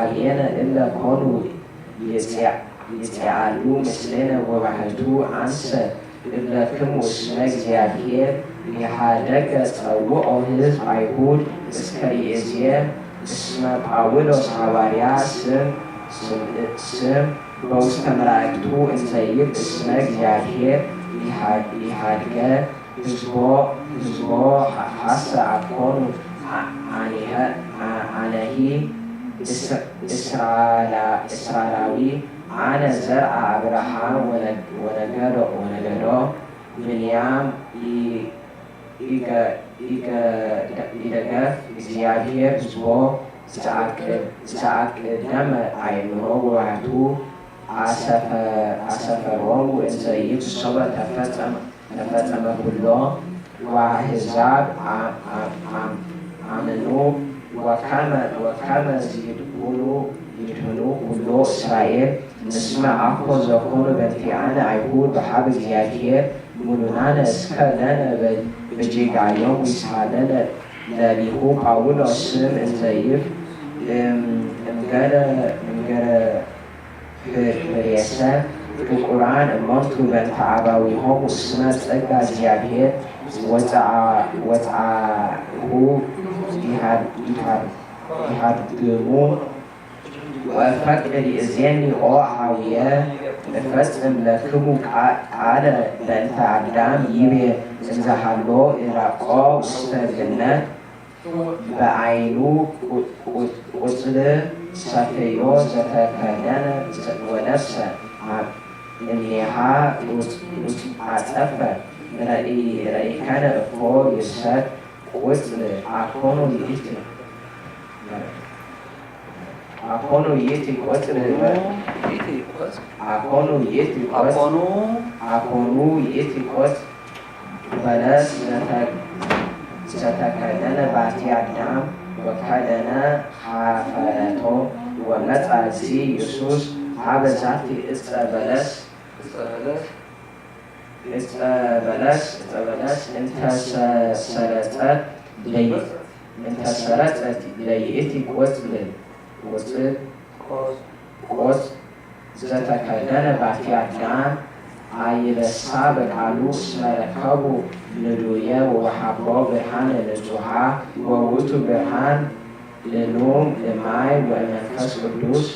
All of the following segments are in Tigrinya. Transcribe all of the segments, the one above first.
ሀቤነ እለ ኮኑ ይጼዓሉ ምስሌነ ወባሕቱ። አንሰ እብለክሙ እስመ እግዚአብሔር ኢሃደገ ጸውዖ ሕዝብ አይሁድ እስከ ይእዜ እስመ ጳውሎስ ሐዋርያ ስም ስም በውስተ መላእክቱ እንዘይብ እስመ እግዚአብሔር ኢሃድገ ህዝቦ ህዝቦ ሐሰ አኮኑ አኒሀ አነሂ እስራላዊ አነ ዘርአ አብርሃም ወነገዶ ብንያም ኢደገፍ እግዚአብሔር ህዝቦ ዘአቅደመ አእምሮ ወባህቱ አሰፈሮሙ እንዘ ይብሶበ ተፈጸመ ኩሎ ወአሕዛብ አምኑ ወከመ ይድህኑ ኩሎ እስራኤል። እስመ አኮ ዘኮኑ በእንቲአነ አይሁድ በሀበ እግዚአብሔር ምሉናነ እስከ ለነ በጌጋዮም ይስሃለነ ለሊሁ ጳውሎስ ስም እንዘይብ እምገረ እምገረ ህሬሰ ፍቁራን እሞንቱ በእንተ አባዊሆሙ እስመ ጸጋ እግዚአብሔር ወፀአሁ ይሃድግሙ ወፈቅድ ይእዜኒ ኦ አሃውየ እፈጽም ለክሙ ቃለ በእንተ አዳም ይቤ እንዘሃሎ ኢራቆ ውስተ ገነት በአይኑ ቁጽል ሰፈዮ ዘተከደነ ወነፍሰ እምኔሃ አጸፈ ረኢከነ እፎ ይሰት ቁጽል አኮኑ ይእቲ አኮኑ ይእቲ ቆጽል አኮኑ ይእቲ ቆጽ አኮኑ ይእቲ ቆጽ በለስ ዘተከደነ ባቲ አዳም ወከደነ ሀፈረቶ ወመጻ እግዚ ኢየሱስ ሀበ ዛቲ እጸ በለስ እጸ በለስ እጸ በለስ እንተሰረጸት ለይ እንተሰረጸት ለይእቲ ቆጽል ቆጽል ቆጽ ዘተከደነ ባቲ አዳም አይበሳ በቃሉ እስመ ረከቡ ንዱየ ወወሃቦ ብርሃነ ንጹሃ ወውቱ ብርሃን እሉም እማይ ወመንፈስ ቅዱስ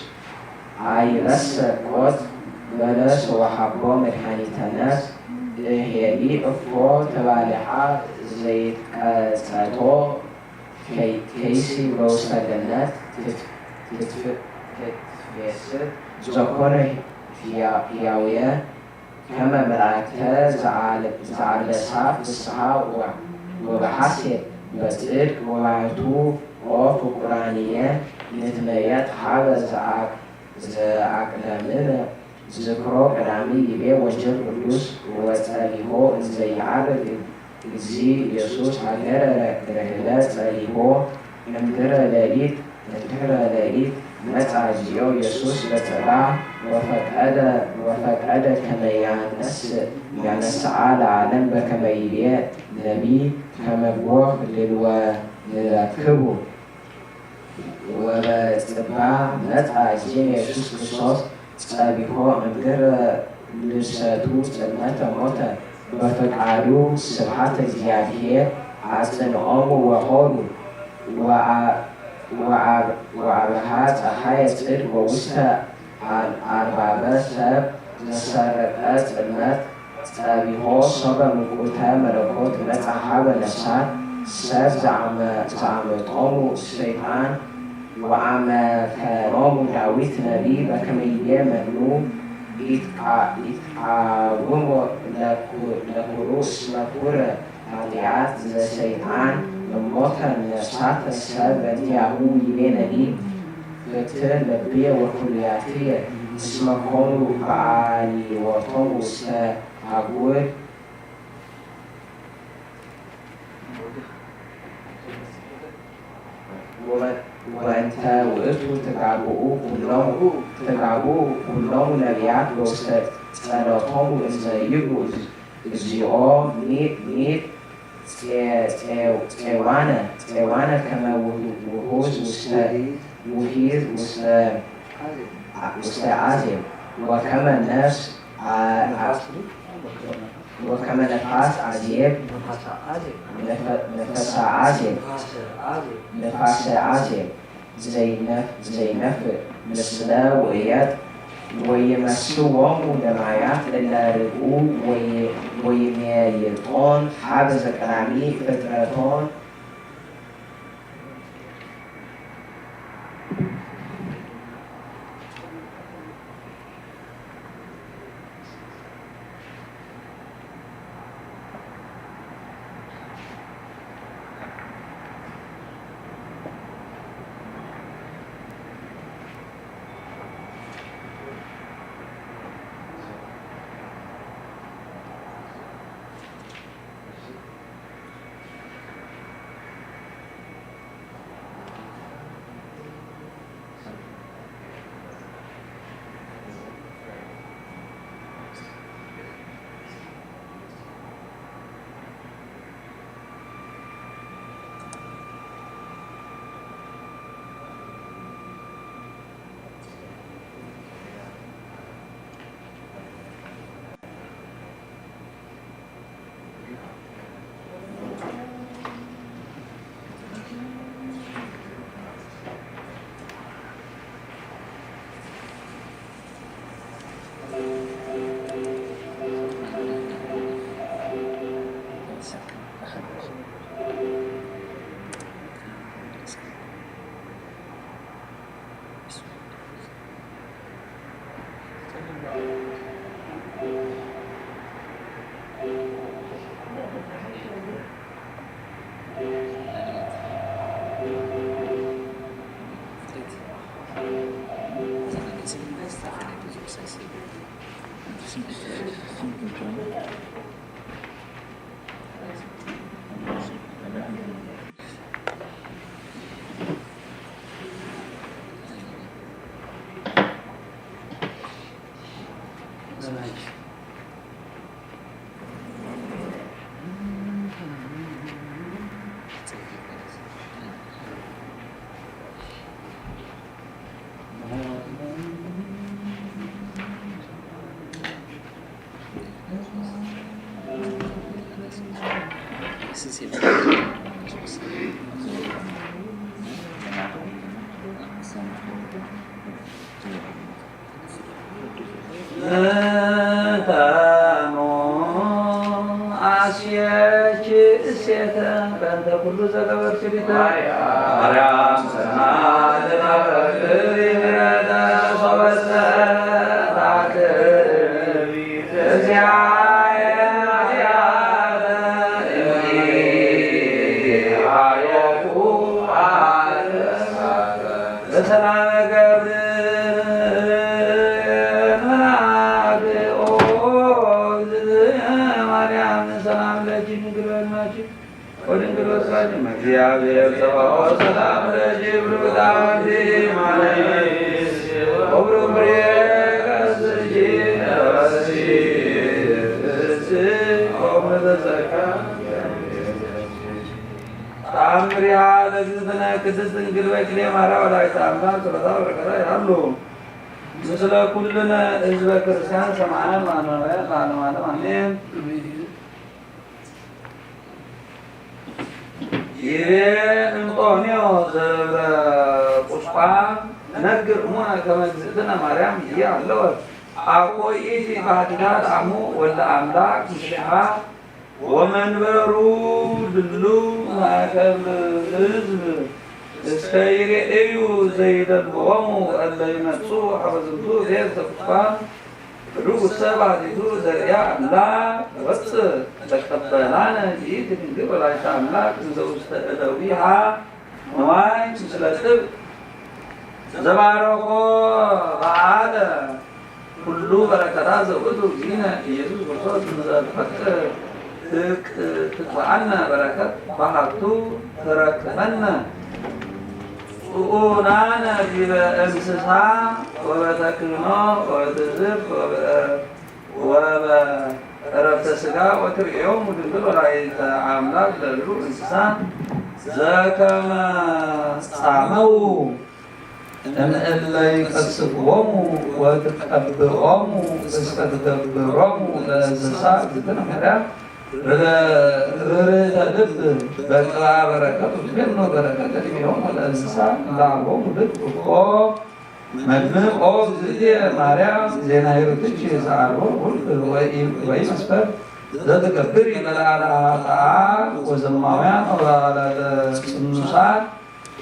አይበሰ ቆጽ በለስ ወሃቦ መድኃኒተ ነፍስ እሄሊ እፎ ተባልዓ ዘይትቀጸቶ ከይሲ በውስተ ገነት ትትፌስት ዘኮነ ሕያውየ ከመ መላእክተ ዘአልበሳ ፍስሓ ወበሐሴት በጽድቅ ወባሕቱ ኦ ፍቁራንየ ንትመየጥ ሀበ ዘአቅደምነ ዝክሮ ቀዳሚ ይቤ ወንጌል ቅዱስ ወጸሊሆ እንዘ ይዐርግ እግዚ ኢየሱስ ሀገረ ርህለ ጸሊሆ እምድረ ሌሊት እምድረ ሌሊት መጻ እግዚኦ ኢየሱስ በጸባ ወፈቀደ ወፈቀደ ከመ ያነስ ያነስአ ለዓለም በከመ ይቤ ነቢይ ከመ ጎህ ልልወ ንረክቡ ወበጽባ መጻ እግዚእነ ኢየሱስ ክርስቶስ ጸቢሖ እምድረ ልብሰቱ ጽልመተ ሞተ በፈቃዱ ስብሐተ እግዚአብሔር አጽንኦሙ ወሆሩ ወአብርሃ ጸሓየ ጽድቅ ወውስተ አርባበ ሰብ ዘሰረቀ ጽልመት ጸቢሖ ሶበ ምልኩተ መለኮት መጻ ሀበ ነፍሳት ሰብ ዘአመጦሙ ሰይጣን ወአመከኖሙ ዳዊት ነቢይ በከመ ይቤ መኑ ኢትቃውሞ ለኩሩ እስመ ኩረ ኃጢአት ዘሰይጣን እሞተ ነፍሳተ ሰብ በእንቲአሁ ይቤ ነቢይ ፍትሕ ልብየ ወኩልያትየ እስመ ኮኑ በአልዮቶም ውስተ አጉር ወእንተ ውእቱ ትጋብኡ ኩሎሙ ትጋብኡ ኩሎሙ ነቢያት በውስተ ጸሎቶሙ እንዘ ይብሉ እግዚኦ ሚት ጼዋነ ጼዋነ ከመ ውሁዝ ውስተ ውሒዝ ውስተ ውስተ ዓዜብ ወከመ ነፍስ አ- አ- ወከመ ነፋስ ዓዜብ ነፈ- ነፈሳ ዓዜብ ነፋሰ ዓዜብ ዘይነፍ- ዘይነፍእ ምስለ ውእየት ወይመስዎም ለማያት እለ ርግኡ ወይ- ወይሜይጦን ሀበ ዘቀዳሚ ፍጥረቶን። እንተኑ አስየች እሴተ በእንተ ኩሉ ዘገበርኪ ሊተ ማርያም ሰናይ ለናበክሪ ምሕረተ ሶበ ተአክቢ እግዚአብሔር ኃጢአተ እምኔሃ የኩ አለ። በሰላመ ገብርኤል መልአክ ኦ እግዝእትነ ማርያም ሰላም ለኪ ድንግል በድናኪ ወድንግል በስጋኪ እም እግዚአብሔር ጸባኦት ሰላም ለኪ ብሩክት አንቲ እም አነ ወብሩክ ፍሬ ከርስኪ ተፈሲ ፍስሕት ኦ ምልዕተ ጸጋ። ተአምሪሃ ለእግዝእትነ ቅድስት ድንግል በክሌ ማርያም ወላዲተ አምላክ ጸሎታ በረከታ ይሃሉ ምስለ ኩልነ ህዝበ ክርስቲያን ሰማዕያን ወአንባብያን ለዓለመ ዓለም አሜን። ይቤ እንጦንዮስ ዘደብረ ቁስቋም ነግር እሙነ ከመ እግዝእትነ ማርያም ይሃለወት አኮ ይእቲ ባሕቲታ ለአሙ ወለ አምላክ ምስሌሃ ወመንበሩ ድሉ ማእከል ህዝብ እስከ ይሬእዩ ዘይደልዎሙ እለ ይመጹ ሀበ ዝንቱ ቤት ዘቁስቋም ርኡሰ ባሕቲቱ ዘርእያ አምላክ ወፅእ ተቀበላነ ይእቲ ድንግል ወላዲተ አምላክ እንዘ ውስተ እደዊሃ ንዋይ ምስለ ጥብ ዘባረኮ በዓለ ኩሉ በረከታ ዘውእቱ እግዚእነ ኢየሱስ ክርስቶስ እንዘ ትፈቅድ ትክ- ትትበዓነ በረከት በሃቱ ተረክበነ ጽኡናነ ዲበ እንስሳ ወበተክህኖ ወበትዝብት ወበ- ወበእረፍተ ሥጋ ወትርእዮሙ ድንግል ወላዲተ አምላክ ለሉ እንስሳ ዘከመ ጻመው እምእለ ይቀስፍዎሙ ወትቀብኦሙ እስከ ትገብሮሙ ለእንስሳ እግዝእትነ ማርያም ርርህተ ልብ በቅባ በረከት ወትፌኖ በረከተ ዲቤሆሙ ለእንስሳ ለአልቦሙ ልብ እኮ መድምዕ ኦ እግዝእትየ ማርያም ዜና ሂሩትኪ ዘአልቦ ውልቅ ወኢመስፈር ዘትገብሪ ለለዓለ ኃጥኣን ወዘማውያን ወለለዓለ ጽኑሳን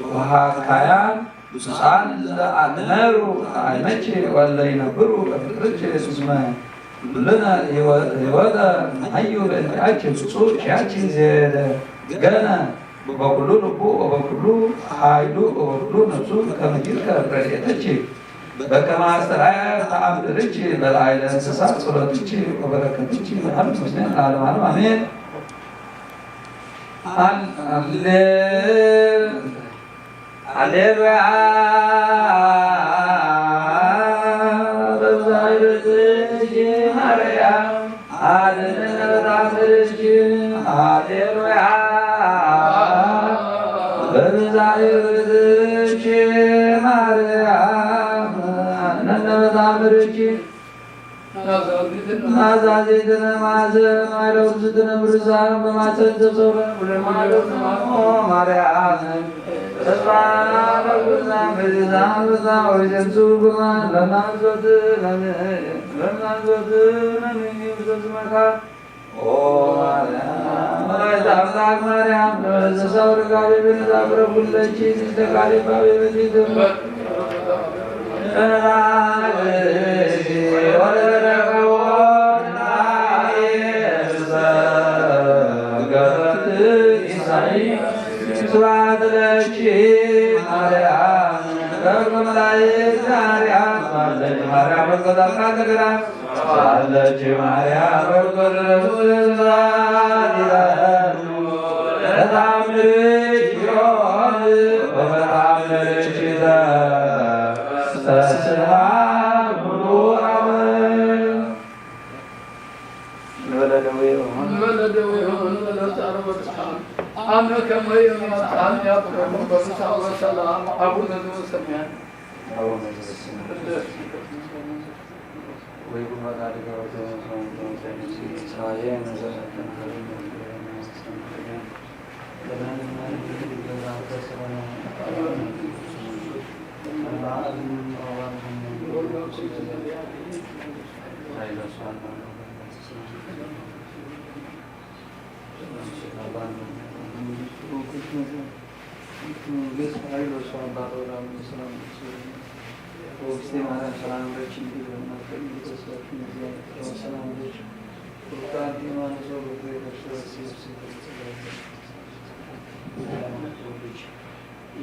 ወሃካያን ብፁዓን ለአእመሩ ጣዕመኪ ወለ ይነብሩ በፍቅርኪ እስመ ኩልነ ሕይወተ ንሃዩ በእንቲአኪ ብፁዕ ኪያኪ ዘየደገነ በኩሉ ልቡ ወበኩሉ ኃይሉ ወበኩሉ ነፍሱ ከመ ይርከብ ረድኤተኪ በከመ አስተርአየ ተአምርኪ በላዕለ እንስሳ ጸሎትኪ ወበረከትኪ ይሃሉ ምስሌነ ለዓለመ ዓለም አሜን። አሌ- አሌሉያ በብዛይርትኪ ማርያም አድነነ በታምርኪ። አሌሉያ በብዛይርትኪ ማርያም አድነነ በታምርኪ። ናዛዜትነ ማዘ ማይለው ዝትነ ብርዛን በማሰን ተጾረ ብለማለው ማርያም ተስፋ በብዛን በብዛን በዛ ወይዘንቱ ብርሃን ለናዞት ለምን ለናዞት ለምን ይብዘዝመካ ኦ ማርያም መላእክት አምላክ ማርያም ለእንስሳ ወርጋቤ በነዛ ብረኩለኪ ሲስተካሌ ባቤ በፊትም ስብሐት ለኪ ማርያም በኩሉ መላእክት ማርያም አለች ማርያም በቆጣ ተገራ አለች ማርያም በርጎ ድረሱ ለዛት ይላሉ ለታምርሽ ይሆን በታምርሽ ተስፋ ሙሉ አመን ንበለ ደዌ ይሆን ንበለ ደዌ ይሆን ንበለ ጻረ ወጽሓ አመ ከመ ይመጽአን ያብረኩም በፍስሐ ወሰላም አቡነ ዘበሰማያት።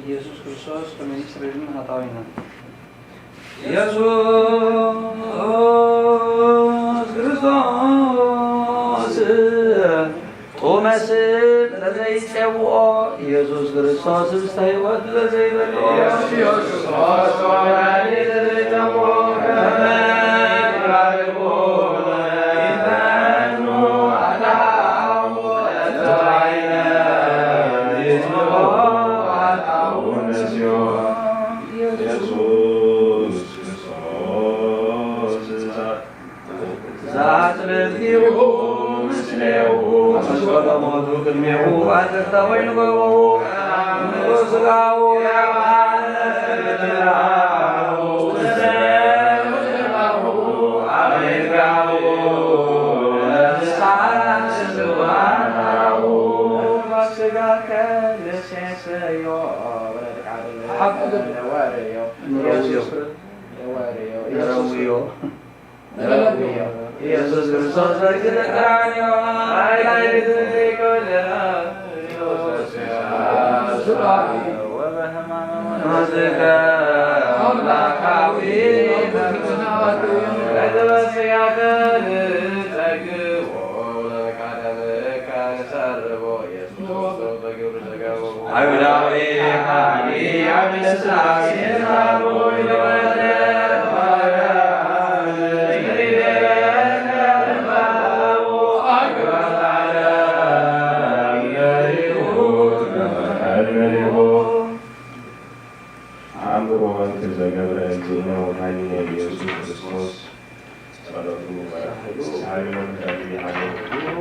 ኢየሱስ ክርስቶስ ከመ ይስረይ ኃጣውኢነ። ኢየሱስ ክርስቶስ ጡመ ስም ለዘይጼውኦ ኢየሱስ ክርስቶስ ህብስተ ሕይወት ለዘይበልዖ ኢየሱስ ክርስቶስ መድኃኒት ለዘይጸውኦ ከመ ይባርኩ ይፈኑ አዳሙ ለዘባይነ ይስምዖ አዳሙ ነስዮ ኢየሱስ ክርስቶስ ዛጽልልቲሁ ምስሌሁ መስቀሎ ሞቱ ቅድሜሁ አጥርተ ወይን ጎቦሁ ንጉሥ ሥጋሁ የማነ ስጋከ ንሴሰዮ ወለድቃ ነወርዮ ኢየሱስ ነወርዮ ኢየሱስ ነወርዮ ኢየሱስ ክርስቶስ በእግዝእትነ ቀራንዮ አይላይትኮለ ወበሕማመ ወመዝከ አምላካዊ በግበስያተ ንጸግቦ ለመቃደምካ ንሰርቦ ኢየሱስ ክርስቶስ በግብር ሥጋው አይሁዳዊ ካህኒ አምደ ሥላሴ ዛቦ ይወደ እዚእነ ወመድኃኒነ ኢየሱስ ክርስቶስ ጸሎቱ በረኸቱ ይሃሉ፣ ምሕረቱ ይሃሉ፣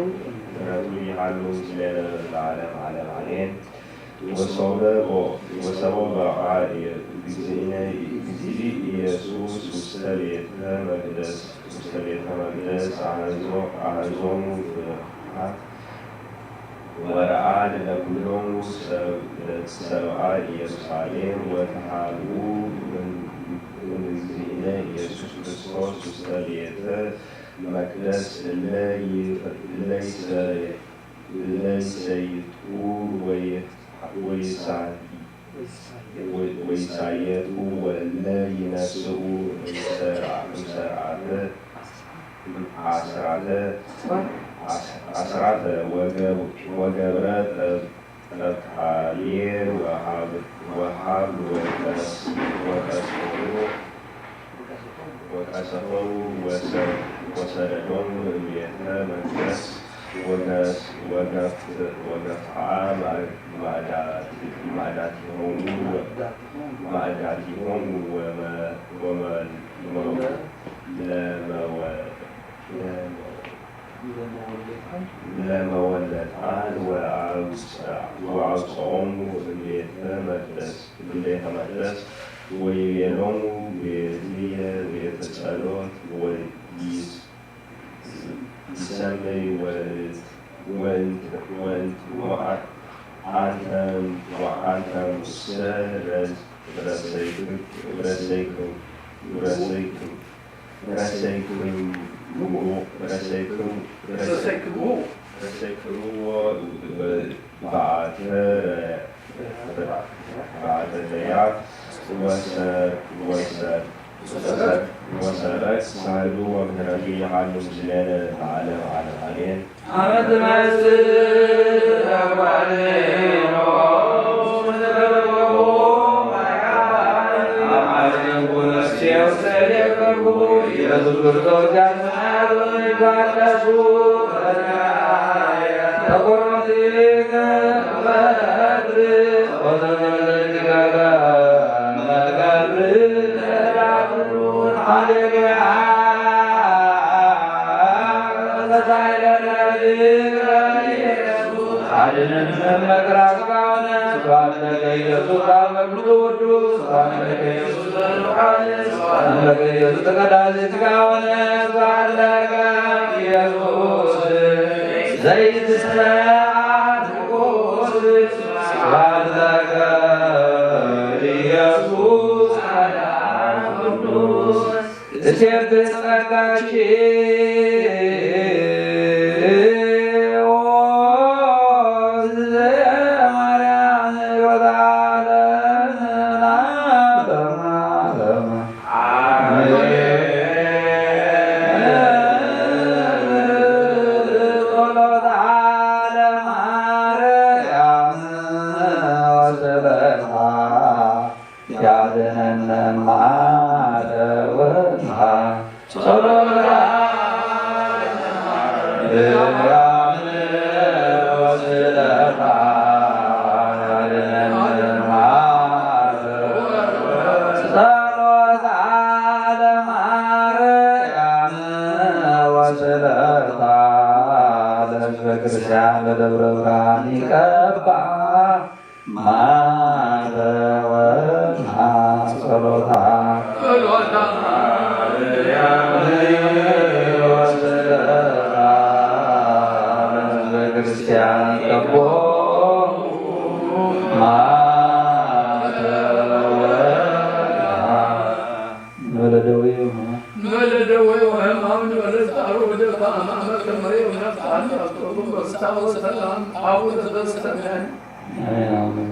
ምሕረቱ ይሃሉ ምስሌነ ለዓለም ዓለም ኣሜን። ወሰውበ ወሰቦ በቃ እግዚእነ እግዚእ ኢየሱስ ውስተ ቤተ መቅደስ ውስተ ቤተ መቅደስ አሐዞ አሐዞሙ ፍርሃት ወረአድ ለኩሎሙ ሰብ ለሰብአ ኢየሩሳሌም ወተሃብኡ እምእግዚእነ ኢየሱስ ክርስቶስ ውስተ ቤተ መቅደስ እለ ይ- እለ ይሰ- እለ ይሰይጥኡ ወይ- ወይሳይ- ወይ- ወይሳየጡ ወእለ ይነስኡ እምሰርዓተ አስራተ አስራተ ወገ- ወገብረ ጠብጣልየ ወሃብ ወሃብ ወቀስ- ወቀሰፎሙ ወቀሰፎሙ ወሰ- ወሰደዶሙ እምቤተ መቅደስ ወገስ- ወገፍ- ወገፍዓ ማእዳቲሆሙ ማእዳቲሆሙ ወመ- ወመ- ለመወ- ለመ- ለመወለታን ወአውፅኦሙ እምቤተ መቅደስ እምቤተ መቅደስ ወይቤሎሙ ቤትየ ቤተ ጸሎት ወይሰመይ ወእንት ወእንት ወአንተም ወአንተም እሰ ረሰይክሙ ረሰይክሙ ረሰይክሙ ረሰይክሙ ረሰይክሙ ረሰይክምዎ በአተ በአተ ደያት ወሰ- ወሰ- ወሰ- ወሰረቅ ሳህሉ ወምህረቱ ይሃሉ ምስሌነ ለዓለም ዓለም አሜን። አመት መስል ኢየሱስ ክርስቶስ ያስናሉ ይባለሱ ተቆርጢ ዘይትሰዓር ንጉስ ስብሐት ለከ ኢየሱስ ቅዱስ። እሴብሕ ጸጋኪ ኦ ማርያም ሕይወት ዓለም ለዓለመ ዓለም። ጸሎታ ለማርያም ወስእለታ ለሕዝበ ክርስቲያን ለደብረ ብርሃን ይቀባ ማረወና ጸሎታ። ጸሎታ ለማርያም ወስእለታ ለሕዝበ ክርስቲያን ይቀቦ ንበለ ደዌ ወሕማም። ንበለ ደዌ ወሕማም፣ ንበለ ጻሩ ወደፋ ማእመር ከመሬ ወነፍጣን ያስቆሙ በፍስሐ ወሰላም አቡነ ዘበሰማያት። አሜን፣ አሜን።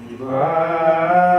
ይባል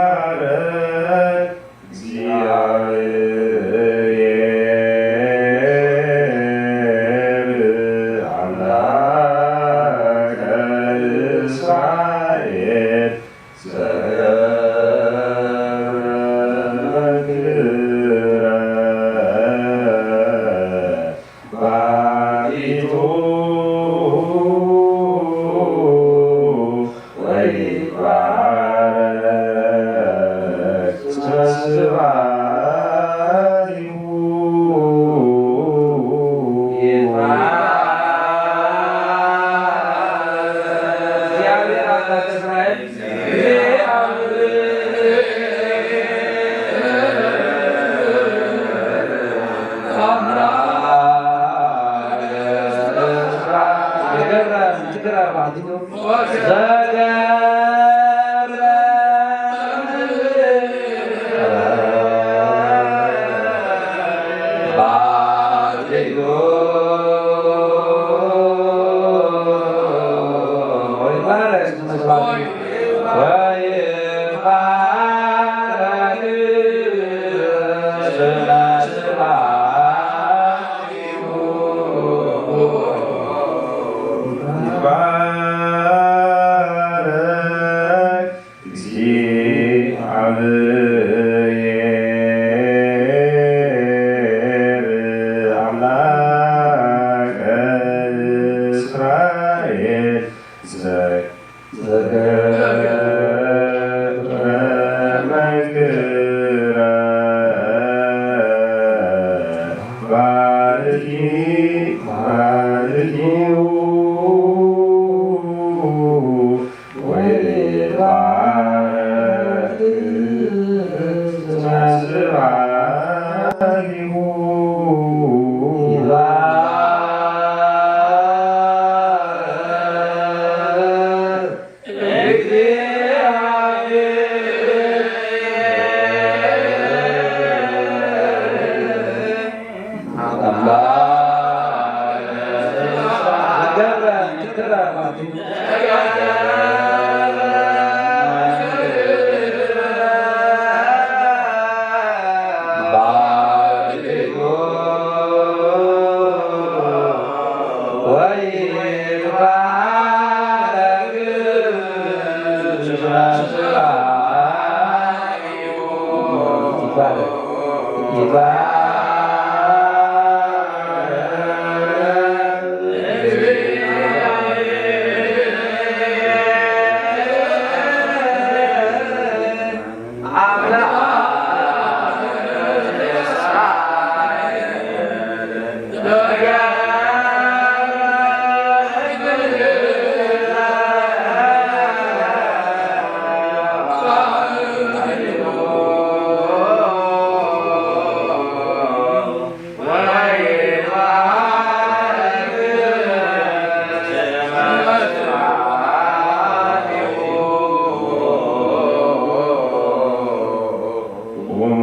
ቁሙ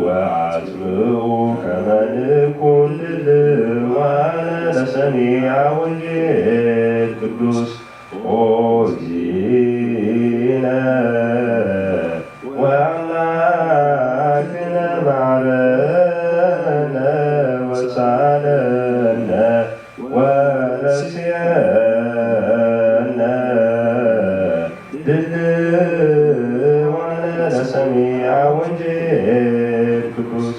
ወአጽምዑ ከመ ንኩን ድልዋነ ለሰሚዐ ወንጌል ቅዱስ ኦዚነ ወአምላክነ መሐረነ ወሳለነ ወረስየነ ድልዋነ ለሰሚዐ ወንጌል ቅዱስ።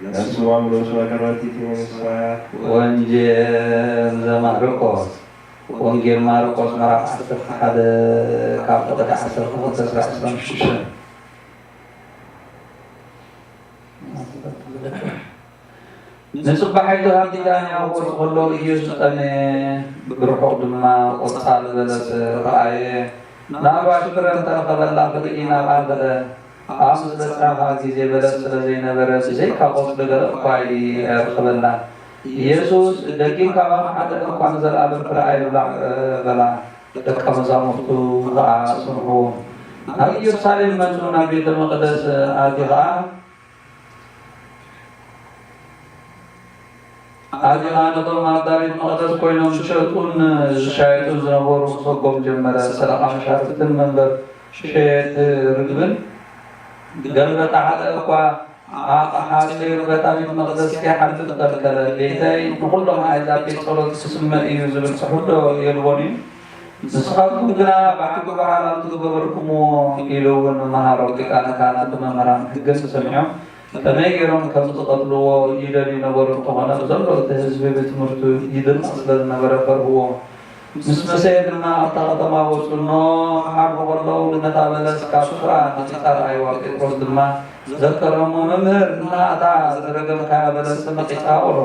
ነፍስዋም ርእሱ መቀረቲ መንግስተ ሰማያት። ወንጌል ዘማርቆስ፣ ወንጌል ማርቆስ ምዕራፍ ዓሰርተ ሓደ ካብ ቁጥሪ ዓሰርተ ክልተ እስካብ ዓሰርተ ሽዱሽተ። ንጽባሒቱ ካብ ቢታንያ ክወጽእ ከሎ ኢየሱስ ጠመየ። ብርሑቕ ድማ ቆጻል በለስ ረኣየ። ንኣርባዕተ ፍረ እንተ ረኸበላ ክርኢ ናብኣ ከደ። ኣብ ዝበጽሓ ግዜ በለስ ስለ ዘይነበረ፣ ብዘይካ ቆጽሊ ገለ እኳ ኣይረኸበላን። ኢየሱስ፣ "ደጊም ካባኹም ሓደ እንኳ ንዘለኣለም ፍረ ኣይብላዕ" በላ። ደቀ መዛሙርቱ ኸኣ ሰምዕዎ። ናብ ኢየሩሳሌም መጹ፣ ናብ ቤተ መቕደስ ኣትዩ ኸኣ ኣትዩ ኸኣ ነቶም ኣብ ዳዊት መቕደስ ኮይኖም ዝሸጡን ዝሻየጡን ዝነበሩ ክሰጎም ጀመረ። ሰረቓ መሻርፍትን መንበር ሸየጥቲ ርግብን ገልበጣ ሓደ እኳ ኣቕሓ ጸይሩ በታ ቤት መቕደስ ከይሓልፍ ከልከለ። "ቤተይ ንኹሎም ኣህዛብ ቤት ጸሎት ክስመ እዩ" ዝብል ጽሑፍ ዶ የልቦን እዩ? ንስኻትኩም ግና ብዓቢ በዓል ኣብ ዝገበርኩምዎ ኢሉ እውን መሃሮም ሊቃነ ካህናትን መምህራን ሕግን ሰሚዖም ከመይ ገይሮም ከም ዝቐትልዎ ይደልዩ ነበሩ። እንተኾነ ብዘሎ እቲ ህዝቢ ብትምህርቱ ይድነቕ ስለ ዝነበረ ፈርህዎ። ምስ መሰየ ድማ ኣብታ ከተማ ወጹ። እነሆ ክሓልፉ ከለዉ ነታ በለስ ካብ ስፍራ ነጺጻ ረኣይዋ። ጴጥሮስ ድማ ዘከረ እሞ፣ "መምህር፣ ንዓታ ዝረገምካያ በለስ ተመጺጻ" በሎ።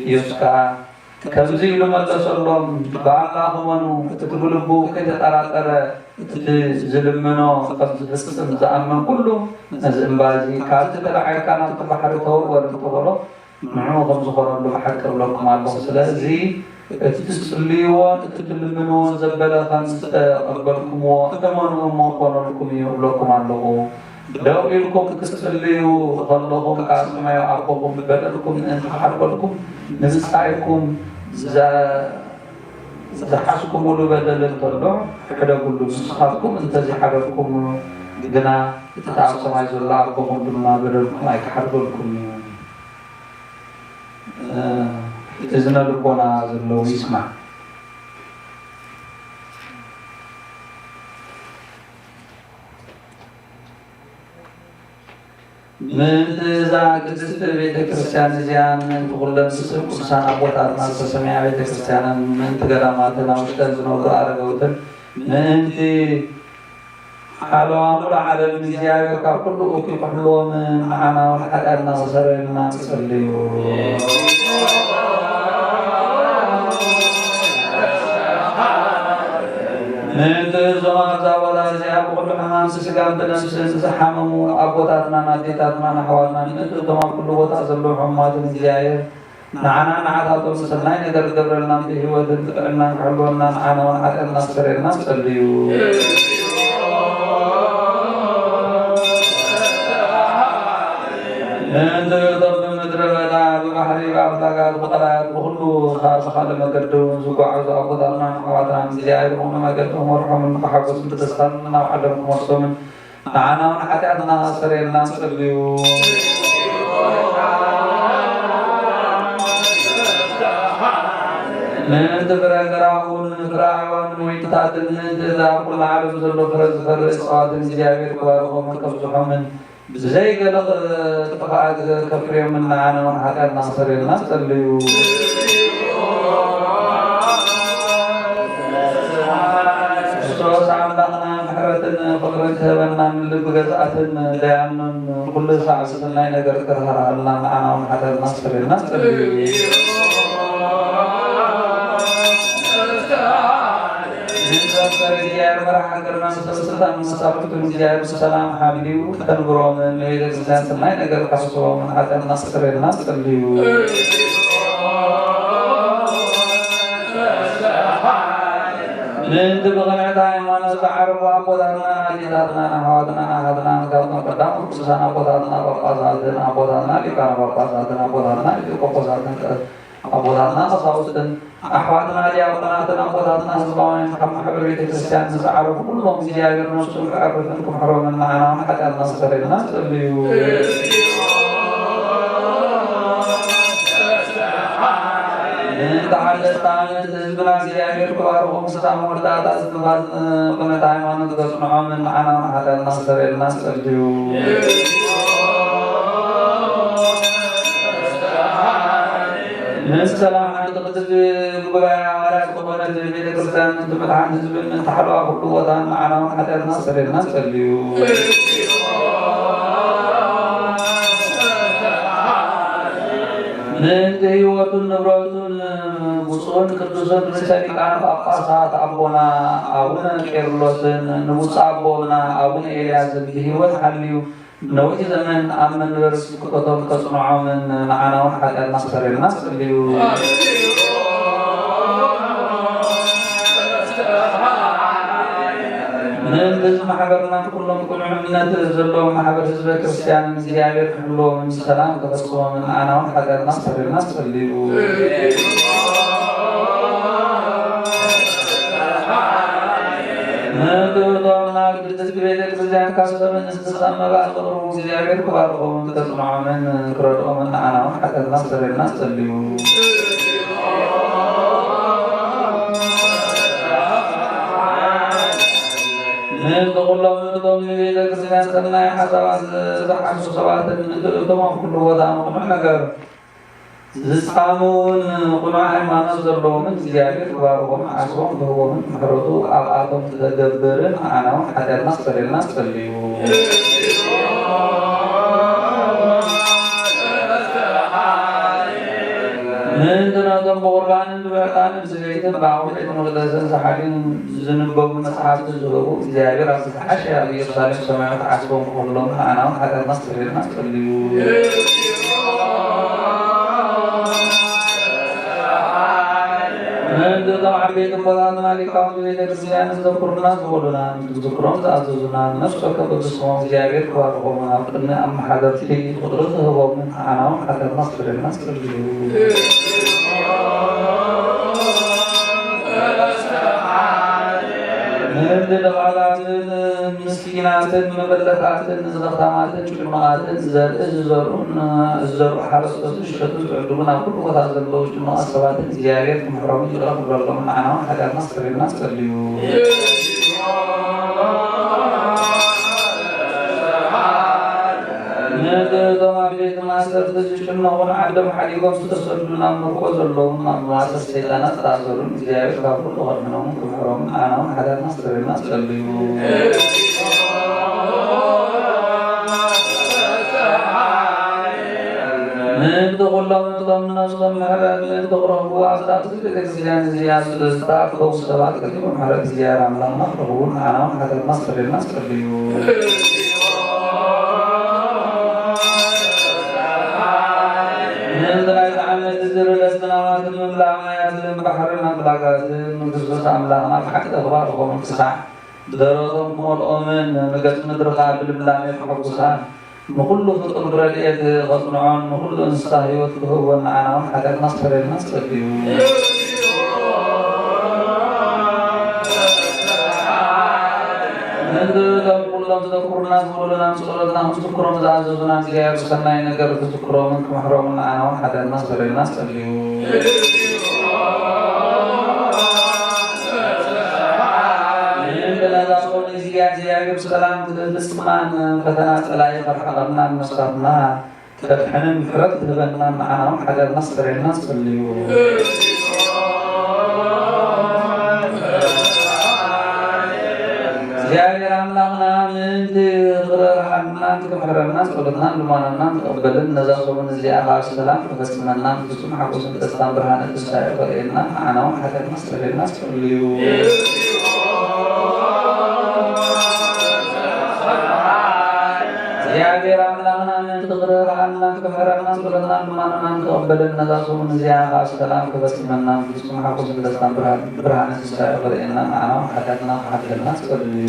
ኢየሱስ ከኣ ከምዚ ኢሉ መለሰሎም፣ "ብኣምላኽ እመኑ፣ እቲ ብልቡ ከይተጠራጠረ እቲ ዝልምኖ ከም ዝፍጽም ዝኣምን ኩሉ፣ ነዚ እምባ እዚ፣ 'ካብዚ ተላዒልካ ናብቲ ባሕሪ ተወርወር' እንተበሎ፣ ንዕኡ ከም ዝኾነሉ ብሓቂ እብለኩም ኣለኹ። ስለዚ እቲ ትጽልይዎን እቲ ትልምንዎን ዘበለ ከም ዝተቐበልኩምዎ እመኑ እሞ ክኾነልኩም እዩ እብለኩም ኣለኹ።" ደው ኢልኩም ክትጽልዩ ከለኹም፣ ከኣ ሰማያዊ ኣቦኹም በደልኩም ምእንቲ ክሓልፈልኩም፣ ንብጻይኩም ዘ-፣ ዝሓዝኩምሉ በደል እንተሎ ሕደጉሉ፣ ንስኻትኩም እንተዘይሓደግኩምሉ ግና፣ እቲ ኣብ ሰማይ ዘሎ ኣቦኹም ድማ በደልኩም ኣይክሓድገልኩምን እዩ። እ፣ እዝነ ልቦና ዘለዎ ይስማዕ። ምእንቲ እዛ ቅድስቲ ቤተ ክርስቲያን እዚኣን፣ ምእንቲ ኩለን ብስም ቅዱሳን ኣቦታትና ዝተሰምያ ቤተ ክርስቲያንን፣ ምእንቲ ገዳማትን ኣብ ውሽጠን ዝነብሩ ኣረገውትን፣ ምእንቲ ሓለዋ ሙሉ ዓለምን እግዚኣብሔር ካብ ኩሉ እኩይ ክሕልዎም፣ ንዓና እውን ሓጢኣትና ክሰረየልና ንጸልዩ። ምእንቲ እዞም ኣብዛ ቦታ እዚኣ ብኹሉ ሕማም ስጋን ብነፍስን ዝሓመሙ ኣቦታትናን ኣዴታትናን ኣሕዋትናን፣ ምእንቲ እቶም ኣብ ኩሉ ቦታ ዘለዉ ሕሙማትን እግዚኣብሔር ንዓና ንዓታቶም ሰናይ ነገር ክገብረልናን ብህይወትን ብጥዕናን ክሕልወና፣ ንዓና እውን ሓጢኣትና ክሰረየልና ንጸልዩ። ምእንቲ እቶም ብምድረ በዳ፣ ብባሕሪ፣ ብኣፍላጋት፣ ብቐላያት፣ ብኹሉ ካብ ብኻልእ መገዲ እውን ዝጓዓዙ ኣቦታትናን ኣሕዋትናን፣ እግዚኣብሔር ብኹሉ መገዲ ክመርሖምን ብሓጎስን ብደስታን ናብ ዓዶም ክመልሶምን ንዓና እውን ሓጢኣትና ከስተሰርየልና ንጸልዩ። ምእንቲ ፍረ ገራሁን ፍረ ኣዕዋምን ወይንታትን፣ ምእንቲ እዛ ኣብ ኩላ ዓለም ዘሎ ፍረ ዝፈሪ እጽዋትን እግዚኣብሔር ክባርኾምን ከብዝሖምን፣ ብዘይ ገለ ጥፍኣት ከፍርዮምን ንዓና እውን ሓጢኣትና ክሰረየልና ንጸልዩ። ክርስቶስ ኣምላኽና ምሕረትን ፍቕርን ክህበናን ልቢ ገዛእትን ደያኑን ኩሉ ሳዕ ብሰናይ ነገር ክርህራሃልና ንዓና እውን ሓጢኣትና ክሰረየልና ንጸልዩ። ንዘምር እግዚኣብሔር መራሕ ሃገርና ንሰበ ስልጣን መሳፍንቱን እግዚኣብሔር ብሰላም ሓልዩ ከንብሮምን ንቤተ ክርስቲያን ሰናይ ነገር ክሕስቦምን ሓጢኣትና ክሰረየልና ንጸልዩ። ምእንቲ ብቕንዕቲ ሃይማኖት ዝዓረፉ ኣቦታትናን ኣዴታትናን ኣሕዋትናን ኣሓትናን ካብቶም ቀዳሞት ቅዱሳን ኣቦታትና ጳጳሳትን ኣቦታትና ሊቃነ ጳጳሳትን ኣቦታትና ኤጲስቆጶሳትን ቀ-፣ ኣቦታትና ቀሳውስትን ኣሕዋትና ዲያቆናትን ኣቦታትና ህዝባውያን ካብ ማሕበር ቤተ ክርስቲያን ንዝዓረፉ ኩሎም እግዚኣብሔር ነፍሶም ከዕርፍን ክምሕሮምን ንዓና እውን ሓጢኣትና ክሰረየልና ንጸልዩ። ንተሓደስቲ ኣመንቲ ህዝብና እግዚኣብሔር ክባርኾም ክሳብ መወዳእታ እስትንፋስ ቅንዕቲ ሃይማኖት ከጽንዖምን ንዓና እውን ሓጢኣትና ክሰረየልና ንጸልዩ። ንሰላም ሓንቲ ቅድስቲ ጉባኤ ሃዋርያት ዝኾነት ቤተ ክርስቲያን፣ ምእንቲ ምድሓን ህዝብን ምእንቲ ሓለዋ ኩሉ ቦታን ንዓና እውን ሓጢኣትና ክሰረየልና ንጸልዩ። ምእንቲ ህይወቱን ንብረቱን ብፁዕን ቅዱስን ርእሰ ሊቃነ ጳጳሳት ኣቦና ኣቡነ ቄርሎስን ንብፁዕ ኣቦና ኣቡነ ኤልያስን ብህይወት ሓልዩ ነዊሕ ዘመን ኣብ መንበር ስብከቶም ከጽንዖምን ንዓና እውን ሓጢኣትና ክሰረየልና ንጸልዩ። ምእንቲ እዚ ማሕበርና ኩሎም ቅኑዕ እምነት ዘለዎም ማሕበር ህዝበ ክርስቲያን እግዚኣብሔር ክሕልዎምን ብሰላም ከፈጽሞምን ንዓና እውን ሓጢኣትና ክሰረየልና ንጸልዩ። ምእንቲ እቶም ናብ ቅድስቲ ቤተ ክርስቲያን ካብ ሰብን እንስሳን መባእ ዘቕርቡ እግዚኣብሔር ክባርኾምን ከጽንዖምን ክረድኦምን ንዓና እውን ሓጢኣትና ክሰረየልና ንጸልዩ። ምእንቲ ኩሎም እቶም ንቤተ ክርስቲያን ሰናይ ሓሳባት ዝሓስቡ ሰባትን ምእንቲ እቶም ኣብ ኩሉ ቦታ ንቕኑዕ ነገር ዝጻምውን ቅኑዕ ሃይማኖት ዘለዎምን እግዚኣብሔር ክባርኾምን ዓስቦም ክህቦምን ምሕረቱ ኣብኣቶም ክገብርን ንዓና እውን ሓጢኣትና ክሰረየልና ንጸልዩ። ምእንቲ ነቶም ብቑርባንን ብዕጣንን ብዘይትን ብኣቑሑ ቤተ መቕደስን ዝሓልዩን ዝንበቡ መጽሓፍቲ ዝህቡ እግዚኣብሔር ኣብ ዝሓሸ ኣብ ኢየሩሳሌም ሰማያዊት ዓስቦም ክኸፍሎም ንዓና እውን ሓጢኣትና ክሰረየልና ንጸልዩ። ምእንቲ እቶም ዓበይቲ ኣቦታትና ሊቃውንቲ ቤተ ክርስቲያን ዘዘክሩና ዝኸዱናን ክንዝክሮም ዝኣዘዙናን ነፍሲ ወከፍ ቅዱስ ስሞም እግዚኣብሔር ክባርኾምን ኣብ ቅድሚ ኣመሓደርቲ ፍቕሪ ክህቦምን ንዓና እውን ሓጢኣትና ክሰረየልና ንጸልዩ። ድኻታትን ምስኪናትን መበለታትን ንዝኸታማትን ጭኑቓትን ዘርኢ ዝዘርኡን ዝዘርኡ ሓረስቶትን ዝሸጡ ዝዕድጉ ናብ ኩሉ ቦታ ዘለዉ ጭኑቓት ሰባትን እግዚኣብሔር ክምሕሮምን ይቕረ ክብለሎምን ንዓና እውን ሓጢኣትና ኣስተሰርየልና ንጸልዩ። ነቶም ኣብ ቤት ማእሰርቲ ዝጭነቑን ዓዶም ሓዲጎም ዝተሰዱ ናብ ምርኮ ዘለዉን ኣብ ማእሰር ሰይጣናት ዝተኣሰሩን እግዚኣብሔር ካብ ኩሉ ከድሕኖምን ክምሕሮምን ንዓና እውን ሓጢኣትና ኣስተሰርየልና ንጸልዩ። ምእንቲ ኩሎም እቶም ነፍሶም ምሕረት ምእንቲ ክረኽቡ ኣብዛ ትሕቲ ቤተክርስትያን እዚኣ ስለ ዝተኣከቡ ሰባት ቀዲሙ ምሕረት እግዚኣብሔር ኣምላኽና ክረኽቡ ንዓና እውን ሓጢኣትና ኣስተሰርየልና ንጸልዩ። ምእንቲ ናይዚ ዓመት እዚ ርደት ዝናማትን ምምላእ ማያትን ባሕርን ኣፍላጋትን ንክርስቶስ ኣምላኽና ብሓቂ ተኽባር ዝኾኑ ክሳዕ ደረቶም ክመልኦምን ንገጽ ምድሪ ኸኣ ብልምላሜ ከሐጉሳን ንኹሉ ፍጡር ብረድኤት ከጽንዖን ንኹሉ እንስሳ ህይወት ክህቦን ንዓና እውን ሓጢኣትና ኣስተሰርየልና ንጸልዩ። ምእንቲ እቶም ኩሎም ዝዘክሩና ዝመሉና ንጸሎትና ክንዝክሮም ዝኣዘዙና እግዚኣብሔር ብሰናይ ነገር ክዝክሮምን ክምሕሮምን ንዓና እውን ሓጢኣትና ኣስተሰርየልና ንጸልዩ። ምእንቲ ነዛ ሰሙን እዚኣ እግዚኣብሔር ብሰላም ክፍጽማን ፈተና ጸላኢ ከርሕቐልናን ነፍሳትና ከድሕንን ምሕረት ክህበናን ንዓና እውን ሓጢኣትና ኣስተሰርየልና ንጸልዩ። እግዚኣብሔር ኣምላኽና ምእንቲ ክረርሃናን ክምሕረናን ጸሎትናን ልማኖናን ክቕበልን ነዛ ሰሙን እዚኣ ኸኣ ብሰላም ክፈጽመናን ፍጹም ሓጎስን ደስታን ብርሃነ ትንሳኤ ከርእየና ንዓና እውን ሓጢኣትና ኣስተሰርየልና ንጸልዩ። እግዚኣብሔር ኣምላኽና ምእንቲ ክረርሃናን ክምሕረናን ጸሎትናን ልማኖናን ክቕበልን ነዛ ሰሙን እዚኣ ኸኣ ብሰላም ክፈጽመናን ፍጹም ሓጎስን ደስታን ብርሃን ብርሃነ ትንሳኤ ከርእየና ንዓና እውን ሓጢኣትና ክሓድገልና ንጸልዩ።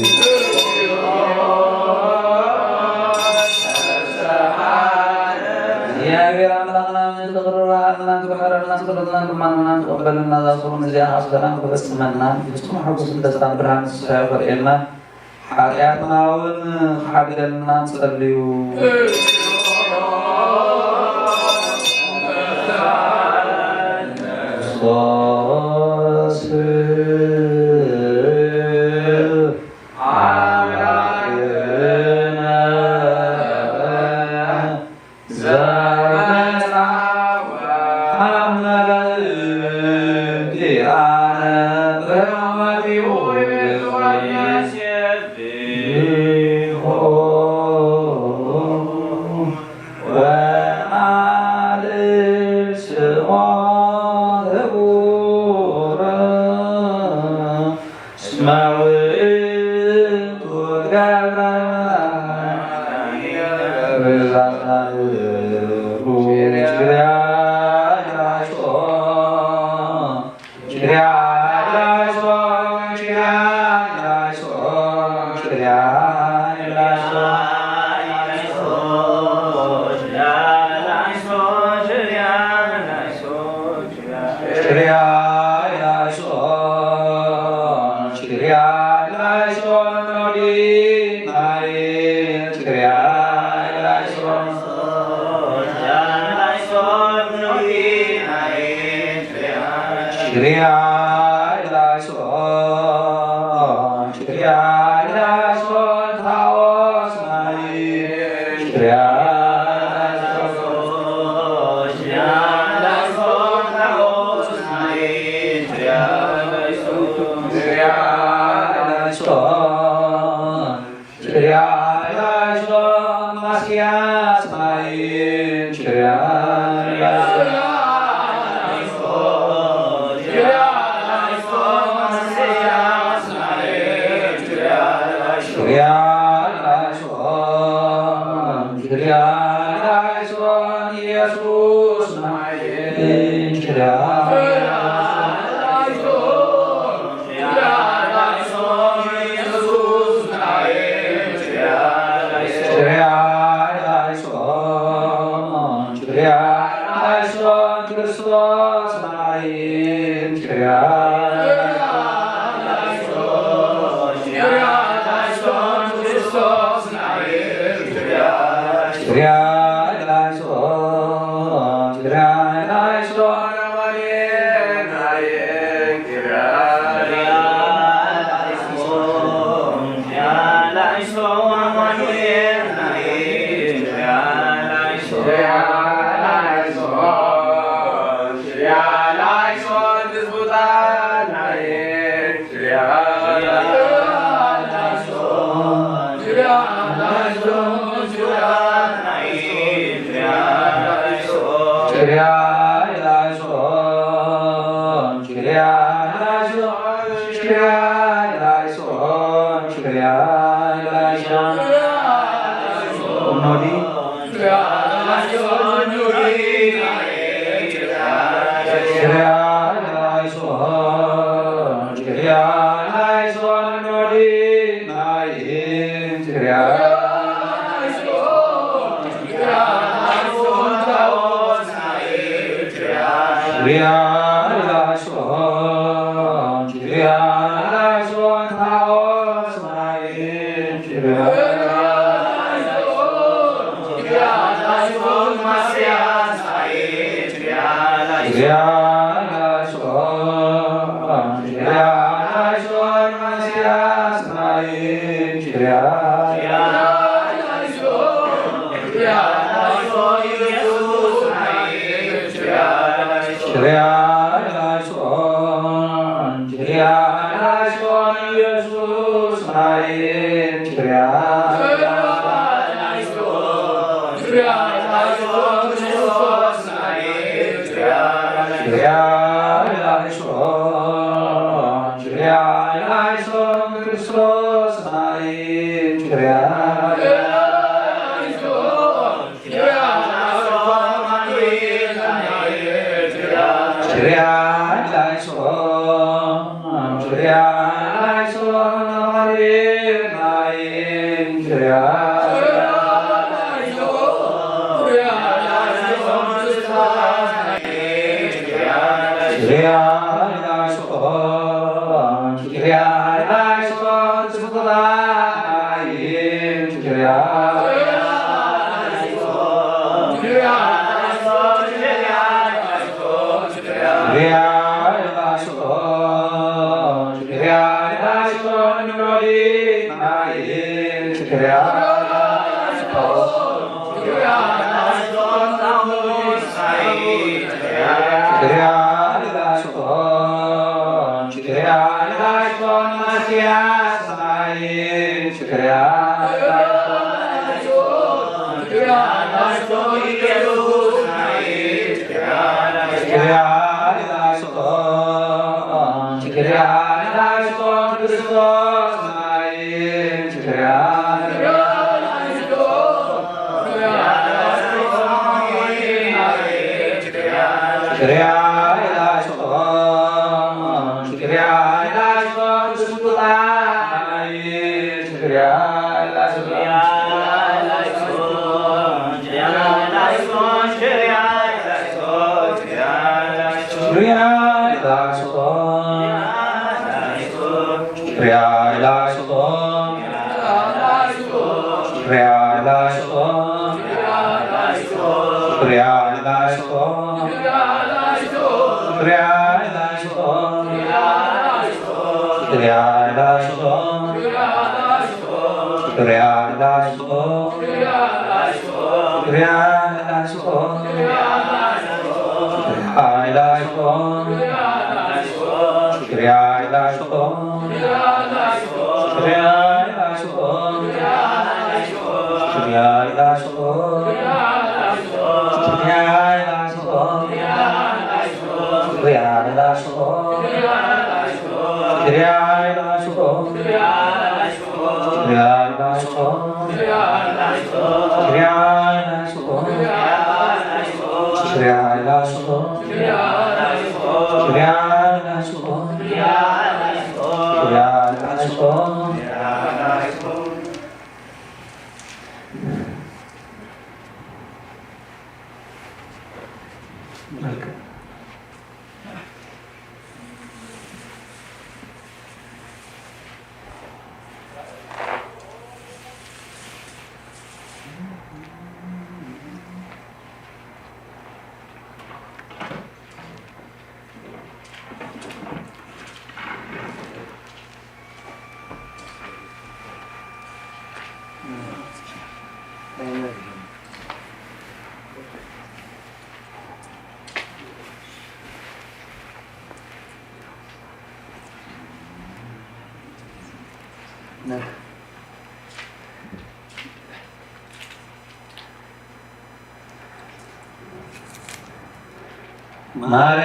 እግዚኣብሔር ኣምላኽና ምእንቲ ክረርሃናን ክምሕረናን ጸሎትናን ልማኖናን ክቕበልን ነዛ ሰሙን እዚኣ ኸኣ ብሰላም ክፈጽመናን ፍጹም ሓጎስን ደስታን ብርሃነ ትንሳኤ ከርእየና ሓጢኣትና እውን ክሓድገልና ንጸልዩ። ክርስቶስ ኣምላኽነ ዘመጻ ወሃብነ በእንቲኣነ ብሕማማቲሁ ወናልል ስሞ ህቡረ እስመ ውእቱ ገብረ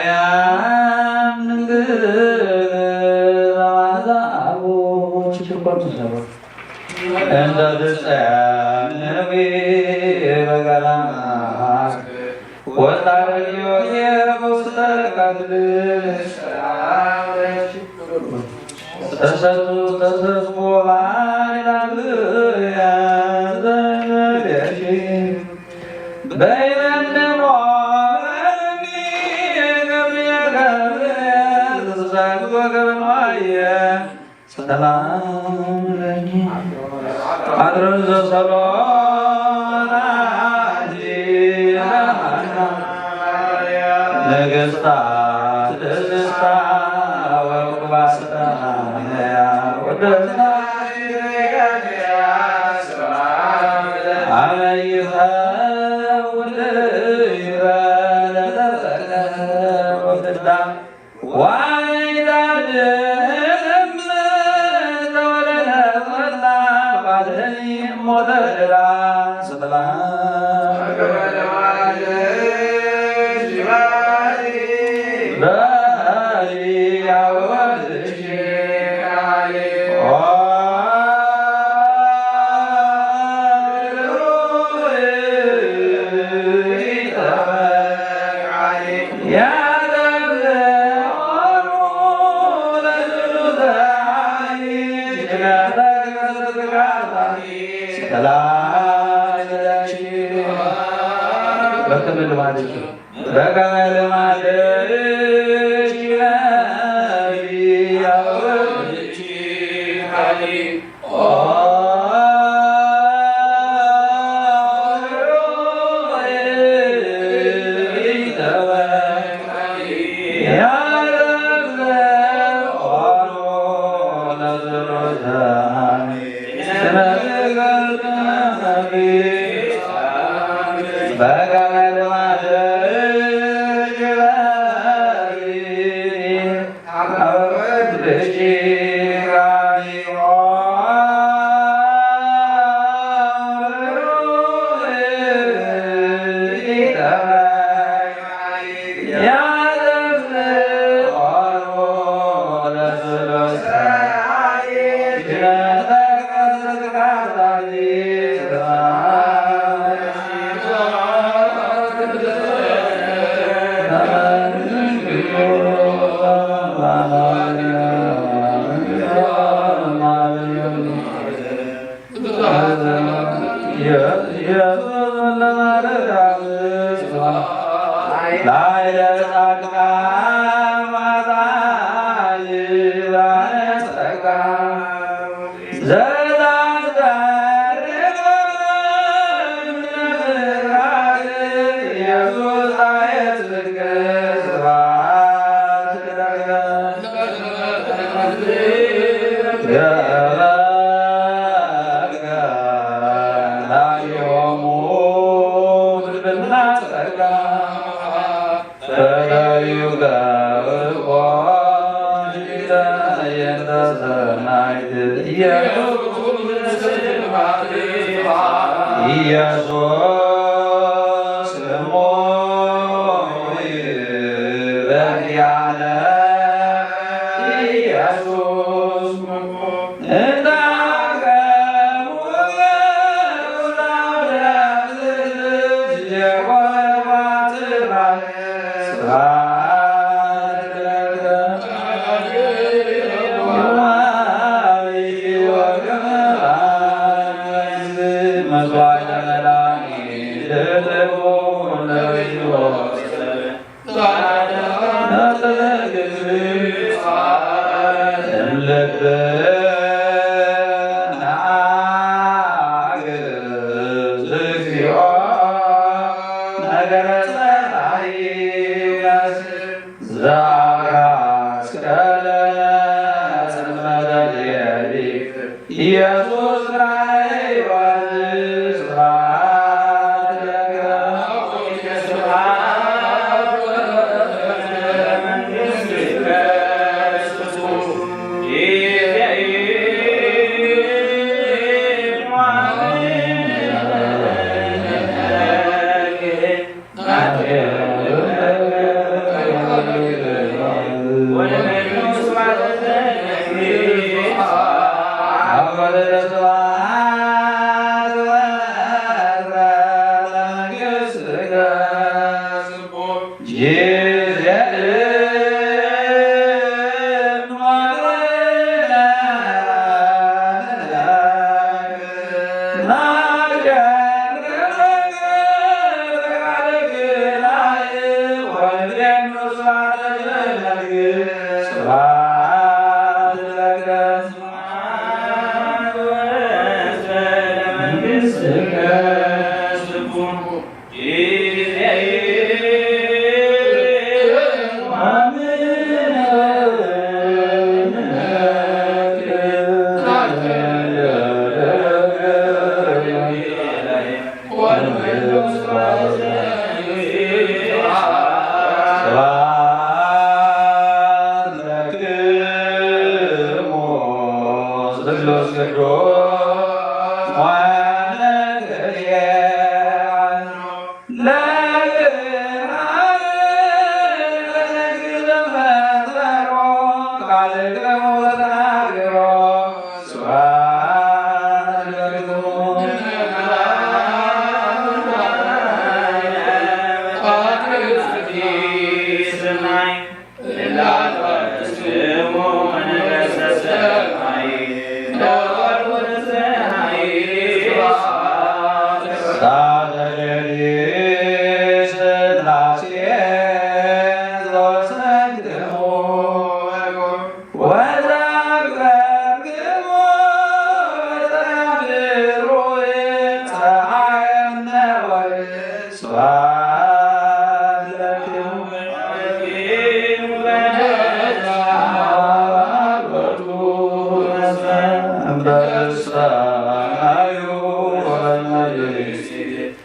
ማርያም ድንግል መዓዛ ኣቡ ችትኮን ሰበ እንተ ትጸንዊ በገና ወጣረዮ ጌረ ውስተ ቀትል ተሰጡ ተሰስቦ ባይናትያ ዘነደሽ በይነንሞ ገብርኤል ገብርኤል ተሳግዶ ገብርኤል ሰላም ለኪ አድረን ዘሰሎናቲ ነገስታት ደስታ ወቅባስታ ወደስታ አመይኸ ውድይረ ለተፈቀደ ወፍዳ ዋይዳድህም ተወለደ ወላ ባድህኒ ሞተድራ ሰላም በሊ አወድሽ በከመ ልማድኪ በከመ ልማድኪ ኢየሱስ ስሙ በዚያነ ኢየሱስ ኢየሱስ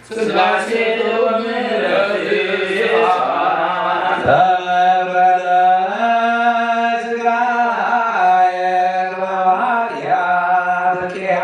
ስላሴ ወምህረት ተመረለ ስጋየ ከመ ኃጢአት ኪያ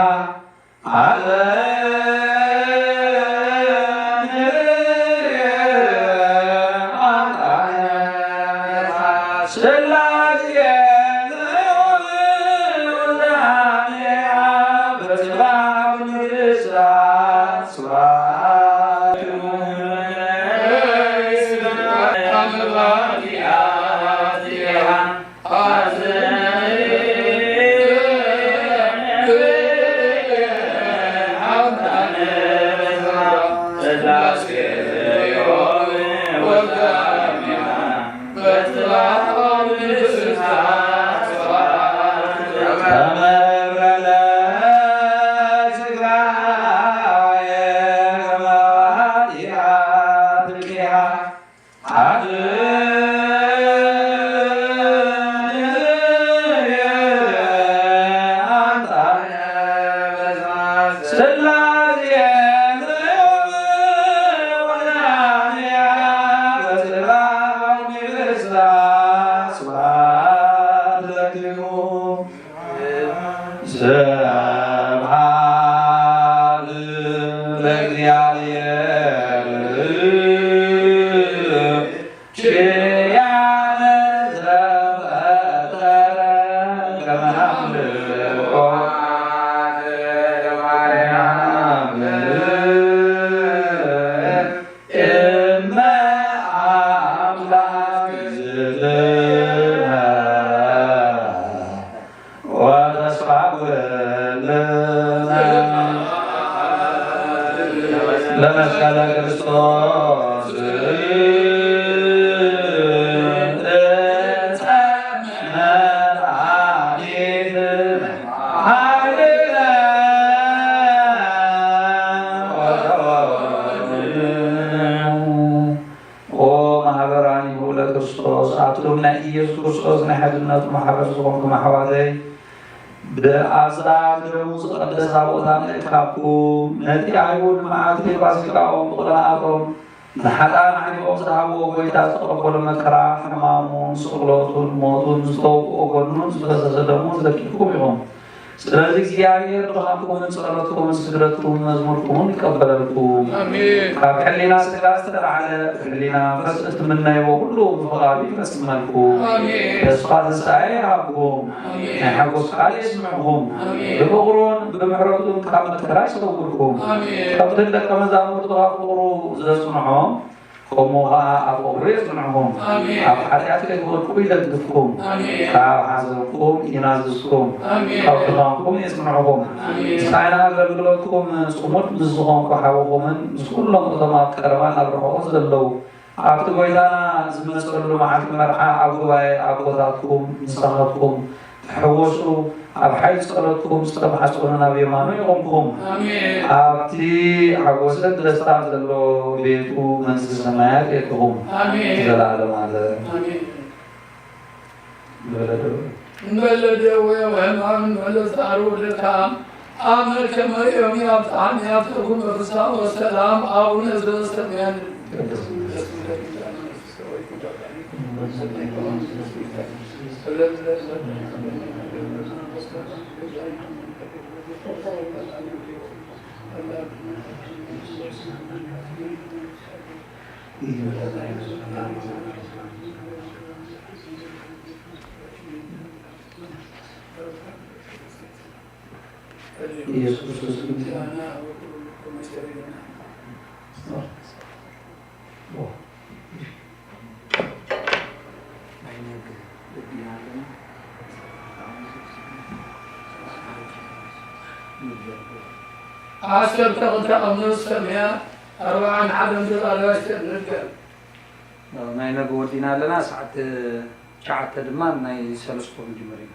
ስብሐት ለእግዚአብሔር። ኪያነ ዘፈጠረ ከመ አምልኮ ለማርያም እመ አምላክ እግዝእትነ ወተስፋ ኩልነ ለመስቀለ ክርስቶስ እንተ መድኃኒት ኃይልነ ወፈውስነ። ኦ ማህበራኒሁ ለክርስቶስ፣ ኣቱም ናይ ኢየሱስ ክርስቶስ ናይ ሓድነቱ ማሕበር ዝኾንኩም ኣሕዋተይ፣ ብኣዛብ ደሙ ዝቐደሳ ቦታ ምእካብኩም፣ ነቲ ኣይሁድ መዓልቲ ፋሲካኦም ብቕንኣቶም ንሓጣን ኣሕሊፎም ዝሃብዎ ጐይታ ዝተቐበሎ መከራ፣ ሕማሙን ስቕለቱን ሞቱን፣ ዝተወግኦ ጐኑን ዝፈሰሰ ደሙን ዘኪርኩም ኢኹም። ስለዚ እግዚኣብሔር ድኻምኩምን ጸሎትኩምን ስግደትኩምን መዝሙርኩምን ይቀበለልኩም። ኣሜን። ካብ ሕሊና ስጋ ዝተላዕለ፣ ሕሊና መንፈስ እትምነይዎ ኩሉ ብፍቓዱ ይፈጽመልኩም። ኣሜን። ተስፋ ትንሳኤ ይሃብኩም። ኣሜን። ናይ ሓጎስ ቃል የስምዕኩም። ኣሜን። ብፍቕሩን ብምሕረቱን ካብ መከራ ይሰውርኩም። ኣሜን። ከምቲ ንደቀ መዛሙርቱ ካብ ፍቕሩ ዘጽንሖም፣ ከምኡ ኸዓ ኣብ ፍቕሩ የጽንዕኹም። ኣሜን። ኣብ ሓጢኣት ከይትወድቁ ይደግፍኩም። ኣሜን። ካብ ሓዘንኩም ይናዝዝኩም። ኣሜን። ካብ ድኻምኩም የጽንዕኹም። ኣሜን። ምሳና ኣገልግሎትኩም ጽሙድ ምስ ዝኾንኩ ሓውኹምን ምስ ኩሎም እቶም ኣብ ቀረባን ኣብ ርሑቕን ዘለዉ ኣብቲ ጐይታና ዝመጸሉ መዓልቲ መርዓ ኣብ ጉባኤ ኣቦታትኩም ምሳኻትኩም ትሕወሱ፣ ኣብ ሓይሊ ጸሎትኩም ዝተማሕጸኑ ናብ የማኑ ይቖምኩም። ኣሜን። ኣብቲ ሓጎስን ደስታን ዘሎ ቤቱ መንግስቲ ሰማያት የእትኹም። ኣሜን። ዘላለም ዓለም። ኣሜን። በለ ደዌ። እምበለ ደዌ ወሕማም እምበለ ጻዕር ወድካም አመ ከመ ዮም ያብጽሐኒ ያብጽሕኩም በፍስሓ ወሰላም። አቡነ ዘበሰማያት። ኢየሱስ ክርስቶስ ግን ዓሰርተ ክልተ ኣምኖስ ሰማያት ኣርብዓ ንዓለም ዘላለማይ ንድገም። ናይ ነገ ወዲና ኣለና። ሰዓት ትሽዓተ ድማ ናይ ሰለስኮ ንጅምር ኢና።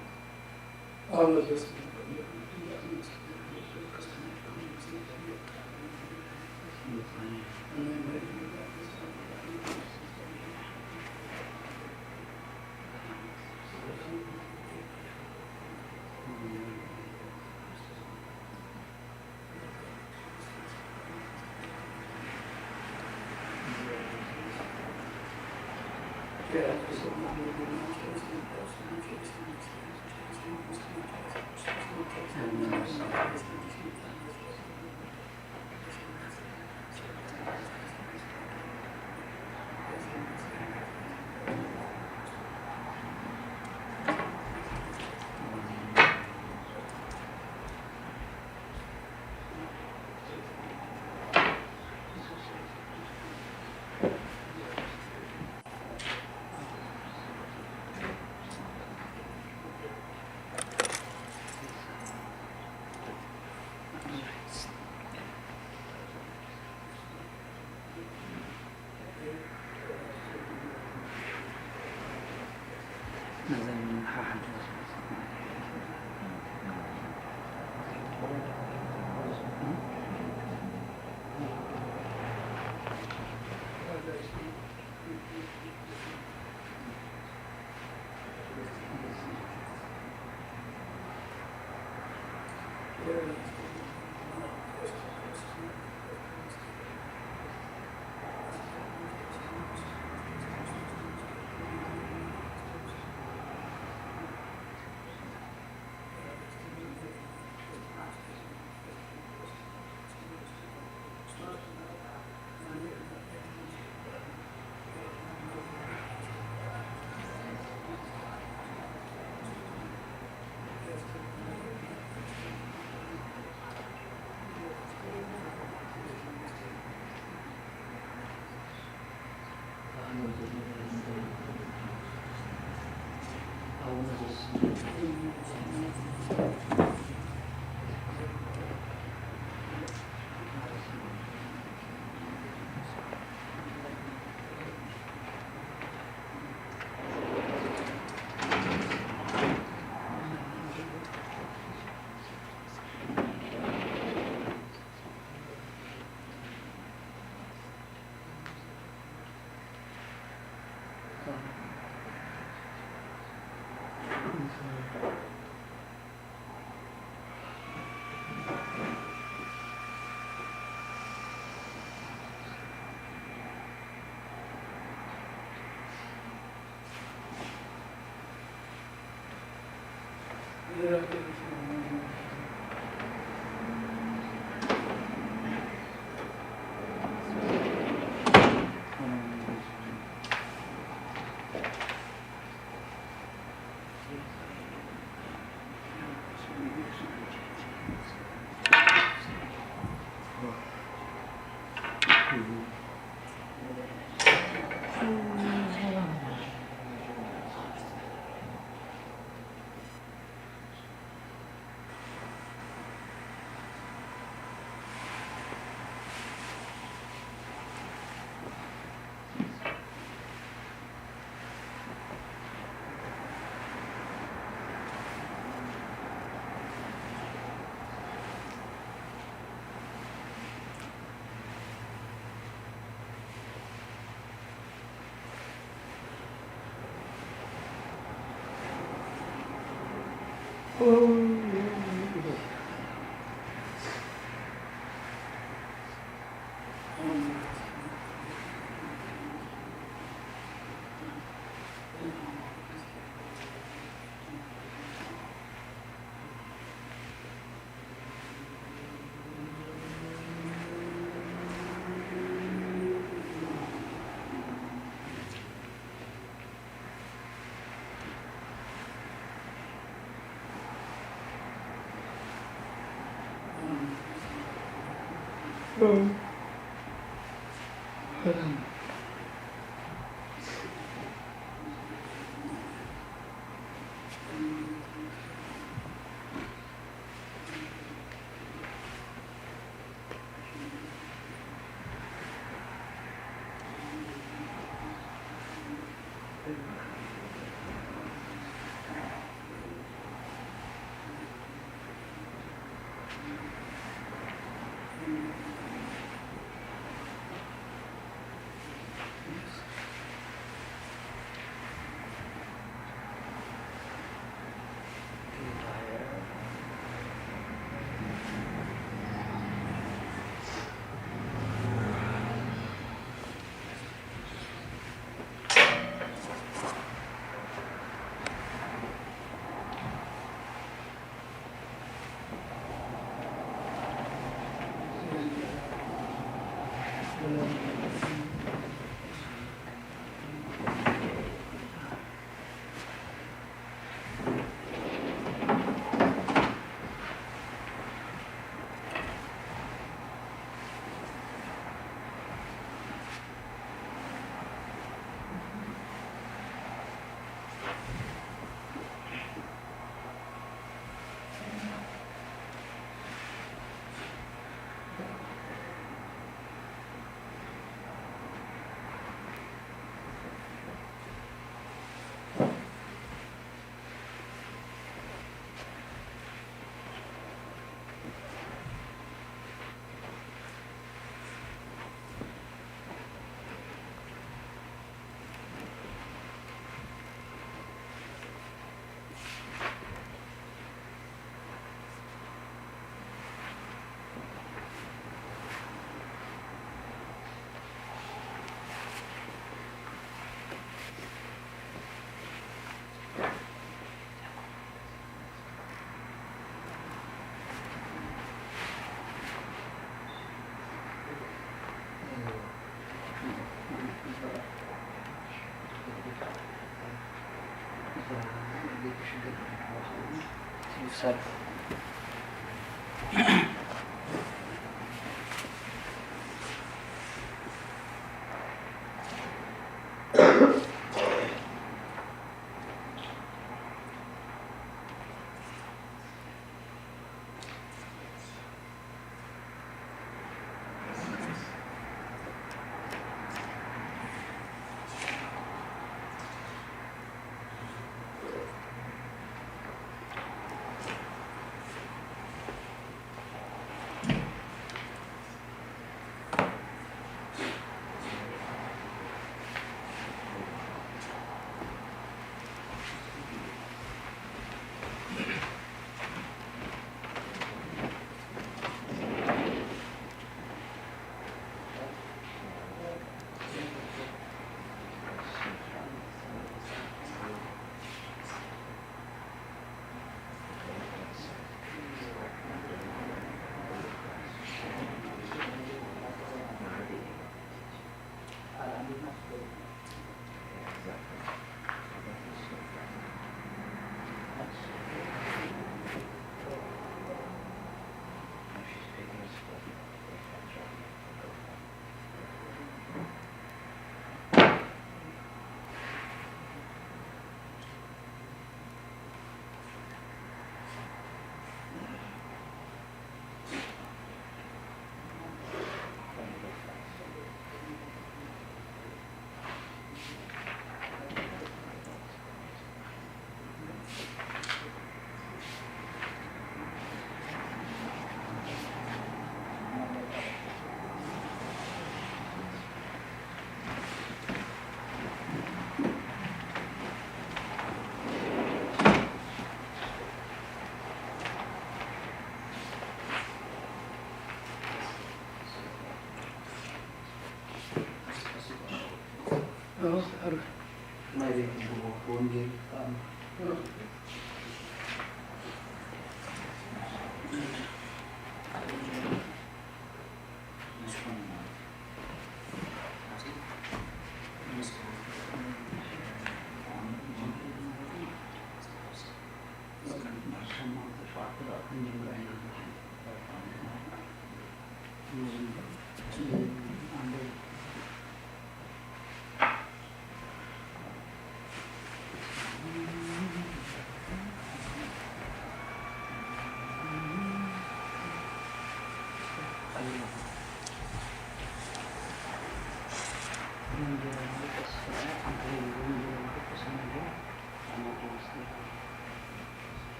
ይፍሰል።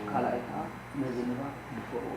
ካልኣይ ከዓ ነዚ ንባብ ድፈርዎ።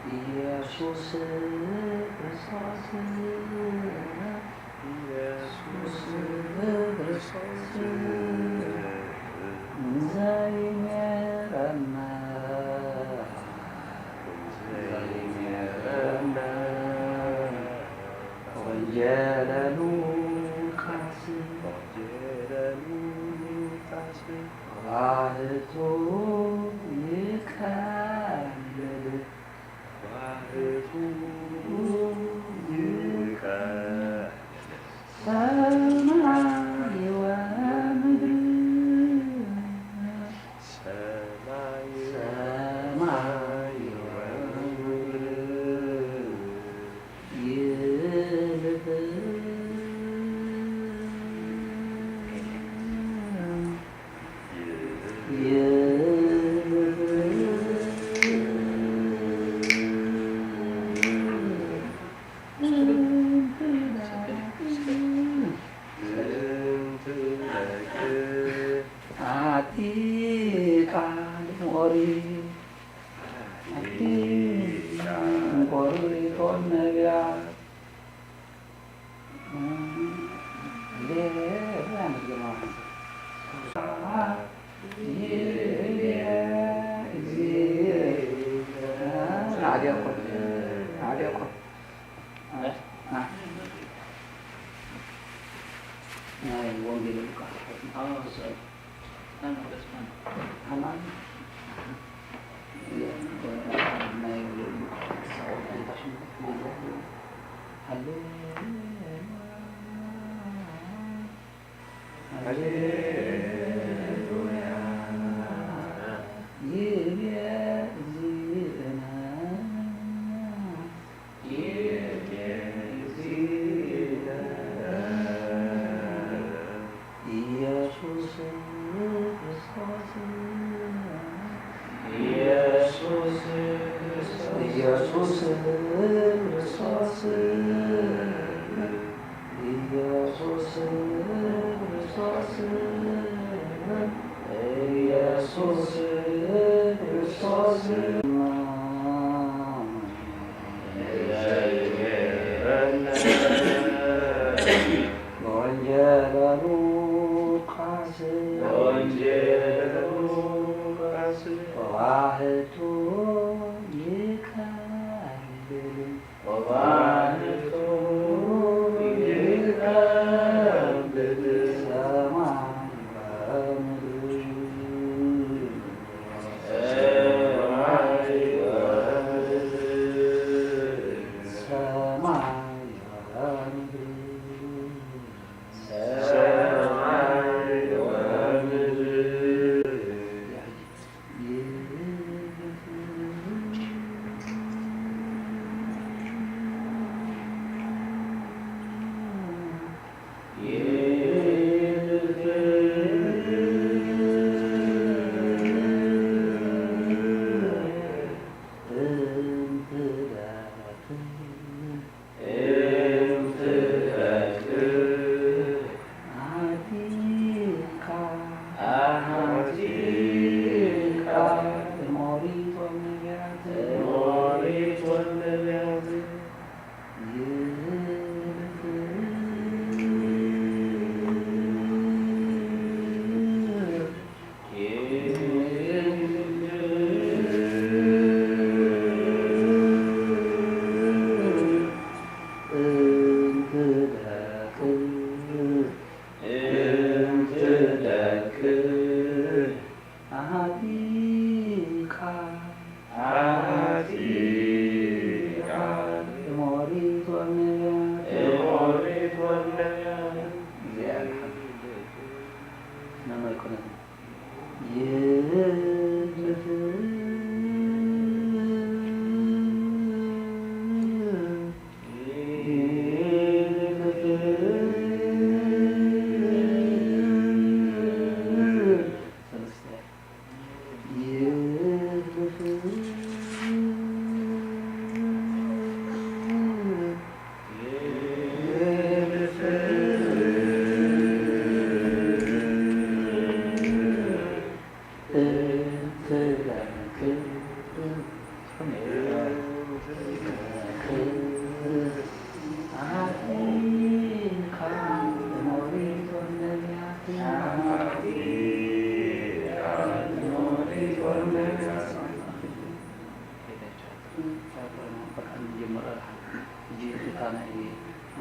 ኢየሱስ ክርስቶስ፣ ኢየሱስ ክርስቶስ ዘይሜረና ጀለሉ ቃስ ጀለሉ ቃስ ባህቱ ይቀልል ባህቱ ይቀልል ሰማይ ወምድር ሰማይ ሰማይ ወምድር ይልፍ ይልፍ ዓቲቃ ኦሪት ዓቲቃ ኦሪት ነቢያት ናይ ወንጌል ሉቃስ ኢየሱስ ክርስቶስ ኢየሱስ ክርስቶስ ኢየሱስ ክርስቶስ ኢየሱስ ክርስቶስ ኢየሱስ ክርስቶስ ወንጌለ ሉቃስ ወንጌለ ሉቃስ ተዋህዶ ይቀልል ተዋህዶ ይቀልል ሰማይ ወምድር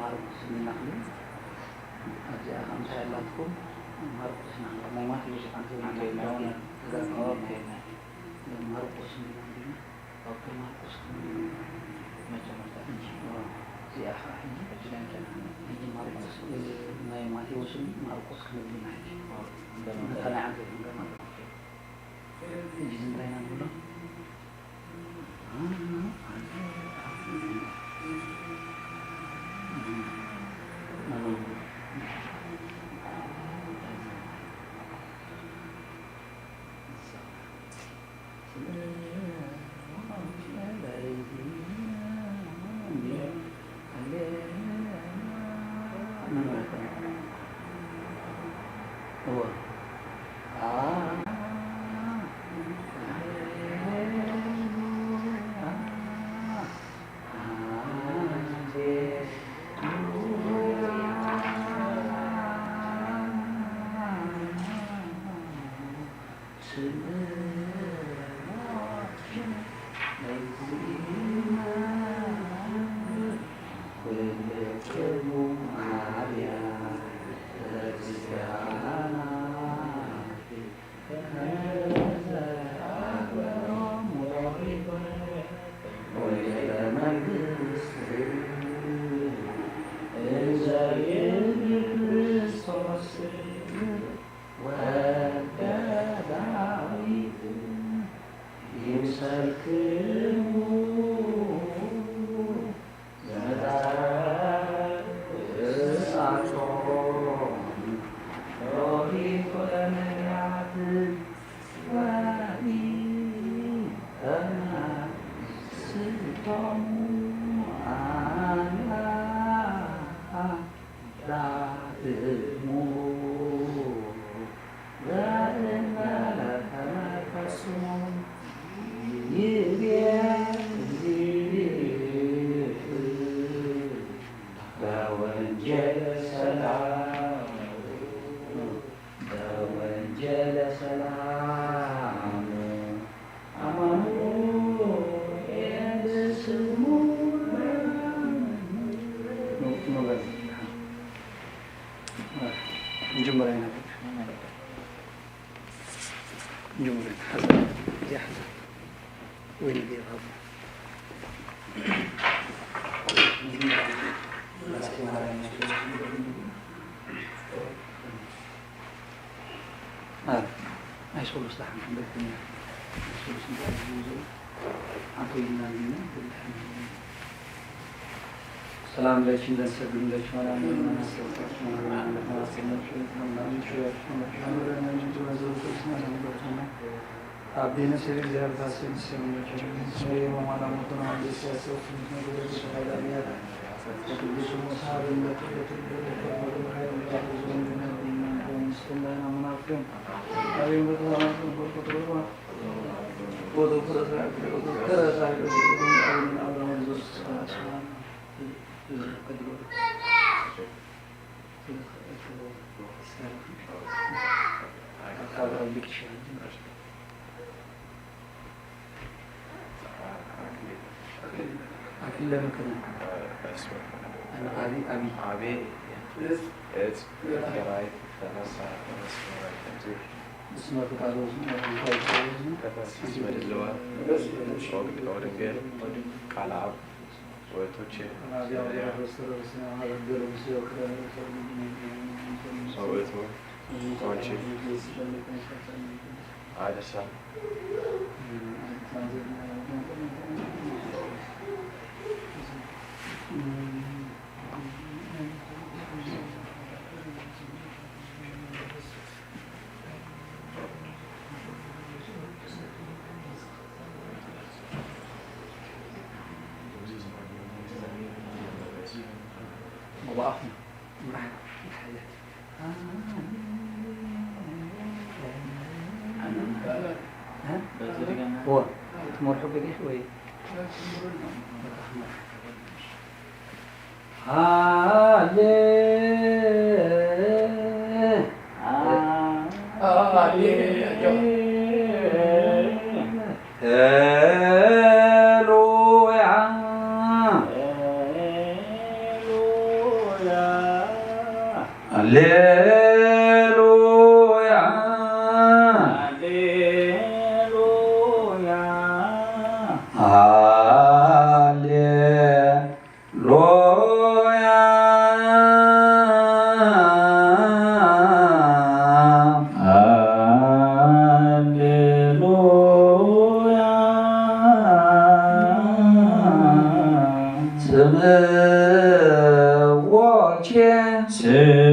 ማርቆስ እንዲና ክብል ኣብዚኣ ከ እንታይ ኣላትኩም? ማርቆስ ኢና ንብላ። ናይ ማቴዎስ ሓንቲ ሓንቲ ናይ ናይ ተጋጣሚ ኦኬ። ናይ ማርቆስ እንዲና እንዲና ኦኬ። ማርቆስ ክንብል መጀመርታ ሕጂ እዚኣ ኸዓ ሕጂ ሕጂ ናይ እንታይ ሕጂ ማርቆስ ናይ ማቴዎስን ማርቆስ ክንብል ኢና ሕጂ። ነታ ናይ ዓንተት ንገማት ሕጂ እንታይ ኢና ንብሎ? ወልደ ዳዊት ይምሰልክሙ መጻእክሙ ሎሊኮ ነቢያት ወኢተናስቶሙ ኣምላክ ዳእሙ በእመ ተመልከስሙ ይቤ እግዚእ በወንጌለ ሰላም በወንጌለ ሰላም። ኣማኑኤል ስሙ ንጀምር ኢና። ንጀምር ኢና። ሓዛ። እዚኣ ሓዛ። ወይ ንጌራ። ናይ ሶሉስ ደሓን ክንደኩም እያ። ናይ ሶሉስ እንታይ እዩ ዝብሉ? ሓንቲ ኢልና እንዲና፣ ብድሓን ሰላም ለኪ እንዘንሰግድ ለኪ ማርያም። አብ ዲነ ስለ እግዚአብሔር ታስብ ሲሆን ለኪ ስለ የመማላ ሞተና እንደ ሲያሰብ ስምት ነገር ተፋይዳ ብያት ቅዱስ ሞሳ በለቱ ለትግር ለተግር ኃይል ለባህር ዘወንድና ዲና ወንስትና መናፍቅን አብዮን በተማማት ቁጥሩ እስመ ፍቃዱ ወዝኑ ወመንፈስ ወዝኑ ተፈስ መድልዋ ወግድ ወድንግል ቃል አብ ወቶች ሰውእቱ ቶንቺ አደሳ ትመርሑ ገዲሽ ወይ ሃሌ ሃሌሉያ ሃሌ ሉያ፣ ሃሌሉያ። ስምዎቼ፣ ስምዎቼ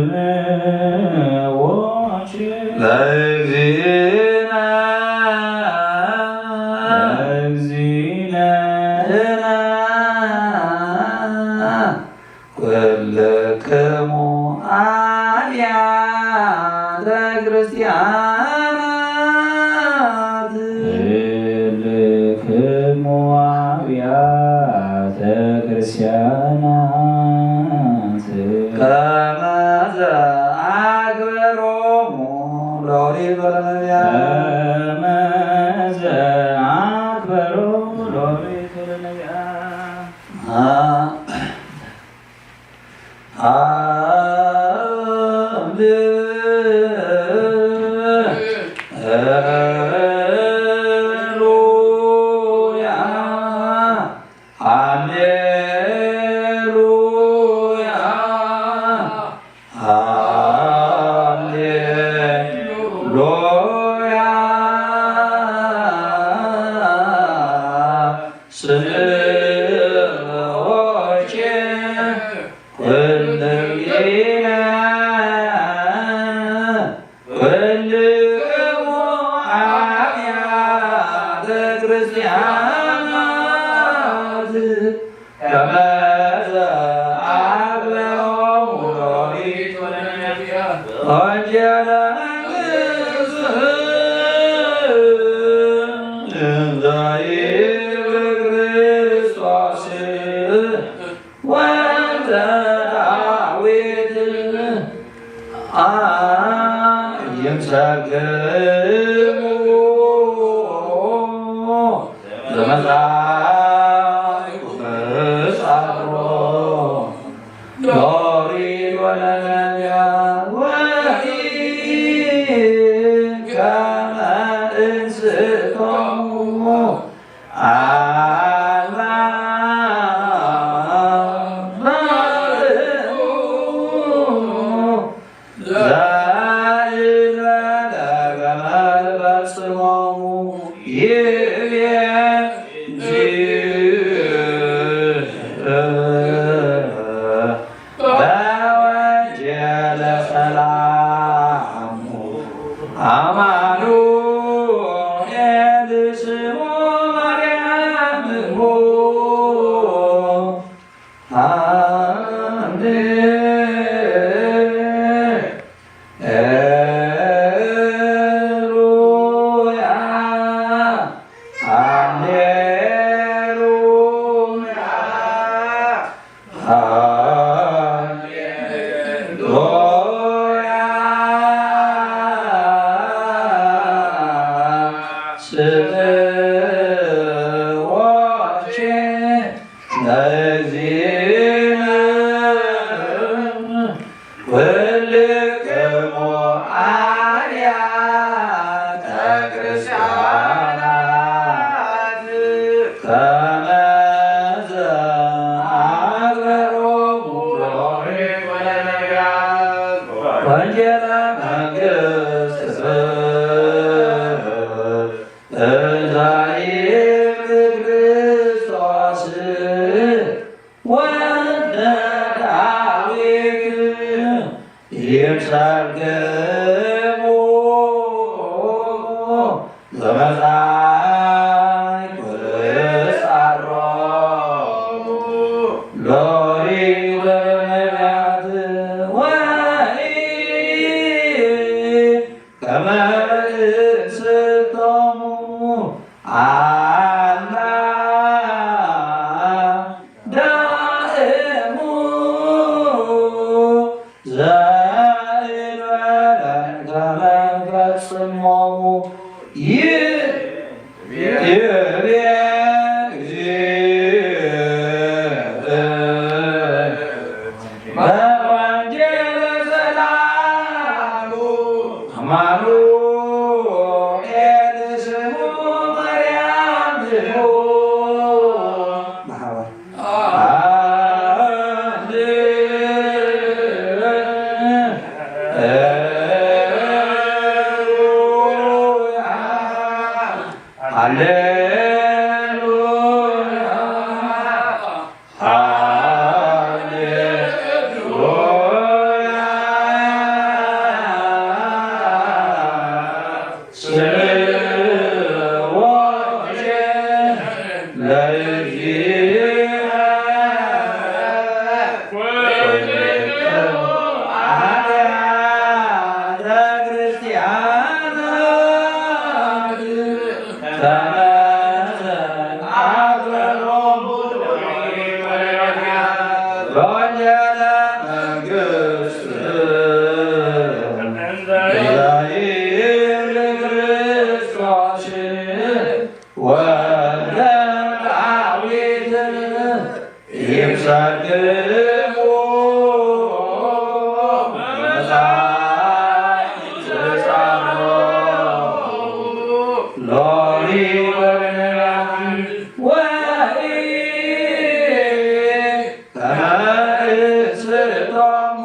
ለእግዚእነ፣ ለእግዚእነ። ኩልክሙ አብያተ ክርስቲያናት። ኩልክሙ አብያተ ክርስቲያናት። ከመዘ አክበሮሙ ሎሪት ወለነቢያት። ከመዘ አክበሮሙ ሎሪት ወለነቢያት። አ- ስምዖቼ ኩልነ ኩልክሙ አብያተ ክርስቲያናት ከመዘ አክበሮሙ ሎሪት ወለነቢያት። ወንጌለ መንግሥት እንዘ ይብል ክርስቶስ ወልደ ዳዊት። አ- ይምሰልክሙ ዘመጻእኩ በጻሮ ሎሪት ወለነቢያት ወኢከመ እንስቶሙ አላ ባርኩ ዘእንበለ ከመ ትፈጽሞሙ ይቤ እንጂ። በወንጌለ ሰላሙ አማኑኤል ስሙ ማርያም እሙ። ሃሌሉያ፣ ሃሌሉያ። ሃሌሉያ። ስምዖን ለእግዚእነ ኩልክሙ አብያተ ክርስቲያናት ከመዘ አክበሮሙ ሎሪት ወለነቢያት ወንጌለ መንግሥት እንዘ ይብል ክርስቶስ ወልደ ዳዊት ይምሰልክሙ ዘመጻእኩ እጻሮሙ ሎሪት ወነቢያት ወኢ ከመ እንስቶሙ አላ ዳእሙ ዘእንበለ ከመ ንፈጽሞሙ ይ- ይቤ እግዚእ። በወንጌለ ሰላሙ አማኑኤል ስሙ ማርያም እሙ። ለእግዚእነ ኩልክሙ አብያተ ክርስቲያናት ከመ ተንአገሮሙ ወንጌለ መንግሥት እንዘ ይብል ክርስቶስ ወልደ ዳዊት ይምሰልዎ መጻኢ ተጻሮ ሎሚ ወበነቢያት ወኢ ከመ እስእቶሙ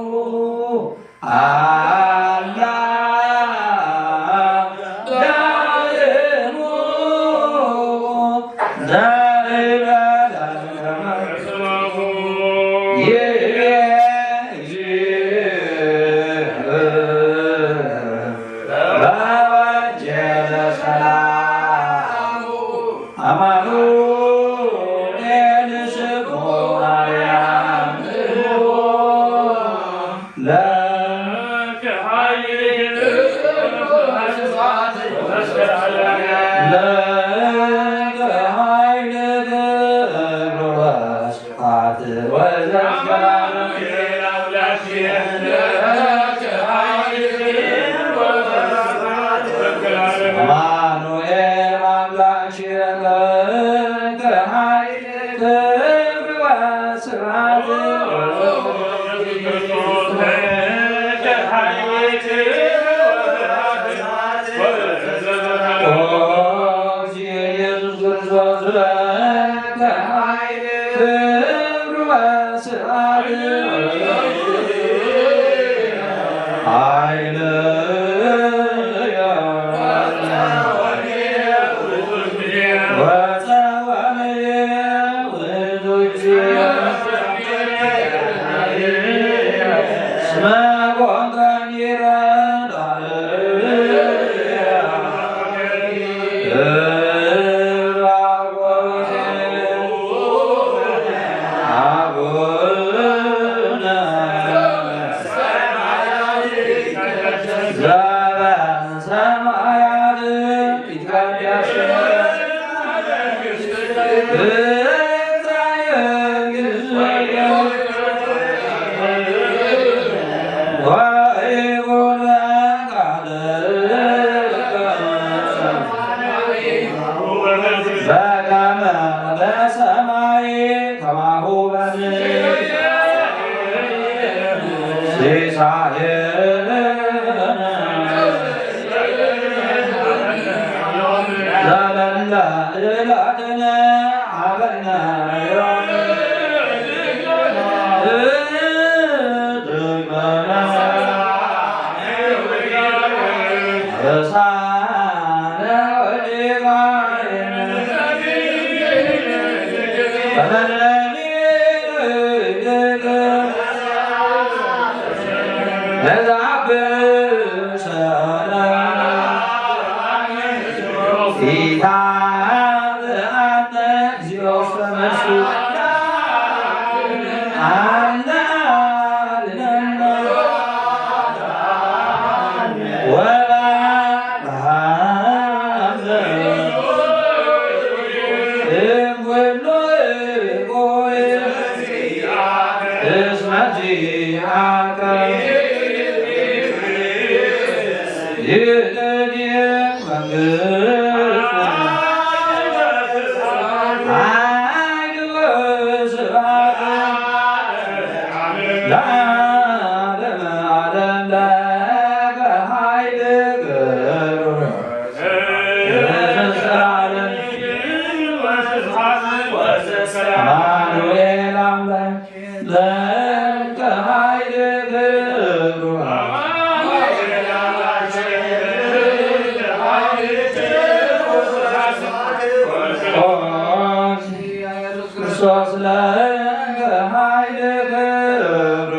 አላ ዳእሙ ዘእበለ ይቤ እግዚእ በወንጌለ ሰላም አማኑኤል ስሙ ማርያም ለከ ኃይል ለከ ኃይል ክብር ወስብሐት ወዘዝጋር አማኑኤል አምላክ ለከ ኃይል ክብር ወስብሐት ኦ ኢየሱስ ክርስቶስ ለከ ኃይል ክብር ወስብሐት ኃይል ሰማያት ይትቀደስ ስምከ ወይኩን ፈቃድከ በከመ በሰማይ ከማሁ በምድር ሲሳየነ ዘለለ ዕለትነ ሀበነ ዮም አማኑኤል አምላክ ለከ ኃይል ክብሩ ክርስቶስ ለከ ኃይል ክብሩ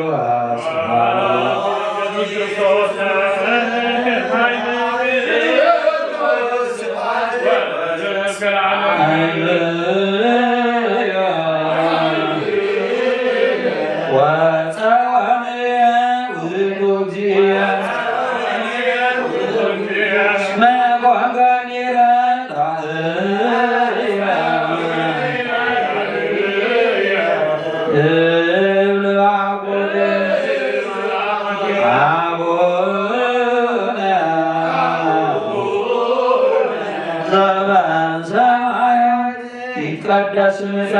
ይትቀደስ ስምከ።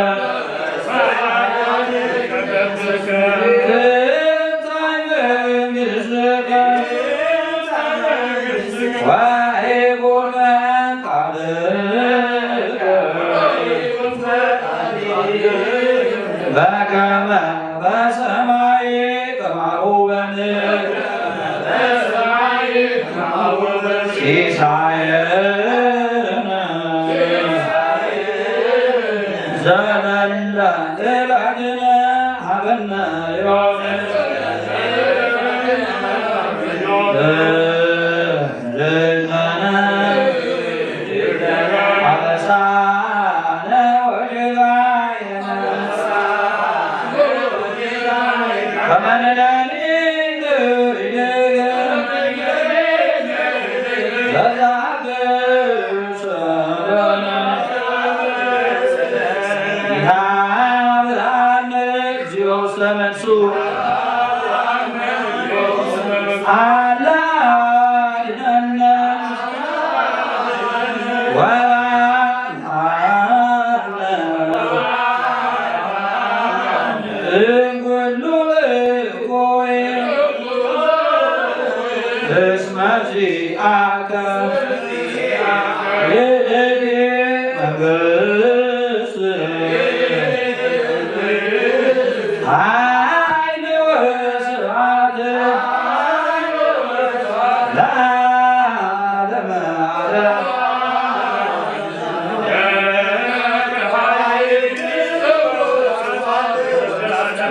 ትምጻእ መንግስትከ። ወይኩን ፈቃድከ። በከመ በሰማይ ከማሁ በምድር። ሲሳየነ ዘለለ ዕለትነ ሀበነ ዮም። ርህራነ አበሳነ ወጌጋየነ። ከመ ንሕነኒ ንሪድግ ለዘአብሰሎነ። ኢሃብአነ እግዚኦ ውስተ መንሱ። አላ አድነነ ወአድነነ እምኩሉ እኩይ እስመ ዚአከ ይእቲ መንግስት። ኃይል ወስብሐት ለዓለመ ዓለም።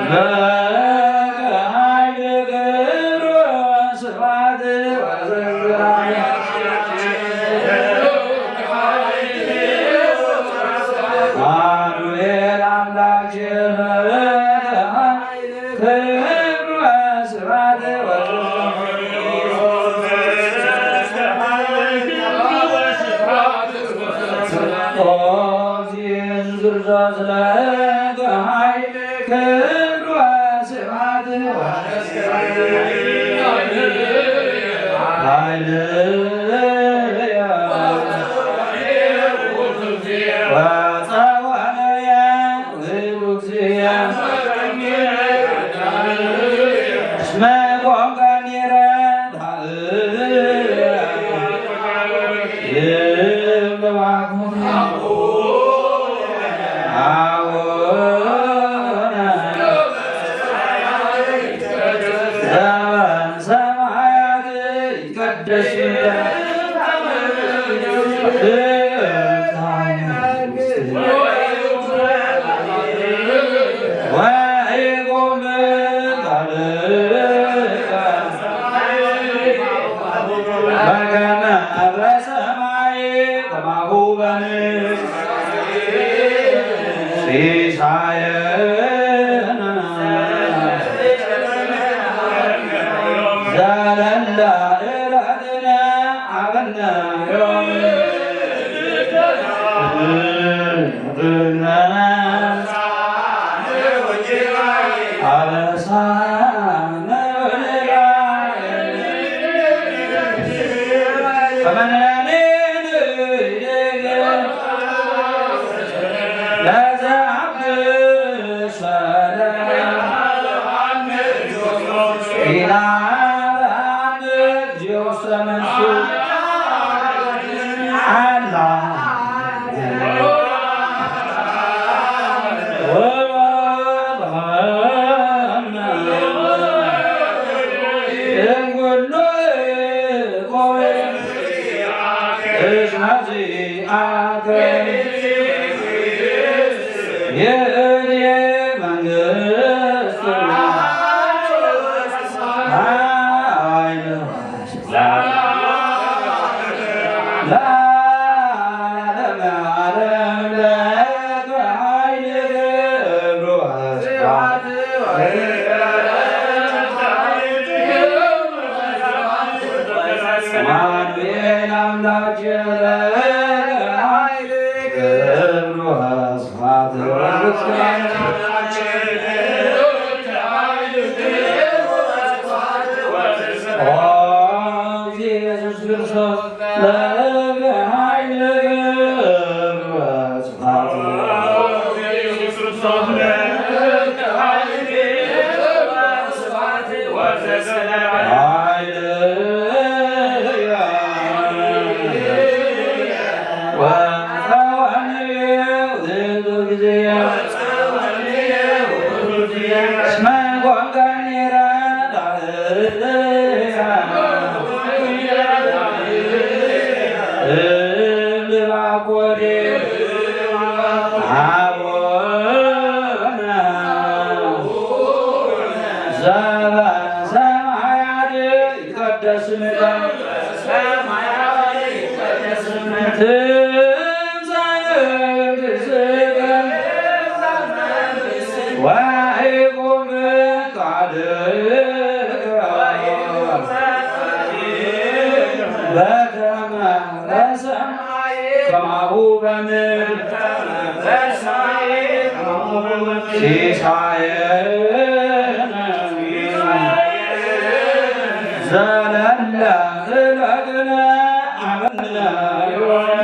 ለከ ኃይል ክብር ወስብሐት ወዘንግሃ። አሜን። አምላክ ክብር ወስብሐት ወዘንግሃ። ኦ ኢየሱስ ክርስቶስ ለከ ኃይል ክብር ወስብሐት። ሃሌሉያ። ወጸወነያ ውእቱ እግዚእ። እስመ ኮንከ ኒረ ይብለዋኩ። አቡነ ዘበሰማያት ይትቀደስ ስምከ። ትምጻእ መንግስትከ። ወይኩን ፈቃድከ በከመ በሰማይ ከማሁ በምድር። ሲሳየነ ዘለለ ዕለትነ ሀበነ ዮም። ለዓለመ ዓለም ለከ ኃይል ክብር ወስብሐት። አማኑኤል አምላክ ለከ ኃይል ክብር ወስብሐት። ኦ ኢየሱስ ክርስቶስ ለከ ኃይል ክብር ወስብሐት። ዘበሰማያት ይትቀደስ ስምከ። ትምጻእ መንግሥትከ። ወይኩን ፈቃድከ በከመ በሰማይ ከማሁ በምድር። ሲሳየነ ዘለለ ዕለትነ ሀበነ ዮም።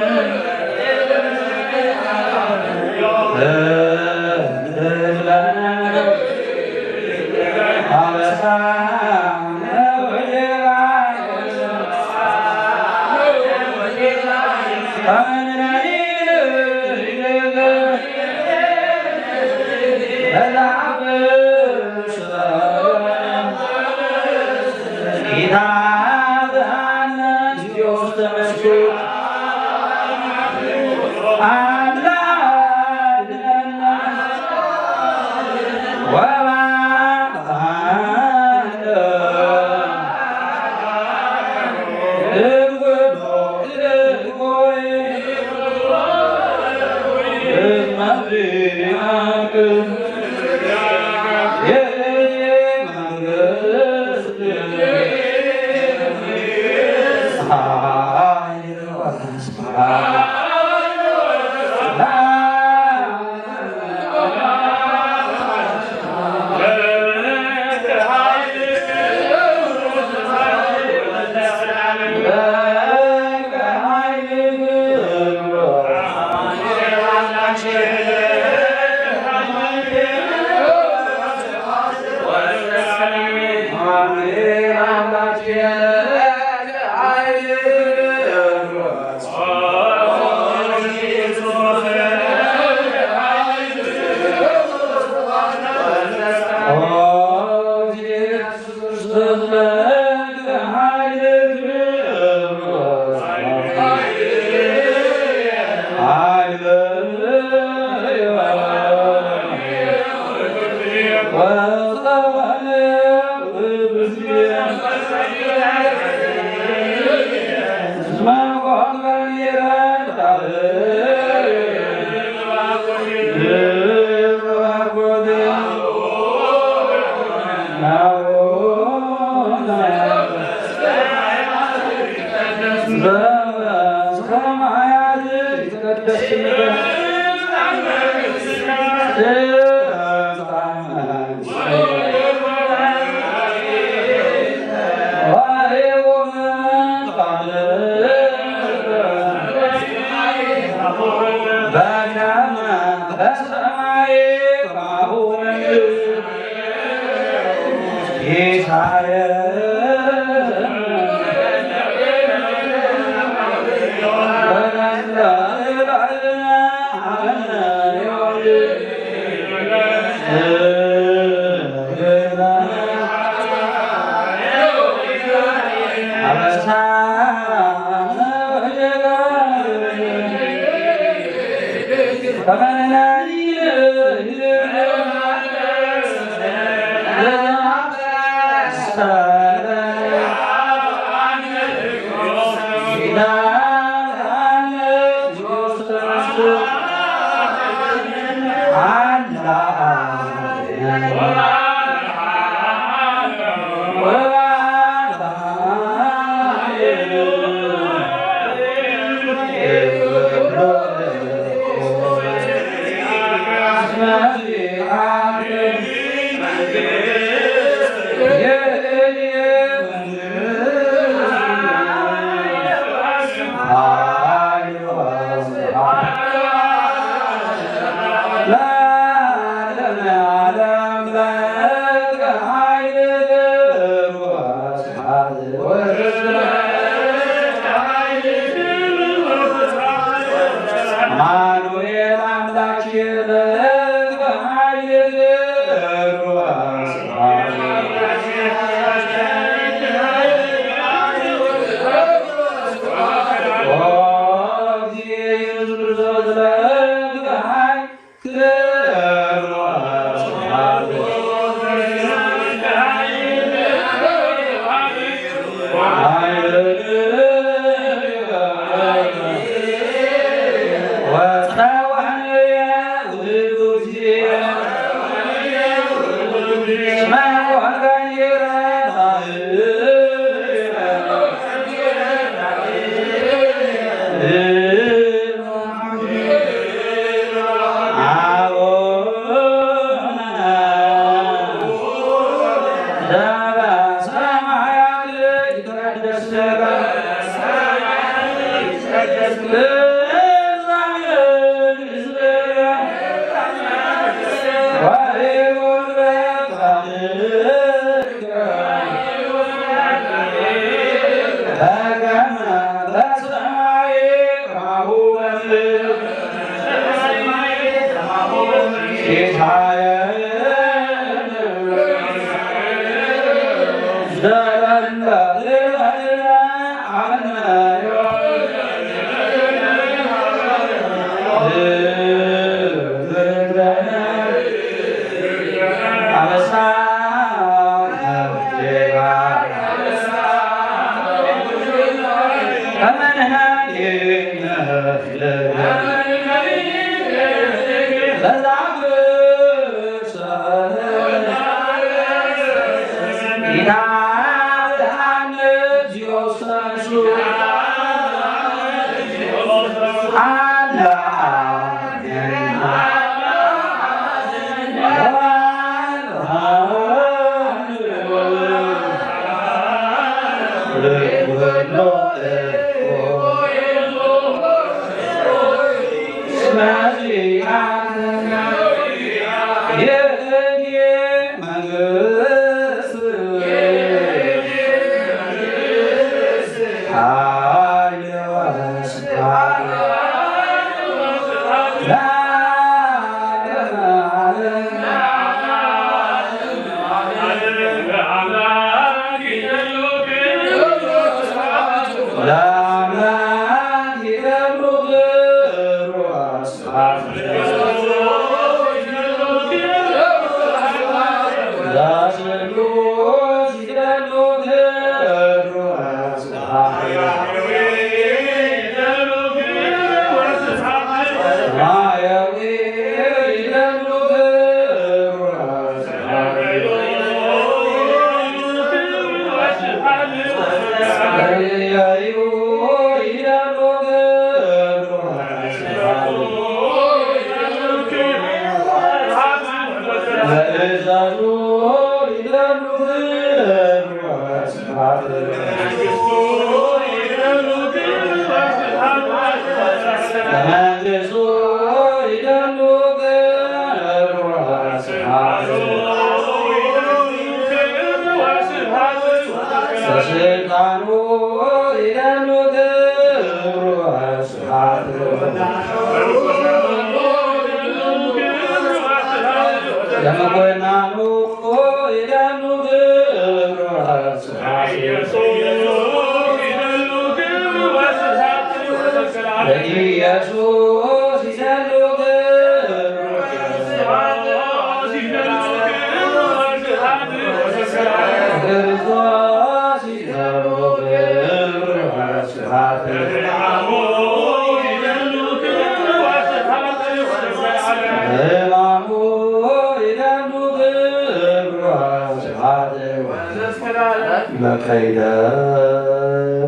ለከይደ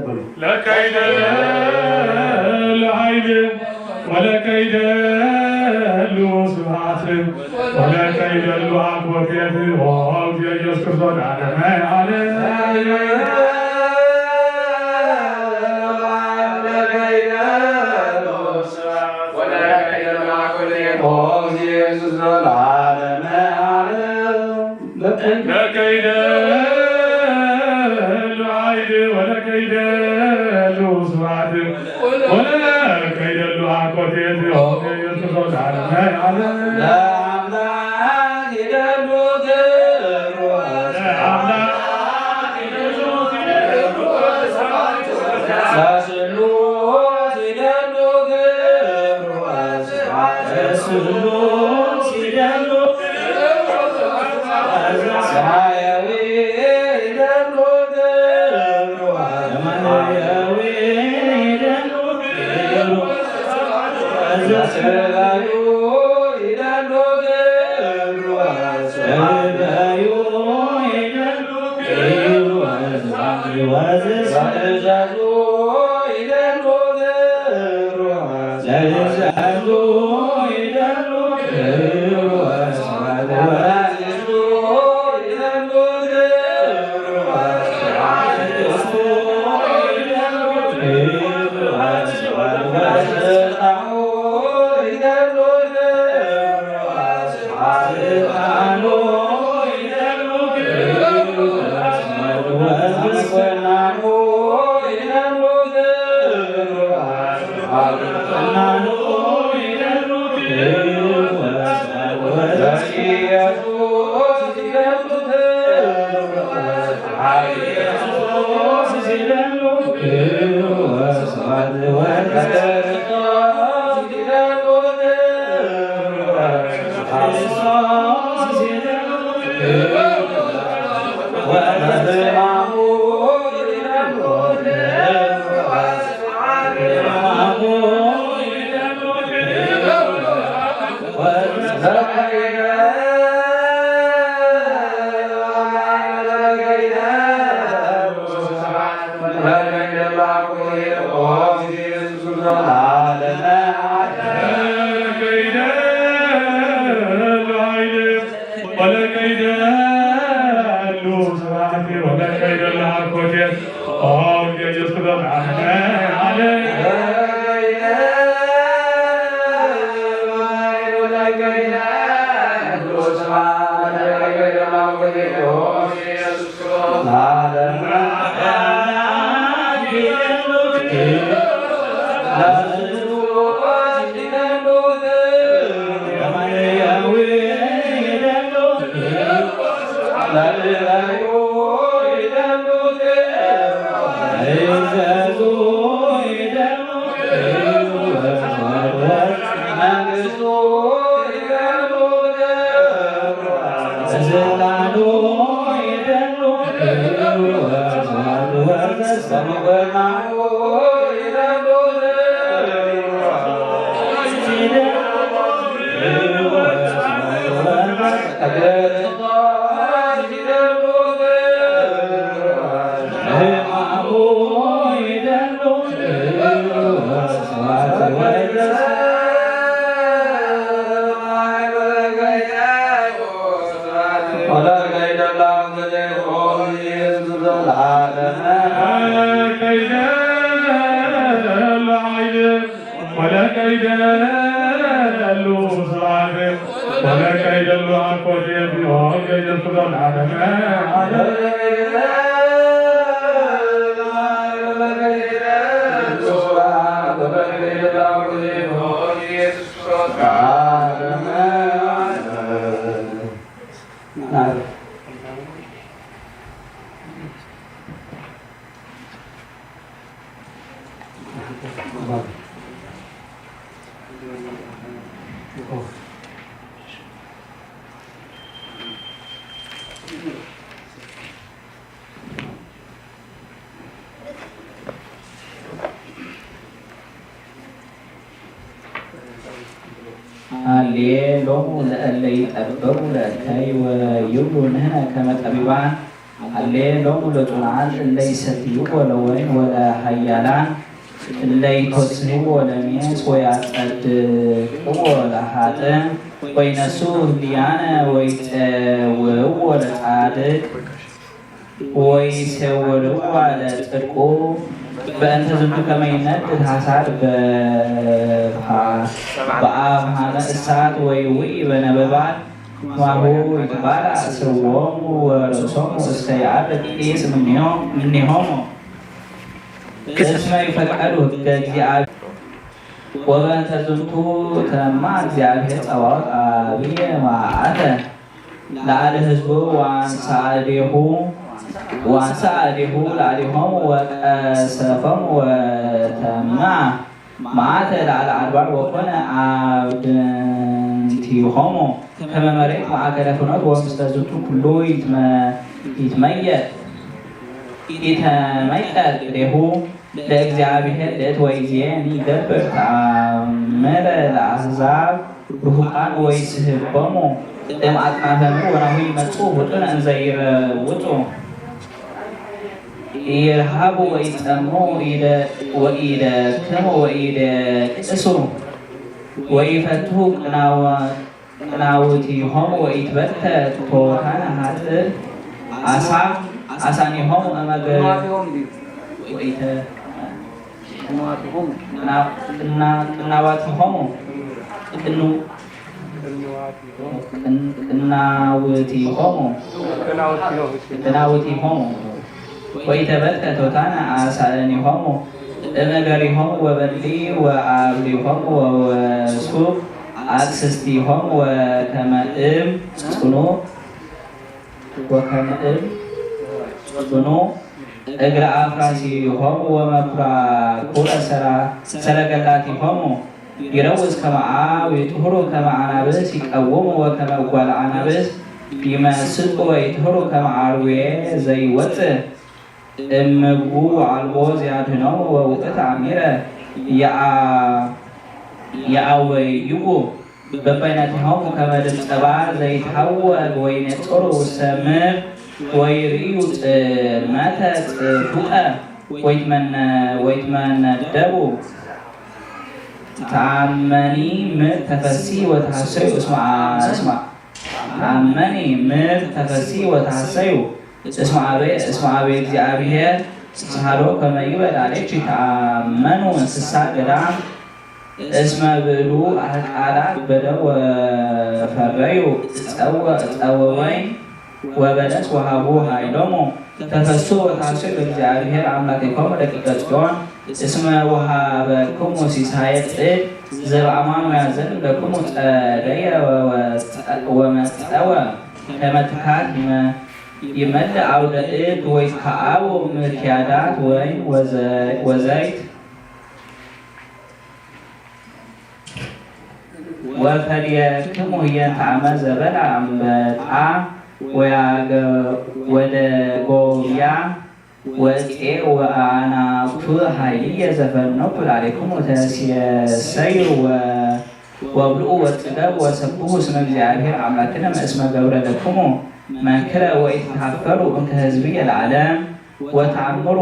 ብሉ። ለከይደ ለዓይን ወለከይደ ለስብሐት ወለከይደ ለአኮቴት ኦ ኢየሱስ ክርስቶስ ለዓለመ ዓለም። ለከይደ ለዓይን ወለከይደ ለስብሐት ወለከይደ ለአኮቴት ኦ ኢየሱስ ክርስቶስ ለዓለመ ዓለም። ለከይደ ለዓይን ወለከይደ ለስብሐት ወለከይደ ለአኮቴት ኦ ኢየሱስ ክርስቶስ ለዓለመ ለአምላክ ይደሉ ክብሩ ለአምላክ ይደሉ ክብሩ ለስሉስ ይደሉ ክብሩ ለስሉስ ይደሉ ክብሩ ሰማያዊ ይደሉ ክብሩ ሰማያዊ ይደሉ ክብሩ ሃሌ ሎሙ ለእለ ይጠበቡ ለእከይ ወይብሉ፣ ንሕነ ከመ ጠቢባን። ሃሌ ሎሙ ለጽኑዓን እለ ይሰትይዎ ለወይን ወለሃያላን እለ ይኮስህዎ ለሜስ ወያጸድቅዎ ለሃጥእ ወይነሱ ህልያነ ወይጼውዎ ለጻድቅ ወይሴወልዋ ለጽድቁ። በእንተ ዝንቱ ከመ ይነድድ ሐሳድ በብሃ በአብሃመ እሳት ወይውኢ በነበልባል፣ ከማሁ ይትባላዕ ስርዎሙ ወርእሶሙ እስከ ይዐርግ ጢስ እምኔሆ- እምኔሆሙ። እስመ ይፈቀዱ ህገ እግዚአብሔር። ወበእንተ ዝንቱ ተማ እግዚኣብሔር ጸባኦት አብየ መዓተ ለዓለ ህዝቡ ወአንሳ እዴሁ ወአንሳ እዴሁ ለዓሌሆሙ ወቀሰፎሙ ወተማ መዓተ ለዓለ አድባር ወኮነ አብድንቲሆሙ ከመ መሬት ማእከለ ፍኖት ወምስለ ዝንቱ ኩሉ ይትመ- ይትመየጥ ኢተመይጠት እዴሁ ለእግዚአብሔር ለእት ወይዜን ይገብር ተአምረ ለአሕዛብ ርሁቃን ወይስሕቦሙ እም አጽናፈ ምድር ወናሁ ይመጽኡ ውጡን እንዘ ይረውጹ ይርሃቡ ወይጸሙ ወኢደክሙ ወኢደቅሱ ወይፈትሁ ቅናወ ቅናውቲሆሙ ወኢትበተ ቶታነ ሀጥእ አሳ አሳኒሆሙ እመገ ወኢተ ቅናዋቲሆሙ ቅናውቲሆሙ ቅናውቲሆሙ ወኢተበትከ ቶታነ አሳእኒሆሙ እመገሪሆሙ ወበሊ ወአብሊሆሙ ወወሱብ አቅስስቲሆሙ ወከመ እም ጽኑ ወከመ እም ጽኑ እግረ አፍራሲሆሙ ወመኩራኩረ ሰረገላቲሆሙ ይረውጽ ከመ አብ ይጥህሩ ከመ አናብስ ይቀውሙ ወከመ እጓለ አናብስ ይመስጡ ወይጥህሩ ከመ አርዌ ዘይወጽእ እምግቡ ወአልቦ ዘያድህኖሙ ወውእቱ አሚረ የአወይዎ በበይናቲሆሙ ከመ ድምጸ ባር ዘይትሐወግ ወይነጽሩ ውስተ ምድር ወይርእዩ ጽልመተ ጽፉቀ ወይትመነ ወይትመነደቡ ተአመኒ ምድር ተፈሲ ወተሐሰዩ እስማ እስማ ተአመኒ ምድር ተፈሲ ወተሐሰዩ እስማ አቤ እስማ አቤ እግዚአብሔር ስሳሎ ከመ ይበል አሌኪ ተአመኑ እንስሳ ገዳም እስመ ብእሉ አህቃላት በደው ወፈረዩ እጸወ እጸወ ወይን ወበለስ ወሃቡ ኃይሎሙ ተፈሱ ወታሱ እግዚአብሔር አምላክኮሙ ደቂቀ ጽዮን እስመ ወሃበክሙ ሲሳየ ጽድ ዘበአማኑ ያዘን ለክሙ ጸደየ ወመጸወ ከመትካት ይመልእ አውደ እድ ወይትከአቡ ምክያዳት ወይን ወዘይት ወፈድየክሙ ህየንተ አመ ዘበላ አንበጣ ወደጎብያ ወጤ ወአናኩ ኃይልየ ዘፈነኩ ላዕሌክሙ ተሴሰዩ ወብልዑ ወጽገቡ ወሰብሑ ስመ እግዚአብሔር አምላክነ እስመ ገብረ ለክሙ መንክረ ወኢትትሃፈሩ እንተ ህዝብየ ለዓለም ወተአምሩ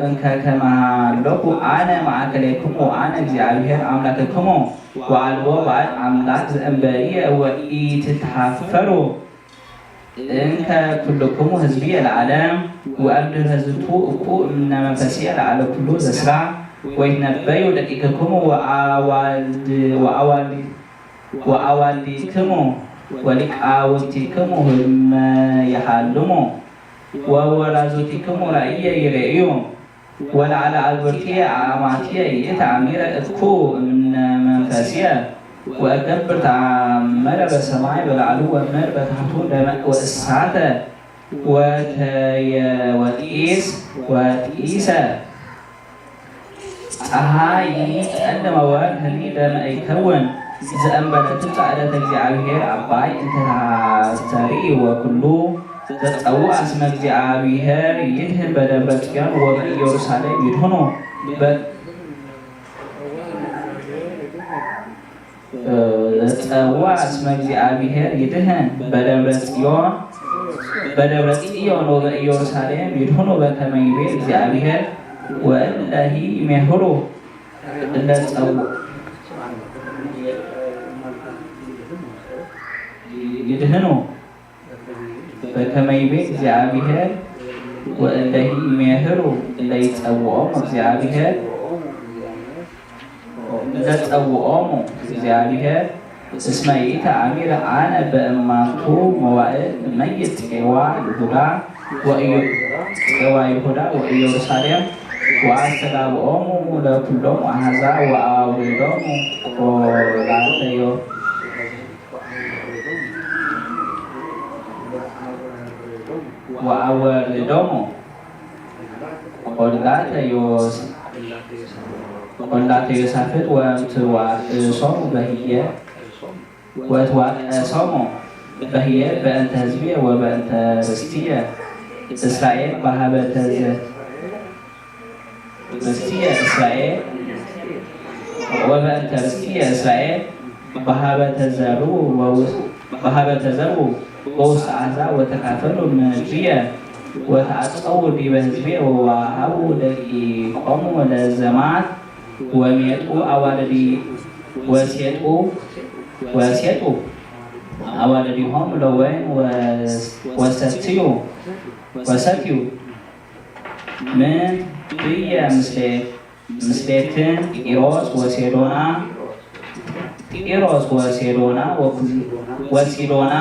እንከ ከመሃለኩ አነ ማእከሌክሙ አነ እግዚአብሔር አምላክክሙ ወአልቦ ባዕድ አምላክ ዘእንበሪየ ወኢትትሃፈሩ እንከ ኩልክሙ ህዝብየ ለዓለም ወእምድህረ ዝንቱ እኩ እምነ መንፈስየ ለዓለ ኩሉ ዘስራ ወይትነበዩ ደቂቅክሙ ወአዋልድ ወአዋልድ ወአዋልዲክሙ ወሊቃውንቲክሙ ህልመ ይሃልሙ ወወራዙቲክሙ ራእየ ይርእዩ ወለዓለ አልብርትየ አማትየ ይእተ አሚረ እኩ እምነ መንፈስየ ወእገብር ተአምረ በሰማይ በላዕሉ ወምድር በታሕቱ ደመ ወእሳተ ወተየወጢስ ወጢሰ ፀሐይ ጸልመ ወርህኒ ደመ ይከውን ዘእንበለቱ ጻዕደተ እግዚአብሔር አባይ እንተ ታስተርኢ ወኩሉ ዘጸውአ ስመ እግዚአብሔር ይድህን በደብረ ጽዮን ወበኢየሩሳሌም ይድህኑ። ዘጸውአ ስመ እግዚአብሔር ይድህን በደብረ ጽዮን በደብረ ጽዮን ወበኢየሩሳሌም ይድህኑ በከመ ይቤ እግዚአብሔር ወእለሂ ይሜህሩ እለ ጸው ይድህኑ በከመ ይቤ እግዚአብሔር ወእለሂ ይሜህሩ እለ ይጸውዖሙ እግዚአብሔር እለ ጸውዖሙ እግዚአብሔር እስመ ይእተ አሚረ አነ በእማንቱ መዋእል እመይት ጼዋ ይሁዳ ወኢዮ ጼዋ ይሁዳ ወኢየሩሳሌም ወአስተጋብኦሙ ለኩሎሙ አሕዛብ ወአውረዶሙ ቆላተዮ ወአወረዶሙ ቆላተ ዮስ- ቆላተ ዮሳፍጥ ወእምትዋቅሶሙ በህየ ወእትዋቀሶሙ በህየ በእንተ ህዝብየ ወበእንተ ርስትየ እስራኤል በሀበ ተዘ- ርስትየ እስራኤል ወበእንተ ርስትየ እስራኤል በሀበ ተዘርዉ ወውስ- በሀበ ተዘርዉ ወውስተ አሕዛብ ወተካፈሉ ምድርየ ወተአጸዉ ዲበ ህዝብየ ወወሀቡ ደቂቆሙ ለዘማት ወሜጡ አዋልዲ ወሴጡ ወሴጡ አዋልዲሆሙ ለወይን ወስ- ወሰትዩ ወሰትዩ ምን ብየ ምስሌ ምስሌክን ጢሮስ ወሴዶና ጢሮስ ወሴዶና ወኩል- ወሲዶና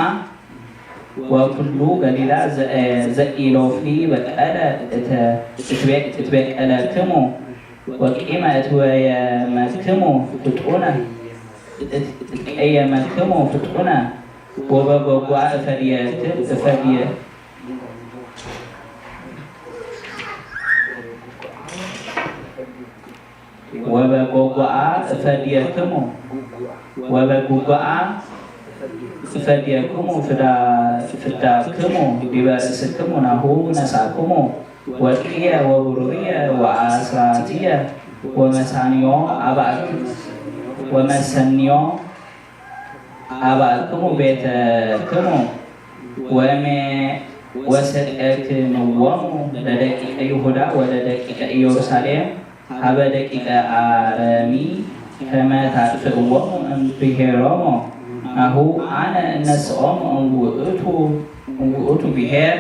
ወኩሉ ገሊላ ዘ- ዘኢሎፍሊ በቀለ እተ- እትቤ- እትቤቀለክሙ ወቂመ እትወየመክሙ ፍጡነ እት- እትቀየመክሙ ፍጡነ ወበጎጓ እፈድየክም እፈድየ ወበጎጓአ እፈድየክሙ ወበጉጓአ እፈድየክሙ ፍዳ- ፍዳክሙ ዲበ ርእስክሙ ናሁ ነሳክሙ ወርቅየ ወብሩርየ ወአስራትየ ወመሳንዮ አባእክ- ወመሰንዮ አባእክሙ ቤተክሙ ወሜ- ወሰጠክምዎሙ ለደቂቀ ይሁዳ ወለደቂቀ ኢየሩሳሌም ሀበ ደቂቀ አረሚ ከመ ታጥፍእዎሙ እምብሔሮሙ ናሁ አነ እነስኦሙ እምውእቱ እምውእቱ ብሔር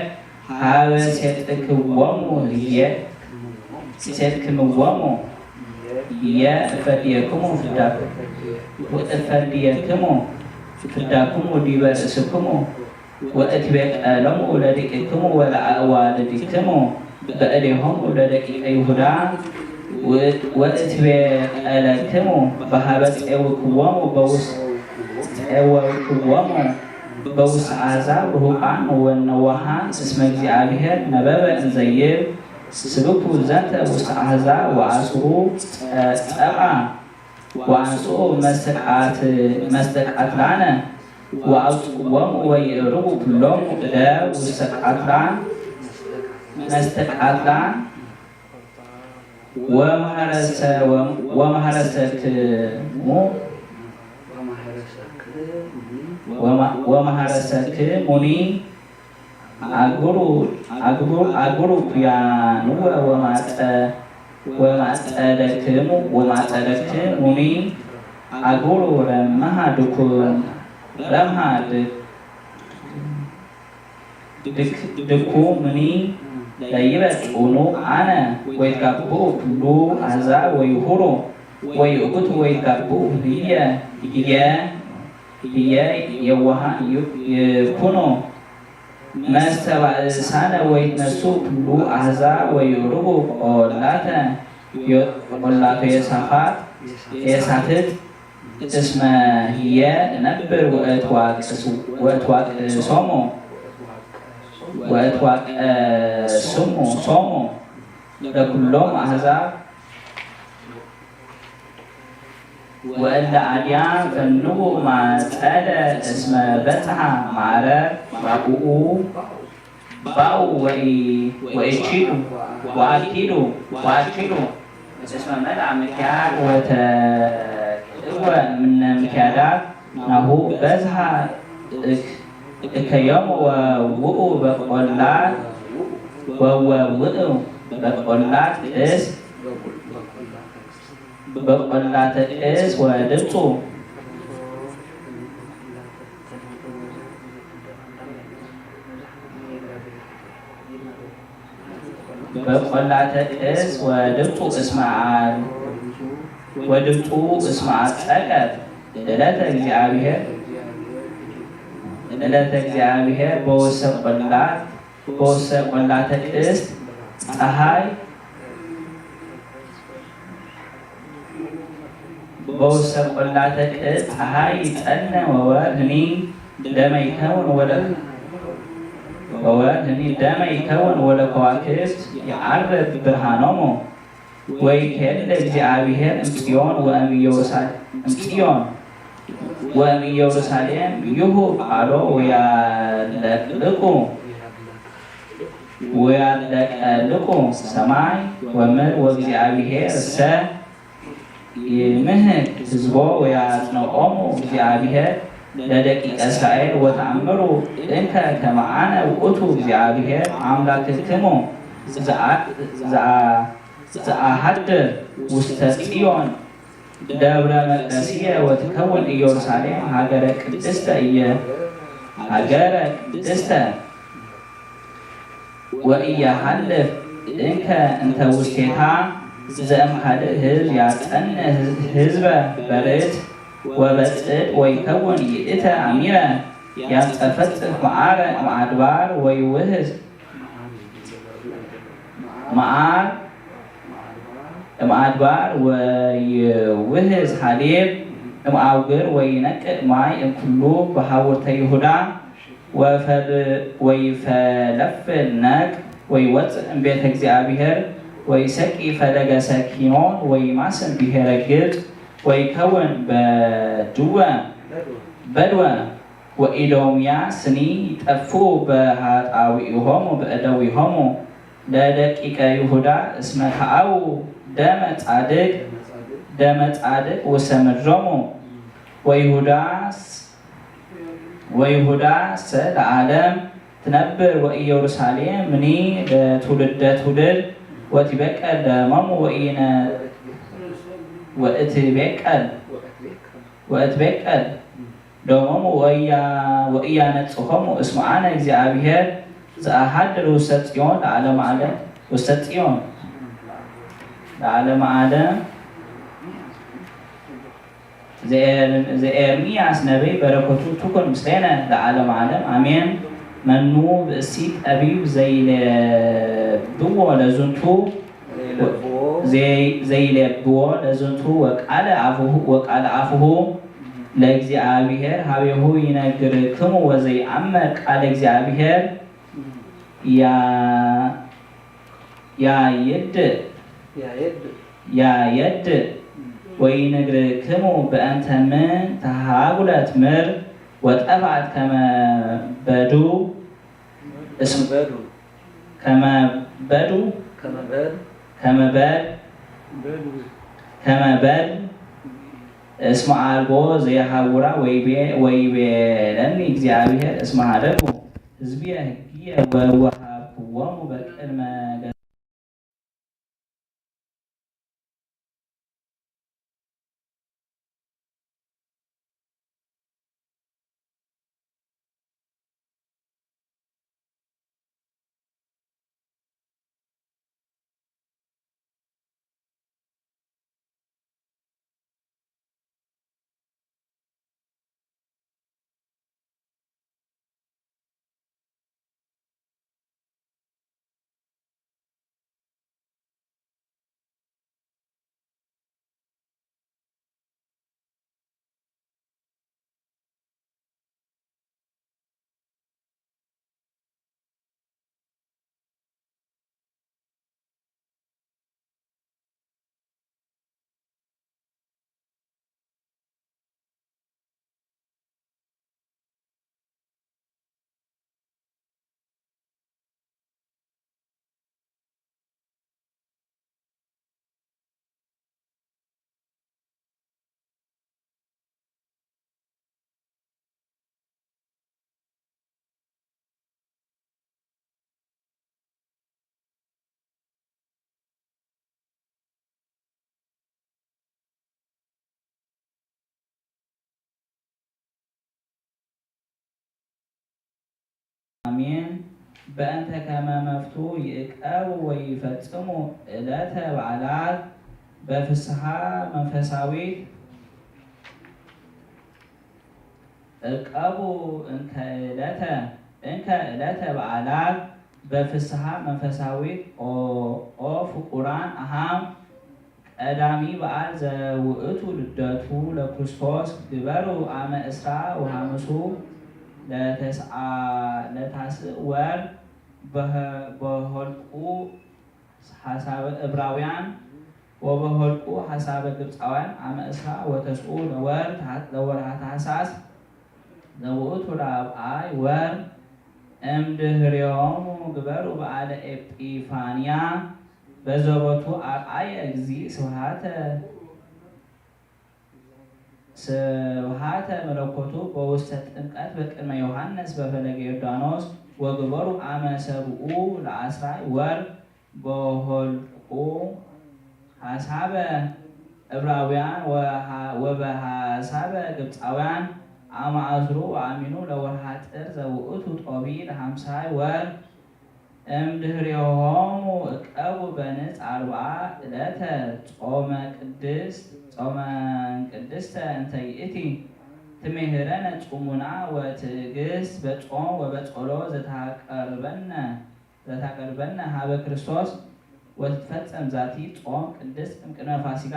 ሀበ ሴጥክዎሙ ህየ ሴጥክምዎሙ ህየ እፈድየክሙ ፍዳ ወእፈድየክሙ ፍዳክሙ ዲበ ርእስክሙ ወእትቤቀሎሙ ለደቂቅክሙ ወለአዋልድክሙ በእዴሆሙ ለደቂቀ ይሁዳ ወእትቤቀለክሙ በሀበ ጼውክዎሙ በውስ ጼወክዎሙ በውስተ አሕዛብ ርሁቃን ወነዋሃን እስመ እግዚአብሔር ነበበ እንዘይብ ስብኩ ዘንተ ውስተ አሕዛብ ወአስሩ ጸብአ ወአንስኡ መስተቃትላነ ወአውፅእዎሙ ወይእርቡ ኩሎሙ እደ ውስተ ቃትላን መስተቃትላን ወመሐረሰክሙ ወመሐረሰክሙኒ አግብሩ ኩያንወ ወማጸደክሙ ወማጸደክሙኒ አግብሩ ረምሃ ድኩም ረምሃ ድኩምኒ ለይበ ጽኑ አነ ወይትጋብኡ ኩሉ አሕዛብ ወይሁሩ ወይእኩቱ ወይትጋብኡ ህየ ህየ ህየ የዋሃ ይኩኑ መስተባእሳነ ወይትነሱ ኩሉ አሕዛብ ወይእርቡ ቆላተ ቆላተ የሳፋት የሳፍጥ እስመ ህየ እነብር ወእትዋቅሶሙ ወእትዋቅስሙ ሶሙ ለኩሎም አሕዛብ ወእለ አድያም ፈንዉ ማጸደ እስመ በጽሐ ማዕረ ባኡ ባኡ ወኢኪዱ ወአኪዱ ወአኪዱ እስመ መልአ ምክያድ ወተእወ እምነ ምክያዳት ናሁ በዝሃ እከዮም ወውኡ በቆላት ወወውኡ በቆላት ቅስ በቆላተ ቅስ ወድምፁ በቆላተ ቅስ ወድምፁ እስመ አል ወድምፁ እስመ አጸቀት ዕለተ እግዚአብሔር ዕለተ እግዚአብሔር በወሰ ቆላት በወሰ ቆላተ ቅስ ፀሐይ በውሰ ቆላተ ቅድ ፀሐይ ይጸነ ወወርህኒ ደመ ይከውን ወለ ወወርህኒ ደመ ይከውን ወለ ከዋክብት ይዓርብ ብርሃኖሙ። ወይኬል ለእግዚአብሔር እምጽዮን ወእም ኢየሩሳሌም እምጽዮን ወእም ኢየሩሳሌም ይሁብ ቃሎ ወያለቅልቁ ወያለቀልቁ ሰማይ ወምድር ወእግዚአብሔር እሰ ይምህግ ህዝቦ ወያጽንዖሙ እግዚአብሔር ለደቂቀ እስራኤል ወተአምሩ እንከ ከመ አነ ውእቱ እግዚአብሔር አምላክክሙ ዘአ- ዘአ- ዘአሐድር ውስተ ጽዮን ደብረ መቅደስየ ወትከውን ኢየሩሳሌም ሀገረ ቅድስተ እየ ሀገረ ቅድስተ ወኢያሃልፍ እንከ እንተ ውስቴታ ዘእምካልእ ህዝብ ያጸንዕ ህዝበ በርት ወበጽድ ወይከውን ይእተ አሚረ ያንጸፈጽፍ መዓረ እምአድባር ወይውህዝ መዓር እምአድባር ወይውህዝ ሐሊብ እምአውግር ወይነቅዕ ማይ እምኩሉ በሐውርተ ይሁዳ ወፈል- ወይፈለፍል ነቅ ወይወፅእ እምቤተ እግዚኣብሔር ወይሰቂ ፈለገ ሰኪኖን ወይማስን ብሔረ ግብፅ ወይከውን በድወ በድወ ወኢዶምያ ስኒ ይጠፍኡ በሃጣዊሆሙ በእደዊሆሙ ለደቂቀ ይሁዳ እስመ ከአው ደመ ጻድቅ ደመ ጻድቅ ውሰ ምድሮሙ ወይሁዳ ወይሁዳ ሰ ለዓለም ትነብር ወኢየሩሳሌም ምኒ ለትውልደ ትውልድ ወትቤቀል ደሞሙ ወኢነ ወእትቤቀል ወእትቤቀል ደሞሙ ወኢያ ወኢያነጽሆሙ እስመ አነ እግዚአብሔር ዘአሐድር ውስተ ጽዮን ለዓለመ ዓለም ውስተ ጽዮን ለዓለመ ዓለም ዘኤር- ዘኤርምያስ ነቢይ በረከቱ ትኩን ምስሌነ ለዓለመ ዓለም አሜን። መኑ ብእሲ ጠቢብ ዘይሌብዎ ለዝንቱ ዘይሌብዎ ለዝንቱ ወቃለ አፉሁ ወቃለ አፉሁ ለእግዚአብሔር ሀቤሁ ይነግርክሙ ወዘይአምር ቃለ እግዚአብሔር ያ ያየድእ ያየድእ ያየድእ ወይነግርክሙ በእንተ ምን ተሃጉለት ምድር ወጠፍአት ከመ በዱ እስም በዱ ከመ በዱ ከመ በድ ከመ በድ ከመ በድ እስመ አልቦ ዘይሃውራ ወይቤ ወይቤለኒ እግዚአብሔር እስመ ሀደጉ ህዝብየ ህግየ ወወሃብክዎሙ በቅድመ አሜን። በእንተ ከመ መፍቱ ይእቀቡ ወይፈጽሙ ዕለተ በዓላት በፍስሓ መንፈሳዊት እቀቡ እንከ ዕለተ እንከ ዕለተ በዓላት በፍስሓ መንፈሳዊት ኦ ኦ ፍቁራን አሃም ቀዳሚ በዓል ዘውእቱ ልደቱ ለክርስቶስ ግበሩ አመ እስራ ወሐምሱ ለተስዓ ለታስእ ወር በሆልቁ ሐሳበ እብራውያን ወበሆልቁ ሐሳበ ግብፃውያን አመ እስራ ወተስኡ ለወርሃ ታሕሳስ ለውእቱ ራብዓይ ወር እምድህሬሆሙ ግበሩ በዓለ ኤጲፋንያ በዘቦቱ አርአየ እግዚእ ስብሐተ ስብሐተ መለኮቱ በውስተ ጥምቀት በቅድመ ዮሐንስ በፈለገ ዮርዳኖስ ወግበሩ አመ ሰብኡ ለአስራይ ወር በሆልቁ ሐሳበ እብራውያን ወበሐሳበ ግብፃውያን አመ አስሩ ወአሚኑ ለወርሃ ጥር ዘውእቱ ጦቢ ለሐምሳይ ወር እምድህሬሆሙ እቀቡ በንጽ አርብዓ ዕለተ ጾመ ቅድስት ጾመ ቅድስተ እንተ ይእቲ ትምህረነ ጽሙና ወትዕግስት በጾም ወበጸሎ ዘታቀርበነ ዘታቀርበነ ሀበ ክርስቶስ ወትትፈጸም ዛቲ ጾም ቅድስት እምቅድመ ፋሲካ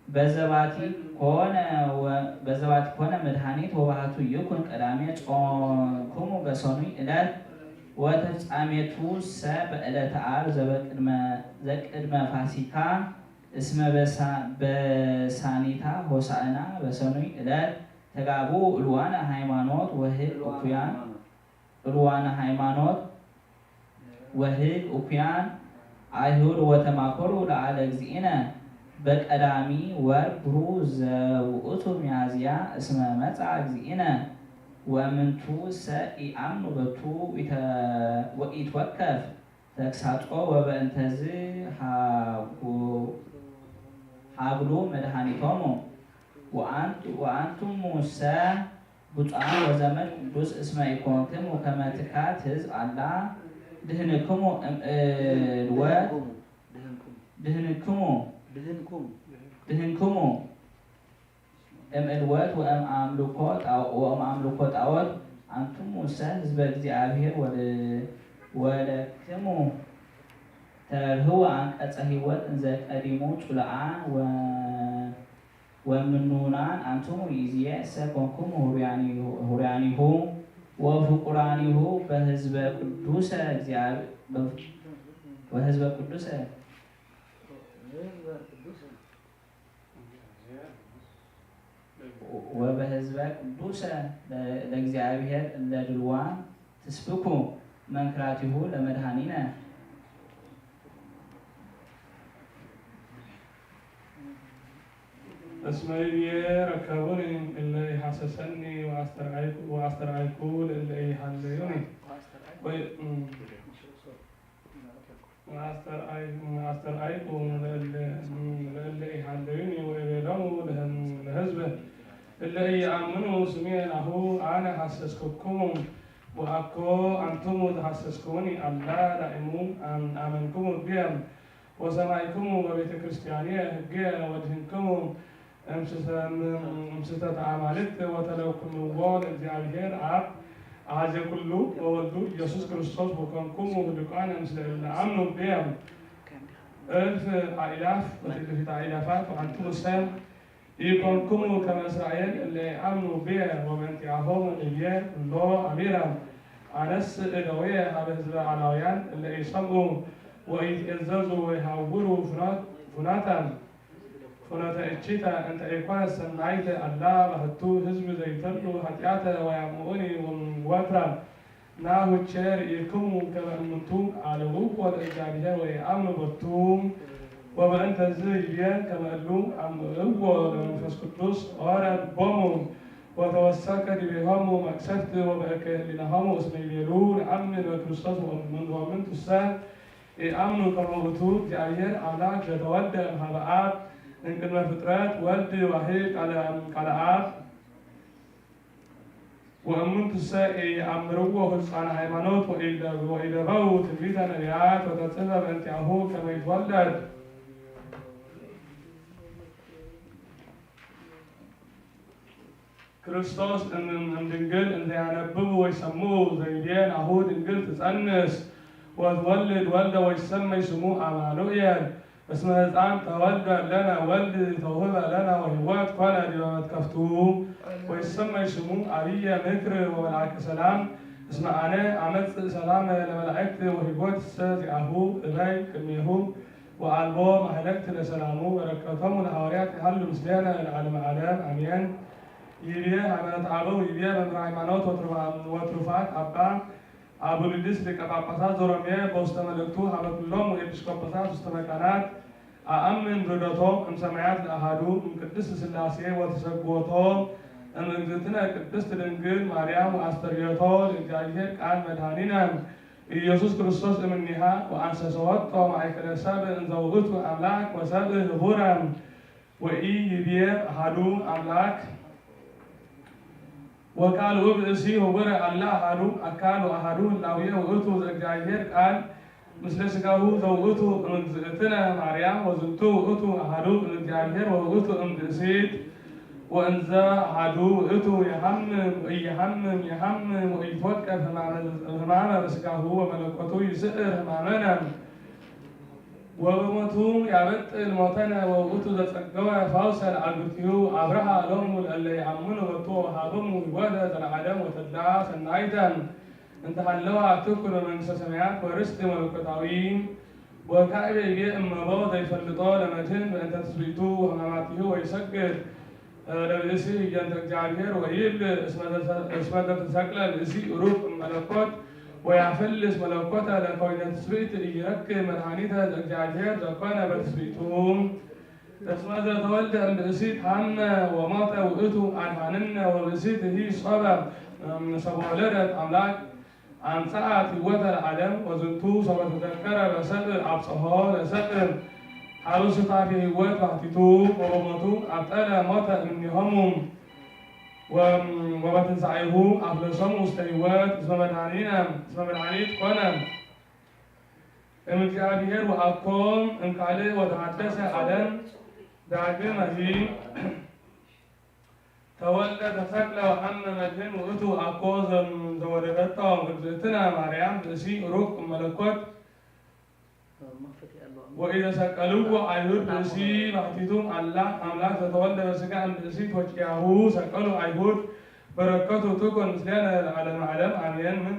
በዘባቲ ኮነ ወ- በዘባቲ ኮነ መድኃኒት ወባህቱ ይኩን ቀዳሜ ጾምክሙ በሰኑይ ዕለት ወተፍጻሜቱ ሰ በዕለተ ዓርብ ዘበቅድመ ዘቅድመ ፋሲካ እስመ በሳ- በሳኒታ ሆሳዕና በሰኑይ ዕለት ተጋቡ እልዋነ ሃይማኖት ወህግ እኩያን እልዋነ ሃይማኖት ወህግ እኩያን አይሁድ ወተማከሩ ለዓለ እግዚእነ በቀዳሚ ወር ብሩ ዘውእቱ ሚያዝያ እስመ መጻ እግዚእነ ወእምንቱ ሰ ኢአምኑ በቱ ወኢተ- ወኢትወከፍ ተግሳጾ ወበእንተዝ ሃጉ- ሃግሉ መድኃኒቶሙ ወአንቱ- ወአንቱሙ ሰ ብፁዓን ወዘመድ ቅዱስ እስመ ኢኮንክሙ ከመ ትካት ህዝብ አላ ድህንክሙ እምእልወት ድህንክሙ ድህንክሙ ድህንክሙ ድህንክሙ እምእልወት ወእም አምልኮ ጣኦ- ወእም አምልኮ ጣኦት አንትሙ ሰ ህዝበ እግዚአብሔር ወለ- ወለክሙ ተርህው አንቀጸ ህይወት እንዘ ቀዲሙ ጽሉአን ወ- ወምኑናን አንትሙ ይእዜሰ ኮንኩሙ ሁሩያኒሁ ወፍቁራኒሁ በህዝበ ቅዱሰ እግዚአብሔር ወህዝበ ቅዱሰ ወበህዝበ ቅዱሰ ለእግዚአብሔር እለ ድልዋን ትስብኩ መንክራቲሁ ለመድኃኒነ። እስመ ይብዬ ረከቡኒ እለ ኢሐሰሰኒ ወአስተርአይኩ ለእለ ኢሃለዩኒ። አስተርአይኩ ለእለ ኢሃለዩኒ ወእቤሎሙ ለህዝብ እለ ኢየአምኑ ስሜ ናሁ አነ ሐሰስኩክሙ ወአኮ አንትሙ ተሐሰስኩኒ አላ ዳእሙ አመንክሙ ብየ ወሰማይክሙ ወቤተ ክርስቲያንየ ህግየ ወድህንክሙ እምስተተ አማልክት ወተለውክምዎ ለእግዚአብሔር አብ አሐዜ ኩሉ ወወልዱ ኢየሱስ ክርስቶስ ወኮንኩሙ ህዱቃነ ምስለ እለ አምኑ ብየ እልፍ አእላፍ ወትእልፊት አእላፋት ወአንትሙሰ ኢኮንኩሙ ከመ እስራኤል እለ ይአምኑ ብየ ወበእንቲአሆሙ እብየ ኩሎ አሚረ አነስ እደውየ ሀበ ህዝበ አላውያን እለ ኢሰምዑ ወኢትኤዘዙ ወይሃውሩ ፍኖተ እቺተ እንተ ኢኮነት ሰናይተ አላ ባሕቱ ህዝብ ዘይተሉ ኃጢአተ ወያምኡኒ ወትራ ናሁ ቼር ኢክሙ ከመ እምንቱ አልውዎ ለእግዚአብሔር ወይአምኑ በቱ ወበእንተዝ ይቤ ከመ እሉ አምእዎ ለመንፈስ ቅዱስ ኦረ ልቦሙ ወተወሰከ ዲቤሆሙ መቅሰፍት ወበእከ ህሊናሆሙ እስመ ይቤሉ ነአምን በክርስቶስ ወምንቱሰ ኢአምኑ ከመ ውእቱ እግዚአብሔር አምላክ ዘተወልደ እምሃበ አብ እምቅድመ ፍጥረት ወልድ ዋህድ ቃለ አብ ወእሙንቱሰ ኢአምርዎ ህፃን ሃይማኖት ወኢደበው ትንቢተ ነቢያት ወተጽሕፈ በእንቲአሁ ከመ ይትወለድ ክርስቶስ እምድንግል እንዘ ያነብቡ ወይሰምዑ ዘይቤ ናሁ ድንግል ትጸንስ ወትወልድ ወልደ ወይሰመይ ስሙ አማኑኤል እስመ ሕፃን ተወልደ ለነ ወልድ ተውህበ ለነ ወሕይወት ኮነ ዲበ መትከፍቱ ወይሰመይ ሽሙ አብየ ምክር ወመልአከ ሰላም። እስመ አነ አመጽእ ሰላመ ለመላእክት ወሕይወትሰ ዚአሁ እበይ ቅድሜሁ ወአልቦ ማህለቅት ለሰላሙ። በረከቶሙ ለሐዋርያት ይሃሉ ምስሌነ ለዓለመ ዓለም አሜን። ይቤ ሃይማኖት አበው ይቤ መምህር ሃይማኖት ወትሩፋት አባ አቡልዲስ ሊቀ ጳጳሳት ዘሮሜ በውስተ መልእክቱ ሀበ ኩሎሙ ኤጲስቆጶሳት ውስተ መካናት አአምን ርደቶ እምሰማያት ለአሃዱ እምቅድስት ሥላሴ ወተሰግቦቶ እምእግዝእትነ ቅድስት ድንግል ማርያም ወአስተርእዮቶ ለእግዚአብሔር ቃል መድኃኒነ ኢየሱስ ክርስቶስ እምኔሃ ወአንሰሰወቶ ማእከለ ሰብእ እንዘ ውእቱ አምላክ ወሰብእ ህቡረ ወኢይቤ አሃዱ አምላክ ወካልኡ ብእሲ ህቡረ አላ አሃዱ አካል ወአሃዱ ህላዌ ውእቱ ዘእግዚአብሔር ቃል ምስለ ሥጋሁ ዘውእቱ እምእግዝእትነ ማርያም ወዝንቱ ውእቱ አሃዱ እምእግዚአብሔር ወውእቱ እምብእሲት ወእንዘ አሃዱ ውእቱ የሐምም ወኢየሐምም የሐምም ወኢይትወከፍ ህማመ በሥጋሁ ወመለኮቱ ይስዕር ህማመነ ወበሞቱ ያበጥል ሞተነ ወውእቱ ዘጸገወ ፈውሰ ለአግብርቲሁ አብርሃ ሎሙ ለእለ ይአምኑ በቱ ወሃቦሙ ሕይወተ ዘለዓለም ወተድላ ሰናይተ እንተ ሃለዋ ትኩን በመንግስተ ሰማያት ወርስት መለኮታዊ። ወካዕበ ይቤ እመቦ ዘይፈልጦ ለመድህን በእንተ ትስብእቱ ወሕማማቲሁ ወይሰግድ ለብእሲ ህየንተ እግዚአብሔር ወይብል እስመ ዘተሰቅለ ብእሲ ሩቅ እመለኮት ወያፈልስ መለኮተ ለከዊነ ትስብእት ኢይረክብ መድኃኒተ ለእግዚአብሔር ዘኮነ በትስብእቱ። እስመ ዘተወልደ እምብእሲ ታመ ወሞተ ውእቱ አድኃንነ ወብእሲት ይሂ ሶበ ሰበ ወለደት አምላክ አምጽአት ሕይወተ ለዓለም ወዝንቱ ሰበ ተዘከረ በሰብእ አብጽሖ ለሰብእ ሀበ ሱታፌ ሕይወት ባሕቲቱ ወበሞቱ አብጠለ ሞተ እምኔሆሙ ወበትንሳኤሁ አፍለሶሙ ውስተ ሕይወት እስመ መድኃኒነ እስመ መድኃኒት ኮነ እምእግዚአብሔር ወአኮ እምካልእ ወተሐደሰ ዓለም ዳግመ ሂ ተወልደ ተሰቅለ ወሐመ መድህን ውእቱ አኮ ዘወለደቶ እግዝእትነ ማርያም ብእሲ ሩቅ እመለኮት ወኢተሰቀልዎ አይሁድ ብእሲ ባሕቲቱ አላ አምላክ ዘተወልደ በስጋ እምብእሲት ወኪያሁ ሰቀሉ አይሁድ በረከቱ ትኩን ምስሌነ ለዓለመ ዓለም አሜን። ምን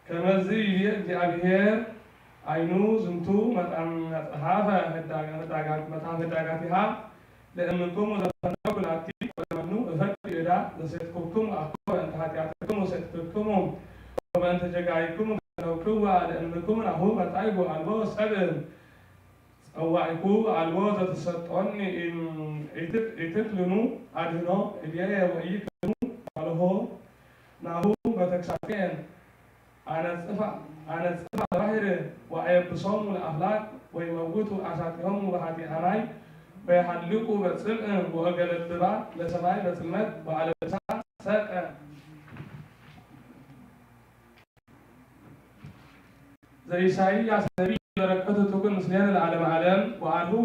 ከመዚ ይቤ እግዚኣብሔር አይኑ ዝንቱ መጽሐፈ ህዳጋ መጽሐፈ ህዳጋቲሃ ለእምንክሙ ዘፈነኩ ላቲ ወለመኑ እፈዲ ዕዳ ዘሰትኩክሙ አኮ በእንተ ኃጢአትክሙ ሰትክክሙ ወበእንተ ጀጋይክሙ ገለውክዋ ለእምንክሙ ናሁ መጻይኩ አልቦ ሰብ ጸዋዒኩ አልቦ ዘተሰጦኒ ኢትክልኑ አድህኖ እብየ ወኢይክልኑ አልሆ ናሁ በተግሳጼን አነጽፋ ለባህር ወአየብሶሙ ለአፍላግ ወይመውቱ አሳጢሆሙ በሃጢ አማይ ወየሃልቁ በጽምእ ወእገለብባ ለሰማይ በጽልመት ወአለብሳ ሰቀ ዘኢሳይያስ ነቢይ በረከቱ ትኩን ምስሌነ ለዓለመ ዓለም። ወአልሁ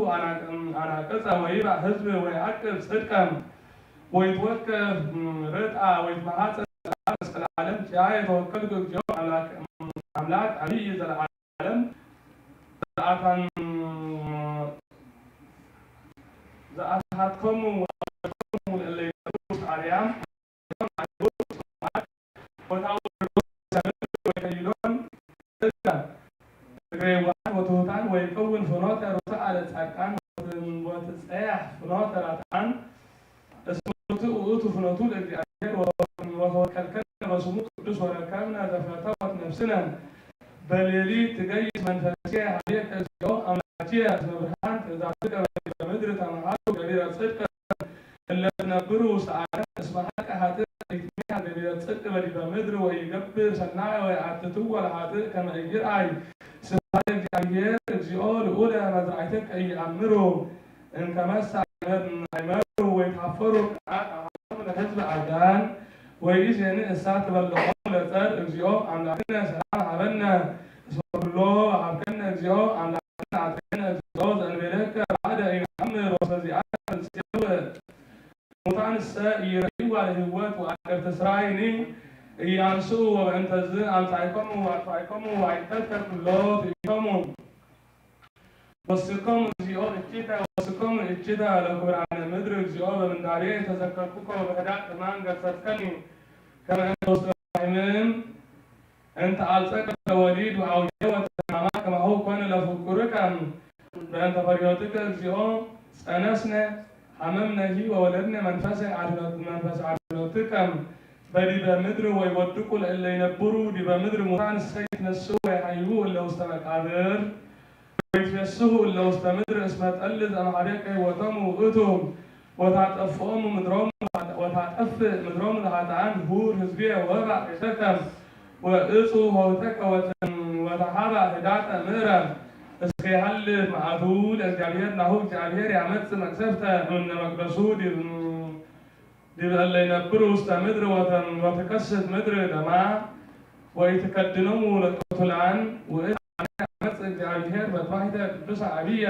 አናቅጸ ወይባእ ህዝብ ወይአቅብ ጽድቀ ወይትወከፍ ርጣ ወይትመሃፀ መስቀል ዓለም ኪያየ ተወከልኩ እግዚኦ አምላክ አብይ ዘለዓለም ዘአታን ዘአትሃትኮሙ ወአበልኮሙ ለእለ ይነብሩ ውስተ አርያም ወተውርዶን እግረ የዋሃን ወትሑታን ወይከውን ፍኖተ ርቱዐ ለጻድቃን ወትጸያሕ ፍኖተ ራትዓን እስመ ርቱዕ ውእቱ ወስነን። በሌሊት ትገይስ መንፈስየ ሀቤከ እግዚኦ አምላክየ እስመ ብርሃን ትእዛዝከ በዲበ ምድር ተመሃሩ ገቢረ ጽድቅ እለ ትነብሩ ውስተ ዓለም እስመ ሀቀ ሀጥእ ኢትሜሃ ገቢረ ጽድቅ በዲበ ምድር ወኢገብር ሰናየ ወይአትትዎ ለሀጥእ ከመ ኢይርአይ ስብሐተ እግዚአብሔር እግዚኦ ልዑለ መዝራእትከ ኢየአምሩ እንከመሰ አይመሩ ወይትሐፈሩ ቅንዓት አሃዞሙ ለሕዝብ አዳን ወይዜን እሳት በልዖሙ ለጸር እግዚኦ አምላክነ ሰላም ሀበነ እስመ ኩሎ ወሀብከነ እግዚኦ አምላክነ አጥዕነ እግዚኦ ዘእንቤለከ ባዕደ ኢነአምር ወሰዚአነ ንጽየው ሙታንሰ ኢይረእይዋ ለህይወት ወአቀብተ ስራይኒ ኢያንስኡ ወበእንተዝ አምጻእኮሙ ወአጥፋእኮሙ ወአይቀትከ ኩሎ ትእይቶሙ ወስኮሙ እግዚኦ እኪተ ወስኮሙ እኪተ ለኩብራነ ምድር እግዚኦ በምንዳቤ ተዘከርኩከ ወበህዳት ከማን ገሰስከኒ ከመ እንተ ውስተ ባሕር እንተ አብጸቀ ለወሊድ ወአውየወ ተማማ ከማሁ ኮነ ለፍቁርከ በእንተ ፈሪሆትከ እግዚኦ ጸነስነ ሐመምነሂ ወወለድነ መንፈሰ አድኖት መንፈሰ አድኖትከ በዲበ ምድር ወይወድቁ ለእለ ይነብሩ ዲበ ምድር ሙታን እሰ ይትነስኡ ወይሐይዉ እለ ውስተ መቃብር ወይትፌስሑ እለ ውስተ ምድር እስመ ጠል ዘእምሃቤከ ህይወቶሙ ውእቱ ወታጠፍኦሙ ምድሮሙ ወታጠፍእ ምድሮሙ ለኃጥኣን ሁር ህዝቤ ወህባ ቤተከ ወእጹ ኆህተከ ወተሃባ ህዳጠ ምእረ እስከ ይሃልፍ መዓቱ ለእግዚአብሔር ናሁ እግዚአብሔር ያመጽእ መቅሰፍተ እምነ መቅደሱ ዲበ እለ ይነብሩ ውስተ ምድር ወተከስት ምድር ደማ ወኢትከድኖሙ ለቅቱላን ውእቱ አነ አመጽእ እግዚአብሔር መጥባሕተ ቅዱሰ አብየ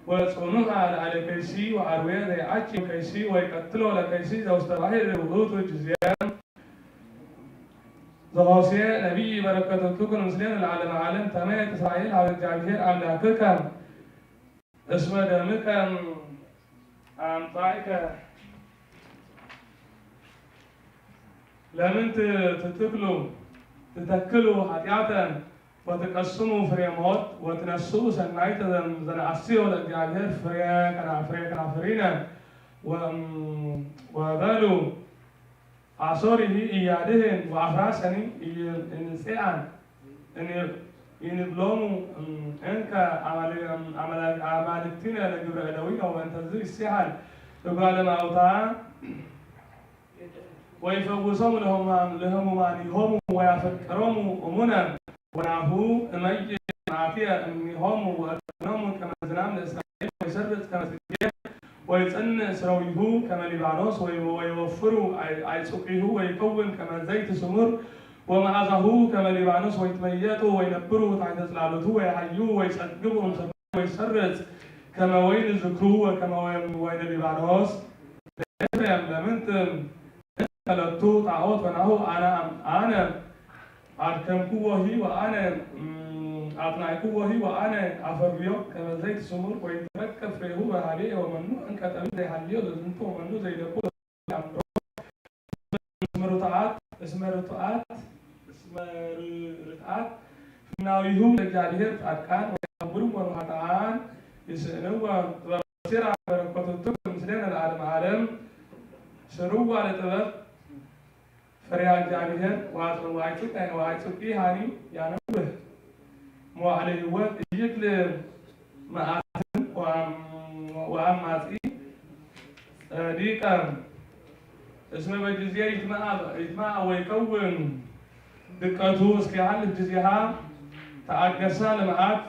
ወጽኑአ ለአለ ከይሲ ወአርዌ ዘይአኪ ከይሲ ወይቀትሎ ለከይሲ ዘውስተ ባሕር ውእቱ ጊዜ ዘሆሴ ነቢይ በረከቱ ትኩን ምስሌነ ለዓለመ ዓለም። ተመየጥ እስራኤል ሀበ እግዚአብሔር አምላክከ እስመ ደምከ አምጻእከ ለምንት ትትክሉ ትተክሉ ኃጢአተ ወትቀስሙ ፍሬ ሞት ወትነስኡ ሰናይተ ዘነአስዮ ለእግዚአብሔር ፍሬ ከናፍሬ ከናፍሪነ ወበሉ አሶሪሂ ኢያድህን ወአፍራሰኒ ኢንጽአን ኢንብሎሙ እንከ አማልክቲነ ለግብረ እደዊነ ወበእንተዝ ይሴሃል እጓለ ማውታ ወይፈውሶሙ ለህሙማኒሆሙ ወያፈቅሮሙ እሙነ ወናሁ እመይእ መዓትየ እምኔሆሙ ወእከኖሙ ከመ ዝናም ለእስራኤል ወይሰርጽ ከመ ጽጌ ወይጸንዕ ስረዊሁ ከመ ሊባኖስ ወይወፍሩ አይጹቂሁ ወይከውን ከመ ዘይት ስሙር ወመዓዛሁ ከመ ሊባኖስ ወይትመየጡ ወይነብሩ ታሕተ ጽላሎቱ ወይሃዩ ወይጸግቡ እምሰማይ ወይሰርጽ ከመ ወይን ዝክሩ ወከመ ወይነ ሊባኖስ። ለኤፍሬም ለምንት እንተ ለቱ ጣዖት ወናሁ አነ አነ አድከምክዎሂ ወአነ አጽናዕክዎሂ ወአነ አፈርዮ ከመ ዘይት ስሙር ወይትረከብ ፍሬሁ በሀቤ ወመኑ እንቀጠሉ ዘይሃልዮ ለዝንቱ ወመኑ ዘይደቁ ለአምሮ እስመ ርቱዓት እስመ ርቱዓት እስመ ርትዓት ፍናዊሁ ለእግዚአብሔር ጻድቃን ወያውርም ወኃጥኣን ይስእንዎ ጥበብ ሲራ በረከቱ ትኩን ምስሌነ ለዓለመ ዓለም። ስርዋ ለጥበብ ፈሪሃ እግዚአብሔር ወአጽንዋይቱ ወአይጽቂ ሃኒ ያነውህ መዋዕለ ህይወት እይክል መዓትን ወአማጺ ጸዲቀ እስመ በጊዜ ይትመአ ወይከውን ድቀቱ እስኪ ሀልፍ ጊዜሃ ተአገሳ ለመዓት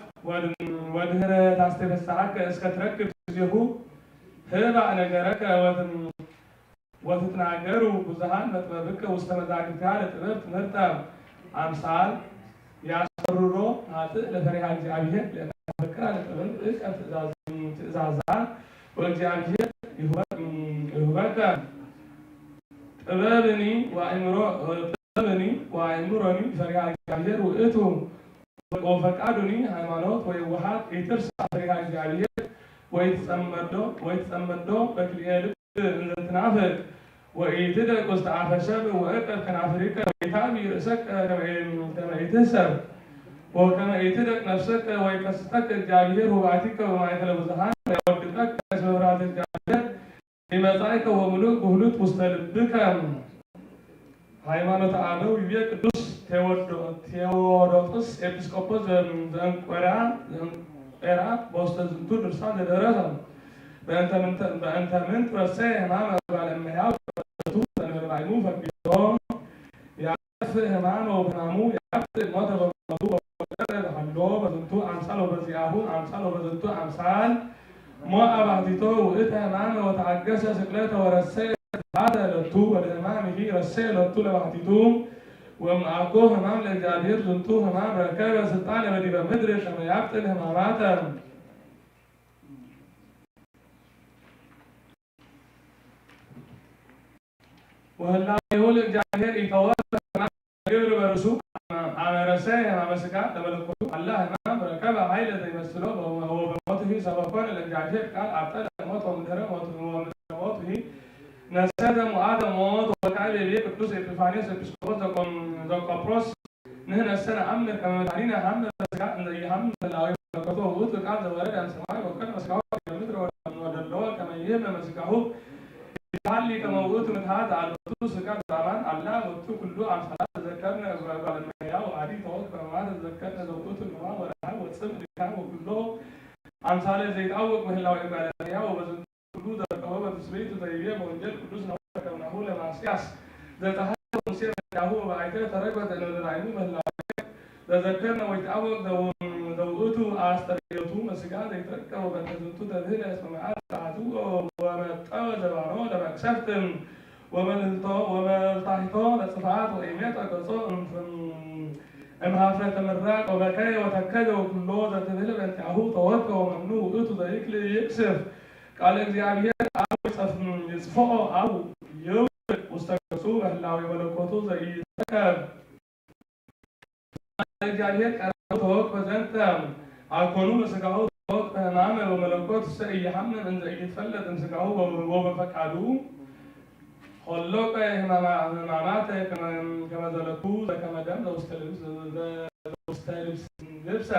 ወድህረ ታስተፈስሐከ እስከ ትረክብ ጊዜሁ ህባእ ነገረከ ወትትናገሩ ብዙሃን መጥበብከ ውስተ መዛግብትሃ ለጥበብ ትምህርተ አምሳል ያስተርሮ ኃጥእ ለፈሪሃ እግዚአብሔር ለእመ አፈቅራ ለጥበብ እቀብ ትእዛዛ ወእግዚአብሔር ይሁበከ ጥበብኒ ወአእምሮ ጥበብኒ ወአእምሮኒ ፈሪሃ እግዚአብሔር ውእቱ ወፈቃዱኒ ሃይማኖት ወየዋሃት ኢትርሳ ፈሪሃ እግዚአብሔር ወይትጸመዶ ወይትጸመዶ በክልኤ ልብ እንዘትናፍቅ ወኢትደቅ ውስተ አፈ ሰብ ወእቀብ ከናፍሪከ ወኢታቢ ርእሰከ ከመ ኢትህሰብ ወከመ ኢትደቅ ነፍሰከ ወይከስተከ እግዚአብሔር ውባቲከ በማእከለ ብዙሃን ወያወድቀከ እስመ ፍርሃተ እግዚአብሔር ይመጻእከ ወምሉእ ጉህሉት ውስተ ልብከ። ሃይማኖተ አበው ይቤ ቅዱስ ቴዎዶ-፣ ቴዎዶጥስ ኤጲስቆጶስ ዘን-፣ ዘእንቆራ፣ ዘእንቆራ በውስተ ዝንቱ ድርሳን ዘደረሰ። በእንተ ምንተ-፣ በእንተ ምንት ረሰ ሕማም እጓለ እመሕያው ቱ ዘንበለ ባይኑ ፈቂዶ ያጥፍእ ሕማም ወበሕማሙ ያጥፍእ ሞተ በሞቱ ወወቀረ በሃሎ በዝንቱ አምሳል ወበዚአሁ አምሳል ወበዝንቱ አምሳል ሞአ ባሕቲቶ ውእተ ሕማመ ወተአገሰ ስቅለተ ወረሰየ ስብሐተ ለቱ ወለሕማሚሂ ረሰየ ለቱ ለባሕቲቱ። ወእምአኮ ሕማም ለእግዚአብሔር ዝንቱ ሕማም ረከበ ስልጣነ በዲበ ምድር ከመ ያብጥል ሕማማተ። ወህላዌሁ ለእግዚአብሔር ኢተወልደ ሕማም ግብር በርእሱ አመ ረሰየ ሕማመ ሥጋ ለመለኮቱ አላ ሕማም ረከበ ኃይለ ዘይመስሎ ወበሞትሂ ሰበኮነ ለእግዚአብሔር ቃል አብጠለ ሞት ወምድረ ሞት ወምድረ ሞትሂ ነሰተ ሙአተ ሞት ወካዕበ ቤ ቅዱስ ኤጲፋንዮስ ኤጲስቆጶስ ዘቆም-፣ ዘቆጵሮስ ንሕነሰ ነአምር ከመ መድኃኒነ ሐመ በሥጋ እንዘ ኢሐመ ህላዌ መለኮቱ ውእቱ ቃል ዘወረደ እምሰማይ ወኮነ በሥጋሁ ዲበ ምድር ወደለዎ ከመ ይህመ በሥጋሁ ይሃሊ ከመ ውእቱ ምትሃት አልቦቱ ሥጋ ዘአማን አላ ወቱ ኩሉ አምሳላ ተዘከርነ እጓለ እመሕያው አዲ ተወክፈ ሕማማተ ተዘከርነ ዘውእቱ ሕማም ወረሃብ ወጽም ድካም ወኩሎ አምሳለ ዘይታወቅ በህላዌ እጓለ እመሕያው ወበዝንቱ ኩሉ ዘረከቦ በትስብእቱ ዘይቤ በወንጌል ቅዱስ ነው ከማሁ ለማስያስ ዘጸሐፈ ሙሴ በዳሁ ወበአይተ ተረክበ ተእለለ ራእዩ በህላዌ ዘዘከርነ ወይትአወቅ ዘው-፣ ዘውእቱ አስተርእዮቱ በሥጋ ዘይትረከብ ወበእንተ ዝንቱ ተብህለ እስመ መዓት ጸአትዎ ወመጠወ ዘባኖ ለመቅሰፍት ወመልህልቶ ወመልታሂቶ ለጽፍዓት ወኢሜጠ ገጾ እምፍም-፣ እምሃፍረተ ምራቅ ወበከየ ወተከዘ ወኩሎ ዘትብህለ በእንቲአሁ ተወክፈ ወመኑ ውእቱ ዘይክል ይቅስፍ ቃለ እግዚአብሔር አብ ይጸፍ-፣ ይጽፍኦ አብ ይውድቅ ውስተ ገጹ በህላዌ መለኮቱ ዘይትረከብ እግዚአብሔር ቀራንዮ ተወክፈ ዘንተ አኮኑ በሥጋሁ ተወክፈ ሕማመ ወመለኮት እሰ ኢይሐምም እንዘ ኢይትፈለጥ እምሥጋሁ ወበፈቃዱ ሆሎቀ ሕማማ-፣ ሕማማተ ከመ-፣ ከመ ዘለቱ ዘከመ ደም ዘውስተ ልብስ-፣ ዘ-፣ ዘውስተ ልብስ-፣ ልብሰ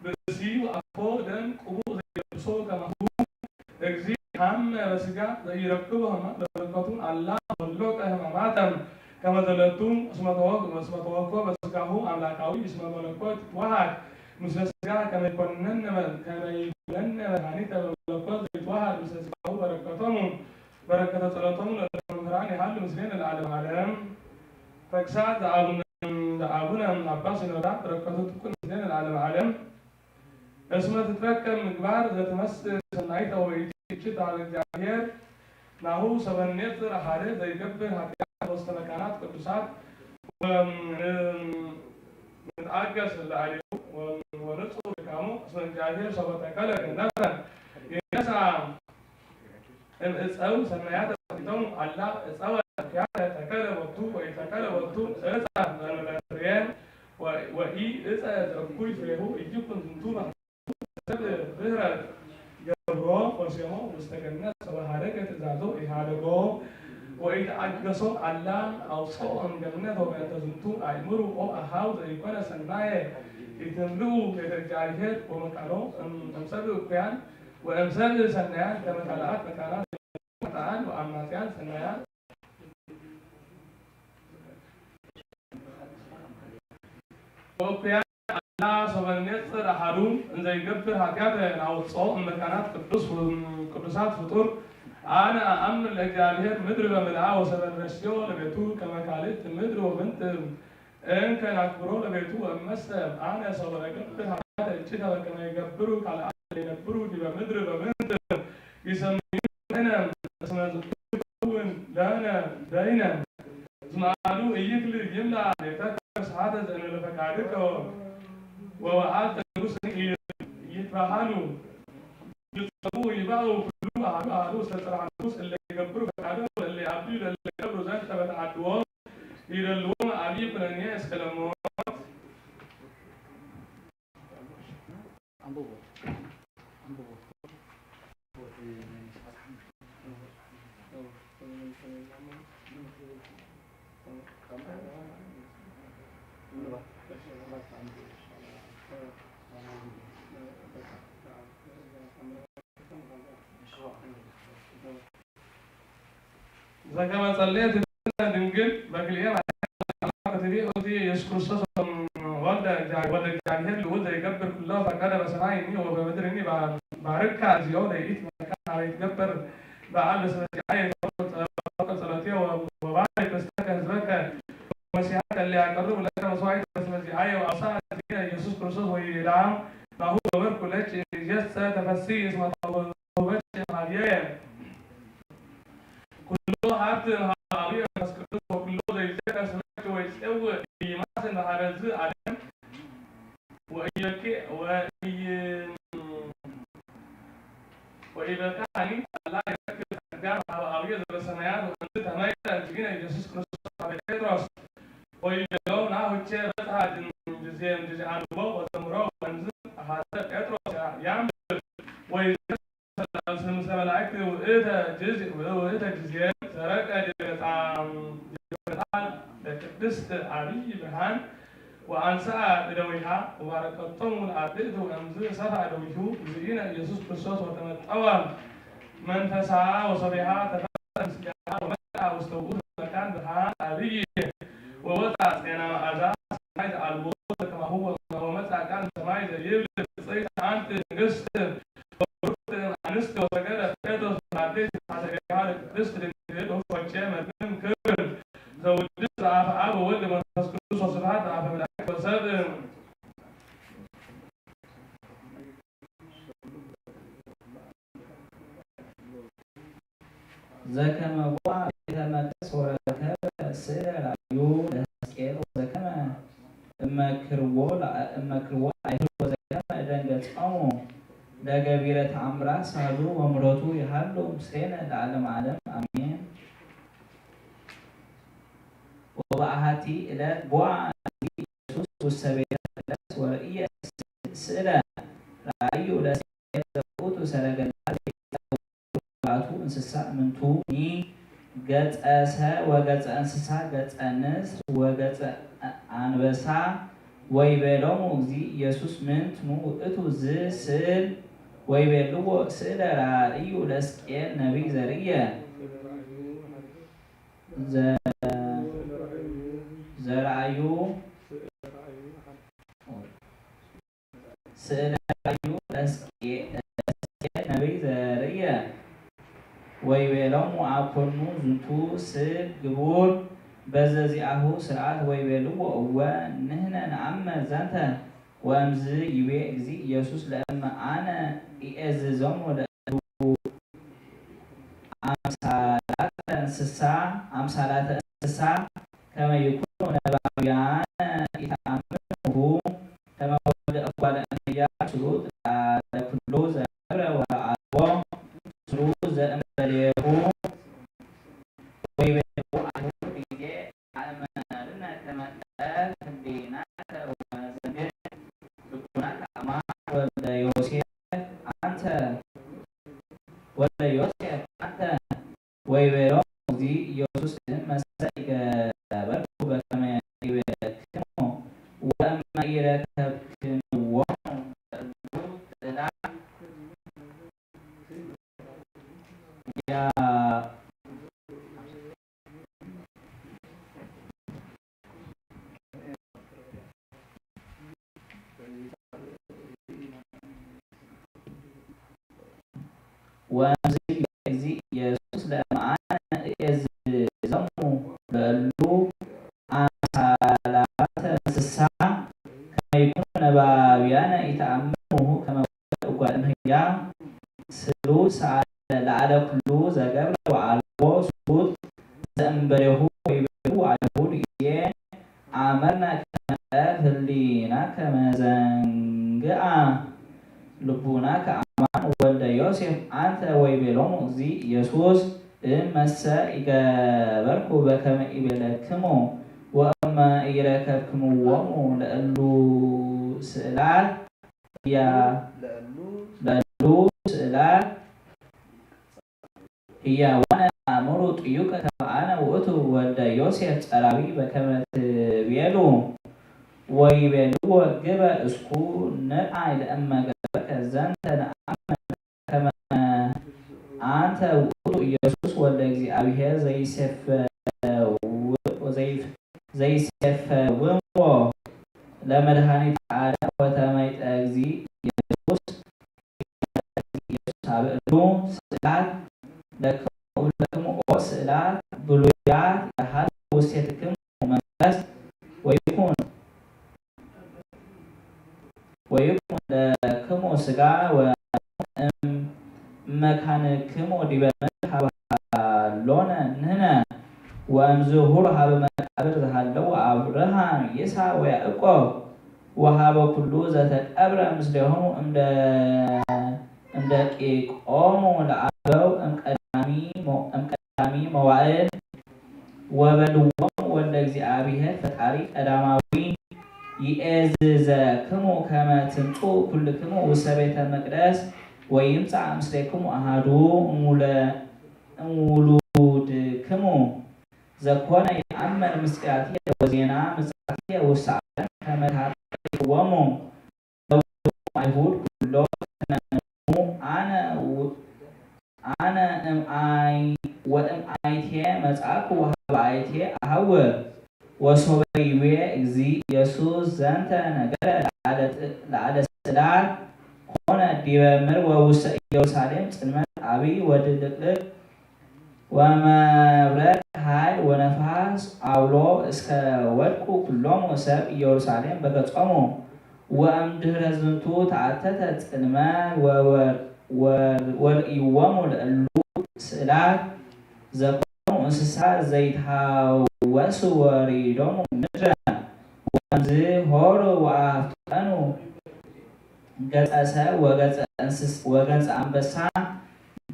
ብእሲ ወአኮ ደም ቅቡእ ዘይለብሶ ከማሁ እግዚእ ሐመ በሥጋ ዘኢረክቦ ሕማም ለመለኮቱ አላ ሆሎቀ ሕማማተ ከመ ዘለቱ እስመ ተወ-፣ እስመ ተወክፎ በሥጋሁ አምላካዊ እስመ መለኮት ይትወሃድ ምስለ ሥጋ ከመ ይኮነነ መ-፣ ከመ ይኩነነ መድኃኒተ በመለኮት ዘይትወሃድ ምስለ ሥጋሁ በረከቶሙ በረከተ ጸሎቶሙ ለእለ መምህራን ይሃሉ ምስሌነ ለዓለመ ዓለም። ተግሳጽ ዘአቡነ፣ ዘአቡነ አባ ሲኖዳ በረከቱ ትኩን ምስሌነ ለዓለመ ዓለም። እስመ ትትረከብ ምግባር ዘትመስል ሰናይተ ወይእቲ እኪት ሀበ እግዚአብሔር ናሁ ሰበ ኔጽር ሐደ ዘይገብር ኃጢአት በውስተ መካናት ቅዱሳት ወንትአገስ ለአሌሁ ወንጹር ድካሙ እስመ እግዚአብሔር ሰበ ተከለ ገነተ ይነሳ እምዕፀው ሰናያተ ባሕቲቶሙ አላ ዕፀወ እኩያተ ተከለ ቦቱ ወኢተከለ ቦቱ ዕፀ ዘእንበለ ፍሬ ወኢ ዕፀ ዘእኩይ ፍሬሁ ኢይኩን ዝንቱ ባህቱ ሰብ ብህረት ገብሮ ወሴሞ ውስተ ገነት ወሀደገ ትእዛዞ ኢሃደጎ ወኢተአገሶ አላ አውፅኦ እምገነት ወበእንተ ዝንቱ አእምሩ ኦ አሃው ዘይኮነ ሰናየ ኢትምልኡ ቤተ እግዚአብሔር ወመቃሎ እምሰብ እኩያን ወእምሰብ ሰናያን ከመ ካልአት መካናት ኃጥኣን ወአማጽያን ሰናያን ወእኩያን አላ ሶበ ኔጽር አሐዱ እንዘ ይገብር ኃጢአተ ናውፅኦ እመካናት ቅዱስ ቅዱሳት ፍጡር። አነ አአምር ለእግዚአብሔር ምድር በምልአ ወሰበ ንረስዮ ለቤቱ ከመ ካልእት ምድር ወምንት እንከ ናክብሮ ለቤቱ ወእመሰ አነ ሶበ እገብር ኃጢአተ እኪተ በከመ ይገብሩ ካልአት ለይነብሩ ዲበ ምድር በምንት ይሰምዩነ እስመ ዝንቱ ይከውን ለነ ደይነ። እስመ አሐዱ ኢይክል ይምልአ ቤተከ ስብሐተ ዘእንበለ ፈቃድከ ወበዓልተ ንጉሥ ይትበሃሉ። ይጸውዑ ይባኡ ኩሉ አሐዱ አሐዱ ውስተ ጽርሐ ንጉሥ እለ ይገብሩ ፈቃዶ ለእለ ይአብዩ ለእለ ይገብሩ ዘንተ በተአድዎ ይደልዎም አብይ ኩነኔ እስከ ለሞት። ዘከመ ጸለየት ድንግል በክልኤ ማርያም ትቤ ኦቲ ኢየሱስ በሰማይኒ ወበምድርኒ ባርካ፣ እግዚኦ ለይእቲ መካን ሀበ ይትገበር በዓል በስመ ዚአየ ተወከል ጸሎትየ ወባርክ በስተከ ህዝበከ ወመሲሐከ እለ ያቀርቡ ለከ መስዋዕት በስመ ዚአየ ወአብሳ ዚነ ኢየሱስ ክርስቶስ ወይቤላ ናሁ ገበርኩ ለኪ እጀሰ ተፈሲ እስመ ተውበኪ ሀብየየ። ኩሎ ሀብት ሀባዊ መንፈስ ቅዱስ ወኩሎ ዘይዜቀ ስመኪ ወይጼውእ ይማስን በሀበ ዝ አለም ወኢይበኪ ወኢይ ወኢበካኒ አላ ይረክብ ጸጋ ሀባዊ ዘበሰማያት ወእንዝ ተመይጠ እግዚእነ ኢየሱስ ክርስቶስ ሀበ ጴጥሮስ ወይቤሎም ናሁቼ በጽሐ ጅዜ ጅዜ አንቦ ወዘምሮ ወእንዝ ሀተ ጴጥሮስ ያንብብ ወይ ስምሰ መላእክት ውእተ ጅዝ ውእተ ጅዜ ሰረቀ ዲበ ገጻ ለቅድስት አብይ ብርሃን ወአንስአ እደዊሃ ወባረከቶሙ ለአርድእት ወእምዝ ሰፋ እደዊሁ እግዚእነ ኢየሱስ ክርስቶስ ወተመጠወ መንፈሳ ወሶቢሃ ተፈጠ ምስጋና ወመጣ ውስተ ውእቱ መካን ብርሃን አብይ ወወፃ ጼና መዓዛ ሰማይ ዘአልቦ ከማሁ ወመፃ ቃል ሰማይ ዘይብል ብፅዕት አንቲ ንግስት ወብሩክት አንስት ወሰገደ ጴጥሮስ ናደይ ሐሰቢሃ ለቅድስት ድንግል ወኮቼ መድን ክብር ዘውድስ ለአፈ አብ ወወልድ መንፈስ ቅዱስ ወስብሐት ለአፈ መላእክት ወሰብ። ዘከመ ቦአ ቤተ መቅደስ ወረከበ ስእለ ራእዩ ለሕዝቅኤል ወዘከመ እመክርዎ ለአ-፣ እመክርዎ አይሁድ ወዘከመ እደንገጾሙ ለገቢረ ተአምራት ሳህሉ ወምሕረቱ ይሃሉ ምስሌነ ለዓለመ ዓለም አሜን። ወበአሐቲ ዕለት ቦአ እግዚእ ኢየሱስ ውስተ ቤተ መቅደስ ወርእየ ስእለ ራእዩ ለስእለ ዘውቱ ሰረገላ ዘይታወቁ ባቱ እንስሳ እምንቱ ኒ ገጸ ሰ ወገጸ እንስሳ ገጸ ንስር ወገጸ አንበሳ ወይቤሎሙ እግዚእ ኢየሱስ ምንትኑ ውእቱ ዝ ስእል ወይቤልዎ ስእለ ራእዩ ለሕዝቅኤል ነቢይ ዘርእየ ዘ-፣ ዘረአዩ ስእለ ራእዩ ለሕዝቅኤል ነቢይ ዘርእየ ወይቤሎሙ አኮኑ ዝንቱ ስእል ግቡር በዘዚአሁ ስርዓት ወይቤልዎ እወ ንሕነ ነአምር ዘንተ ወእምዝ ይቤ እግዚእ ኢየሱስ ለእመ አነ ኢእዝዞሙ ለእሉ አምሳላተ እንስሳ አምሳላተ እንስሳ ከመ ይኩኑ ነባብያነ ኢተአምርሁ ከመ ወልደ እጓለ እመሕያው ስሉጥ ለአለ ኩሉ ዘገብረ ወለአልቦ ስሩ ዘእምበሌሁ ወይቤልዎ አይሁድ ይዜ አእመርነ ከመ እብ ህሊናከ ወመዘንግዕ ልቡናከ አማን ወልደ ዮሴፍ አንተ ወልደ ዮሴፍ አንተ ወይቤሎሙ እግዚእ ኢየሱስ እመሰ ኢገበርኩ በከመ ይቤለክሙ ወእመ ኢረከብክምዎሙ እሉ ስእላት ያ ወእምዝ ይቤ እግዚእ ኢየሱስ ለእመ አነ እእዝዞሙ ለእሉ አምሳላተ እንስሳ ከመ ይኩኑ ነባብያነ ኢተአምርሁ ከመ ወልደ እጓለ እመሕያው ስሉጥ ሰአለ ለአለ ኩሉ ዘገብረ ወአልቦ ስሉጥ ዘእምበሌሁ ወይቤሉ አይሁድ ይዜ አእመርነ ከመ እብ ህሊናከ መዘንግአ ልቡናከ አማን ወልደ ዮሴፍ አንተ ወይቤሎሙ እግዚእ ኢየሱስ እመሰ ኢገበርኩ በከመ ኢቤለክሙ ወእመ ኢረከብክምዎሙ ለእሉ ስእላት ህያ ለእሉ ስእላት ህያዋነ አእምሩ ጥዩቀ ከመ አነ ውእቱ ወልደ ዮሴፍ ጸራዊ በከመ ትቤሉ ወይቤልዎ ግበ እስኩ ንርአይ ለእመ ገበርከ ዘንተ ነአምን ከመ አንተ ውእቱ ኢየሱስ ወልደ እግዚአብሔር ዘይሴፈው-፣ ዘይፍ-፣ ዘይሴፈውዎ ለመድኃኒተ ዓለም ወተመይጠ እግዚእ ኢየሱስ እሉ ስእላት ለክሙ እብለክሙ ኦ ስእላት ብሉያት ይሃሉ ውስቴትክሙ መንፈስ ወይኩን ወይኩን ለክሙ ስጋ ወእም መካንክሙ ዲበ ምድር ሀበ ሀሎነ ንሕነ ወእምዝ ሁር ሀበ መቃብር ዘሃለው አብርሃም ይስሐቅ ወያዕቆብ ወሀበ ኩሉ ዘተቀብረ ምስሌሆሙ እምደ እምደቂቆሙ ለአበው እምቀዳሚ ሞ- እምቀዳሚ መዋእል ወበልዎም ወልደ እግዚአብሔር ፈጣሪ ቀዳማዊ ይእዝዘክሙ ከመ ትምጹ ኩልክሙ ውስተ ቤተ መቅደስ ወይምጻእ ምስሌክሙ አሃዱ እሙለ እሙሉድክሙ ዘኮነ ይአመር ምስጢራትየ ወዜና ምጽአትየ ውስተ ዓለም ከመ ታጠይቅዎሙ ለውእቱ አይሁድ ኩሎ ተነኑ አነ ው- አነ እምአይ ወእምአይቴ መጻኩ ወሀበ አይቴ አሐውር ወሶበ ይቤ እግዚእ ኢየሱስ ዘንተ ነገረ ለአለ ስእላት ኮነ ዲበ ምድር ወውስተ ኢየሩሳሌም ጽልመት አብይ ወድልቅልቅ ወመብረቅ ኃይል ወነፋስ አውሎ እስከ ወድቁ ኩሎሙ ሰብ ኢየሩሳሌም በገጾሙ። ወእምድህረ ዝንቱ ተአተተ ጽልመት ወርእይዎሙ ለእሉ ስእላት ዘኮኑ እንስሳ ዘይትሃወሱ ወሪዶሙ ምድረ ወእምዝ ሆሩ ወአፍጠኑ ገጸ ሰብ ወገጸ እንስስ ወገጸ አንበሳ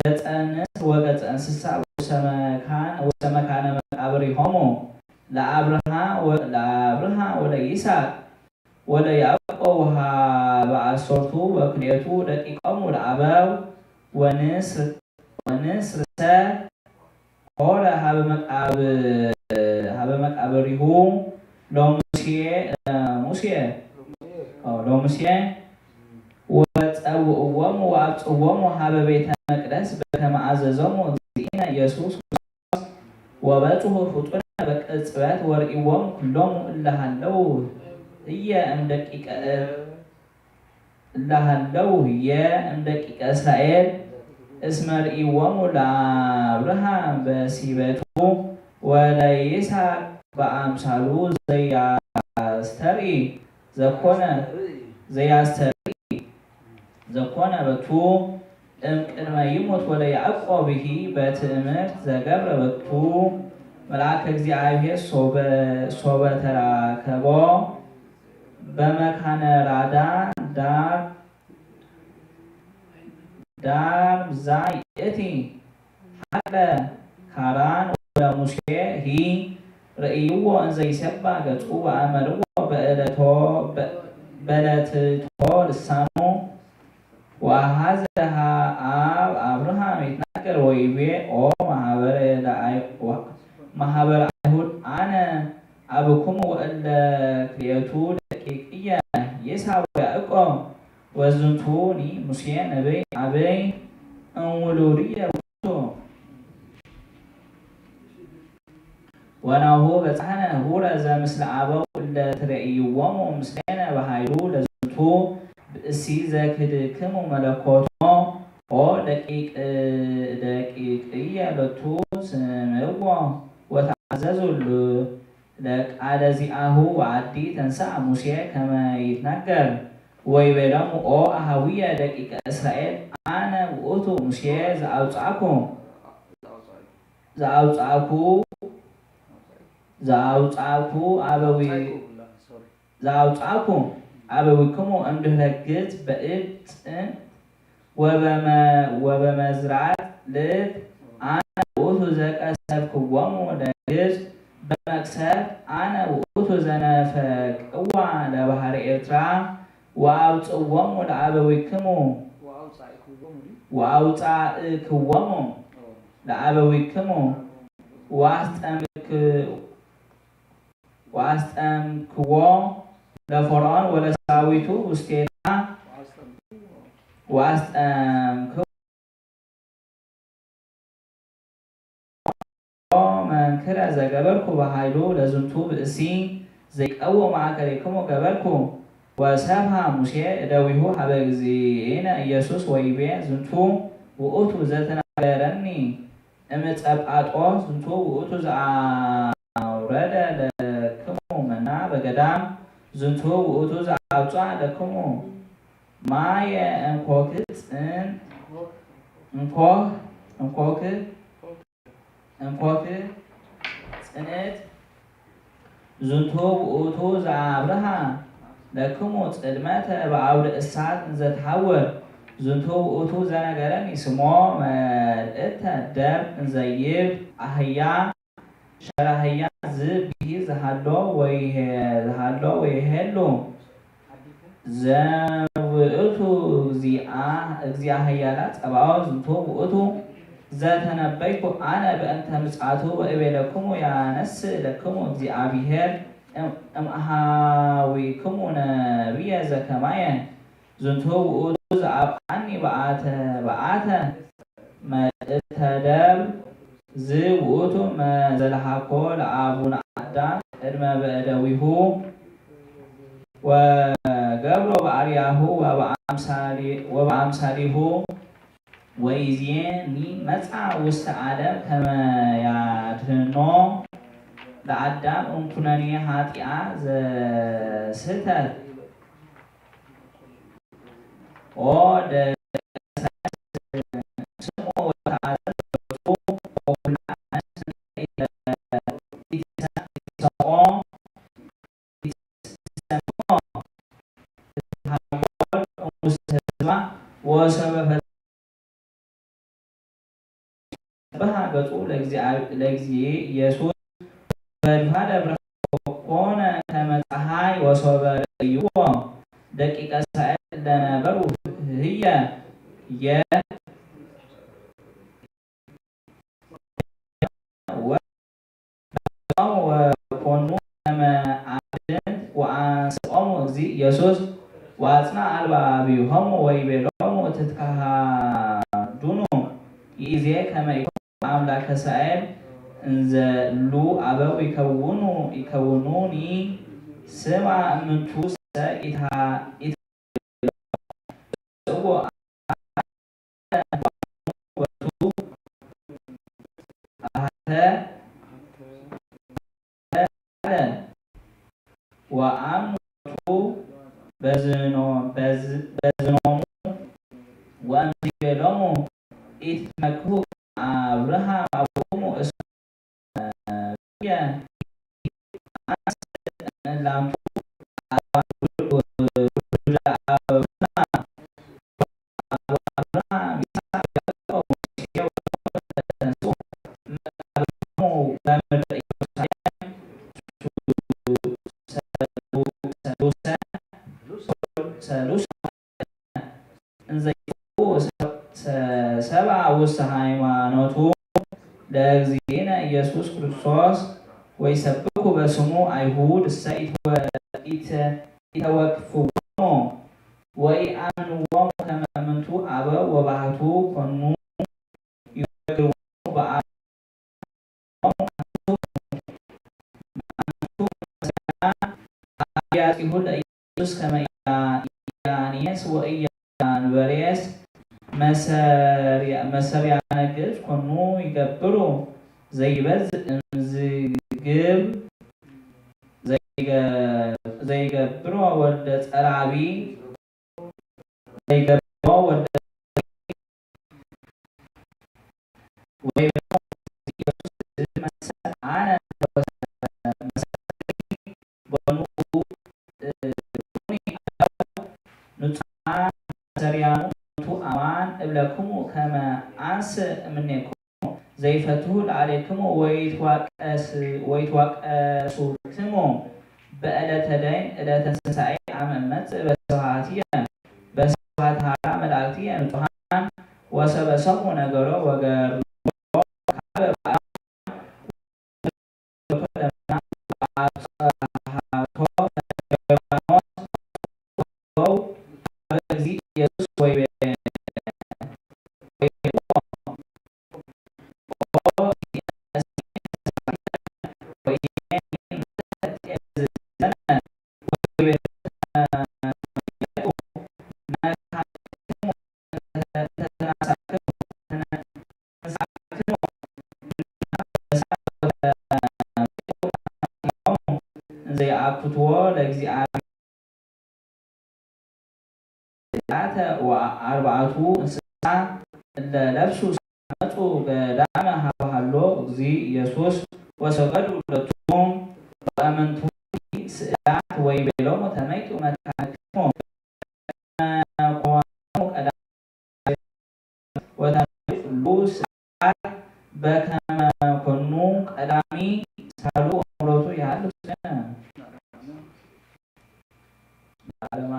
ገጸ ንስር ወገጸ እንስሳ ውስተ መካነ መቃብሪሆሙ ለአብርሃ ለአብርሃ ወለይስሐቅ ወለያዕቆብ ወሀበ አሰርቱ ወክልኤቱ ደቂቆሙ ለአበው ወንስርሰ ሆረ ሀበ መቃብሪሁ ለሙሴ ሙሴ ለሙሴ ወጸውእዎሙ ወአብጽዎሙ ሀበ ቤተ መቅደስ በከመ አዘዞሙ እግዚእነ ኢየሱስ ክርስቶስ ወበጽሑ ፍጡነ በቅጽበት ወርእይዎሙ ኩሎሙ እለ ሀለው ህየ እምደቂቀ እለ ሀለው ህየ እምደቂቀ እስራኤል እስመ ርእይዎሙ ለአብርሃም በሲበቱ ወለይስሐቅ በአምሳሉ ዘያስተርኢ ዘኮነ ዘያስተርኢ ዘኮነ በቱ እምቅድመ ይሙት ወለያዕቆብሂ በትእምርት ዘገብረ በቱ መልአከ እግዚአብሔር ሶበ ተራከቦ በመካነ ራዳ ዳር ዳር ዛይ እቲ ሀቅለ ካራን ወለሙሴ ሂ ርእይዎ እንዘ ይሴባ ገጹ ወአመርዎ በእለቶ በለትቶ ልሳኑ ወአሃዘ አብ አብርሃም ይትናገር ወይቤ ኦ ማህበረ አይሁድ አነ አብኩም ወእለ ክልኤቱ ደቂቅየ ኤሳው ወያዕቆብ ወዝንቱኒ ሙሴ ነቢይ አበይ እምውሉድየ ውእቱ። ወናሁ በጻሕነ hure ዘምስለ አበው እለ ትርእይዎሙ ምስሌነ በኃይሉ ለዝንቱ ብእሲ ዘክድክሙ መለኮቶ ኦ ደቂቅ ደቂቅየ ሎቱ ስምዕዎ ወተአዘዙ ለቃለ ዚአሁ ወአዲ ተንሥአ ሙሴ ከመ ይትናገር ወይቤሎሙ ኦ አሃውየ ደቂቀ እስራኤል አነ ውእቱ ሙሴ ዘአውጻእኩ ዘአውጻእኩ ዘአውጻእኩ አበዊ ዘአውጻእኩ አበዊክሙ እምድህረ ግብጽ በእድ ጽን ወበመ ወበመዝራት ልት አነ ውእቱ ዘቀሰብክዎሙ ለግብጽ በመቅሰፍት አነ ውእቱ ዘነፈቅዋ ለባህረ ኤርትራ ወአውጽእዎሙ ለአበዊክሙ ወአውጻእክዎሙ ለአበዊክሙ ወአስጠምክ ወአስጠምክዎ ለፈርዖን ወለሰራዊቱ ውስቴታ ወአስጠምክዎ መንክረ ዘገበርኩ በኃይሉ ለዝንቱ ብእሲ ዘይቀውም ማእከሌክሙ ገበርኩ። ወሰብሐ ሙሴ እደዊሁ ሀበ እግዚእነ ኢየሱስ ወይቤ ዝንቱ ውእቱ ዘተናገረኒ እምጸጳጦ ዝንቱ ውእቱ ዘአውረደ ለክሙ መና በገዳም ዝንቱ ውእቱ ዘአውፅአ ለክሙ ማየ እንኮክ ጽን እንኮክ እንኮክ እንኮክ ጽንዕት ዝንቱ ውእቱ ዘአብርሃ ለክሙ ጽልመተ በአውደ እሳት እንዘተሐውር ዝንቱ ውእቱ ዘነገረኒ ስሞ መልእተ ደም እንዘይብ አህያ ሸራህያ ዝብሂ ዝሃሎ ወይ ዝሃሎ ወይ ሄሉ ዘውእቱ እግዚአ እግዚአ ኃያላት ጸባኦት ዝንቱ ውእቱ ዘተነበይኩ አነ በእንተ ምጽአቱ ወእቤለክሙ ያነስ ለክሙ እግዚአብሔር እምአሃዊክሙ ነቢየ ዘከማየ ዝንቱ ውእቱ ዘአብአኒ በአተ በአተ መልእተ ደብር ዝውእቱ መዘልሃኮ ለአቡነ አዳም ቅድመ በእደዊሁ ወገብሮ በአርያሁ ወበአምሳሊሁ ወይዜኒ መጻ ውስተ ዓለም ከመ ያድህኖ ለአዳም እምኩነኔ ኃጢአ ዘስህተት ኦ ስምዖ ወተአዘዘ ሎቱ ወኩላ ኢትሰምዖ ኢትሰምዖ ትትሃወል እሙስተ ህዝባ ወሰበ ፈጸመ ገጹ ለእግዚአ- ለእግዚእ ኢየሱስ ፈድፋደ ብርሃን ኮነ ከመ ጸሓይ ወሶበ ርእይዎ ደቂቀ እስራኤል ለነበሩ ህየ የ ወኮኑ ከመ አዕድንት ወአንስኦሙ እግዚእ ኢየሱስ ወአጽንዐ አልባቢሆሙ ወይቤሎሙ ትትከሃዱኑ ይእዜ ከመ ኢኮኑ አምላከ እስራኤል እንዘ እሉ አበው ይከውኑ ይከውኑኒ ስማ እምንቱሰ ኢታ- ኢታ- ጽዎ አሐተ አለ ወአምኖቱ በዝኖ- በዝ- በዝኖሙ ወእምይቤሎሙ ኢትመክሁ አብርሃም አቡክሙ እስመ ብየ አንስ እላንቱ አባን ውሉደ አበዊነ አብርሃም ይስሐቅ ያዕቆብ ወሙሴ ወለተንሥኡ እምቅድሚሆሙ በምድረ ኢየሩሳሌም ሰሉሰ ሰሉሰ እንዘ ይትብኡ ሰብአ ውስተ ሃይማኖቱ ለእግዚእነ ኢየሱስ ክርስቶስ ወይሰብኩ በስሙ አይሁድ እሰ ኢተወክፍዎሙ ወኢአምንዎሙ ከመ እምንቱ አበው ወባህቱ ኮኑ ይወግርዎሙ በአብ አብያጺሁ ለኢየሱስ ከመ ኢያኔስ ወኢያንበሬስ መሰሪያነ ግብጽ ኮኑ ይገብሩ ዘይበዝ እምዝግብ ዘይገብሮ ወልደ ጸራቢ ዘይገብሮ ወልደ ወይቤሎሙ ኢየሱስ መሰ አነ መሰሪ በኑ ንጹሐ መሰሪያኑ ቱ አማን እብለክሙ ከመ አንስ እምኔክሙ ዘይፈትሁ ለአሌክሙ ወይትዋቀስ ወይትዋቀሱክሙ በዕለተ ደይን ዕለተ ትንሳኤ አመ እመጽእ በስብሐትየ በስብሐት ሀራ መላእክትየ ንጹሐን ወሰበ ሰሙ ነገሮ ወገርሎ ካበ በአብ እንስሳ እለ ለብሱ መጹ ገዳመ ሀበ ሀሎ እግዚእ ኢየሱስ ወሰገዱ ለቱ ወአመንቱ ስእላት ወይቤሎሙ ተመይጡ መካንክሙ በከመ ኮኑ ቀዳሚ ወተመይጡ ኩሉ ስእላት በከመ ኮኑ ቀዳሚ ሳሉ ኦምሮቱ ይሃሉ ስነ ለዓለማ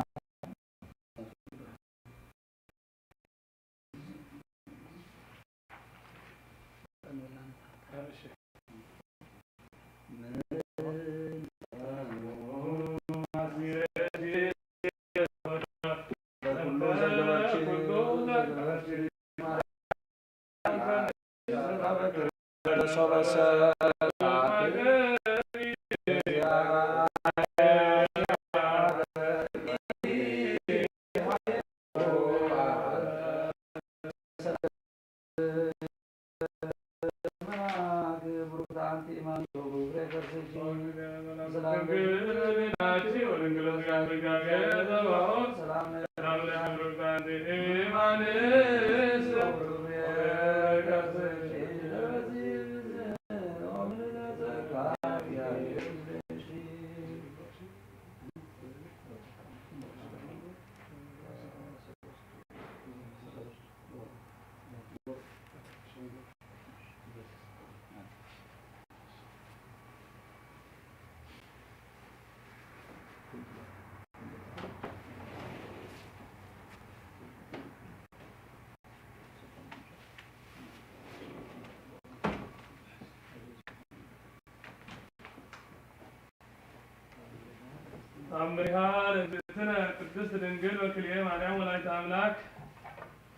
ተኣምሪሃ ለእግዝእትነ ቅድስት ድንግል በክልኤ ማርያም ወላዲተ ኣምላክ።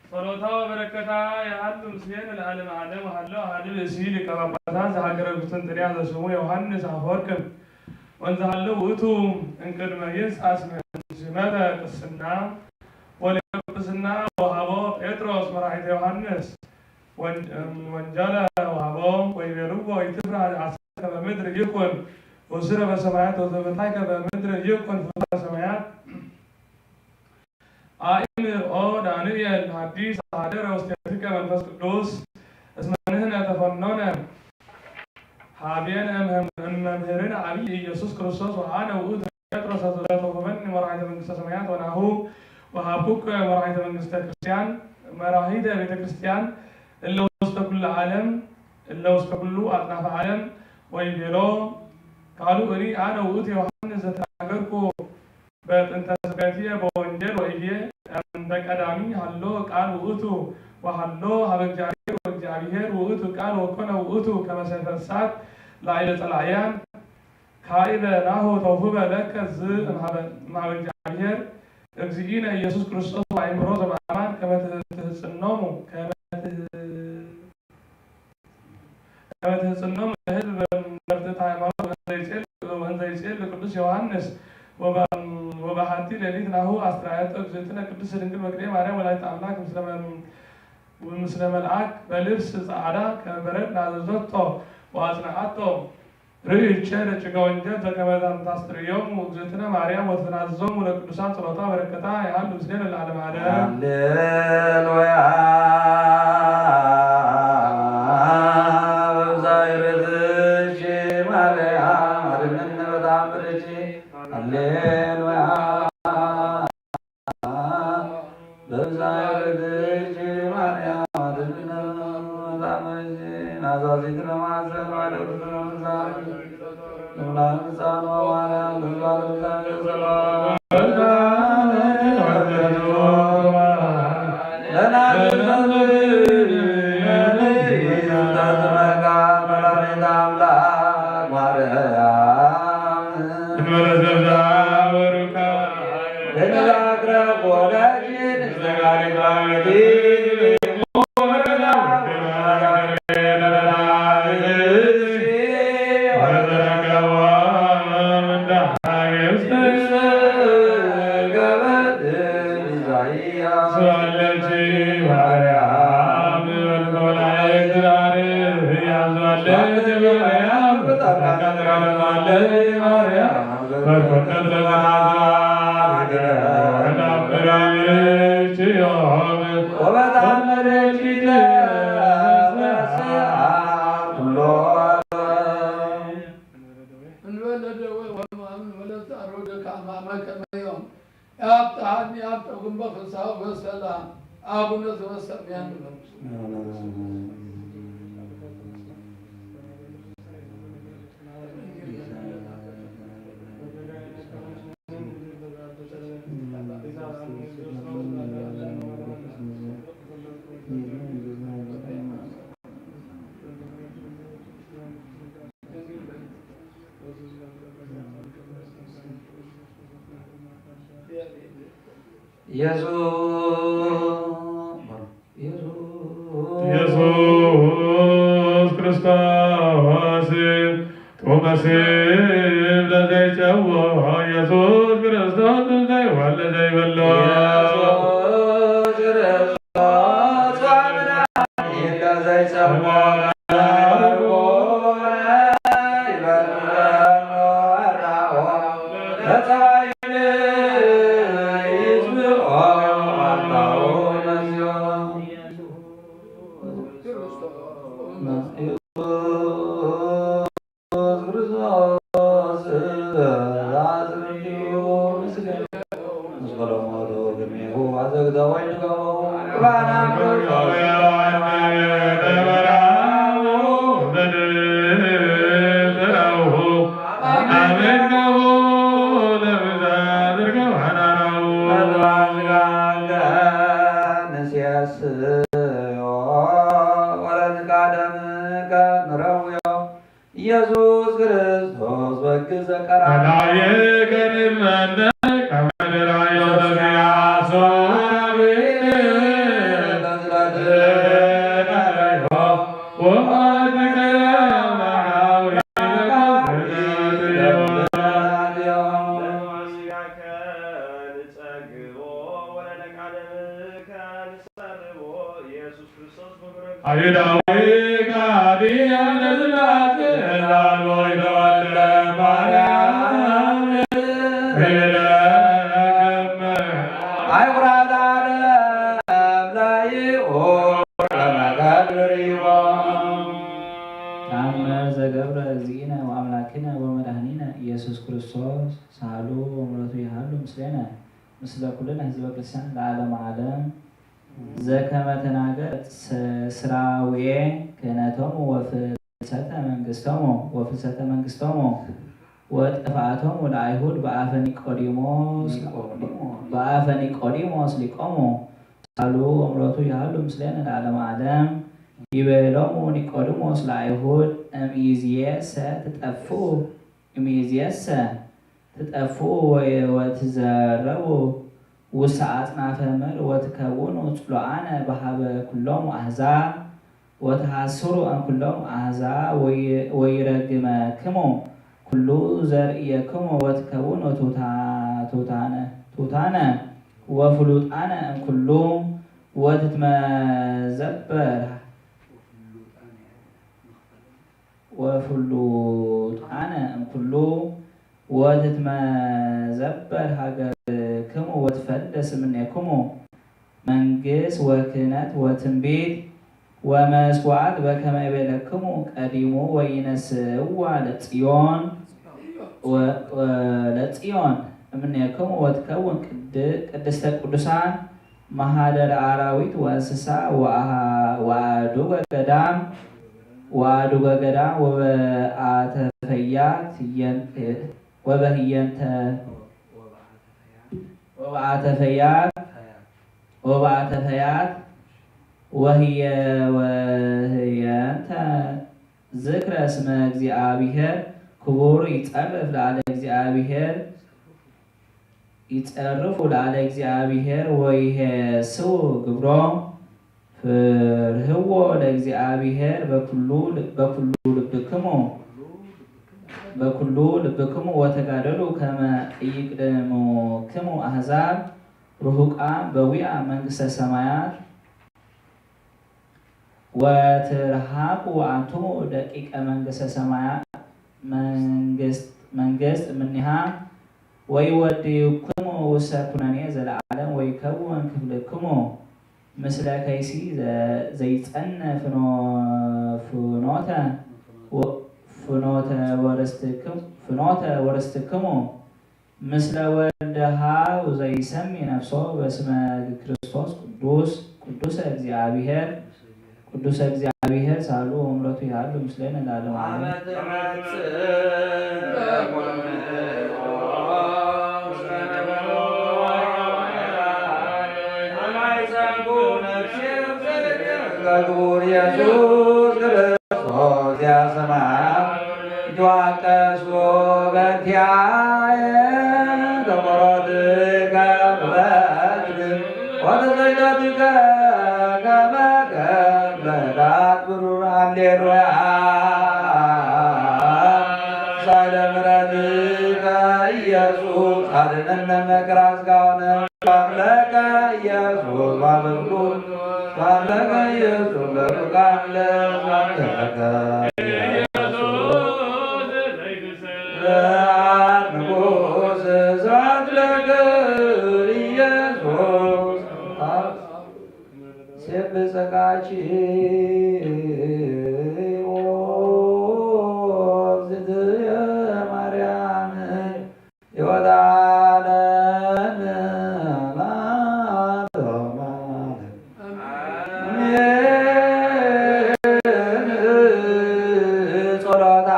ጸሎታ ወበረከታ የሃሉ ምስሌነ ለዓለመ ዓለም። ወሃሎ ኣሃዱ ብእሲ ሊቀ ጳጳሳት ዘሃገረ ቁስጥንጥንያ ዘስሙ ዮሃንስ አፈወርቅ ወንዘሃሎ ውእቱ እንቅድመ ይንሳ ስመተ ቅስና ወሊቀ ጵጵስና ወሃቦ ጴጥሮስ መራሒተ ዮሃንስ ወንጀለ ወሃቦ ወይቤልዎ ኢትፍራ ዘአስረከ በምድር ይኩን ውሱነ በሰማያት ወዘበታይከ በምድር ይኩን ፍቱሐ በሰማያት። አእምር ኦ ዳንኤል ሐዲስ ሀደረ ውስቴትከ መንፈስ ቅዱስ እስመ ንሕነ ተፈኖነ ሀቤነ እም መምህርነ አብይ ኢየሱስ ክርስቶስ ወአነ ውእቱ ጴጥሮስ ዘተውህበኒ መራሒተ መንግስተ ሰማያት ወናሁ ወሀብኩከ መራሒተ መንግስተ ክርስቲያን መራሒተ ቤተ ክርስቲያን እለ ውስተ ኩሉ ዓለም እለ ውስተ ኩሉ አጽናፈ ዓለም። ወይቤሎ ካልኡኒ አነ ውእቱ ዮሐንስ ዘተናገርኩ በጥንተ ስብከትየ በወንጌል ወይቤ እንተ ቀዳሚ ሀሎ ቃል ውእቱ ወሀሎ ሀበ እግዚአብሔር ወእግዚአብሔር ውእቱ ቃል ወኮነ ውእቱ ከመ ሰይፈ እሳት ላዕለ ጸላእያን። ካዕበ ናሁ ተውህበ ለከ ዝ እምሃበ እምሃበ እግዚአብሔር እግዚእነ ኢየሱስ ክርስቶስ ወአእምሮ ዘበአማን ከመ ትህጽኖሙ ከመ ትህ- ከመ ትህጽኖሙ ለህዝብ በርትዕተ ሃይማኖት ወእንዘ ይጼል ወእንዘ ይጼል ቅዱስ ዮሐንስ ወበ- ወበሃቲ ሌሊት ናሁ አስተርአየቶ እግዝእትነ ቅድስት ድንግል በክልኤ ማርያም ወላዲተ አምላክ ምስለ መ- ምስለ መልአክ በልብስ ጸዓዳ ከመ በረድ ናዘዘቶ ወአጽንዓቶ። ርእይቼ ደቂቀ ወንጌል ዘከመ ታስተርእዮሙ እግዝእትነ ማርያም ወተናዝዞሙ ለቅዱሳን ጸሎታ በረከታ ይሃሉ ምስሌነ ለዓለመ ዓለም። ሃሌሉያ። በብዛይ ርትሽ ማርያም አድነነ በተአምርኪ። ሃሌሉያ። በብዛይ ርትሽ ማርያም አድነነ በተአምርኪ። ናዛዚት ለማሰብ አደርግዛት ኢየሱስ ኢየሱስ ክርስቶስ ጥዑመ ስም ለዘይጨዎ ኢየሱስ ክርስቶስ ዘይወለ ዘይበሎ ኢየሱስ ክርስቶስ መድኃኒት ለዘይጨዎ ኢየሱስ ክርስቶስ በግ ዘቀራ ተኣምር ዘገብረ እግዚእነ ወኣምላክነ ወመድኃኒነ ኢየሱስ ክርስቶስ ሳሉ ወምረቱ ይሃሉ ምስሌነ ምስለ ኩልነ ህዝበ ክርስቲያን ለዓለመ ዓለም። ዘከመ ተናገር ስራውየ ክህነቶሙ ወፍልሰተ መንግስቶሙ ወፍልሰተ መንግስቶሙ ወጥፍኣቶሙ ለአይሁድ በአፈ ኒቆዲሞስ በአፈ ኒቆዲሞስ ሊቆሙ ሳሉ ወምረቱ ይሃሉ ምስሌነ ለዓለመ ዓለም። ይቤሎሙ ኒቆዲሞስ ለአይሁድ እምይእዜሰ ትጠፍኡ እምይእዜሰ ትጠፍኡ ወትዘረቡ ውስተ አጽናፈ ምድር ወትከውኑ ጽሉኣነ በሃበ ኩሎሙ አሕዛብ ወተሐስሩ እምኩሎም አሕዛብ ወይረግመክሙ ኩሉ ዘርእየክሙ ወትከውኑ ትሑታነ ወፍሉጣነ እምኩሉ ወትትመዘበር ወፍሉጣነ እምኩሉ ወትትመዘበር ሃገርክሙ ወትፈልስ እምኔክሙ መንግስት ወክህነት ወትንቢት ወመስዋዕት በከመ ይቤለክሙ ቀዲሙ ወይነስእዋ ለጽዮን ለጽዮን እምኔክሙ ወትከውን ቅድስተ ቅዱሳን መሃደረ አራዊት ወእንስሳ ወአዱገ ገዳም ወአዱገ ገዳም ወበአተፈያት ወበህየንተ ወበአተፈያት ወበአተፈያት ወህየ ወህየንተ ዝክረ ስመ እግዚአብሔር ክቡር ይጸርፍ ለዓለ እግዚአብሔር ይጸርፉ ለዓለ እግዚአብሔር ወይሄስው ግብሮ ፍርህዎ ለእግዚአብሔር በኩሉ በኩሉ ልብክሙ በኩሉ ልብክሙ ወተጋደሉ ከመ ኢይቅድምክሙ አሕዛብ ርሁቃን በዊአ መንግስተ ሰማያት ወትርሃቁ አንትሙ ደቂቀ መንግስተ ሰማያት መንግስት መንግስት እምኔሃ ወይወድዩክሙ ውስተ ኩነኔ ዘለዓለም ወይከውን ክፍልክሙ ምስለ ከይሲ ዘይጸነ ፍኖ ፍኖተ ፍኖተ ወርስትክሙ ፍኖተ ወርስትክሙ ምስለ ወልደ ሃው ዘይሰሚ ነፍሶ በስመ ክርስቶስ ቅዱስ ቅዱሰ እግዚአብሔር፣ ቅዱሰ እግዚአብሔር ሳሉ ወምረቱ ይሃሉ ምስሌነ ለዓለመ ዓለም። ክቡር ኢየሱስ ክርስቶስ ያሰማ ይዋቀሱ በእንቲአየ ተቆረጥከ በትር ወተሰይጠትከ ከመ ገምለታት ብሩር። ሃሌሉያ። ሳይለ ምሕረትከ ኢየሱስ አድነነ መከራ ሥጋነ። ባርለከ ኢየሱስ ባበኩ ባርለከ ኢየሱስ በብርካን ለባርለከ ኢየሱስ ንጉስ ስብሐት ለከ ኢየሱስ። ሴብ ጸጋኪ ኦ እግዝእትየ ማርያም ሕይወት ዓለም ለዓለመ ዓለም። አሜን። ጸሎታ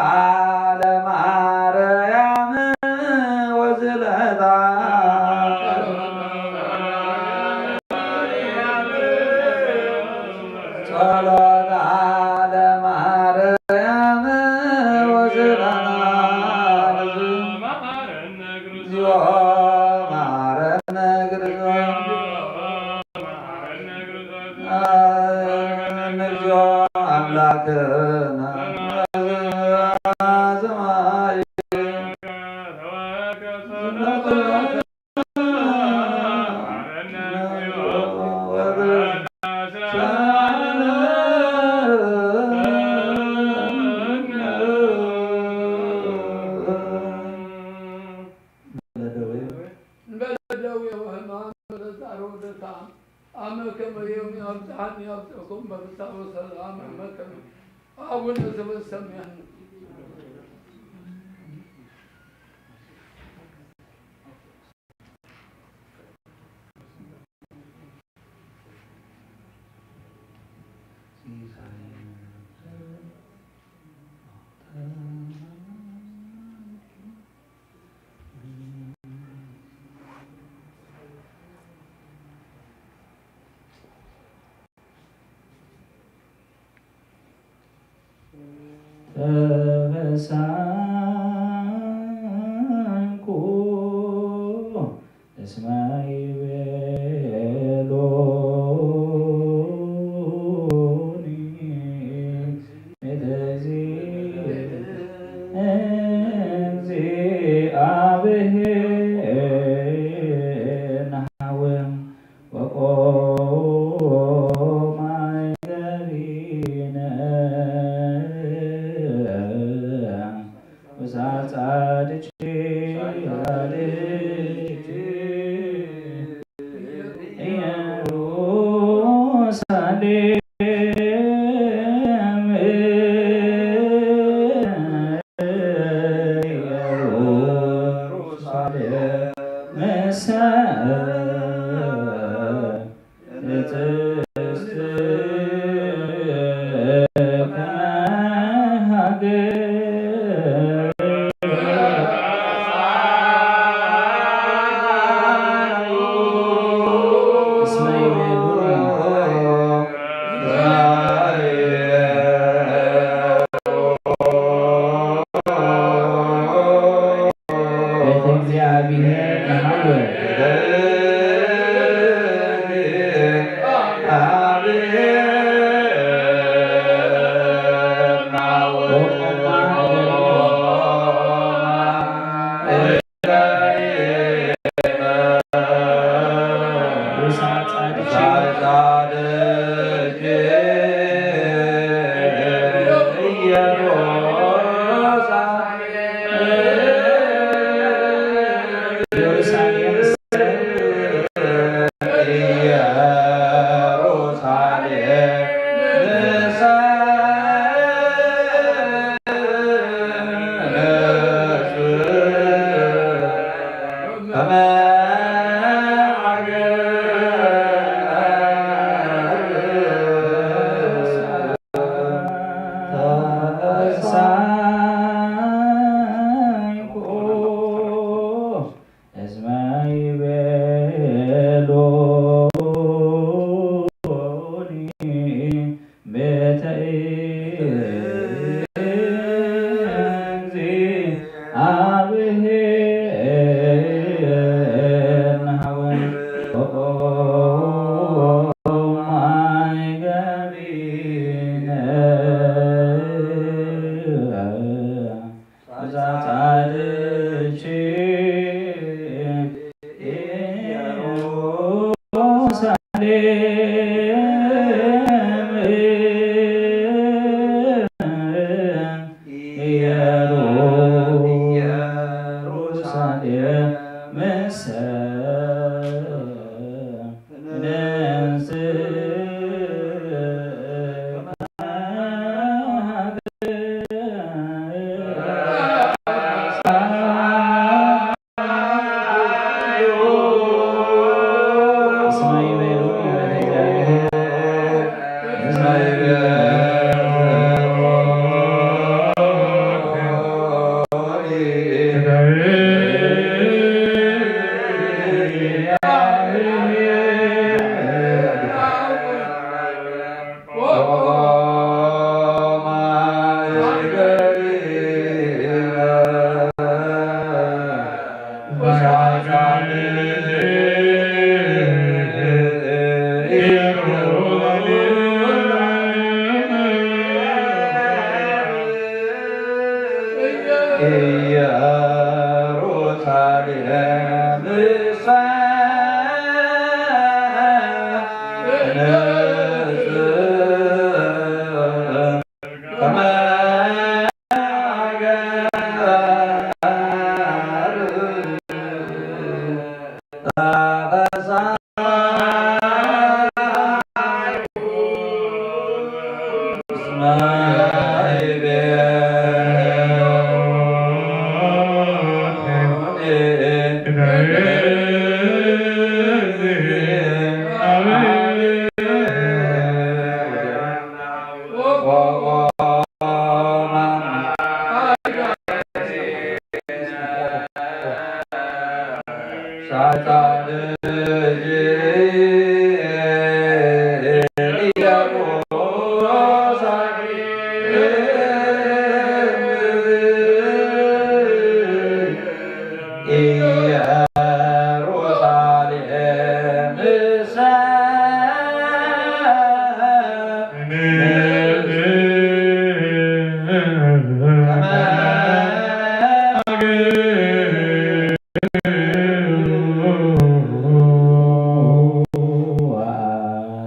ለማርያም ወዝለታ ጸሎታ ለማርያም ወዝለታ እግዚኦ መሐረነ ክርስቶስ። መሐረነ እግዚኦ አምላክነ ዘሰማይ። እንበለ ደዌ ወሕማም በለዛሮ ደታ አመ ከመ ዮም ያብጽሐኒ ያብጽሕኩም በፍስሓ ወሰላም። አመ ከመ አቡነ ዘበሰማያት። ተፈሳንኩ እስመ ይቤሎኒ እግዚአብሔር ናህወ ወቆማ ገሪነ ውሳጻድች ጻድች ኢየሩሳሌም ኢየሩሳሌም እሰ ንጽሕት ከመ ሀገር። እስመ ይቤሉኒ ቤተ እግዚአብሔር ነሐውር።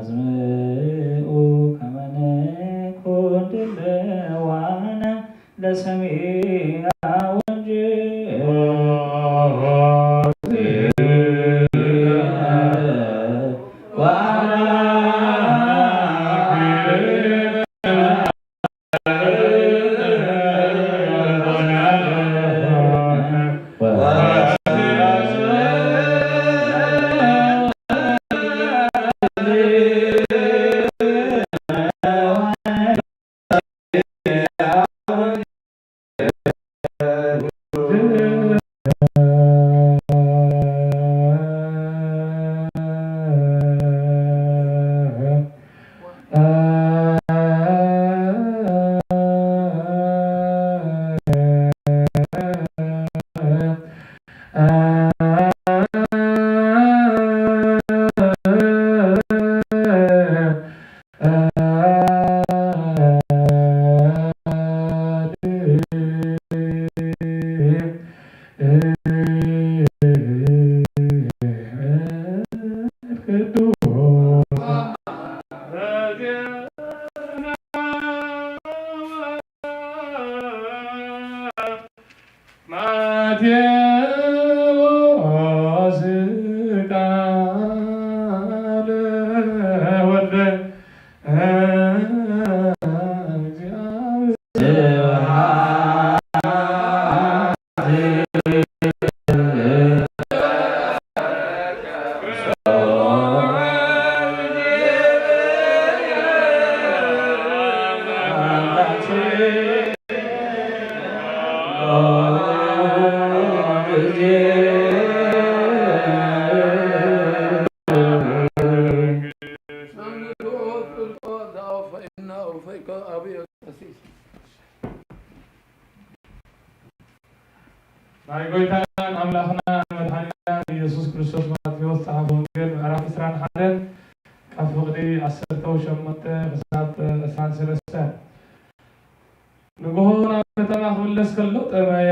ወአስምዑ ከመ ንኩን ድልዋነ ለሰሚዐ ወንጌል። ማቴዎስ ቃለ ወልደ እግዚአብሔር። ናይ ጎይታናን ኣምላኽናን መድሓኒናን ኢየሱስ ክርስቶስ ማቴዎስ ጸሓፊ ወንጌል ምዕራፍ ዕስራን ሓደን ካብ ፍቕዲ ዓሰርተ ሸሞንተ ክሳብ ዕስራን ሰለስተን። ንግሆ ናብ ከተማ ክምለስ ከሎ ጠመየ።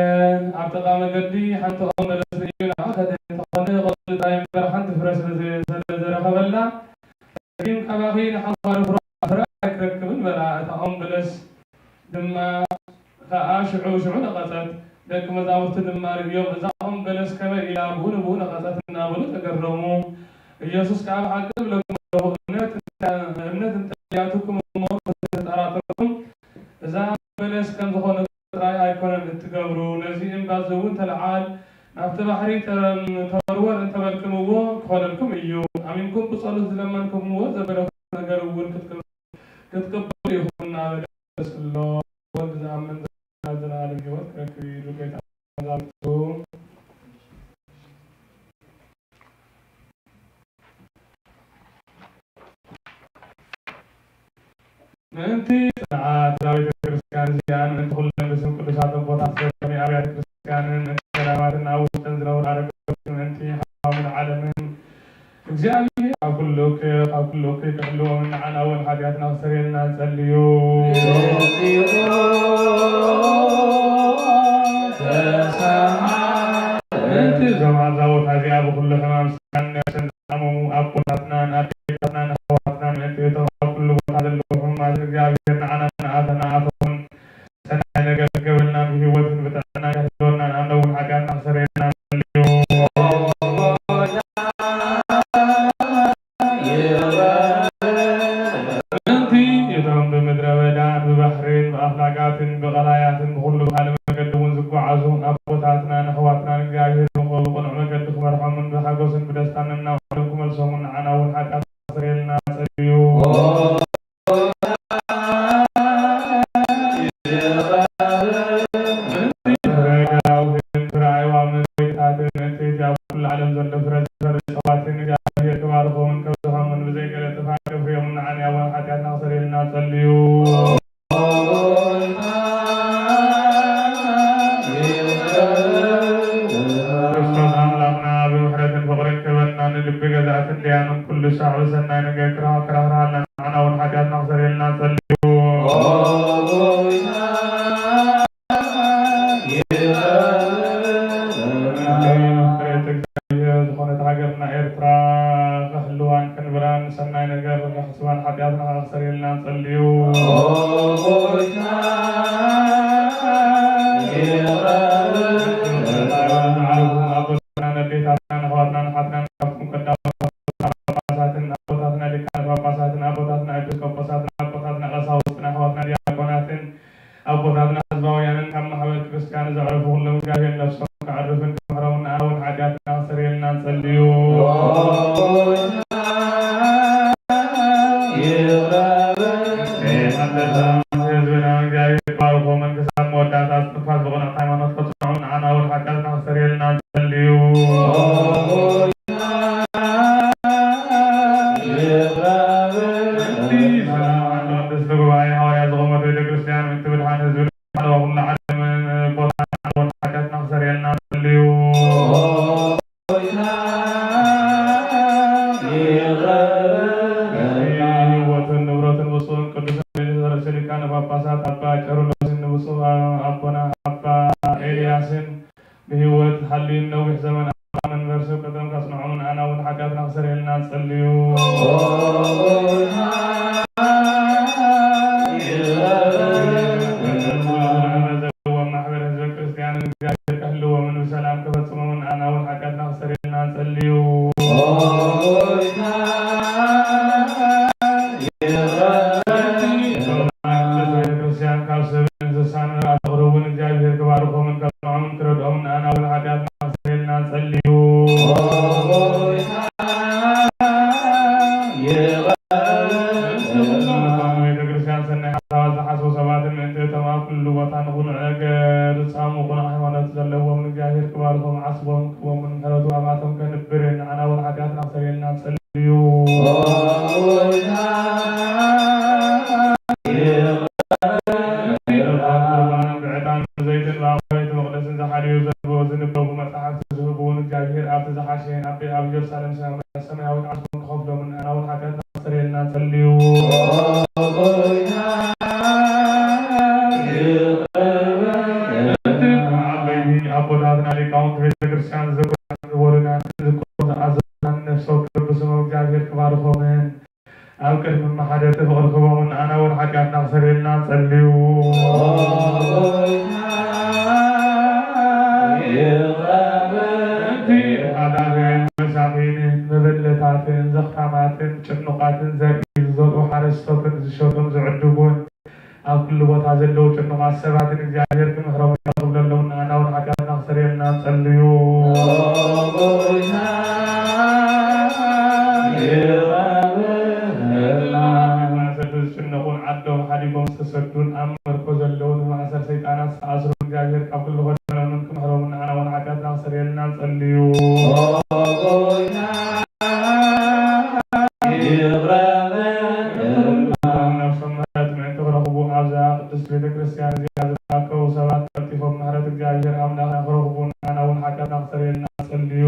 ኣብ ጥቓ መገዲ ሓንቲ ኦም በለስ ርእዩ ናብኣ ከደ። እንተኾነ ቆጽሊ ጥራይ እምበር ሓንቲ ፍረ ስለ ዘየ-፣ ስለ ዘረኸበላ፣ ደጊም ካባኺ ንሓንኳሉ ፍረ፣ ፍረ ኣይክረክብን በላ። እታ ኦም በለስ ድማ ከኣ ሽዑ ሽዑ ነቐጸት። ደቂ መዛሙርቲ ድማ ርእዮም፣ እዛ ኦም በለስ ከመይ ኢላ ብኡ ንብኡ ነቐጸት እናበሉ ተገረሙ። ኢየሱስ ከኣ ብሓቂ እብለኩም ኣለኹ፣ እምነት እንተ-፣ እምነት እንተ ኣልያትኩም እሞ እንተተጠራጠርኩም፣ እዛ በለስ ከም ዝኾነ ጥራይ ኣይኮነን እትገብሩ፣ ነዚ እምባ እዚ እውን ተለዓል፣ ናብቲ ባሕሪ ተረ-፣ ተወርወር እንተበልክምዎ፣ ክኾነልኩም እዩ። ኣሚንኩም ብጸሎት ዝለመንክምዎ ዘበለኩም ነገር እውን ክትቅ-፣ ክትቅበሉ ኢኹም እናበለ ይመልስሎ። ወልድ ዝኣምን ዘላለማዊ ህይወት ክረክብ እዩ ኢሉ ጌታ መዛሙርቱ። ምእንቲ ጽንዓት እዛ ቤተ ክርስቲያን እዚኣን፣ ምእንቲ ኩለን ብስም ቅዱሳት ኣቦታት ዘሎኒ ኣብያተ ክርስቲያንን፣ ምእንቲ ገዳማትን ኣብ ውሽጠን ዝነብሩ ኣረጋውያን፣ ምእንቲ ሃዋህውን ዓለምን፣ እግዚኣብሔር ኣብ ኩሉ እኩይ፣ ኣብ ኩሉ እኩይ ክሕልዎም፣ ንዓና እውን ሓጢኣትና ክሰርየልና ንጸልዩ። ምእንቲ እዞም ኣብዛ ቦታ እዚኣ ብኩሉ ሕማም ስጋን ነፍስን ዝሓመሙ ኣቦታትናን ኣዴታትናን ኣሕዋትናን፣ ምእንቲ እቶም ኣብ ኩሉ ቦታ ዘለዉ ሕሙማትን፣ እግዚኣብሔር ንዓናን ንኣተ-፣ ንኣቶምን ሰናይ ነገር ክገብረልናን ብህይወትን ብጥዕናን ከህልወናን ኣብ ነዊሕ ሓጢኣትና ክሰርየልና ንጸልዩ። ምእንቲ እቶም ብምድረ በዳን ብቐላያትን ብኹሉ ብኻልእ መገዲ እውን ዝጓዓዙ ኣቦታትናን ኣሕዋትናን እግዚኣብሔር ብቕ-፣ ብቕኑዕ መገዲ ክመርሖምን ብሓጎስን ብደስታን ነናውሎም ክመልሶምን ንዓና እውን ሓጢኣትና ክሰርየልና ጸልዩ። ፍረ ገላውትን ፍረ ኣዕዋምን ወይንታትን እቲ ኣብ ኩሉ ዓለም ዘሎ ፍረ ዘፍሪ እጽዋትን እግዚኣብሔር ክባርኾምን ከብዝሖምን ብዘይ ገለ ጥፍኣት ከፍርዮምን ንዓና እውን ሓጢኣትና ክሰርየልና ጸልዩ። ክርስቶስ ኣምላኽና ብምሕረትን ፍቕርን ክበና ንልቢ ገዛእትን ደያኑን ኩሉ ሳዕ ብሰናይ ነገር ክራ-፣ ክራህርሃልና ንዓና እውን ሓጢኣትና ክሰርየልና ጸልዩ። ምሕረት እግዚኣብሔር ዝኾነት ሃገርና ኤርትራ ክሕልዋን ክንብራን ሰናይ ነገር ክሕስባን ሓጢኣትና ክሰርየልና ጸልዩ። ኣቦታትናን ኣዴታትናን ኣሕዋትናን ኣሓትናን ካብቶም ቀዳሞት ጳጳሳትን ኣቦታትና ሊቃነ ጳጳሳትን ኣቦታትና ኤጲስቆጶሳትን ኣቦታትና ቀሳውስትን ኣሕዋትና ዲያቆናትን ኣቦታትና ህዝባውያንን ካብ ማሕበር ክርስቲያን ዘዕረፉ ኩሎም እግዚኣብሔር ነፍሶም ከዕርፍን ክምሕሮምን ንኣውን ሓጢኣትና ክሰርየልና ንጸልዩ። ህዝብና እግዚኣብሔር ባርኮምን ክሳብ መወዳእታ እስትንፋስ ብቕንዕቲ ሃይማኖት ከጽንዖም ንዓና እውን ሓጢኣትና ክሰርየልና ንጸልዩ። ሰላም ቅድስቲ ጉባኤ ሃዋርያ ዝቖመት ቤተ ክርስቲያን ምእንቲ ምድሓን ህዝቢ ኩሉ ዓለምን ቦታን ሓጢኣትና ክሰርየልና ንጸልዩ። ህይወትን ንብረትን ብፁዕን ቅዱስን ርእሰ ሊቃነ ጳጳሳት ኣባ ቄርሎስን ንብፁዕ ኣቦና ኣባ ኤልያስን ብህይወት ሃልዩን ነዊሕ ዘመን ኣብ መንበር ስብከቶም ከጽንዖምን ኣና እውን ሓጢኣትና ክሰርየልና ንጸልዩ። ዘለዎም ማሕበር ህዝበ ክርስቲያንን እግዚኣብሔር ከህልዎምን ብሰላም ክፈጽሞምን ኣና እውን ሓጢኣትና ክሰርየልና ንጸልዩ። ቤተክርስትያን ካብ ሰብን እንስሳን መርኣት ኣቕርቡን እግዚኣብሔር ክባርኾምን ከጽንዖምን ክረድኦምን ንኣና እውን ሓጢኣትና ክሰርየልና ንጸልዩ። ቤተክርስትያን ሰናይ ሓሳባት ዝሓስቡ ሰባትን ምእንቲ እቶም ኣብ ኩሉ ቦታ ንኹሉ ነገር ዝጻሙ ቁኑዕ ሃይማኖት ዘለዎም እግዚኣብሔር ክባርኾም ዓስቦም ክቦምን ምሕረቱ ኣባቶም ከንብርን ንኣና እውን ሓጢኣትና ክሰርየልና ንጸልዩ። እዩ። ቁርባንን ብዕጣን ብዘይትን ብኣባይቲ መቕደስን ዝሓልዩ ዘንብቡ ዝንበቡ መጻሕፍቲ ዝህቡ እውን እግዚኣብሔር ኣብቲ ዝሓሸ ኣብ ኣብ ኢየሩሳሌም ሰማያዊት ዓስቦም ክኸፍሎምን ኣና እውን ሓጢኣትና ክሰርየልና ንጸልዩ። ዓበይቲ ኣቦታትና ሊቃውንቲ ቤተ ክርስቲያን ዝዝክሩና ዝወሉናን ዝዝክሩ ዝኣዘዙናን ነፍሲ ወከፍ ብስሞም እግዚኣብሔር ክባርኾምን ኣብ ቅድሚ መሓደርቲ ፍቕሪ ክቦምን ኣና እውን ሓጢኣትና ክሰርየልና ንጸልዩ። ሓጣውያን መሳኺንን መበለታትን ዘኽታማትን ጭኑቓትን ዘርኢ ዝዘርኡ ሓረስቶትን ዝሸጡን ዝዕድጉን ኣብ ኩሉ ቦታ ዘለዉ ጭኑቓት ሰባትን እግዚኣብሔር ክምሕሮም ይቕረ ክብለሎም ንኣና እውን ሓጢኣትና ክሰርየልና ንጸልዩ። ማእሰርቲ ዝጭነቑን ዓዶም ሓዲጎም ዝተሰዱን ኣብ መርኮ ዘለዉ ንማእሰር ሰይጣናት ዝተኣስሩ እግዚኣብሔር ካብ ኩሉ ከድሕኖምን ክምሕሮምን ንኣና እውን ሓጢኣትና ክሰርየልና ንጸልዩ። ነፍሶም ምሕረት ምእንቲ ክረኽቡ ኣብዛ ቅድስት ቤተ ክርስቲያን እዚኣ ዝተኣከቡ ሰባት ቀልጢፎም ምሕረት እግዚኣብሔር ኣምላኽና ክረኽቡ ንኣና እውን ሓጢኣትና ክሰርየልና ጸልዩ።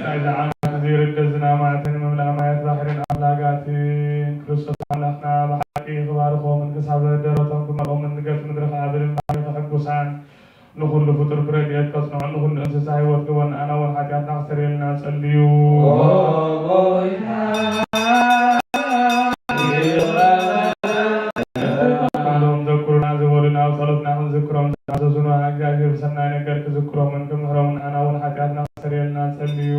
ናይዚ ዓመት እዚ ርደት ዝናማትን ምምላእ ማያት ባሕርን ኣፍላጋትን ክርስቶስ ኣምላኽና ብሓቂ ክባርኾምን ክሳብ ደረቶም ክመልኦምን ንገጽ ምድሪ ከዓ ብልማዕ ክሕጉሳን ንኹሉ ፍጡር ብረድኤት ከጽንዖ ንኹሉ እንስሳ ህይወት ክቦን ኣና እውን ሓጢኣትና ክሰርየልና ጸልዩ። ኩሎም ዘኩሩና ዝበሉና ኣብ ጸሎትና ክንዝክሮም ዝኣዘዙና እግዚኣብሔር ብሰናይ ነገር ክዝክሮምን ክምሕሮምን ኣና እውን ሓጢኣትና ክሰርየልና ጸልዩ።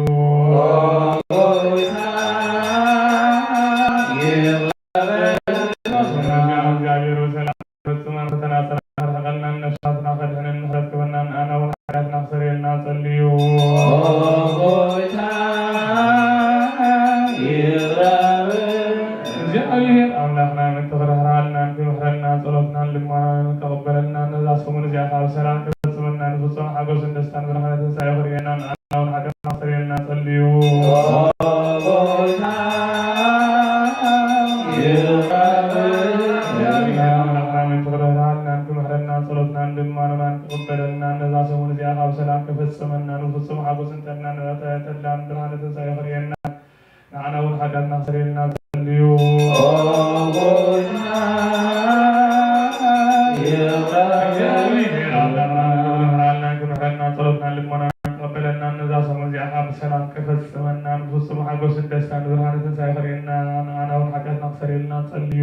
ጸልዩ። ኣቦና ይቕረ በለልና። ኣምላኽና ምሕረትናን ክምሕረና ጸሎትናን ልማኖናን ክቕበለልና፣ ነዛ ሰሙን እዚኣ ካብ ሰላም ክፈጽመና፣ ንፍጹም ሓጎስን ጥዕናን ንዕቀ ተድላን ብርሃነ ትንሳኤ ክርእየና፣ ንዓና እውን ሓጢኣትና ክሰርየልና ጸልዩ። ኣቦና ይቕረ በለልና። ክምሕረና ጸሎትናን ልማኖናን ክቕበለልና፣ ነዛ ሰሙን እዚኣ ካብ ሰላም ክፈጽመና፣ ንፍጹም ሓጎስን ደስታን ብርሃነ ትንሳኤ ክርእየና፣ ንዓና እውን ሓጢኣትና ክሰርየልና ጸልዩ።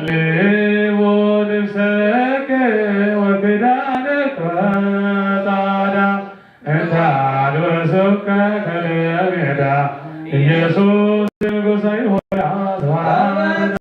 ኢየሱስ ንጉሰይ ሆይ ስብሐት።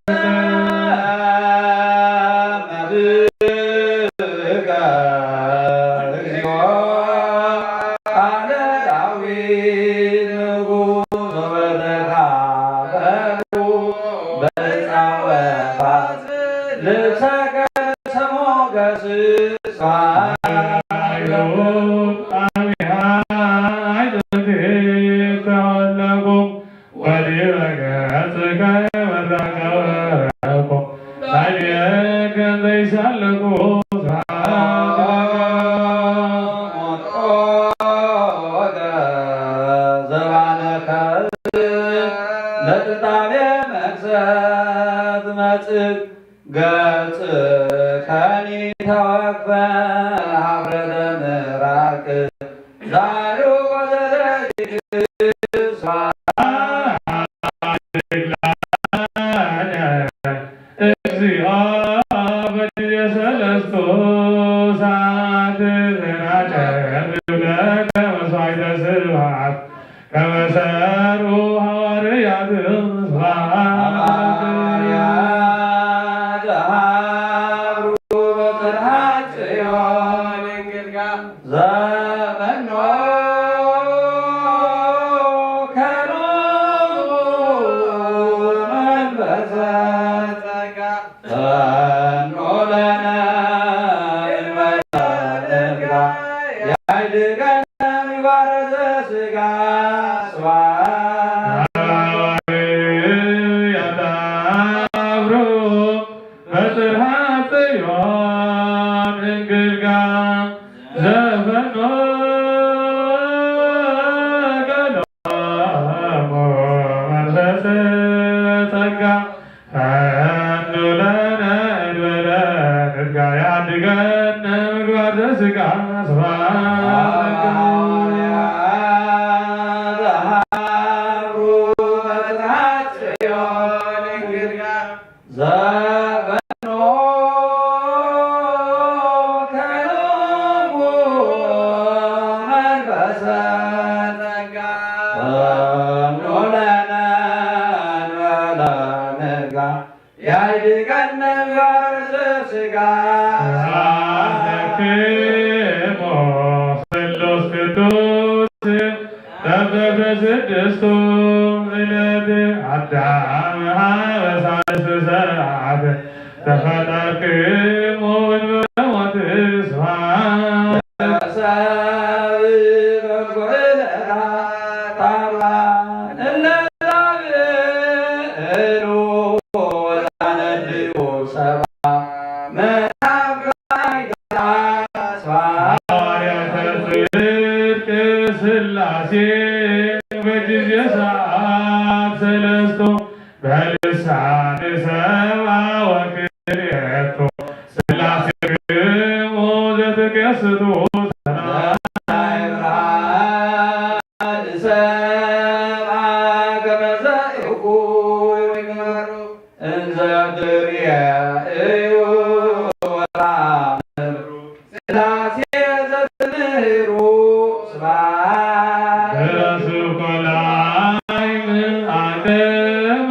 ወዲበ ገጽከ መራከበኩ ላዕሌከ ዘይሳለኩ ስብሐት። ዘባነከ ለጥንታቤ መክሰት መጽእ ገጽ ከኒ ተወክፈ ሀብረተ ምራቅ ዛሩ ወዘለኪ ስብሐት። እግዚኦ በጊዜ ሰለስቱ ሰዓት ተናጨ ብለከ መስዋዕተ ስብሐት ከመ ሰርዑ ሐዋርያት ስብሐት። ሐዋርያት ሀብሩ በጽርሐ ጽዮን እንግድጋ ዘመኖ ከኖ መንፈሰ ጸጋ ፈኖ ለነ እንበለ ያይድገነ ምግባረ ዘስጋ ስብሐት። ሐዋርያት አብሩ በጽርሐ ጽዮን እንግድጋ ዘፈኖ ገሎሙ መንፈስ ጸጋ ፈኑ ለነ እንበለ ንድጋ ያድገነ ምግባር ዘስጋ ስብሐት። ሐዋርያት ሀብሩ በጽርሐ ጽዮን እንግድጋ ዘበኖ ከሎሙ መንፈሰ ጸጋ ፈኖ ለነ እንበለ ንድጋ ያይድገነ ምግባር ዘስጋ ስብሐት ለክሙ ስሉስ ቅዱስ በበስድስቱ ዕለት አዳም ሀበ ሳልስት ሰዓት ተፈጠርክሙ እንበለ ሞት ስብሐት። ሰብ በጎ ዕለታት አርባ እለ ዛብእሉ ወዛነድኡ ሰባ መጽሐፍ ሐዋርያተ ጽድቅ ሥላሴ በጊዜ ሰዓት ሰለስቱ በልሳን ሰባ ወክልኤቱ ሥላሴክሙ ዘትከስቱ ሰማይ ብርሃን ሰባ ከመ ዘእኩ ይግበሩ። እንዘ ትርእዩ ወታምሩ ሥላሴ ዘትምህሩ ስብሐት። በራሱ ኮላይ ምን አቅም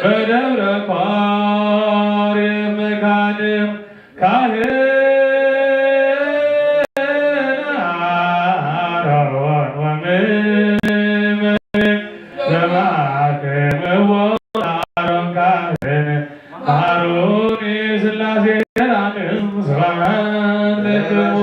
በደብረ ኮሬብ መካን ካህን አሮን ወምእመን ዘማክምዎ አሮን ካህን መሐሩኒ ሥላሴ ሰላም ስብሐት ለክሙ።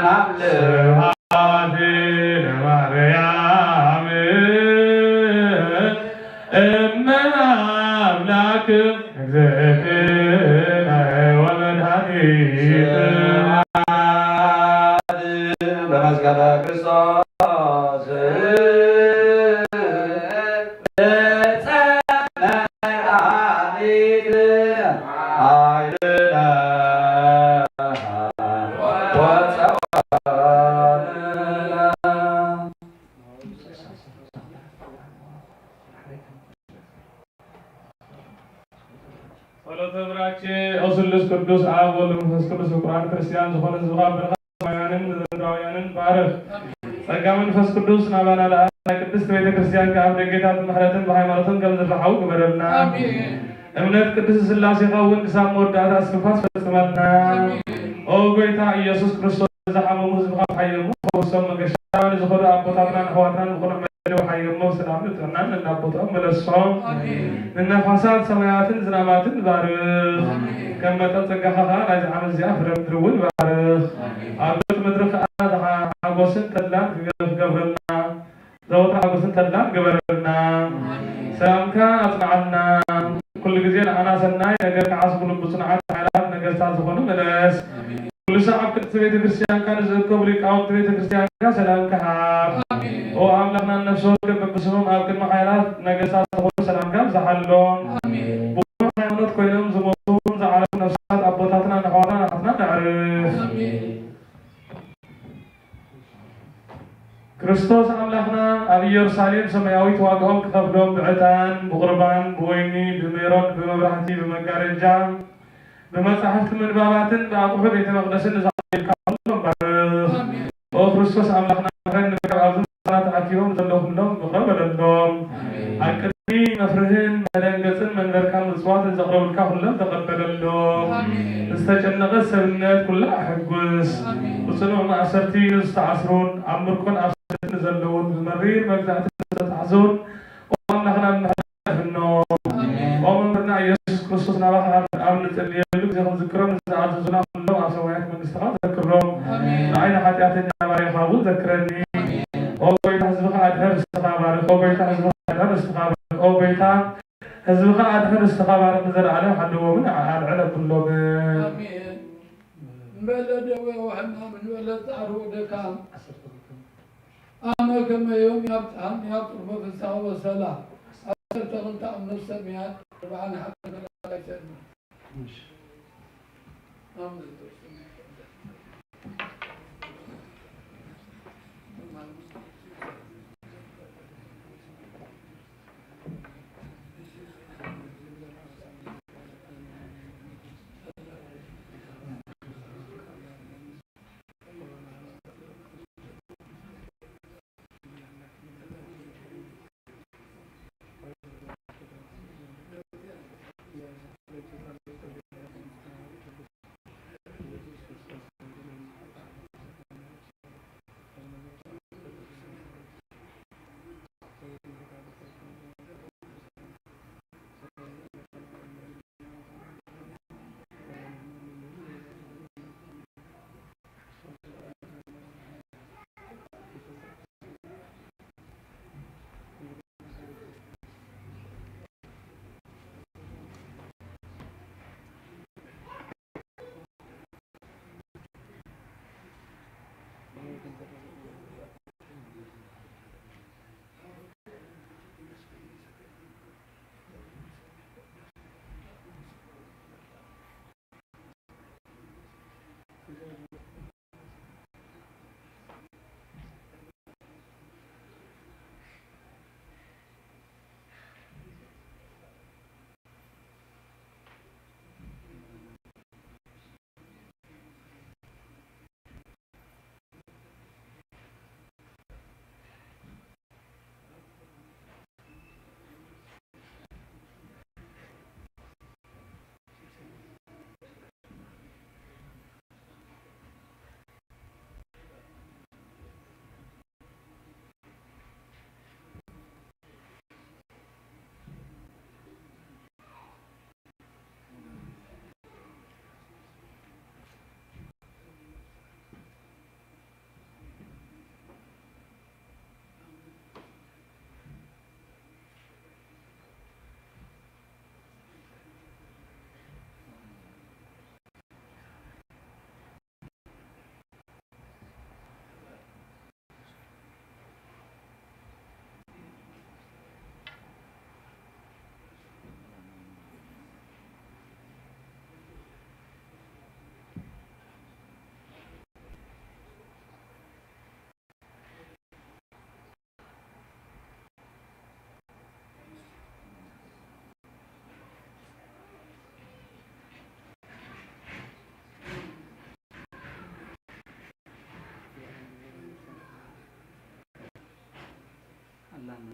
ስብሐት ለማርያም እመ አምላክ እግዝእትነ ወመድኃኒት። ስብሐት ለመስቀለ ክርስቶስ ዕፀ መድኃኒት ኃይልነ ወፀወንነ። ጸሎተ ብራኬ ኦ ስሉስ ቅዱስ ኣብ ወልድ መንፈስ ቅዱስ ፍቁራን ክርስቲያን ዝኾነ ህዝብኻ ብርኻ ሰማያውያንን ምድራውያንን ባርኽ። ጸጋ መንፈስ ቅዱስ ናባና ለኣኸ ናይ ቅድስት ቤተ ክርስቲያን ከኣ ብደጌታት ብምሕረትን ብሃይማኖትን ከም ዝረሓዉ ግበረልና። ኣሜን። እምነት ቅድስት ሥላሴኻ እውን ክሳብ መወዳእታ እስክፋስ ፈጽመልና። ኣሜን። ኦ ጎይታ ኢየሱስ ክርስቶስ ዝሓመሙ ህዝብኻ ብሓየሙ ፈውሶም፣ መገሻ ንዝኸዱ ኣቦታትናን ኣሕዋትናን ብቕኑዕ መደብ ሓየሞም፣ ሰላምን ጥዕናን ነናቦትኦም መለሶም። ኣሜን። ንነፋሳት ሰማያትን ዝናማትን ባርኽ። ኣሜን። ከም መጠን ጸጋኻ ከኣ ናይዚ ዓመት እዚኣ ፍረ ምድሪ እውን ባርኽ። ኣሜን። ኣብ ገጽ ምድሪ ከኣ ሓጎስን ተድላን ክገብረልና ዘወትር ሓጎስን ተድላን ግበረልና። ኣሜን። ሰላምካ ኣጽንዓልና። ኩሉ ግዜ ንዓና ሰናይ ነገር ክሓስቡሉ ብጽኑዓት ሓያላት ነገስታት ዝኾኑ መለስ። ኣሜን። ኩሉ ሳዕ ኣብ ቅድስቲ ቤተ ክርስቲያንካ ንዝእከቡ ሊቃውንቲ ቤተ ክርስቲያንካ ሰላምካ ሃብ። ኣሜን። ኦ ኣምላኽና፣ ነፍሲ ወከፍ በብስሞም ኣብ ቅድሚ ሓያላት ነገስታት ዝኾኑ ሰላምካ ኣብዝሓሎም። ኣሜን። ብቑኑዕ ሃይማኖት ኮይኖም ዝሞቱ እውን ዝዓረፉ ነፍሳት ኣቦታትና፣ ኣሕዋትና፣ ኣሓትና ነዕርፍ። ኣሜን። ክርስቶስ ኣምላኽና ኣብ ኢየሩሳሌም ሰማያዊት ዋጋኦም ክኸፍሎም ብዕጣን፣ ብቑርባን፣ ብወይኒ፣ ብሜሮን፣ ብመብራህቲ፣ ብመጋረጃ፣ ብመጻሕፍቲ ምንባባትን ብኣቑሑ ቤተ መቕደስን ንዘዕለልካ ኩሎም ባርኽ። ኣሜን። ኦ ክርስቶስ ኣምላኽና፣ ምሕረት ንምርካብ ኣብዚ ቦታ ተኣኪቦም ዘለዉ ኩሎም ይቕረ በለሎም። ኣሜን። ኣብ ቅድሚ መፍርህን መደንገጽን መንበርካን ምጽዋትን ዘቕረቡልካ ኩሎም ተቐበለሎም። ኣሜን። ዝተጨነቐት ሰብነት ኩላ ኣሐጉስ። ኣሜን። ብጽኑዕ ማእሰርቲ ንዝተኣስሩን ኣብ ምርኮን ኣብ ስደትን ዘለዉን ብመሪር መግዛእቲ ንዝተታሕዙን ኦ ኣምላኽና ብምሕረት ኣሕልፎም። ኣሜን። ኦ መምህርና ኢየሱስ ክርስቶስ ናባኻ ኣብ ኣብ እንጽልየሉ ግዜ ክንዝክሮም ንዝኣዘዙና ኩሎም ኣብ ሰማያት መንግስትኻ ዘክሮም። ኣሜን። ንዓይ ንሓጢኣተኛ ባሪያኻ እውን ዘክረኒ። ኣሜን። ኦ ጎይታ ህዝብኻ ኣድሕን ርስትኻ ባርኽ። ኦ ጎይታ ህዝብኻ ኣድሕን ርስትኻ ባርኽ። ኦ ጎይታ ህዝብኻ ኣድሕን ርስትኻ ባርኽ። ንዘለኣለም ሓልዎምን ኣልዕል ኣብሎምን። ኣሜን። እንበለ ደዌ ወሕማም እንበለ ጻዕር ወደካም ኣመ ከመ ዮም ያብጽሐኒ ያብጽሖ ፍስሐ ወሰላም። ዓሰርተ ክልተ ኣብ ነፍሰ ምያድ፣ ኣርብዓ ንሓደ መላእክት። ሰላም።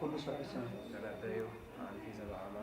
ኩሉ ሰብ ተረደዩ። ኣንቲ ዘበኣማ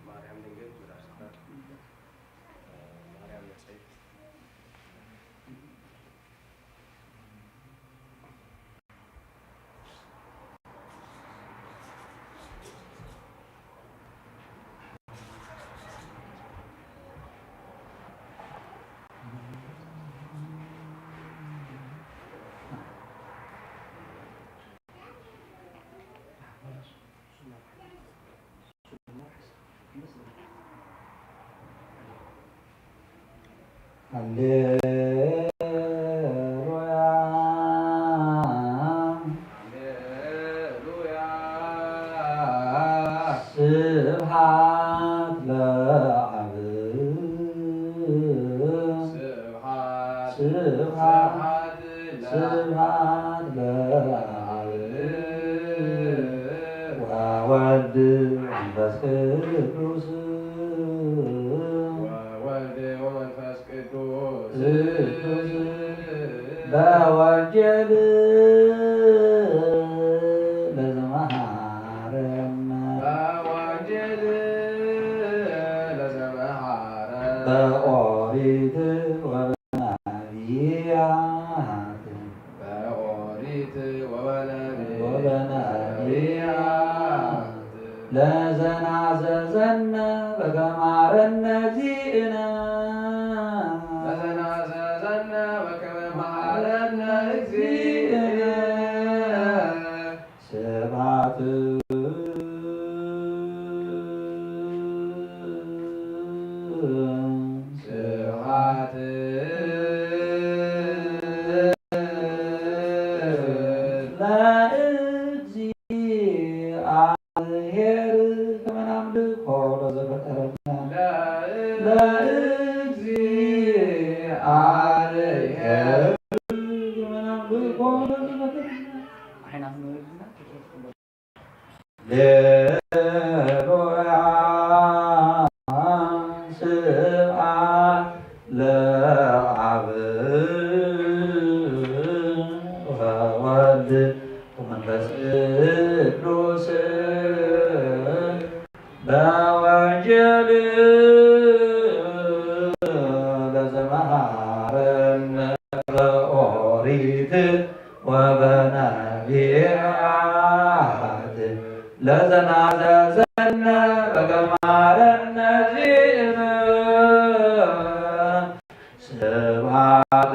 ማርያም ድንግል መድኃኒትና፣ ማርያም ንጽሕት። ሃሌሉያ። ሃሌሉያ። ስብሐት ለአብ። ስብሐት፣ ስብሐት፣ ስብሐት ለአብ ወወልድ ወመንፈስ ቅዱስ። ወወልድ ወመንፈስ ቅዱስ። ቅዱስ በወንጌል ለዘመሃረነ። በወንጌል ለዘመሃረነ። በኦሪት ወበ ነቢያት። በኦሪት ወበነቢያት። ወበነቢያት። ለዘናዘዘነ በከመ መሃረነ እግዚእነ። ለዘናዘዘነ በከመ መሃረነ እግዚእነ። ስብሐት፣ ስብሐት ለእግዚአብሔር ከመ ናምልኮ ለዘፈጠረነ። ለእግዚአብሔር ከመ ናምልኮ ለዘፈጠረነ። ሃሌሉያ። ስብሐት ለአብ ወወልድ ወመንፈስ ቅዱስ። በወንጌል ለዘመሃረነ በኦሪት ወበነቢያት ለዘናዘዘነ በከመ መሃረነ እግዚእነ። ስብሐት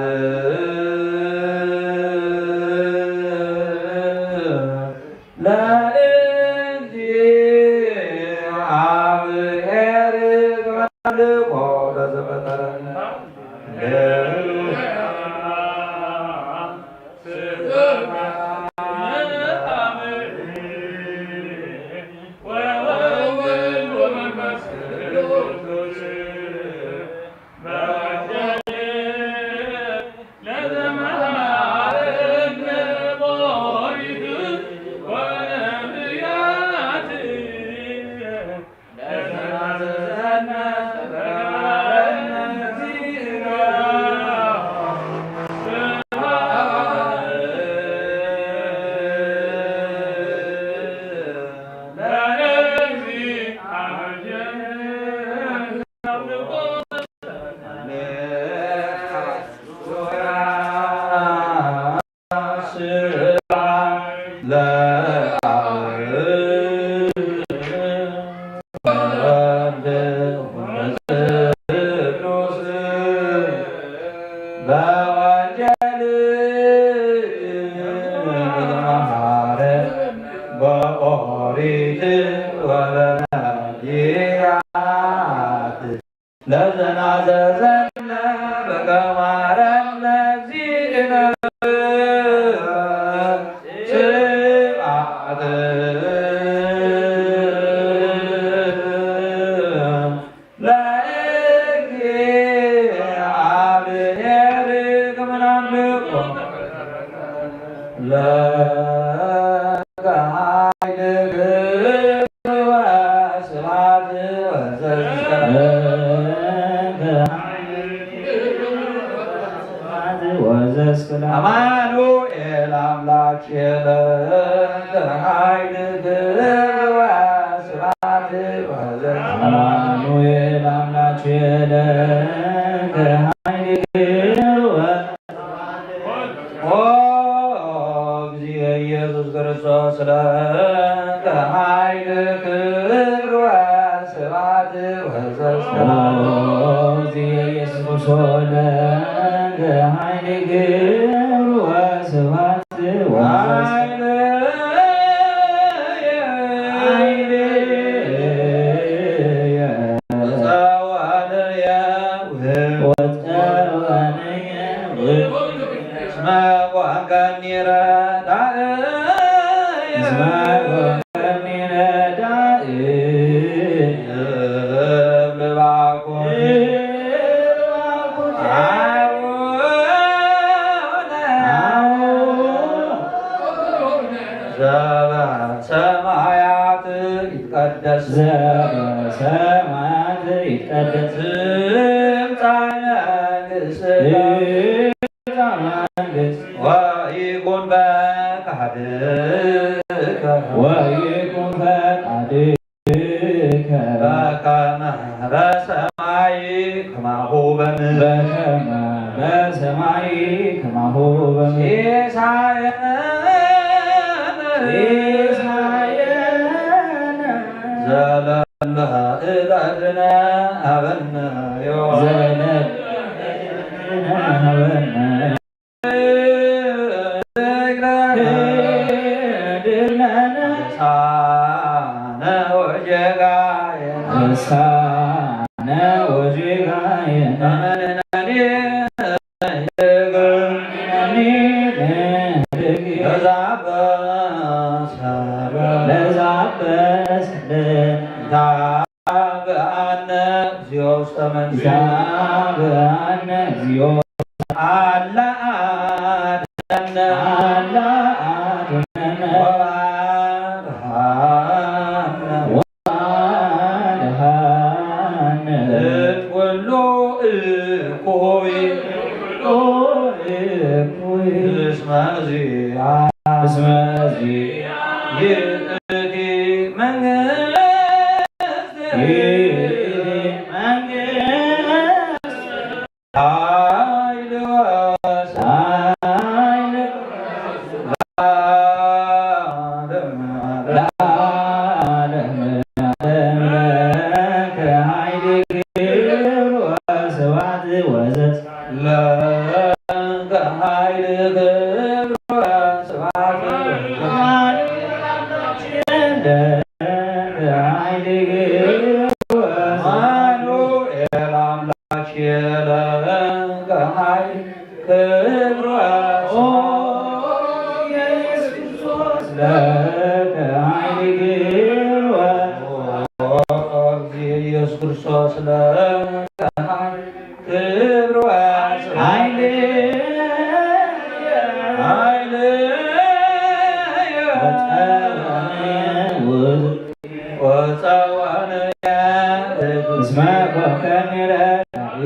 በኦሪት ወበነቢያት ለዘናዘዘነ በከማረነ እግዚእነ ስብሐት ለእግዚአብሔር። ከመ ናምልኮ ለከ ኃይል ክብር ወስብሐት ወዘዝክረ ወዘዝክረ አማኑኤል አምላክ ለከ ኃይል ክብር ወስብሐት ወዘዝክረ አማኑኤል አምላክ ለከ ኃይል ክብር ወ ኦ እግዚእ ኢየሱስ ክርስቶስ ለከ ኃይል ክብር ወስብሐት ወዘዝክረ ኦ እግዚእ ኢየሱስ ክርስቶስ ለከ ኃይል ክብር ወስብሐት ወዘዝክረ ኃይል ጸዋንየ ወጸዋንየ እስመ ኮንከኒ ረዳእየ እስመ ኮንከኒ ረዳእየ እብል ባኮ አቡነ አቡነ ዘበሰማያት ይትቀደስ ዘበሰማያት ይትቀደስ ትምጻእ መንግሥትከ ትምጻእ መንግሥትከ ወይኩን ፈቃድከ ወይኩን ፈቃድከ በከመ በሰማይ ከማሁ በምድር በከመ በሰማይ ከማሁ በምድር ሲሳየነ ሲሳየነ ዘለለ ዕለትነ ሀበነ ዮም ዘለለ ዕለትነ ሀበነ እግረነ እግረነ አበሳነ ወጌጋየነ አበሳነ ወጌጋየነ አመንነኒ ለዛበሰለ ለዛበሰለ ኢታብአነ እግዚኦ ውስተ መንሱት ኢታብአነ እግዚኦ አላ አድነነ አላ አድነነ ወአድኃነ ወአድኃነ እምኩሉ እኩይ እኩይ እስመ እግዚአ እስመ እግዚአ ይእቲ መንግሥት ይእቲ መንግሥት ኃይል ወሰ ኃይል ለዓለመ ዓለም ለዓለመ ዓለም ለከ ኃይል ክብር ወስብሐት ወዘዝ ለከ ኃይል ክብር ወስብሐት ወዘዝ አማኑኤል አምላክ ለከ ኃይል ክብር ወስብሐት ለከ ኃይልኪ ወ-፣ ኦ፣ ኢየሱስ ክርስቶስ ለከ ክብር ወስብሐት ኃይል ወጸወነ ውእቱ ወጸወነ እስመ ኮንከኒ ረዳኢ።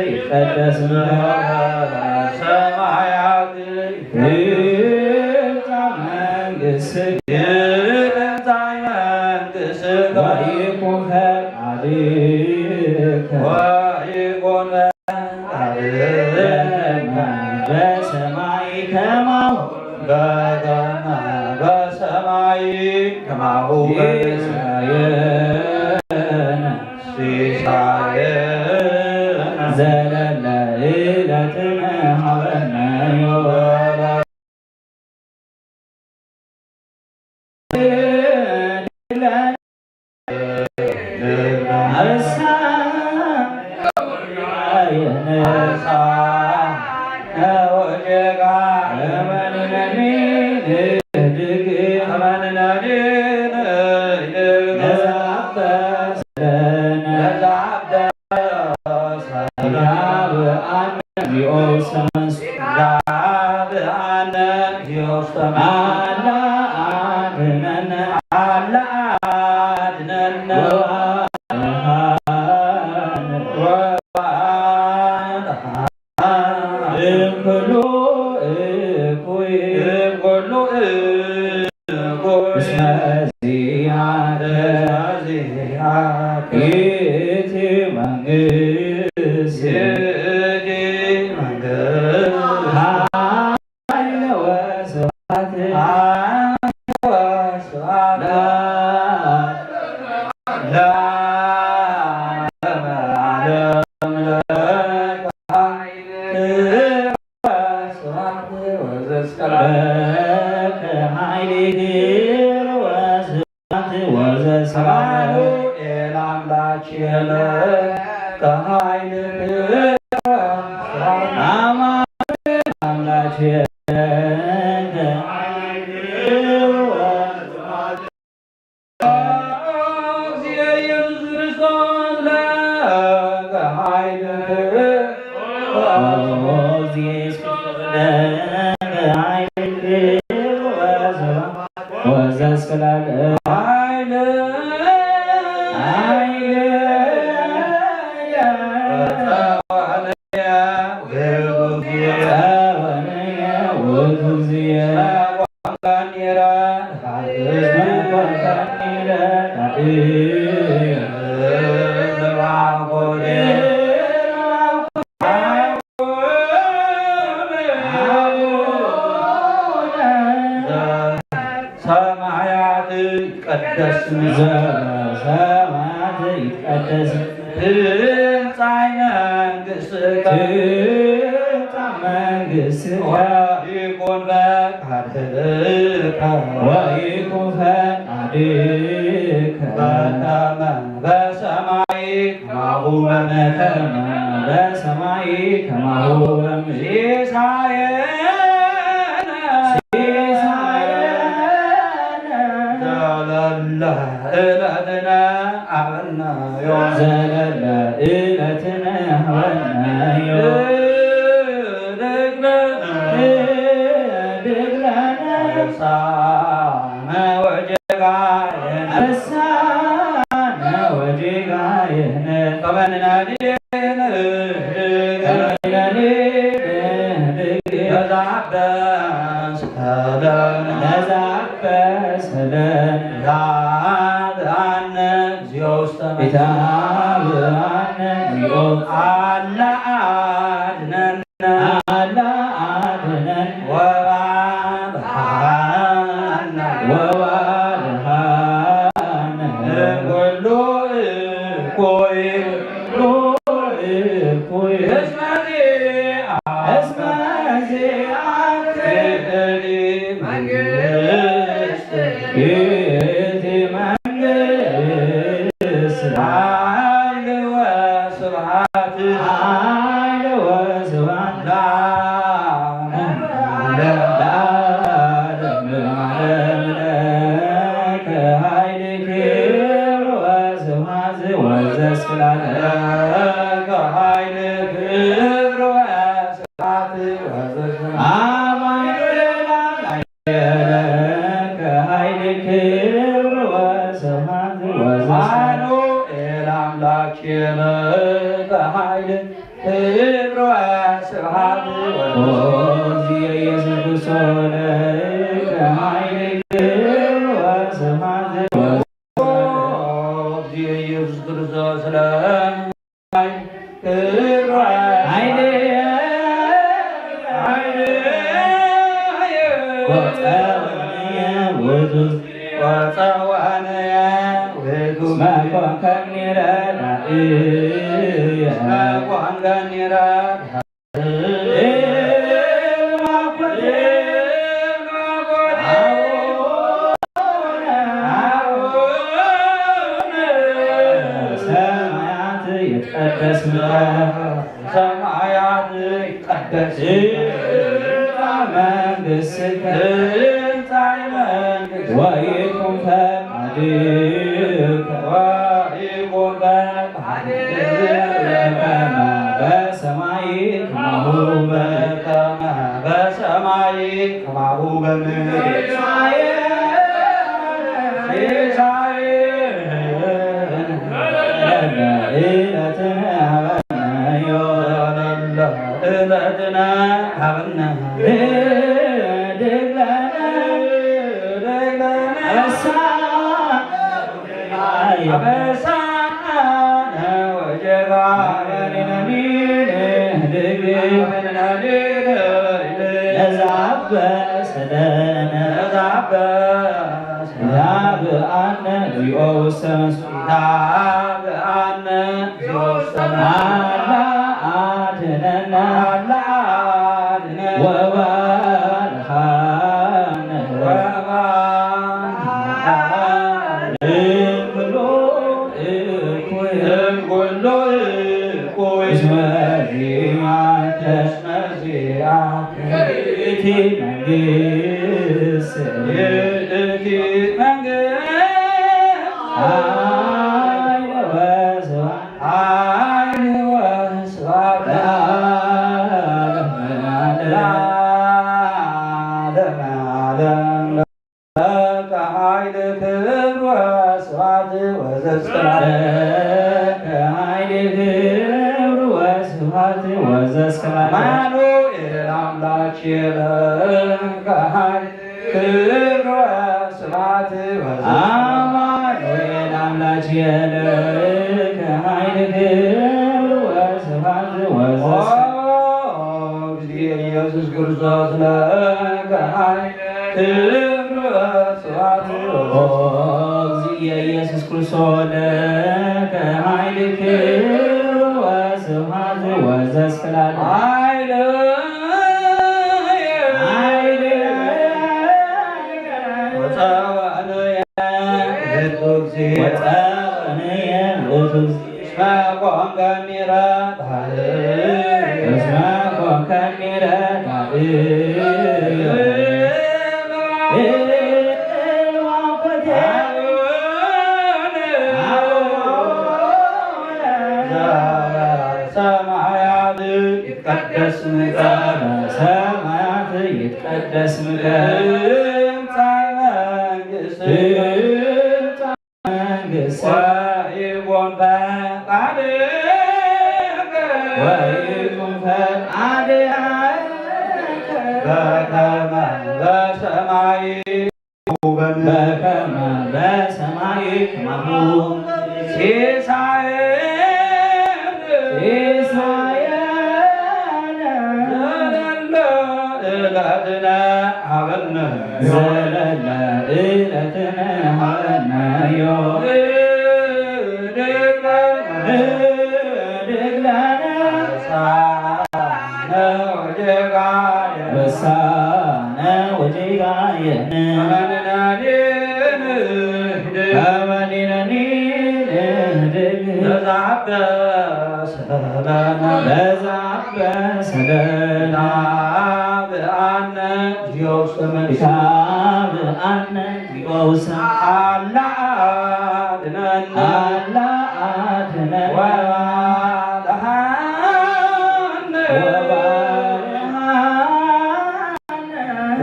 ይትቀደስ ስምከ ትምጻእ መንግሥትከ ወይኩን ፈቃድከ ወይኩን ፈቃድከ በሰማይ ከማሁ በከመ በሰማይ ከማሁ በምድር ሲሳየነ ሲሳየነ ዘለለ ዕለትነ ሀበነ ዮም። እምኩሉ እኩይ እምኩሉ እኩይ እስመ ዚአከ እስመ ዚአከ ይእቲ መንግስት ይእቲ መንግስት ኃይለ ወስብሐት ኃይለ ወስብሐት ለዓለመ ዓለም ለከ ኃይል ወስብሐት ወዘእስከ ለከ ኃይል ወስብሐት ወዘእስከ አማኑኤል አምላክ የለ ከኃይል አማኑኤል አምላክ የለ ከኃይል ሰማያት ይትቀደስ ስምከ ዘበሰማያት ይትቀደስ ትምጻእ መንግሥትከ ትምጻእ መንግሥትከ ወይኩን ፈቃድከ ወይኩን ፈቃድከ በከመ በሰማይ ከማሁ በምድር በሰማይ ከማሁ በምድር ሲሳየነ ሲሳየነ ዘለለ ዕለትነ ሀበነ ዮም ዘለለ ዕለትነ ሀበነ ዮም። እድግለነ እድግለነ ሳነ ወጀ አላ አድነን ወባልሃነ ወባልሃነ እምኩሉ እኩይ እኩይ እስመ ዚአ እስመ ዚአከ መንግስት ይእቲ መንግስት ኃይል ወስብሐት ኃይል ወስብሐት ለዓለመ ዓለም ለዓለመ ዓለም ለከ ኃይል ክብር ወስብሐት ወዘስብሐት ለከ ኃይል ክብር ወስብሐት ወዘስብሐት አማኑኤል አምላክ ለከ ኃይል ክብር ወስብሐት ወዘስብሐት አማኑኤል አምላክ ለከ ኃይል ክብር ወስብሐት ወዘስብሐት ኦ እግዚእ ኢየሱስ ክርስቶስ ለከ ኃይል ክብር ወስብሐት ወዘስብሐት ኦ እግዚእ ኢየሱስ ክርስቶስ ለከ ኃይል ክብር ወስብሐት ኃይል ወጸወንየ ውእቱ ወጸወንየ ውእቱ እስመ ኮንከኒ ረዳኢ እስመ ኮንከኒ ረዳኢ ሰማያት ይትቀደስ ስምከ ሰማያት ይትቀደስ ስምከ ትምጻእ መንግሥትከ ትምጻእ መንግሥትከ ወይኩን ፈቃድከ ወይኩን ፈቃድከ በከመ በሰማይ ከማሁ በምድር በከመ በሰማይ ከማሁ በምድር ሲሳየነ ዘለለ ዕለትነ ሀበነ ዮም ዘለለ ዕለትነ ሀበነ ህድግ ለነ ህድግ ለነ አበሳነ ወጌጋየነ ለዘአበሰ ለነ ለዘአበሰ ለነ አነ እግዚኦ ውስተ መስቀል አነ እግዚኦ ውስተ መስቀል አላ አድነነ አላ አድነነ ወባርካነ ወባርካነ እምኩሉ እኩይ እምኩሉ እኩይ እስመ ዚአከ እስመ ዚአከ ይእቲ መንግስት ይእቲ መንግስት ኃይል ወስብሐት ኃይል ወስብሐት ለዓለመ ዓለም። ለከ ኃይል ክብር ወስብሐት ወዘስብሐት ለከ ኃይል ክብር ወስብሐት ወዘስብሐት አማኑኤል አምላክ ለከ ኃይል ክብር ወስብሐት ወዘስብሐት አማኑኤል አምላክ ለከ ኃይል ክብር ወስብሐት ወዘስብሐት ኦ እግዚእ ኢየሱስ ክርስቶስ ለከ ኃይል ክብር ወስብሐት ኦ እግዚእ ኢየሱስ ክርስቶስ ለከ ኃይል ክብር ወስብሐት ወዘስብሐት ኃይል ኃይል ወጸወነ ወጸወነ ውእቱ እስመ ኮንከኒ ረዳኢ እስመ ኮንከኒ ረዳኢ ሰማያት ይትቀደስ ስምከ ሰማያት ይትቀደስ ስምከ ትምጻእ መንግስትከ ትምጻእ መንግስትከ ወይኩን ፈቃድከ ወይኩን ፈቃድከ በከመ በሰማይ በከመ በሰማይ ከማሁ ሲሳየነ ሲሳየነ ዘለለ ዕለትነ ሀበነ ዘለለ ዕለትነ ሀበነ ዮም ህድግ ለነ ህድግ ለነ አበሳነ ወጌጋየነ አበሳነ ወጌ ጌታዬ። ከመንነኒ ንህድግ። ከመንነኒ ንህድግ። ለዘአበ ሰላም። ለዘአበ ሰላም። ይትብአነ እግዚኦ ውስተ መንግሥትከ። ይትብአነ እግዚኦ ውስተ። አላ አድነኒ። አላ አድነኒ። ወባልሃነ። ወባልሃነ።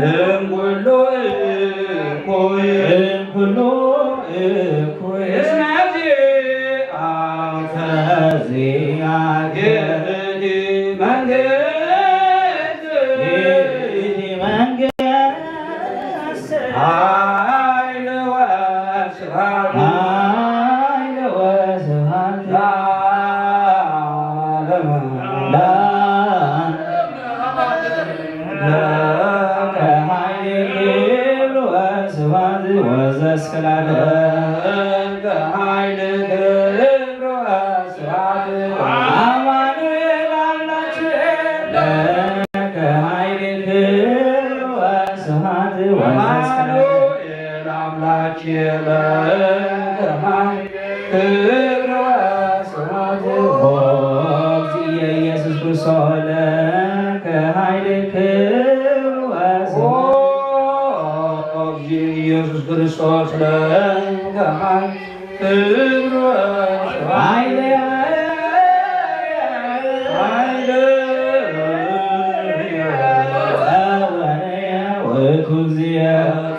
እምኩሉ እኩይ። እምኩሉ እኩይ። እስመ ዚአከ። እስመ ዚአከ። ይእቲ መንግስት። ይእቲ መንግስት። ኃይል ወስብሐት። ኃይል ወስብሐት። ለዓለመ። ለዓለመ። ለከ ኃይል ክብር ወስብሐት ወዘእስከ ለዓለም። ለከ ኃይል ክብር ወስብሐት። አማኑኤል አምላክ ለከ ኃይል ክብር ወስብሐት ወዘእስከ ለዓለም። አማኑኤል አምላክ ለከ ኃይል ክብር ወስብሐት። ኦ እግዚእ ኢየሱስ ክርስቶስ ለከ ኃይል ክብር ወስብሐት። ኦ እግዚእ ኢየሱስ ክርስቶስ ለከ ኃይል ክብር ወስብሐት። ኃይለ ኃይለ ጸወነያ ውእቱ እግዚእ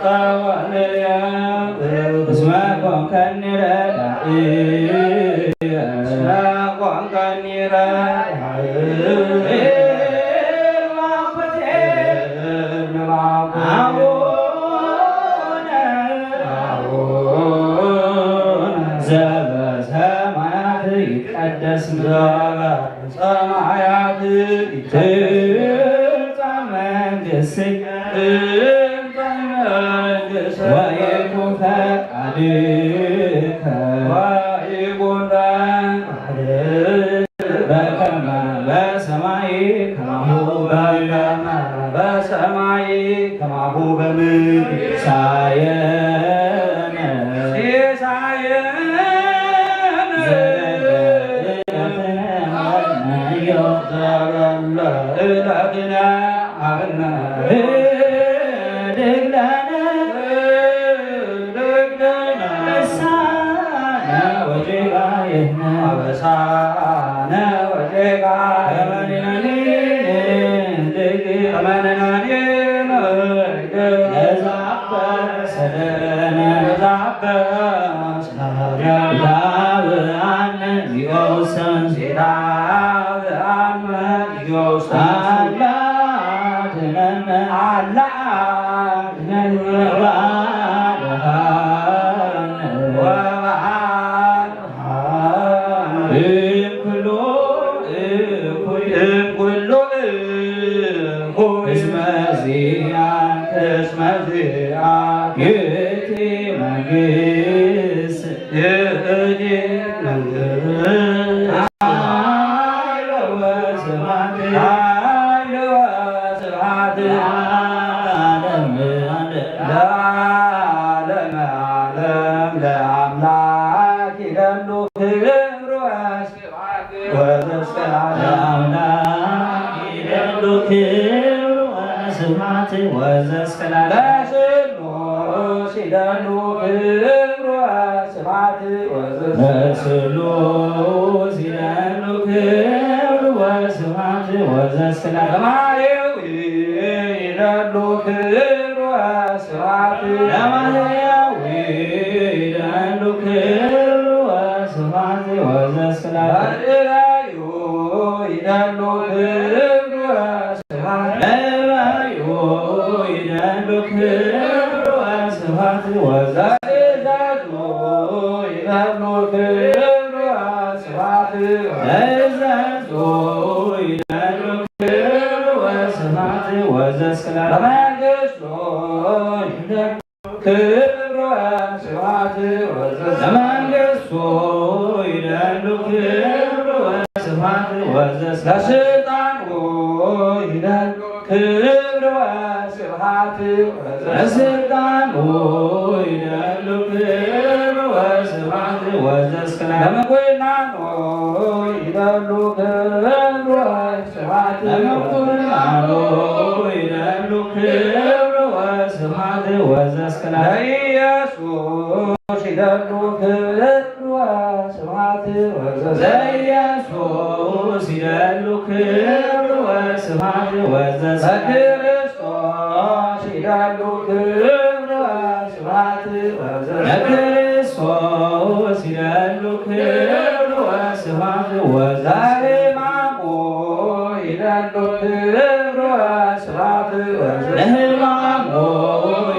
ጸወነያ እስመ ኮንከኒ ረዳኢ። እስመ ኮንከኒ ረዳኢ። አቡነ አቡነ ዘበሰማያት ይትቀደስ ስምከ። ዘበሰማያት ይትቀደስ። ትምጻእ መንግሥትከ። ትምጻእ መንግሥትከ። ወይኩን ፈቃድከ። ወይኩን ፈቃድከ። በከመ በሰማይ ከማሁ በምድር። በከመ በሰማይ ከማሁ በምድር። ሲሳየነ። ሲሳየነ። ዘለለዕለትነ ሀበነ ዮም። ዘለለዕለትነ ሀበነ። ህድግ ለነ። ህድግ ለነ። አበሳነ ወጌጋየነ። አበሳነ ወጌጋየነ። ከመንነኒ ንህድግ። ከመንነኒ ንህድግ። ለዘአበሰለነ። ለዘአበሰለነ። ይትብአነ እግዚኦ ውስተ መንግሥትከ። ይትብአነ እግዚኦ ውስተ መንግሥትከ። አላ አድነነ። አላ አድነነ። ወባልሃነ። ወባልሃነ። እምኩሉ እኩይ። እምኩሉ እኩይ። እስመ ዚአከ። እስመ ዚአከ። ይእቲ መንግሥት። ይእቲ መንግሥት። ኃይለ ወስብሐት። ኃይለ ወስብሐት። ለዓለመ ዓለም። ለዓለመ ዓለም ለአምላክ ይደሉ ክብር ወስብሐት ወዘእስከ ለዓለም። ለአምላክ ይደሉ ክብር ወስብሐት ወዘእስከ ለዓለም። ለስሉስ ይደሉ ክብር ወስብሐት ወዘእስከ ለስሉስ ይደሉ ክብር ወስብሐት ወዘእስከ ለዓለም። ለማርያም ይደሉ ክብር ወስብሐት። ለማርያም ይደሉ ክብር ወስብሐት ወዘእስከ ለዓለም። ለእባዩ ይደሉ ክብር ወስብሐት። ለእባዩ ይደሉ ክብር ወስብሐት ወዘእስከ ለትእዛዙ ይደሉ ክብር ወስብሐት። ለትእዛዙ ይደሉ ክብር ወስብሐት ወዘእስከ ለዓለም። ለመንግሥቱ ይደሉ ክብር ወስብሐት ወዘእስከ ለመንግሥቱ ይደሉ ክብር ወስብሐት ወዘእስከ ለስልጣኑ ይደሉ ክብር ወስብሐት ወዘስልጣኑ ይደሉ ክብር ወስብሐት ወዘስክና ለመኮናኑ ይደሉ ክብር ወስብሐት ለመኮናኑ ይደሉ ክብር ወስብሐት ወዘስክና ለኢየሱስ ይደሉ ክብር ወስብሐት ወዘስክና ለኢየሱስ ይደሉ ክብር ወስብሐት ወዘስክና ለክርስቶስ ይደሉ ክብር ወስብሐት ወዘስክና ለክርስቶስ ይደሉ ክብር ወስብሐት ወዘስክና ለሕማሙ ይደሉ ክብር ወስብሐት ወዘስክና ለሕማሙ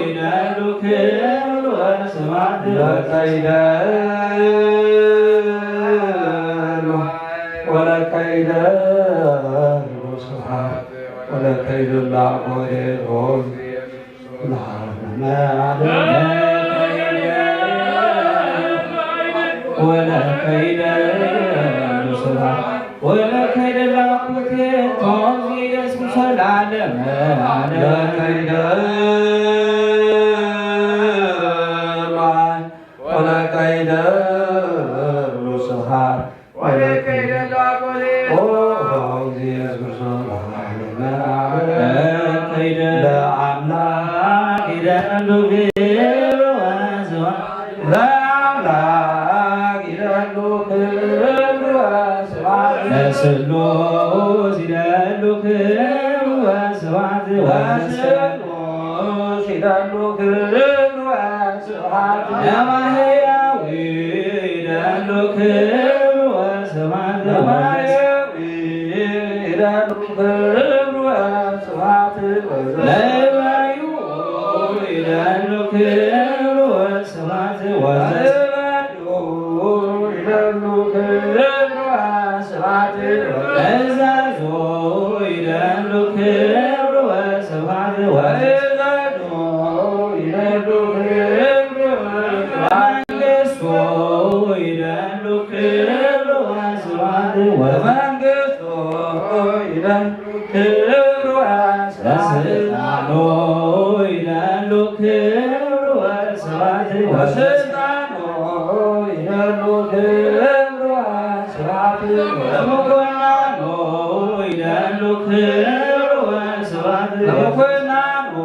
ይደሉ ክብር ወስብሐት ወዘስክና ለከይደሉ ወለከይደሉ ስብሐት ወለከይደሉ አኮቴት ሆይ ለዓለመ ዓለም። ወለከይደሉ ስብሐት ወለከይደሉ አኮቴት ሆይ ኢየሱስ ለዓለመ ዓለም። ለከይደሉ ወለከይደሉ ስብሐት ወለከይደሉ አኮቴት ኦ ኢየሱስ ለዓለመ ዓለም። ለከይደ ለአምላክ ይደሉ ክብር ወስብሐት ለአምላክ ይደሉ ክብር ወስብሐት ለስሉስ ይደሉ ክብር ወስብሐት ወዘስክና ለስሉስ ይደሉ ክብር ወስብሐት ለማሕያዊ ይደሉ ክብር ወስብሐት ለማሕያዊ ይደሉ ክብር ወስብሐት ወዘስክና ለእባዩ ይደሉ ክብር ወስብሐት ወዘስክና ለእባዩ ይደሉ ክብር ወስብሐት ወዘስክና ለእዛዙ ይደሉ ክብር ወስብሐት ወዘስክና ለእዛዙ ይደሉ ክብር ወስብሐት መንግስቱ ይደሉ ክብር ወስብሐት ወዘስክና መንግስቱ ይደሉ ክብር ወስብሐት ለስልጣኑ ይደሉ ክብር ወስብሐት ወዘስክና ለስልጣኑ ይደሉ ክብር ወስብሐት ወዘስክና ለመኮናኑ ይደሉ ክብር ወስብሐት ወዘስክና ለመኮናኑ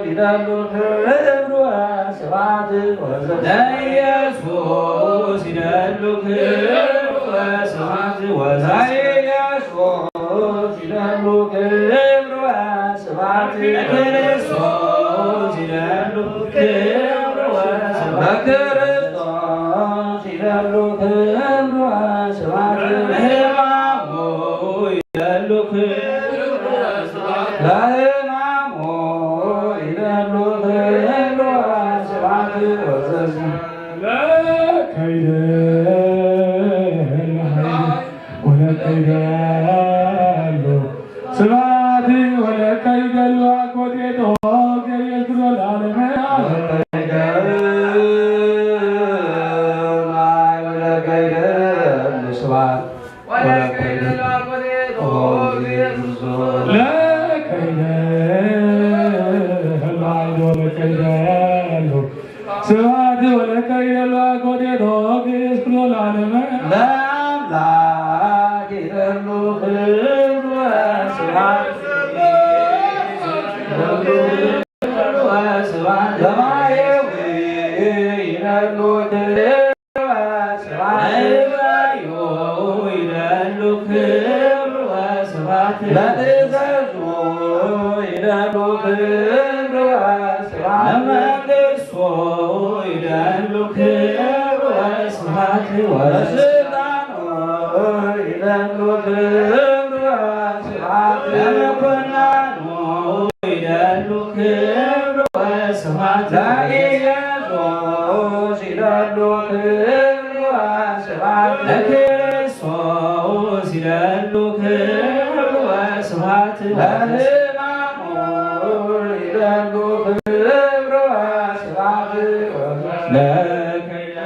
ይደሉ ክብር ወስብሐት ወዘስክና ለኢየሱስ ይደሉ ክብር ወስብሐት ወዘስክና ለኢየሱስ ይደሉ ክብር ወስብሐት ለክርስቶስ ይደሉ ክብር ወስብሐት ለክርስቶስ ይደሉ ክብር ወስብሐት ለሕማሙ ይደሉ ክብር ወስብሐት ለሕማሙ ይደሉ ክብር ወስብሐት ወዘስክና ለከይደ ለኃይል ወለከይደሉ ስብሐት ወለከይደሉ አኮቴት ሆይ ኢየሱስ ለዓለመ ዓለም። ለከይደሉ ስብሐት ወለከይደሉ አኮቴት ሆይ ኢየሱስ ለከይደሉ ኃይል ወለከይደሉ ስብሐት ወለከ ይደሉ አኮቴት ሆይ ኢየሱስ ለዓለመ ለአምላክ ይደሉ ክብር ወስብሐት ወስብሐት ለማየዊ ይደሉ ክብር ወስብሐት ለእባዩ ይደሉ ክብር ወስብሐት ለትእዛዙ ይደሉ ክብር ወስብሐት ለመንግስቱ ይደሉ ክብር ወስብሐት ወዘስልጣኑ ይደሉ ክብር ወስብሐት ለመኮንኑ ይደሉ ክብር ወስብሐት ለኢየሱስ ይደሉ ክብር ወስብሐት ለክርስቶስ ይደሉ ክብር ወስብሐት ለሕማሙ ይደሉ ክብር ወስብሐት ለከይደ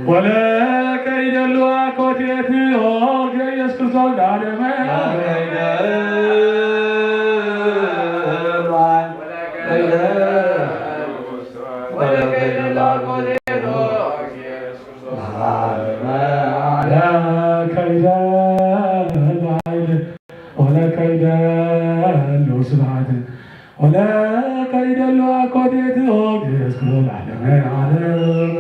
ወለከ ይደሉ አኮቴት ኦ ኢየሱስ ክርስቶስ ወለከ ይደሉ ስብሐት ወለከ ይደሉ አኮቴት ኦግስ ኩሉ ዓለመ ዓለም።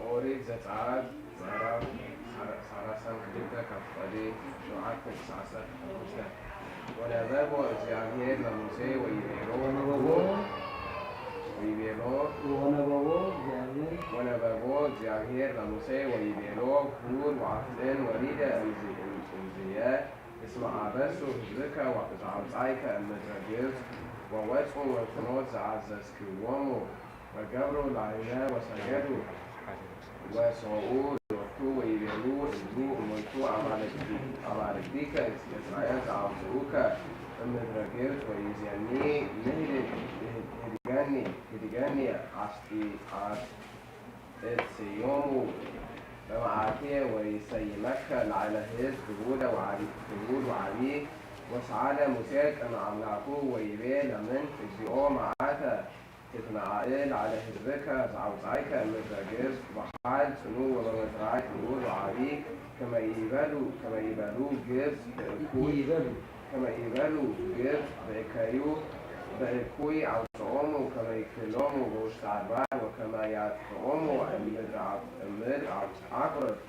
ኦሪት ዘጸአት ምዕራፍ ሰላሳን ክልተ ካብ ቁጽሪ ሸውዓተ ክሳዕ ዓሰርተ ሓሙሽተ። ወነበቦ እግዚኣብሔር ለሙሴ ወይቤሎ፣ ወነበቦ ወይቤሎ፣ ወነበቦ እግዚኣብሔር ወነበቦ እግዚኣብሔር ለሙሴ ወይቤሎ፣ ሁር ወአፍጥን ወሪደ እምዝ-፣ እምዝየ እስመ አበሱ ህዝብከ ዘአውጻእከ እምድረ ግብጽ ወወጹ ወፍኖት ዘአዘዝክዎሙ ወገብሩ ላዕለ ወሰገዱ ወሶኡ ሎቱ ወይቤሉ ህዝቡ እሙንቱ አማልክቲ-፣ አማልክቲከ እስራኤል ዘአውጽኡከ እምድረ ግብጽ ወይዜኒ ንህድገኒ ህድገኒ አስጢ-፣ አስ-፣ እትስዮሙ በመዓልትየ ወይሰይመከ ላዕለ ህዝብ ግሁደ ወዓቢ-፣ ግሁድ ወዓቢ። ወሰአለ ሙሴ ቅድመ አምላኩ ወይቤ ለምን እግዚኦ መዓተ ትትመዓእ ላዕለ ህዝብከ ዘአውጻእከ እምድረ ግብጽ በኃይል ጽኑ ወበመዝራእት ግሁድ ወዓቢ ከመ ኢይበሉ፣ ከመ ኢይበሉ ግብጽ በእኩይ ይበሉ። ከመ ኢይበሉ ግብጽ በእከዩ በእኩይ አውፅኦሙ ከመ ይክህሎሙ በውስተ አድባር ወከመ ያጥፍኦሙ እምድር አቁርት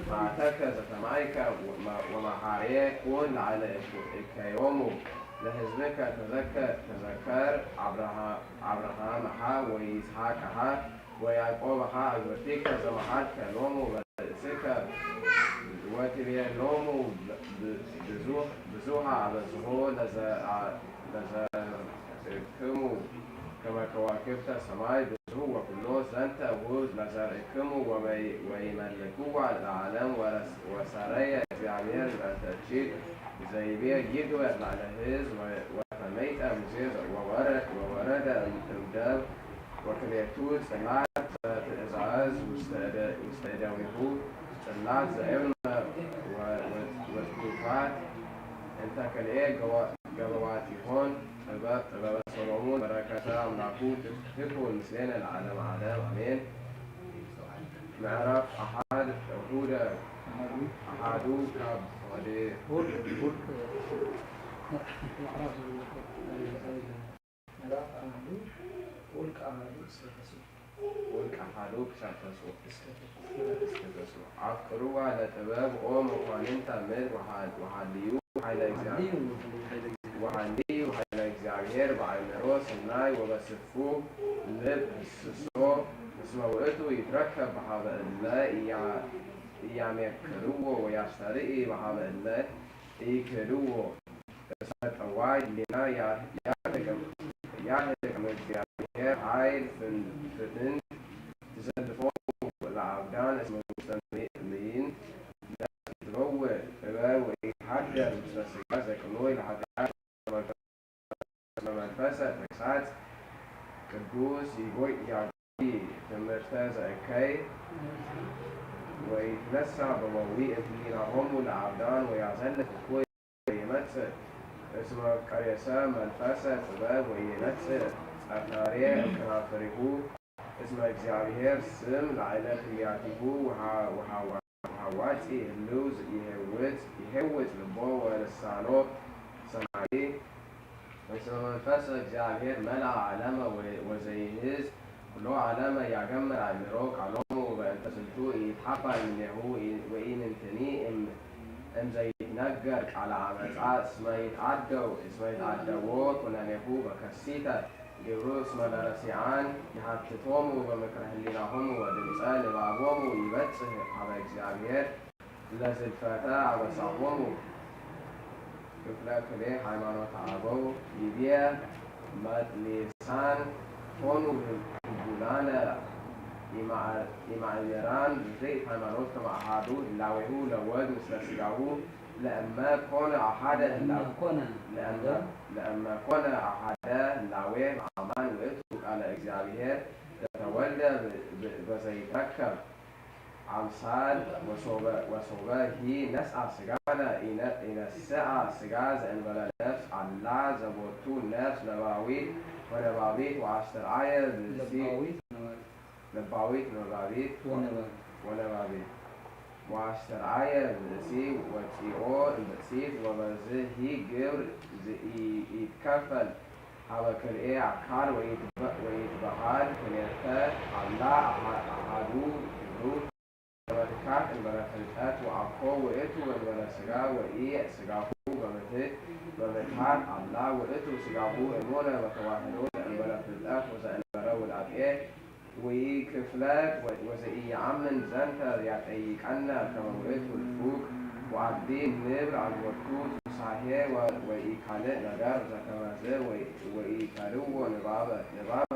መዓተከ ዘተማይከ ወመ-፣ ወመሐሬ ኩን ላዕለ እከዮሙ ለህዝብከ ተዘከር ተዘከር አብርሃ-፣ አብርሃምሃ ወይስሐቅሃ ወያዕቆብሃ አግብርቲከ ዘመሃልከ ሎሙ በርእስከ ወትቤሎሙ ብዙ-፣ ብዙሃ አበዝሆ ለዘ-፣ ለዘርእክሙ ከመ ከዋክብተ ሰማይ ብዙሁ ወኩሎ ዘንተ ውሁብ ለዘርእክሙ ወይመልክዋ ለዓለም ወሰረየ እግዚአብሔር በእንተ እቺት ዘይቤ ይግበር ላዕለ ህዝብ ወተመይጠ ሙሴ ወወረደ እምደብ ወክሌቱ ጽላት ዘትእዛዝ ውስተ እደዊሁ ጽላት ዘእብነ ወትሩፋት እንተ ክልኤ ገበዋቲሆን ጥበብ ጥበበ ሰሎሞን በረከተ አምላኩ ትኩን ምስሌነ ለዓለም ዓለም አሜን። ምዕራፍ አሓድ እሁደ አሓዱ ካብ ወደ ምዕራፍ ምዕራፍ አሃዱ ውልቅ አሃዱ እስከ ተስዑ ውልቅ አሃዱ ክሳብ ተስዑ እስከ ተስዑ እስከ ተስዑ። አፍቅርዋ ለጥበብ ኦ መኳንንተ ምድር ወሃልዩ ኃይለ እግዚአብሔር ወሃልዩ ኃይለ እግዚአብሔር በአእምሮ ሰናይ ወበስፉ ልብ ህስሶ እስመ ውእቱ ይትረከብ በሃበ እለ ኢያሜክርዎ ወያስተርኢ በሃበ እለ ኢይክህልዎ። እስመ ጠዋይ ህሊና ያርህቅም እግዚአብሔር ኃይል ፍትን ትሰልፎሙ ለአብዳን እስመ ውስተ ምይን ነፍስ ይትበውእ ጥበብ ወኢትሃድር ምስለ ሥጋ ዘቅኑይ ለኃጢአት እስመ መንፈሰ ተግሳጽ ቅዱስ ይጎይ ትምህርተ ዘእከይ ወይትነሳ በመዊእ ህሊናሆሙ ለአብዳን ወያዘልፍ እኩይ ወይመጽእ እስመ ቀየሰ መንፈሰ ጥበብ ወይመጽእ ጸርታሬ እምከናፍሪሁ እስመ እግዚአብሔር ስም ላዕለ ክልያቲሁ ወሃዋጺ ህልው ይሄውጽ ልቦ ወልሳኖ ሰማይ እስመ መንፈሰ እግዚአብሔር መላ ዓለመ ወዘይህዝ ኩሎ ዓለመ ያገምር አእምሮ ቃሎሙ በእንተ ዝንቱ ኢይትሐባእ እምኔሁ ወኢምንትኒ እምዘይትነገር ቃለ አመፃ እስመ ይትአደው እስመ ይትአደዎ ኩነኔሁ በከሲተ ግብሩ እስመ ለረሲዓን ይሃትቶሙ በምክረ ህሊናሆሙ ወድምፀ ንባቦሙ ይበጽሕ ሀበ እግዚአብሔር ለዝልፈተ አበሳሆሙ ክፍለ ክሌ ሃይማኖተ አበው ይቤ መጥሊሳን ኮኑ ህቡላነ ኢማእምራን ርድእት ሃይማኖት ከመ አሃዱ ህላዌሁ ለወልድ ምስለ ስጋሁ ለእመ ኮነ አሃደ ህላዌ ለእመ ኮነ አሃደ ህላዌ አማን ውእቱ ቃለ እግዚአብሔር ዘተወልደ በዘይትረከብ አምሳል ወሶበ ሂ ነስአ ስጋነ ኢነስአ ስጋ ዘእንበለ ነፍስ አላ ዘቦቱ ነፍስ ለባዊት ወነባቢት ወአስተርአየ ብእሲ ለባዊት ነባቢት ወነባቢት ወአስተርአየ ብእሲ ወፂኦ እምብእሲት ወበዝሂ ግብር ዘኢይትከፈል ሀበ ክልኤ አካል ወኢይትበሃል ክልኤተ አላ አሃዱ ግብሩ ከመ ትካት እንበለ ፍልጠት ወአኮ ውእቱ እንበለ ስጋ ወኢ ስጋሁ በምትክ በምትሃት አላ ውእቱ ስጋሁ እሙነ በተዋህዶ ዘእንበለ ፍልጠት ወዘእንበለ ውላጤ ወኢክፍለት ወዘኢየአምን ዘንተ ያጠይቀነ ከመ ውእቱ ንፉግ ወአዲ ንብል አልቦቱ ቱሳሄ ወኢካልእ ነገር ዘከመዝ ወኢከልዎ ንባበ ንባበ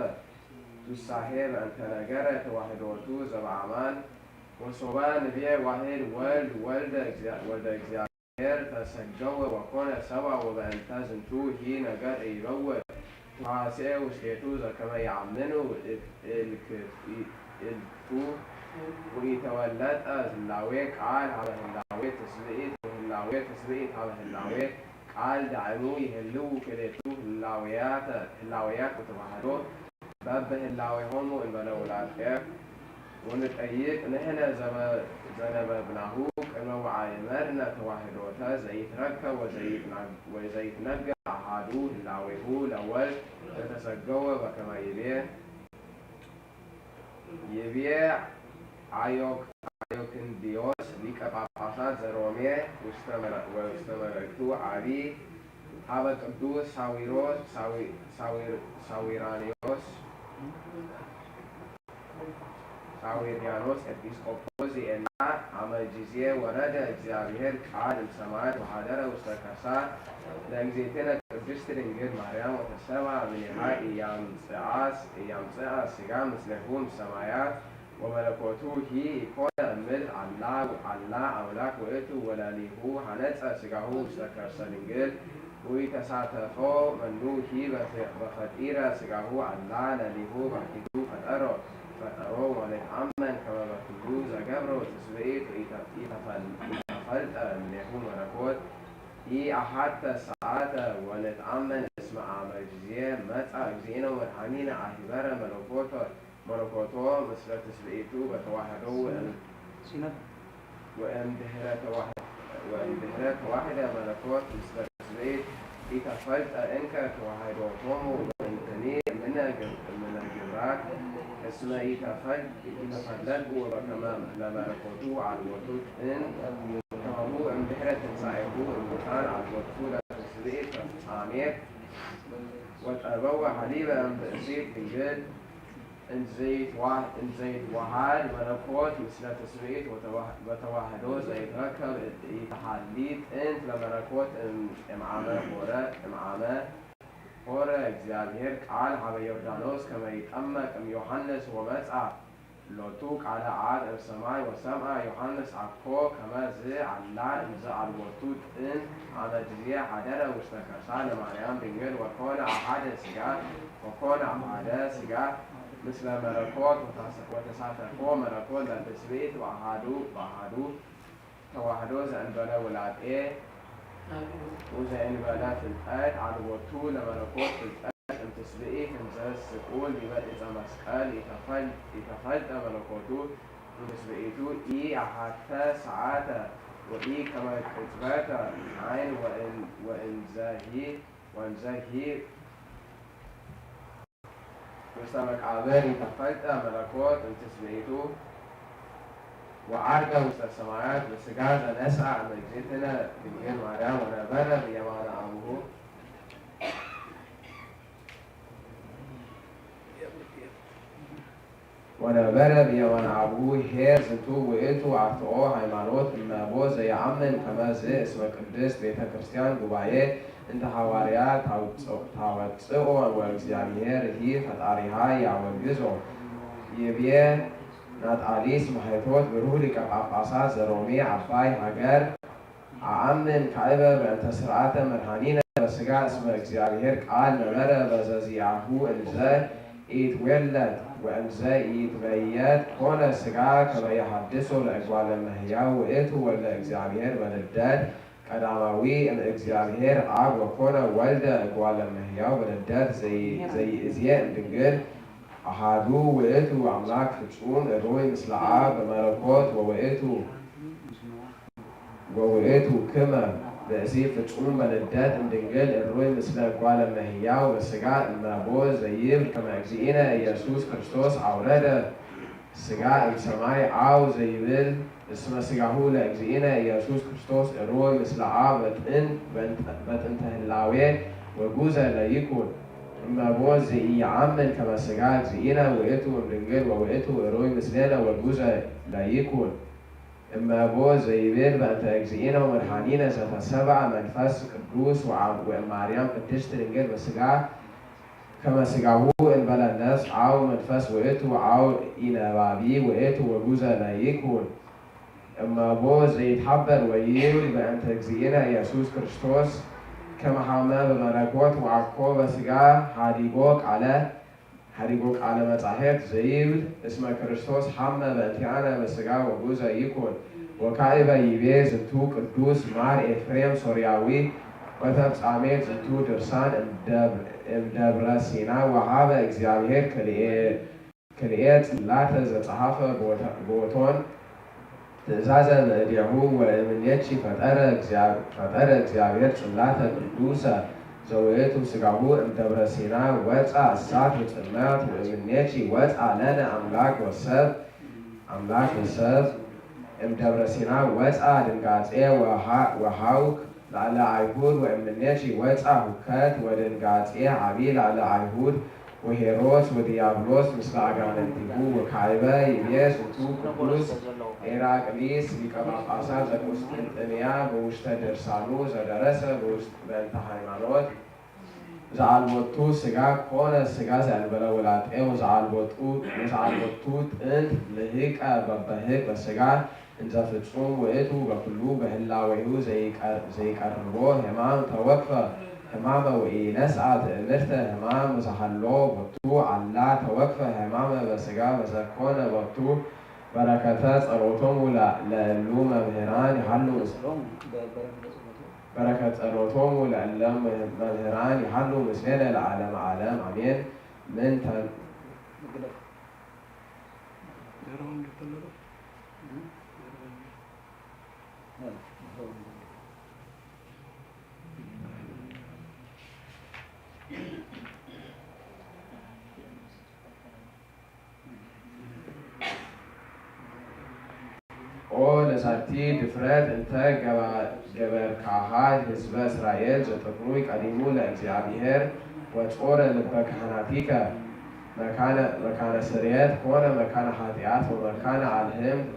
ቱሳሄ በእንተ ነገረ ተዋህዶቱ ዘበአማን ወሶበ ንቤ ዋህድ ወልድ ወልደ እግዚአብሔር ተሰገወ ወኮነ ሰባ ወበእንተ ዝንቱ ሂ ነገር ኢይበውእ ተዋስኤ ውስቴቱ ዘከመ ይአምኑ እልክቱ ወኢተወለጠ ህላዌ ቃል ሀበ ህላዌ ትስብኢት ወህላዌ ትስብኢት ሀበ ህላዌ ቃል ዳዕሙ ይህልው ክልኤቱ ህላዌያት ወተዋህዶ በብህላዌሆሙ እንበለ ውላድከ ወንጠይቅ ንሕነ ዘነበብናሁ ቅድመ ወአእመርነ ተዋህዶተ ዘይትረከብ ወዘይትነገር አሃዱ ህላዌሁ ለወልድ ዘተሰገወ በከመ ይቤ ይቤ አዮክንድዮስ ሊቀ ጳጳሳት ዘሮሜ ውስተ መልእክቱ አቢ ሀበ ቅዱስ ሳዊሮስ ሳዊራኒዮስ ሳዊሪያኖስ ኤጲስቆጶስ ዜኤላ አመ ጊዜ ወረደ እግዚአብሔር ቃል እምሰማያት ወሐደረ ውስተ ከርሳ ለእግዝእትነ ቅድስት ድንግል ማርያም ወተሰብአ እምኔሃ ኢያምጽአ ኢያምጽአ ሥጋ ምስሌሁ እምሰማያት ወመለኮቱ ሂ ኢኮነ እምድር አላ አላ አምላክ ውእቱ ወለሊሁ ሐነጸ ሥጋሁ ውስተ ከርሰ ድንግል ወኢተሳተፎ መኑ ሂ በፈጢረ ሥጋሁ አላ ለሊሁ ባሕቲቱ ፈጠሮ ፈጠሮ ወንትአመን ከመ በኩሉ ዘገብሮ ትስብእት ኢተፈልጠ እምኔሁ መለኮት ኢአሐተ ሰዓተ ወንትአመን እስመ አመ ጊዜ መጻ እግዚእነ ወመድኃኒነ አሂበረ መለኮቶ መለኮቶ ምስለ ትስብእቱ በተዋህዶ ወእምድህረ ተዋህደ መለኮት ምስለ ትስብእት ኢተፈልጠ እንከ ተዋህዶቶሙ ወእንትኒ እምነ ግብራት እስመ ኢተፈለጡ ወበከመ ለመለኮቱ አልቦቱ ጥንት ከማሁ እምድህረ ትንሳኤሁ እሙታን አልቦቱ ለትስብእት ተፍጻሜት ወጠበወ ሀሊበ እምብእሲት ድንግል እንዘይትዋሃድ መለኮት ምስለ ትስብእት በተዋህዶ ዘይትረከብ ኢተሃሊ ጥንት ለመለኮት እምአመ ሆረ እምአመ ሆረ እግዚአብሔር ቃል ሀበ ዮርዳኖስ ከመ ይጠመቅ እምዮሐንስ ወመጻ ሎቱ ቃለ አብ እምሰማይ ወሰምዐ ዮሐንስ አኮ ከመ ዝ አላ እምዘ አልቦቱ ጥንት አመ ጊዜ ሀደረ ውስተ ከርሳ ለማርያም ድንግል ወኮነ አሐደ ሥጋ ወኮነ አሐደ ሥጋ ምስለ መለኮት ወተሳተፎ መለኮት ለትስብእት በአሐዱ በአሐዱ ተዋህዶ ዘእንበለ ውላጤ ወዘእንበለ ፍልጠት አልቦቱ ለመለኮት ፍልጠት እምትስብእት እንዘ ስቁል ዲበ ዕፀ መስቀል ኢተፈልጠ መለኮቱ እምትስብእቱ ኢአሐተ ሰዓተ ወኢከመ ቅጽበተ አይን ወእንዘሂ ወእንዘሂ ውስተ መቃብር ኢተፈልጠ መለኮት እምትስብእቱ ወዐርገ ውስተ ሰማያት በሥጋ ዘነስአ እምእግዝእትነ ድንግል ማርያም ወነበረ ብየማነ አቡሁ ወነበረ ብየማነ አቡሁ ኄር ዝንቱ ውእቱ አርትኦ ሃይማኖት እመቦ ዘየአምን ከመዝ እስመ ቅድስት ቤተ ክርስቲያን ጉባኤ እንተ ሐዋርያ ታወጽኦ ወእግዚአብሔር ሂ ፈጣሪሃ ያወግዞ ይቤ ናጣሊስ ማሕቶት ብሩህ ሊቀ ጳጳሳት ዘሮሜ አባይ ሀገር አአምን ካእበ በእንተ ስርዓተ መድኃኒነ በስጋ እስመ እግዚአብሔር ቃል ነበረ በዘዚአሁ እንዘ ኢትዌለድ ወእንዘ ኢትበየድ ኮነ ስጋ ከመ የሐድሶ ለእጓለ እመሕያው ውእቱ ወልደ እግዚአብሔር በልደት ቀዳማዊ እምእግዚአብሔር አብ ወኮነ ወልደ እጓለ እመሕያው በልደት ዘይእዜ እምድንግል አሐዱ ውእቱ አምላክ ፍጹም እሩይ ምስለ አብ በመለኮት ወውእቱ ወውእቱ ክመ ብእሲ ፍጹም በልደት እምድንግል እሩይ ምስለ እጓለ እመሕያው በስጋ እመቦ ዘይብል ከመ እግዚእነ ኢየሱስ ክርስቶስ አውረደ ስጋ እምሰማይ አው ዘይብል እስመ ስጋሁ ለእግዚእነ ኢየሱስ ክርስቶስ እሩይ ምስለ አብ በጥንተ ህላዌ ወጉዘ ለይኩን እመቦ ዘኢየአምን ከመ ስጋ እግዚእነ ውእቱ እምድንግል ወውእቱ እሩይ ምስሌነ ወጉዘ ለይኩን እመቦ ዘይብል በእንተ እግዚእነ ወመድኃኒነ ዘተሰብአ መንፈስ ቅዱስ ወእማርያም ቅድስት ድንግል በስጋ ከመ ስጋሁ እንበለ ነፍስ አው መንፈስ ውእቱ አው ኢነባቢ ውእቱ ወጉዘ ለይኩን እመቦ ዘይትሐበር ወይብል በእንተ እግዚእነ ኢየሱስ ክርስቶስ ከመ ሐመ በመለኮት ወአኮ በስጋ ሀዲጎ ቃለ ሀዲጎ ቃለ መጻሕፍት ዘይብል እስመ ክርስቶስ ሐመ በእንቲአነ በስጋ ወጉዘ ይኩን ወካዕበ ይቤ ዝንቱ ቅዱስ ማር ኤፍሬም ሶርያዊ ወተፍጻሜት ዝንቱ ድርሳን እምደብረ ሲና ወሃበ እግዚአብሔር ክልኤ ጽላተ ዘጸሐፈ ቦቶን ትእዛዘ በእዴሁ ወእምኔኪ ፈጠረ እግዚአብሔር ጽላተ ቅዱሰ ዘውእቱ ስጋሁ እምደብረ ሲና ወፃ እሳት ውፅልማት ወእምኔኪ ወፃ ለነ አምላክ ወሰብ አምላክ ወሰብ እምደብረ ሲና ወፃ ድንጋጼ ወሃውክ ላዕለ አይሁድ ወእምኔኪ ወፃ ሁከት ወድንጋጼ ዓቢ ላዕለ አይሁድ ወሄሮስ ወዲያብሎስ ምስለ ኣጋንንቲሁ ወካዕበ። ይቤ ዝንቱ ቅዱስ ኤራቅሊስ ሊቀ ጳጳሳት ዘቁስጥንጥንያ በውሽተ ድርሳኑ ዘደረሰ በውስጥ በእንተ ሃይማኖት ዘአልቦቱ ሥጋ ኮነ ሥጋ ዘእንበለ ውላጤ ወዘአልቦቱ ጥንት ልሂቀ በበህቅ በሥጋ እንዘ ፍጹም ውእቱ በኩሉ በህላዌሁ ዘይቀርቦ ሕማም ተወክፈ ሕማመ ወኢነስአ ትእምርተ ሕማም ወዘሃሎ ቦቱ አላ ተወክፈ ሕማመ በሥጋ በዘኮነ ቦቱ በረከተ ጸሎቶሙ ለእሉ መምህራን ይሃሉ በረከት ጸሎቶሙ ለእለ መምህራን ይሃሉ ምስሌነ ለዓለመ ዓለም አሜን። ምን ኦ ለዛቲ ድፍረት እንተ ገበርካሃ ህዝበ እስራኤል ዘጥሩይ ቀዲሙ ለእግዚአብሔር ወጾረ ልበ ካህናቲከ መካነ ስርየት ኮነ መካነ ኃጢአት ወመካነ አልህምት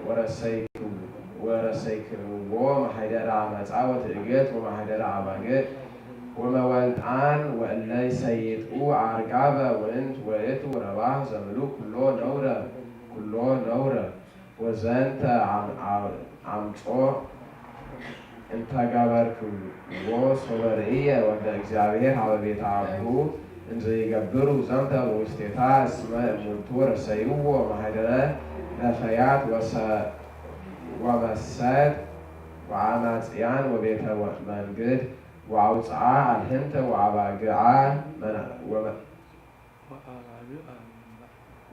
ወረሰይክዎ ማሕደረ አመፃ ወትዕግት ወማሕደረ አባግዕ ወመወልጣን ወእለ ይሰይጡ አርጋበ ወእንት ወእቱ ረባህ ዘምሉ ኩሎ ነውረ ኩሎ ነውረ ወዘንተ አምጾ እንተገበርክዎ ሶበ ርእየ ወልደ እግዚአብሔር ሀበ ቤተ አብሁ እንዘ ይገብሩ ዘንተ በውስቴታ እስመ እሙንቱ ረሰይዎ ማህደረ ነፈያት ወመሰድ ወአማጽያን ወቤተ መንግድ ወአውፅአ አልህንተ ወአባግዓ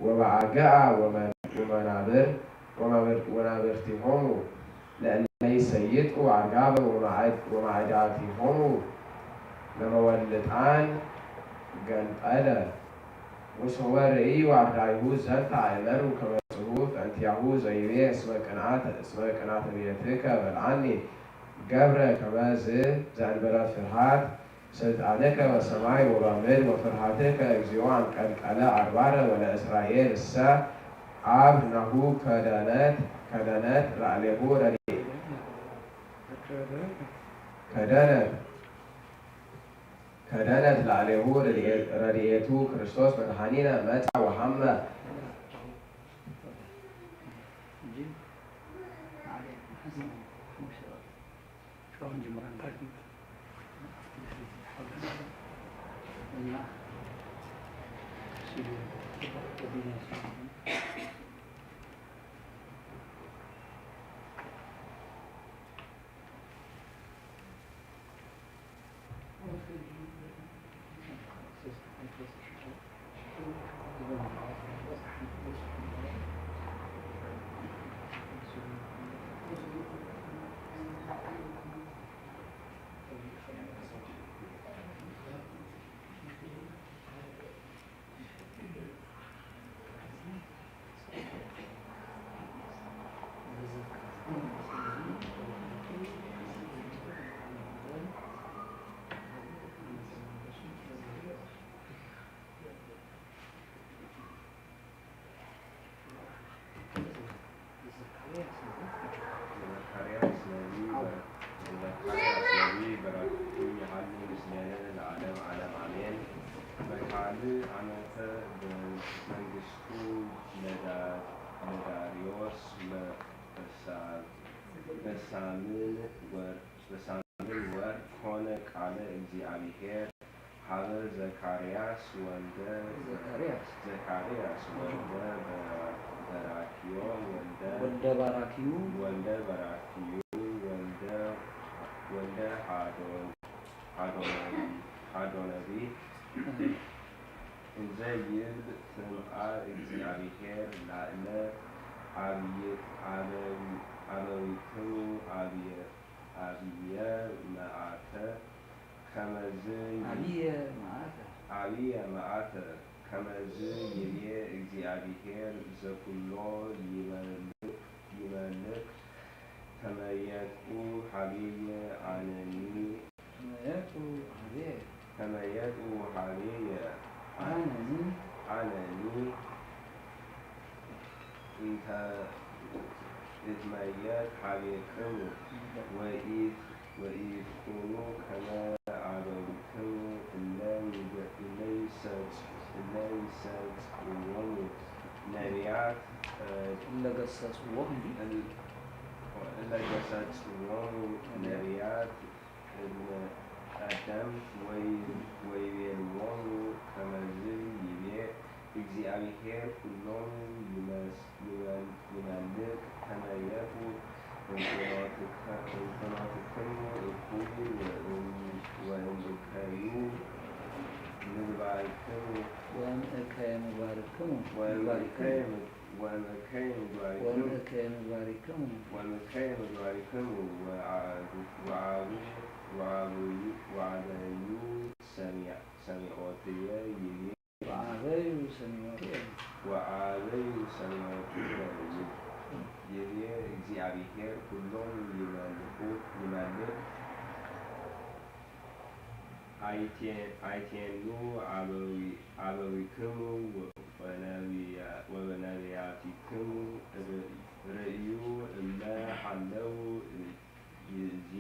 ወበአግአ ወመናብር ወናብርቲሆሙ ለእለ ይሰይጡ አርጋበ ወማዕዳቲሆሙ ለመወልጣን ገንጠለ። ወሶበ ርእዩ አርዳይሁ ዘንተ አእመሩ ከመ ጽሑፍ እንቲያሁ ዘይቤ እስመ ቅንአተ ቤትከ በልዓኒ ገብረ ከመዝ ዘእንበለ ፍርሃት ስልጣንከ በሰማይ ወበምድር ወፍርሃትከ እግዚኦ አንቀልቀለ አድባረ ወለእስራኤል እሰ አብ ናሁ ከደነት ከደነት ላዕሌሁ ረድኤ ከደነት ከደነት ላዕሌሁ ረድኤቱ ክርስቶስ መድኃኒነ መጻ ወሐመ ዘካርያስ ነቢይ በረክቱ ይሃሉ ምስሌነ ለዓለም ዓለም አሜን። በካልእ ዓመተ መንግስቱ ለዳርዮስ በሳምን ወር በሳምን ወር ኮነ ቃለ እግዚአብሔር ሀበ ዘካርያስ ወልደ ዘካርያስ ወልደ በራኪዮ ወልደ ወልደ ባራኪዩ ወልደ በራኪዩ ወልደ ወልደ ሀዶን ሀዶነቢ እንዘ ይብል ስምዐ እግዚአብሔር ላዕለ አበዊክሙ አብየ መዓተ ከመዝ አብየ መዓተ አብየ መዓተ ከመዝ ይቤ እግዚአብሔር ዘኩሎ ይመልክ ይመልክ ተመየጡ ሀቤየ አነኒ ተመየጡ ሀቤየ ተመየጡ ሀቤየ ዓነኒ ዓነኒ እንተ እትመየጥ ሓቢርክሙ ወኢት ወኢትኩኑ ከመ ኣበዊክሙ እለ ይገ- እለ ይሰጽ- እለ ይሰጽእዎሙ ነቢያት። እለ ገሰጽዎም እንዲ እል- እለ ገሰጽዎሙ ነቢያት እብነ ቀደምት ወይ ወይቤልዎሙ ከመዝ ይቤ እግዚኣብሔር ኩሎሙ ይመስ- ይመል- ይመልክ ከመ የእቱ እንፍኖትከ- እንፍኖትክሙ እኩይ ወእም- ወእምእከዩ ምግባርክሙ ወእምእከየ ምግባርክሙ ወእምእከየ ወእምእከየ ምግባርክሙ ወእምእከየ ምግባርክሙ ወእምእከየ ምግባርክሙ ወአብ- ወአብ- ወአብዩ- ወአበዩ ሰሚዖትየ ይቤ ወአበዩ ሰሚዖትየ ወአበዩ ሰሚዖትየ ይቤ እግዚአብሔር ኩሎሙ ይመልኩ ይመልክ አይቴኑ አበዊክሙ ወነቢያቲክሙ ርእዩ እመ ሀለው ይእዜ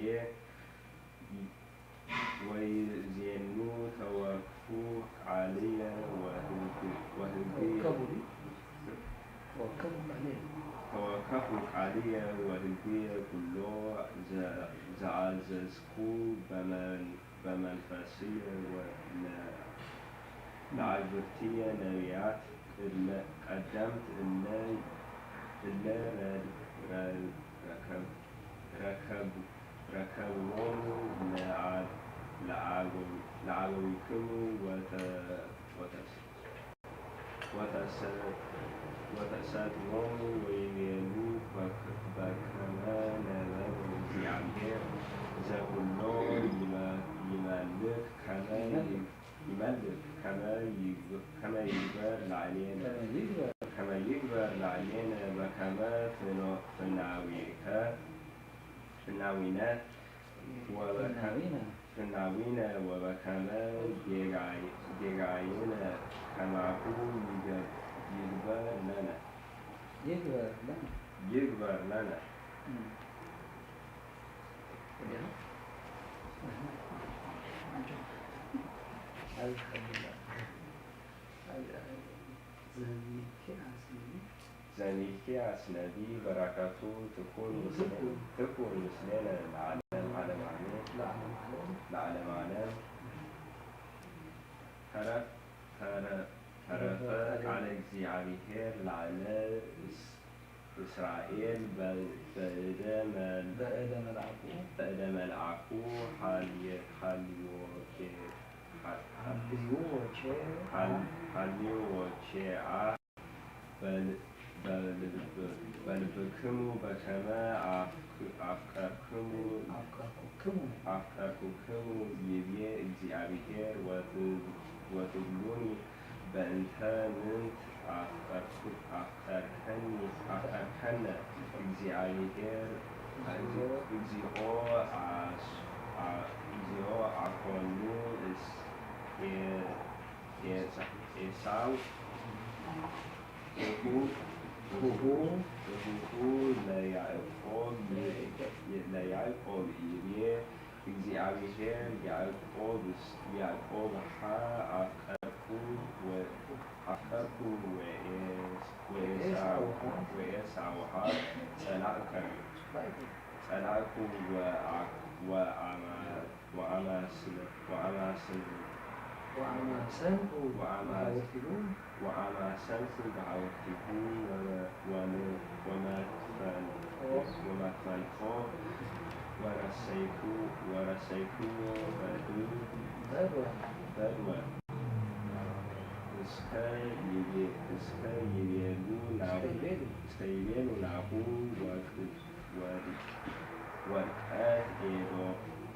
ወይዜኑ ተወክፉ ቃልየ ወህግየ ተወከቡ ቃልየ ተወከፉ ቃልየ ወህግየ ኩሎ ዘአዘዝኩ በመንፈስየ ለአግብርትየ ነቢያት ቀደምት እለ እለ ረከብዎሙ ለአበዊክሙ ወተሰጥዎሙ ወይቤሉ በከመ ነበሩ እግዚአብሔር ዘኩሎ ይመልክ ከመ ይመልክ ከመ ይግበር ላዕሌነ ከመ ይግበር ላዕሌነ በከመ ፍናዊከ ፍናዊነ ወበከመ ፍናዊነ ወበከመ ጌጋይነ ከማሁ ይግበር ለነ ይግበር ለነ ይግበር ለነ። ወዲያ ዘሚልክያስ ነቢይ በረከቱ ትኩን ምስሌነ ለዓለም ዓለም አሜን። ለዓለም ዓለም ተረፈ ተረፈ ቃለ እግዚአብሔር ላዕለ እስራኤል በእደ መልአኩ ሀልዮኬ ሀልዮኬ አ በልብክሙ በከመ አፍቀርክሙ አፍቀርኩክሙ ይቤ እግዚአብሔር ወትብሉኒ በእንተ ምንት አፍቀርከኒ አፍቀርከነ እግዚአብሔር እግዚኦ አኮኑ ኤሳው እሁ እሁ ለያዕቆብ ለያዕቆብ ይቤ እግዚአብሔር ያዕቆብስ ያዕቆብሃ አፍቀርኩ አፍቀርኩ ወኤሳውሃ ጸላእከ ጸላእኩ ወአማስንኩ ወአማሰንኩ በሀበርቲሁ ወአማሰንኩ በሀበርቲሁ ወመትፈንኮ ወረሰይኩ ወረሰይኩዎ በድወ እስከ ይቤሉ ናሁ እስከ ይቤሉ ናሁ ወርቀት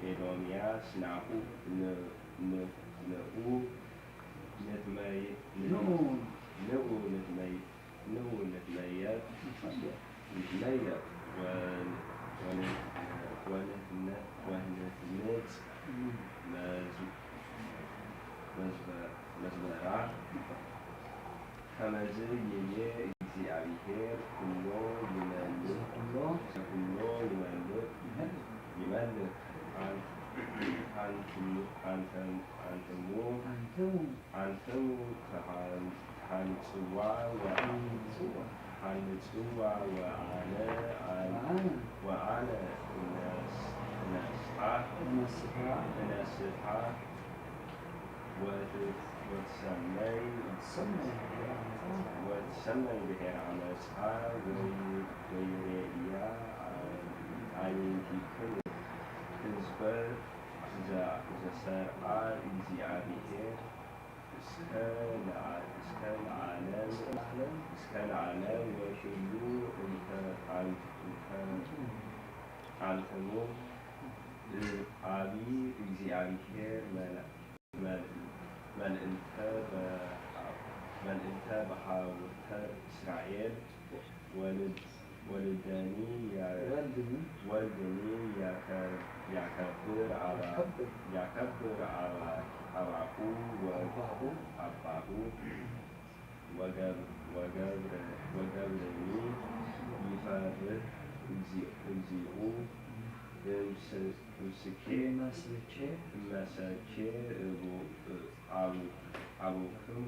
ኤዶምያስ ናሁ ንዑ ንትመይ ንዑ ንትመይ ንዑ ንትመየጥ ንትመየጥ ወንህንጽ መዝበራ ይቤ እግዚኣብሔር ኩሎ ይመልእ፣ ኩሎ ዘኩሎ ይመልእ፣ ይመልእ። ይመልእ። ኣን-፣ ኣንትሙ፣ ኣንተም-፣ ኣንትሙ፣ ኣንትሙ፣ ኣንትሙ ተሃን-፣ ተሃንጽዋ ወ-፣ ተሃንጽዋ። ተሃንጽዋ ወኣነ ኣን-፣ ወኣነ፣ ወኣነ እነስ-፣ እነስሓ፣ እነስሓ፣ እነስሓ። ወት-፣ ወትሰመይ፣ ወትሰመይ ብሄረ ዓመፃ። ወትሰመይ ብሄረ ዓመፃ ወይ-፣ ወይሬእያ ኣይ-፣ ኣዕይንቲክሙ። ህዝበ ዘ-፣ ዘሰርዓ እግዚኣብሔር እስከ ለዓ-፣ እስከ ለዓለም፣ እስከ ለዓለም፣ እስከ ለዓለም ወኩሉ እንተ ኣን-፣ እንተ ኣንትሙ ብ-፣ ኣቢ እግዚኣብሔር መለ-፣ መል-፣ መልእልተ በ-፣ መልእልተ በሃውርተ እስራኤል ወልድ-፣ ወልደኒ ያ-፣ ወልድኒ ወልድኒ ያከ-፣ ያከብር አባ-፣ ያከብር ያከብር አባ-፣ አባሁ ወ-፣ አባሁ አባሁ ወገብ-፣ ወገብረ-፣ ወገብርኒ ይፈርህ እግዚ-፣ እግዚኡ እምስ-፣ እምስኬ እመሰኬ እመሰኬ እቡ-፣ እ-፣ አቡ-፣ አቡክሙ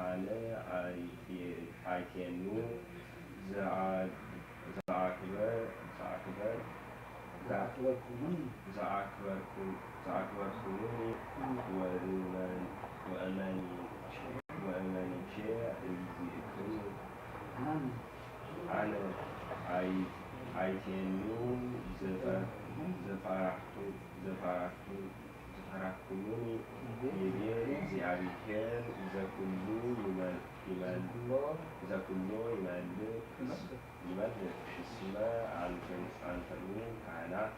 አነ አይቴ-፣ አይቴኑ ዘአ-፣ ዘአክበ-፣ ዘአክበ-፣ ዘአክበርኩሙኒ ዘአክበርኩ-፣ ዘአክበርኩሙኒ ወእመን-፣ ወእመኒ-፣ ወእመኒኬ እግዚእክሙ አነ። አነ አይ-፣ አይቴኑ ዘፈ-፣ ዘፈራኩ-፣ ዘፈራኩ-፣ ዘፈራኩሙኒ ይቤ እግዚአብሔር ዘኩሉ ይመል-፣ ይመል-፣ ዘኩሎ ይመልእ፣ ይመልእ። እስመ አንተ-፣ አንተኑ ካህናት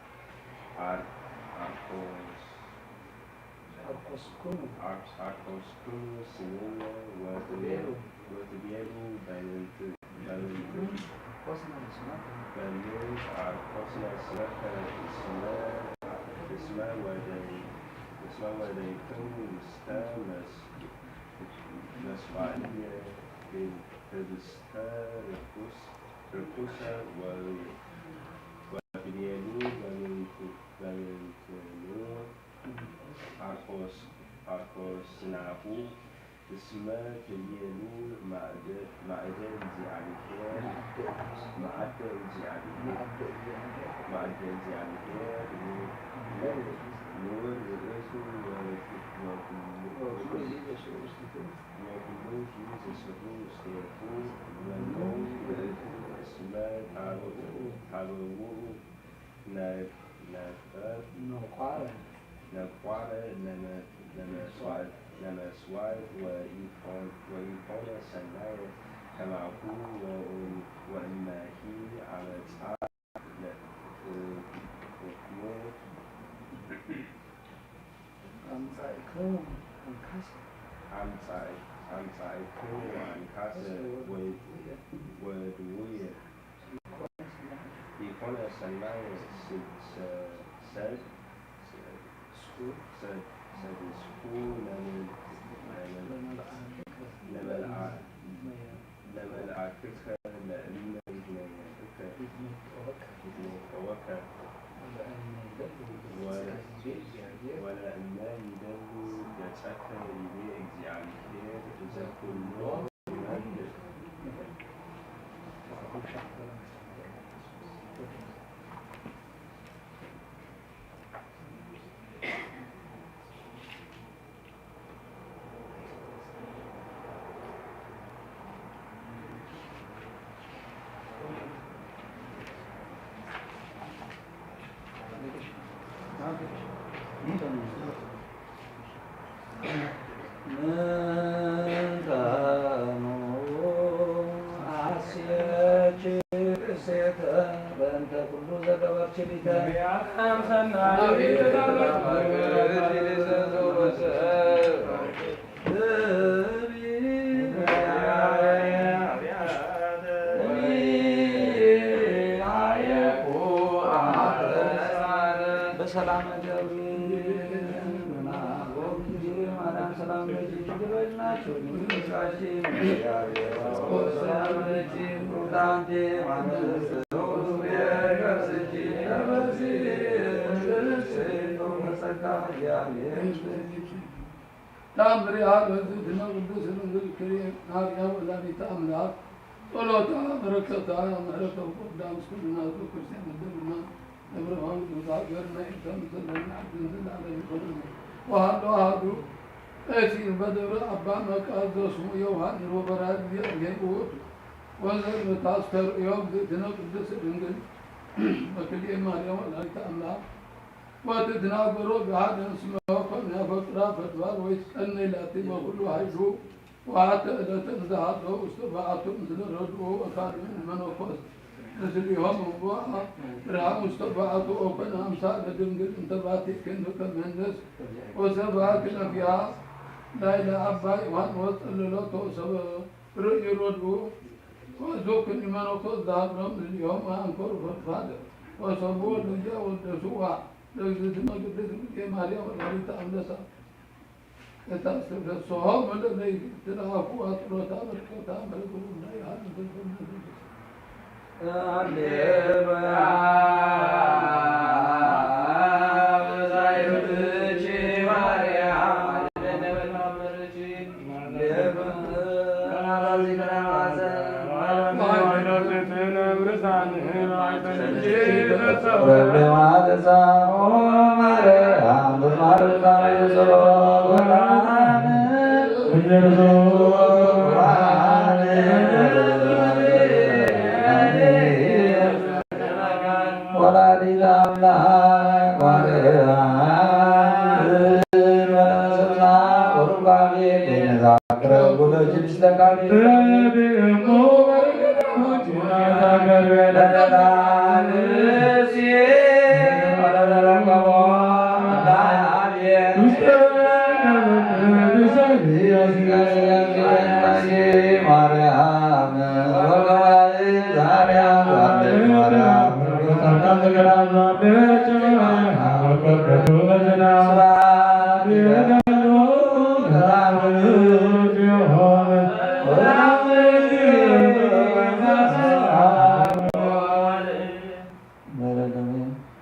አር-፣ አርኮስ አርኮስኩሙ አር-፣ አርኮስኩሙ ስምየ ወትቤሉ ወትቤሉ በምንት-፣ በምንት-፣ አርኮስነ ስመከ በምንት አርኮስነ ስመከ እስመ፣ እስመ ወደይ-፣ እስመ ወደይክሙ ውስተ መስ-፣ መስዋዕትየ ህብ-፣ ህብስተ ርኩስ፣ ርኩሰ ወ-፣ ወትቤሉ በምንት-፣ በምንትኑ አርኮስ-፣ አርኮስናሁ እስመ ትቤሉ ማእደ-፣ ማእደ እግዚአብሔር፣ ማእደ እግዚአብሔር፣ ማእደ እግዚአብሔር ን-፣ ንዑድ ውእቱ ወ-፣ ወኩሉ፣ ወኩሉ ዘስሩ ውስቴቱ ወነው ውእቱ እስመ ታበ-፣ ታበውኡ ነ-፣ ነፈር ነቋረ። ነቋረ ለመ-፣ ለመስዋዕት፣ ለመስዋዕት ወኢኮን-፣ ወኢኮነ ሰናየ ከማሁ ወ-፣ ወእመሂ አመፃ ለ-፣ እ-፣ እክሙ አምጻእክሙ አንካሰ። አምጻእ-፣ አምጻእክሙ አንካሰ ወይ-፣ ወድውየ ኢኮነ ሰናየ ስ-፣ ሰ-፣ ሰድ-፣ ሰ-፣ ሰድስኩ ለመል-፣ ለመል-፣ ለመልአ-፣ ለመልአክከ ለእመ ይትመየጥከ ይትመየጠወከ ወለ-፣ ወለእመ ይደሉ ገጸከ ይቤ እግዚአብሔር ዘኩሎ ይመልእ። ምንተኑ አሴኪ ቅሴተ በእንተ ኩሉ ዘገበርኪ ሊተ። በሰላም ገብርኤል ማርያም ሰላም ለኪ፣ ድንግል በድናኪ ወድንግል በስጋኪ፣ እግዚአብሔር አብ ወወልድ ሰላም ለኪ፣ ቡርክት አንቲ እም ኩሉ ተአምሪሃ ለእግዝእትነ ቅድስት ድንግል ክብርት ማርያም ወላዲተ አምላክ፣ ጸሎታ በረከታ ምሕረታ ወፍቅዳ ምስ ኩልና ህዝበ ክርስቲያን ይደርና። እብርሃም ግንባር ናይ እቶም ዘለኒ ዓድን ዘላለም ይኹን። ወሃሎ አሐዱ ቀሲስ በደብረ አባ መቃርዮስ ዘስሙ ዮሐንስ ወበራድ እግዚአብሔር ውእቱ። ወዘር ታስተርእዮ እግዝእትነ ቅድስት ድንግል በክልኤ ማርያም ወላዲተ አምላክ ወትትናገሮ ብሃደን ስመ ኮነ ፈጥራ ፈጥባል ወይትቀነ ላቲ በኩሉ ኃይሉ። ወአተ ዕለተ እንዘ ሀሎ ውስተ በዓቱ ምስለ ረድኡ ወካልእን መነኮስ ምስሊሆም እምቦ ብርሃን ውስተ በዓቱ ወኮነ አምሳለ ድንግል እንተ ባቲ ክንዱ ከመንደስ ወሰብሐ ክነፊሃ ላይለ አባ ዮሐንስ ወጸለሎቶ ሰበ ርእዩ ረድኡ ወእዞ ኩኒ መነኮስ ዛሃሎ ምስሊሆም አንኮር ፈድፋደ ወሰብዎ ለዚያ ወደስዋ ለእግዝእትነ ቅድስት ድንግል ማርያም ወላዲተ አምላክ። እታ ዝተፈስሖ መለለይ ትልኣኹ ኣጥሮታ በርከታ መለጉሩና ይሃሉ ዘልፈነ ሃሌሉያ። በዛይትኪ ማርያም አድነነ በታምርኪ። ወላዲተ አምላክ ማርያም ወለምስና ወሩባቤ ቤነዛ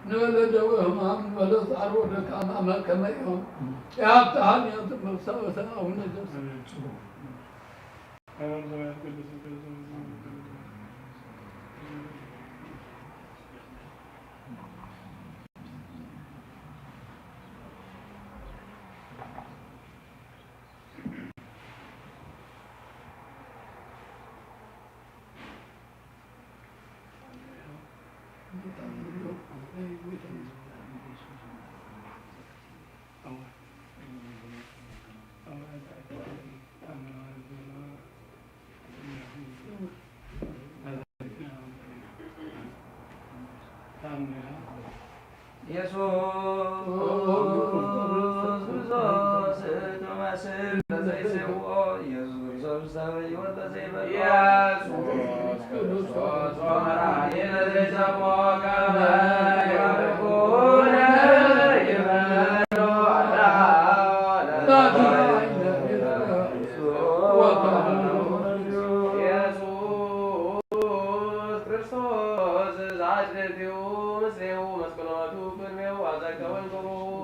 ንበለ ደዌ ሕማም ንበለ ጻዕር ወደካማ መከመ እዮም። የሀብትሃን የንትመፍሳ በሰማያዊ ነዘስ ኢየሱስ ክርስቶስ ትመስል ለዘይስውኦ ኢየሱስ ክርስቶስ ሰብ ሕይወት ለዘይበልዖ ኢየሱስ ክርስቶስ ወመድኃኒነ ለዘይሰምዖ ከመ ይባርኩነ ይበሉ አላ ኢየሱስ ክርስቶስ ዘአጽደፊሁ ምስሌሁ መስቀሎቱ ቅድሜሁ አዘከወን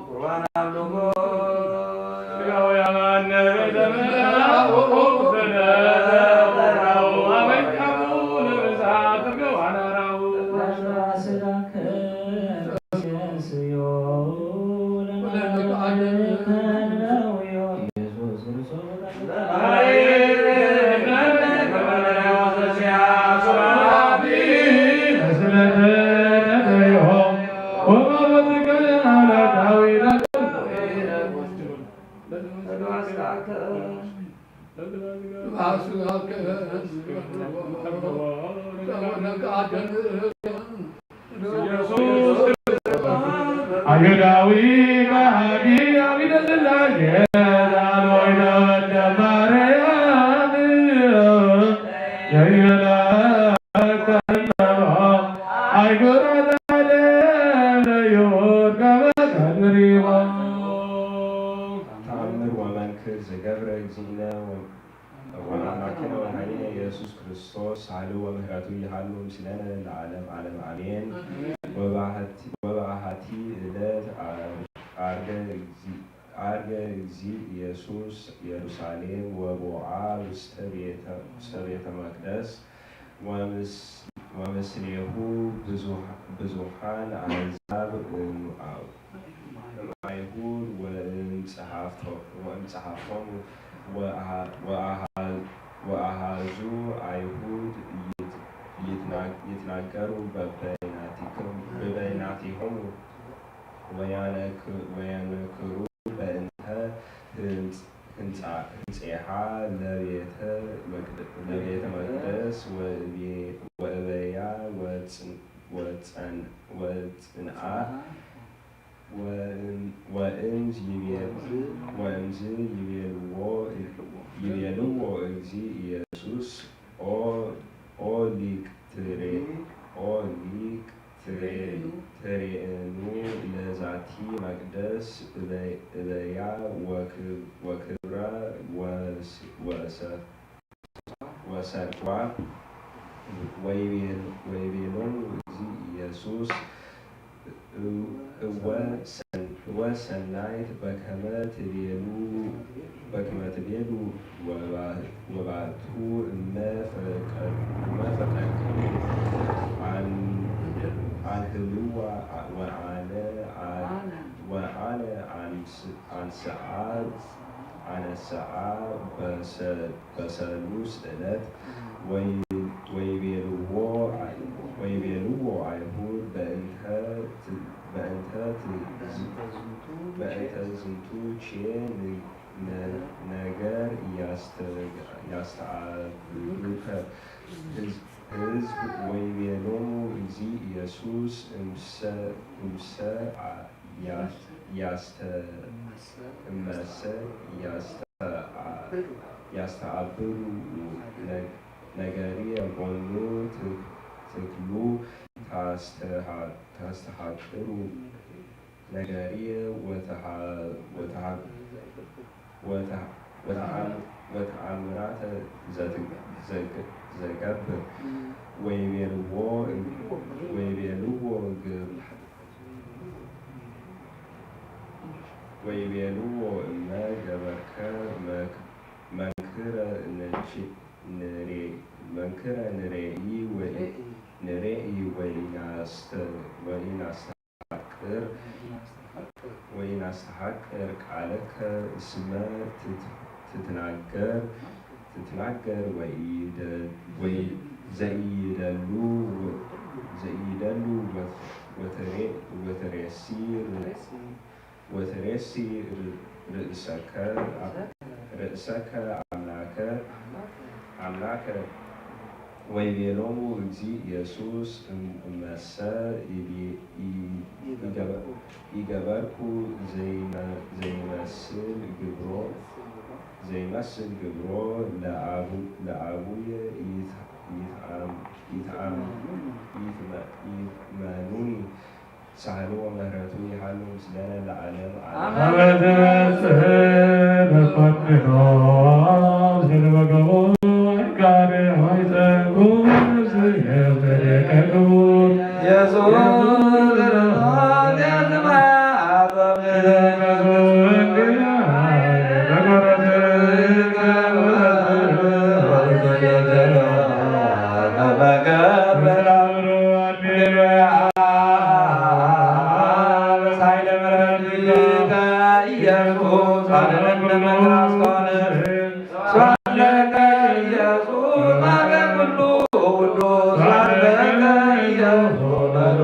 ቁርባን አብልጎ አይሁዳዊ ከሃዲ አቢነ ሥላሴ ዳሎይ ተወልደ ማርያም የይበላ ተነባ አይጎራዳለ ለዮር ከመ ተድሪባ ገብረ እግዚእነ ወ-፣ ወአምላክነ ወመድኃኒነ ኢየሱስ ክርስቶስ ሳህሉ ወምህረቱ ይሃሉ ምስለነ ለዓለም ዓለም አሜን። ወበአሐቲ፣ ወበአሐቲ ዕለት አርገ እግዚ-፣ አርገ እግዚእ ኢየሱስ ኢየሩሳሌም ወቦአ ውስተ ቤተ፣ ውስተ ቤተ መቅደስ ወምስ-፣ ወምስሌሁ ብዙ-፣ ብዙኃን አሕዛብ እምአው። እምአይሁድ ወእምጸሐፍቶ-፣ ወእምጸሐፍቶሙ ወአሃ-፣ ወአሃ-፣ ወአሃዙ አይሁድ ይት-፣ ይትና-፣ ይትናገሩ በበይናቲክም-፣ በበይናቲሆሙ ወያነክ-፣ ወያነክሩ በእንተ ህንጽ-፣ ህንጻ-፣ ህንጼሃ ለቤተ መቅደ-፣ ለቤተ መቅደስ ወእቤ-፣ ወእበያ ወጽን-፣ ወጸን-፣ ወጽንአ ወእም-፣ ወእምዝ ይቤል-፣ ወእምዝ ይቤልዎ፣ ይቤልዎ እግዚእ ኢየሱስ ኦ፣ ኦ ሊቅ ትሬ-፣ ኦ ሊቅ ትሬ-፣ ትሬእኑ ለዛቲ መቅደስ እበ-፣ እበያ ወክብ-፣ ወክብራ ወስ-፣ ወሰ-፣ ወሰልዋ ወይቤል-፣ ወይቤሎሙ እግዚእ ኢየሱስ እወ ሰን-፣ እወ ሰናይት በከመ ትቤሉ፣ በከመ ትቤሉ ወባ-፣ ወባቱ እመ ፈቀድ-፣ እመ ፈቀድክሙ አን-፣ አንህልዋ ወአነ አ-፣ ወአነ አንስ-፣ አንስአ፣ አነስአ በሰ-፣ በሰሉስ ዕለት ወይ-፣ ወይቤልዎ፣ ወይቤልዎ አይሁድ በእንተ ት-፣ በእንተ ት-፣ በእንተ ዝንቱ ቼ ን-፣ ነ-፣ ነገር ያስተ-፣ ያስተአብዱከ ህዝ-፣ ህዝብ ወይቤሎሙ እግዚእ ኢየሱስ እምሰ-፣ እምሰ አ-፣ ያ-፣ ያስተ-፣ እመሰ ያስተ-፣ ያስተአብዱ ነግ-፣ ነገርየ ቦኑ ትክ-፣ ትክሉ ታስተሃ-፣ ታስተሃቅሩ ነገርየ ወተሃ-፣ ወተሃ-፣ ወተሃ-፣ ወተአም-፣ ወተአምራተ ዘት-፣ ዘግ-፣ ዘገብር ወይቤልዎ፣ ወይቤልዎ ግብ-፣ ወይቤልዎ እመ ገበርከ መክ-፣ መንክረ ንቺ-፣ ንሬ-፣ መንክረ ንሬኢ ወይ-፣ ንሬኢ ወይናስተ-፣ ወይናስተሐቅር፣ ወይናስተሐቅር ቃለከ እስመ ትት-፣ ትትናገር፣ ትትናገር ወኢደ-፣ ወይ-፣ ዘኢደሉ፣ ዘኢደሉ ወት-፣ ወተሬ-፣ ወተሬሲ ር-፣ ወትሬሲ ርእሰከ ርእሰከ አምላከ አምላከ ወይቤሎሙ እግዚእ ኢየሱስ እመሰ ኢገበርኩ ዘይመስል ግብሮ ዘይመስል ግብሮ ለአቡየ ይትአመኑኒ ሳህሉ ወምህረቱ ይሃሉ ምስለነ ለዓለም ዓለም። አመ ትመጽእ ተፈቅዶ ስለ ወገቦ ካሬ ሆይ ጸንኩ ስየተደቀዱ ኢየሱስ ክርስቶስ የስማ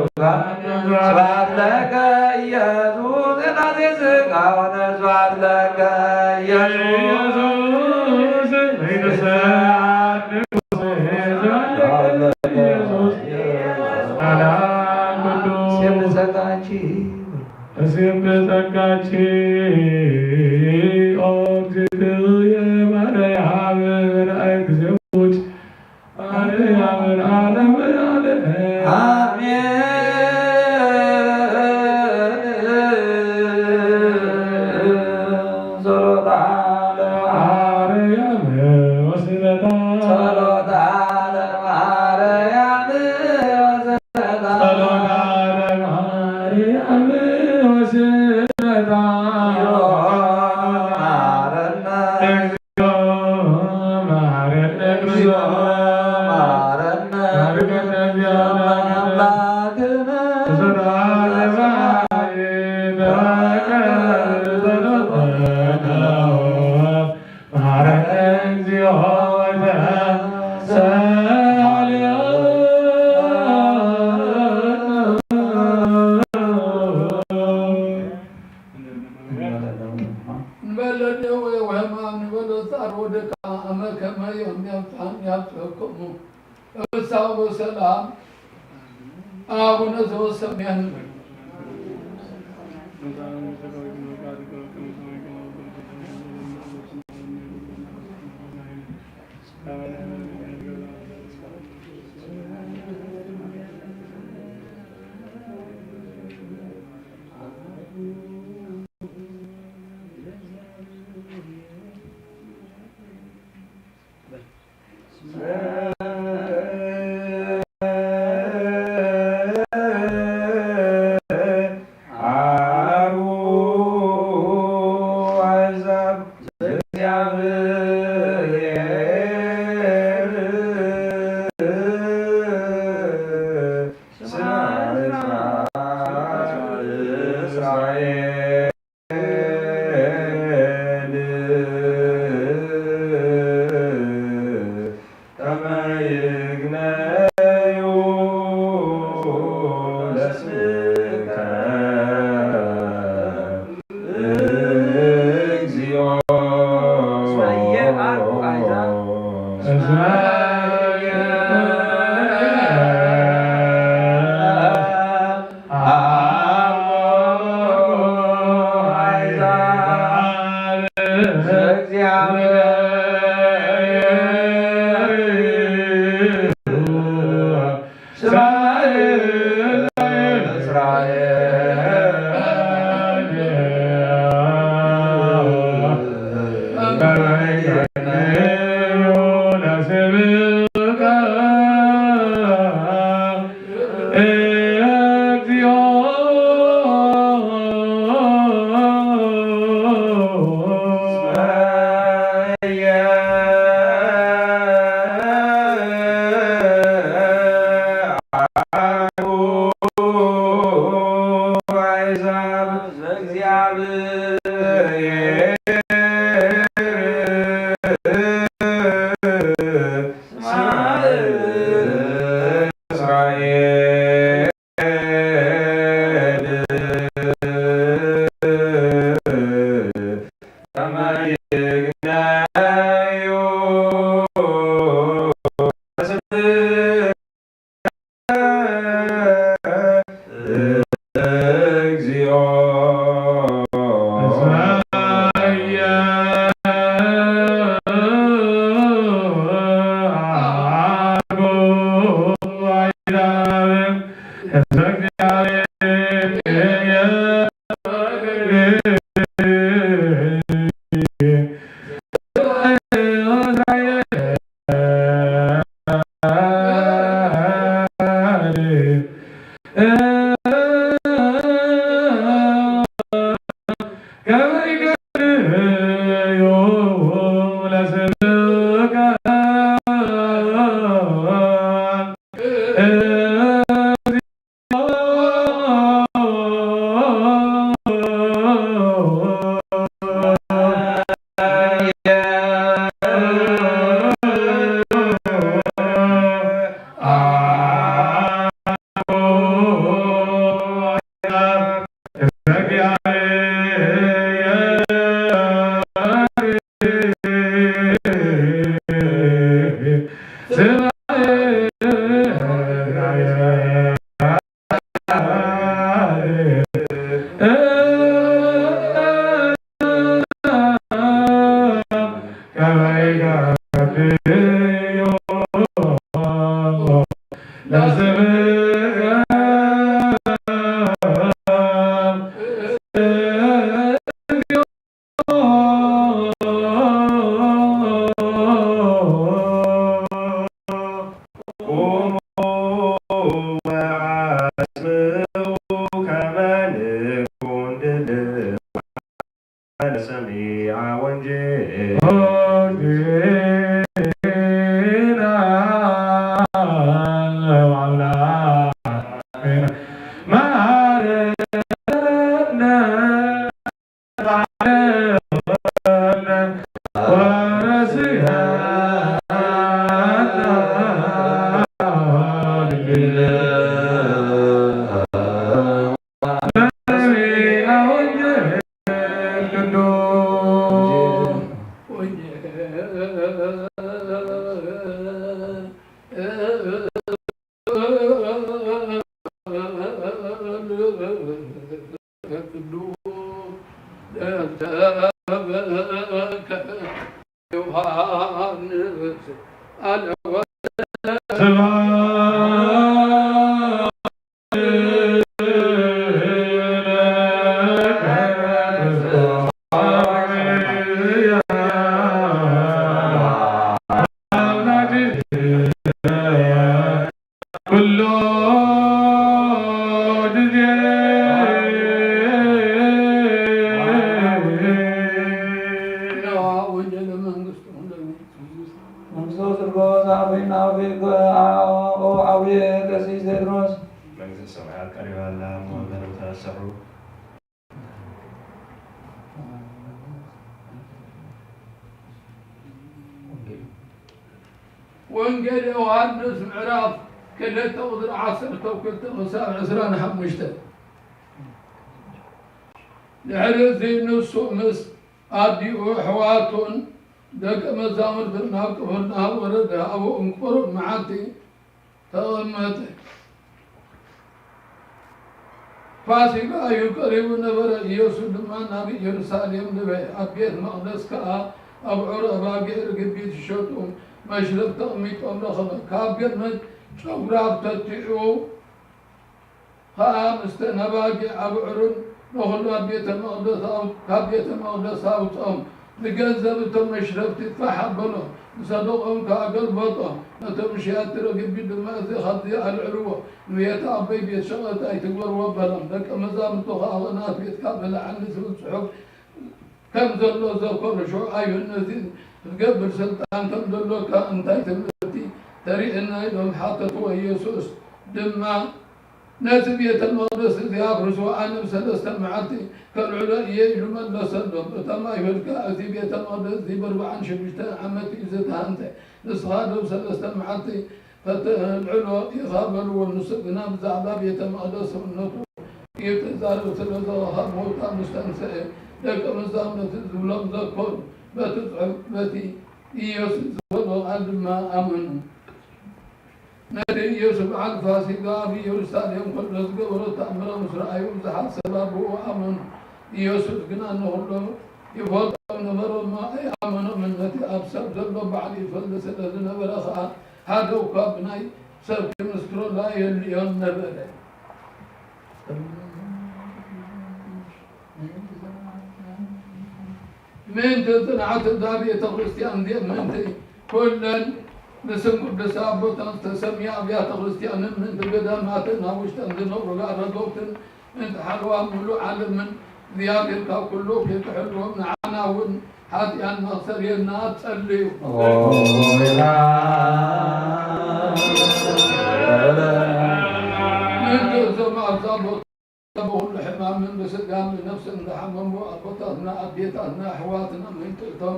ስብሐት ለከ ኢየሱስ ሥላሴ ሥጋ ሆነ። ስብሐት ለከ ኢየሱስ ዘይተሰዓር ንጉሥ፣ ስብሐት ለከ ኢየሱስ። ሰላም ቅዱስ። ሴም ንጸጋኪ ሴም ንጸጋኪ ኦ እግዝእትየ ማርያም ምልአተ እግዚኦ አሜን። ጸሎተ ማረነ እግዚኦ ወተሳልዮ። ንበለ ደዌ ወሕማም ንበሎ ጻር ወድካ ኣመ ከመ ዮም የብጽሐን ያብጽሐክሙ። እሳው በሰላም አቡነ ዘበሰማያት። ኩሉ ግዜ ወንጌለ መንግስቱ መንግስቱ ስርጎ ዛዕበይና ቤጎ አዎ አውየ ቀሲስ ቴድሮስ መንግስተ ሰማያት ቀሪባላ። እሞ በረከት ሰሩ። ወንጌል ዮሃንስ ምዕራፍ ክልተ ቁፅሪ ዓሰርተ ክልተ ክሳብ ዕስራን ሓሙሽተን። ድሕሪ እዚ ንሱ ምስ ኣዲኡ ኣሕዋቱን ደቂ መዛሙርቱን ናብ ቅፍርናሆም ወረደ። ኣብኡን ቁሩብ መዓልቲ ተቐመጠ። ፋሲካ እዩ ቀሪቡ ነበረ። ኢየሱስ ድማ ናብ ኢየሩሳሌም ነበየ። ኣብ ቤት መቕደስ ከኣ ኣብዑር ኣባጊዕ ርግቢት ይሸጡ፣ መሽረብ ተቐሚጦም ረኸበ። ካብ ገመድ ጨጉራፍ ተቲዑ ከኣ ምስተን ኣባጊዕ ኣብዑርን ንኹሉ ኣብ ቤተ መቕደስ ኣው-፣ ካብ ቤተ መቕደስ ኣውጽኦም። ብገንዘብ እቶም መሽረፍቲ ፋሕ ኣበሎ፣ ንሰደቕኦም ከኣ ገልበጦ። ነቶም ሸያጢ ርግቢት ድማ፣ እዚ ኻብዚ ኣልዕልዎ፣ ንቤት ኣቦይ ቤት ሸቐጥ ኣይትግበርዎ በሎም። ደቀ መዛሙርቱ ኸኣ ቅንኣት ቤትካ በልዓኒ ዝብል ጽሑፍ ከም ዘሎ ዘከሩ። ሽዑ ኣይሁድ ነዚ ክትገብር ስልጣን ከም ዘሎካ እንታይ ትምህርቲ ተርእየና ኢሎም ሓተትዎ። ኢየሱስ ድማ ነቲ ቤተ መቕደስ እዚ ኣፍርስዎ፣ ኣነ ብሰለስተ መዓልቲ ከልዕሎ እየ ኢሉ መለሰሎም። እቶም ኣይሁድ ከኣ እቲ ቤተ መቕደስ እዚ ብኣርብዓን ሽዱሽተን ዓመት እዩ ዝተሃንጸ፣ ንስኻ ዶ ብሰለስተ መዓልቲ ከተልዕሎ ኢኻ በልዎ። ንሱ ግና ብዛዕባ ቤተ መቕደስ ሰውነቱ እዩ ተዛረበ። ስለዚ ካብ መውታ ምስ ተንስአ ደቀ መዛሙርቱ ዝብሎም ዘከሩ። በቲ ጽሑፍ በቲ ኢየሱስ ዝበሎ ቃል ድማ ኣመኑ። ነቲ ኢየሱስ በዓል ፋሲካ ኣብ ኢየሩሳሌም ከሎ ዝገበሮ ተኣምራት ምስ ረኣዩ ብዙሓት ሰባት ብኡ ኣመኑ። ኢየሱስ ግና ንኹሎም ይፈልጦም ነበረ እሞ ኣይኣመኖምን። ነቲ ኣብ ሰብ ዘሎ ባዕሉ ይፈልጥ ስለ ዝነበረ ኸኣ ሓደ እኳ ብናይ ሰብ ክምስክረሉ ኣየድልዮን ነበረ። ምእንቲ ጽንዓት እዛ ቤተ ክርስቲያን እዚኣ ምእንቲ ኩለን ብስም ቅዱስ ኣቦታት ዝተሰምያ ኣብያተ ክርስቲያንን ምእንቲ ገዳማትን ኣብ ውሽጠን ዝነብሩ ኣረገውትን ምእንቲ ሓለዋ ምሉእ ዓለምን እግዚኣብሔር ካብ ኩሉ ከይክሕልዎም ንዓና እውን ሓጢኣትና ክሰርየልና ጸልዩ። ምእንቲ እዞም ኣብዛ ቦታ ብኹሉ ሕማምን ብስጋን ብነፍስን ዝሓመሙ ኣቦታትና፣ ኣዴታትና፣ ኣሕዋትና፣ ምእንቲ እቶም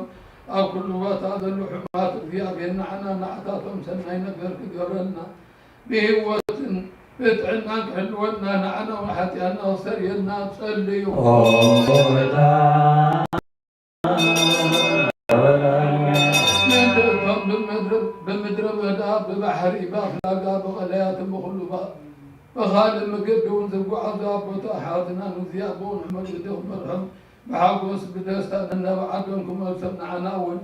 ኣብ ኩሉ ቦታ ዘለዉ ሕሙማት እግዚኣብሔር ንዓና ንዓታቶም ሰናይ ነገር ክገብረልና ብህይወትን ብጥዕናን ክሕልወና ንዓና እውን ሓጢኣትና ክሰርየልና ጸልዩ። ምእንቲ እቶም ብምድሪ፣ ብምድረ በዳ፣ ብባሕሪ፣ ብኣፍላጋ፣ ብቐላያትን ብኹሉ ባ-፣ ብኻልእ መገዲ እውን ዝጓዓዙ ኣቦታት ኣሓትና ንእግዚኣብሔር ንመንግስቲ ክመርሖም ብሓጎስ ብደስታ ነናብ ዓዶም ክመልሶም ንዓና እውን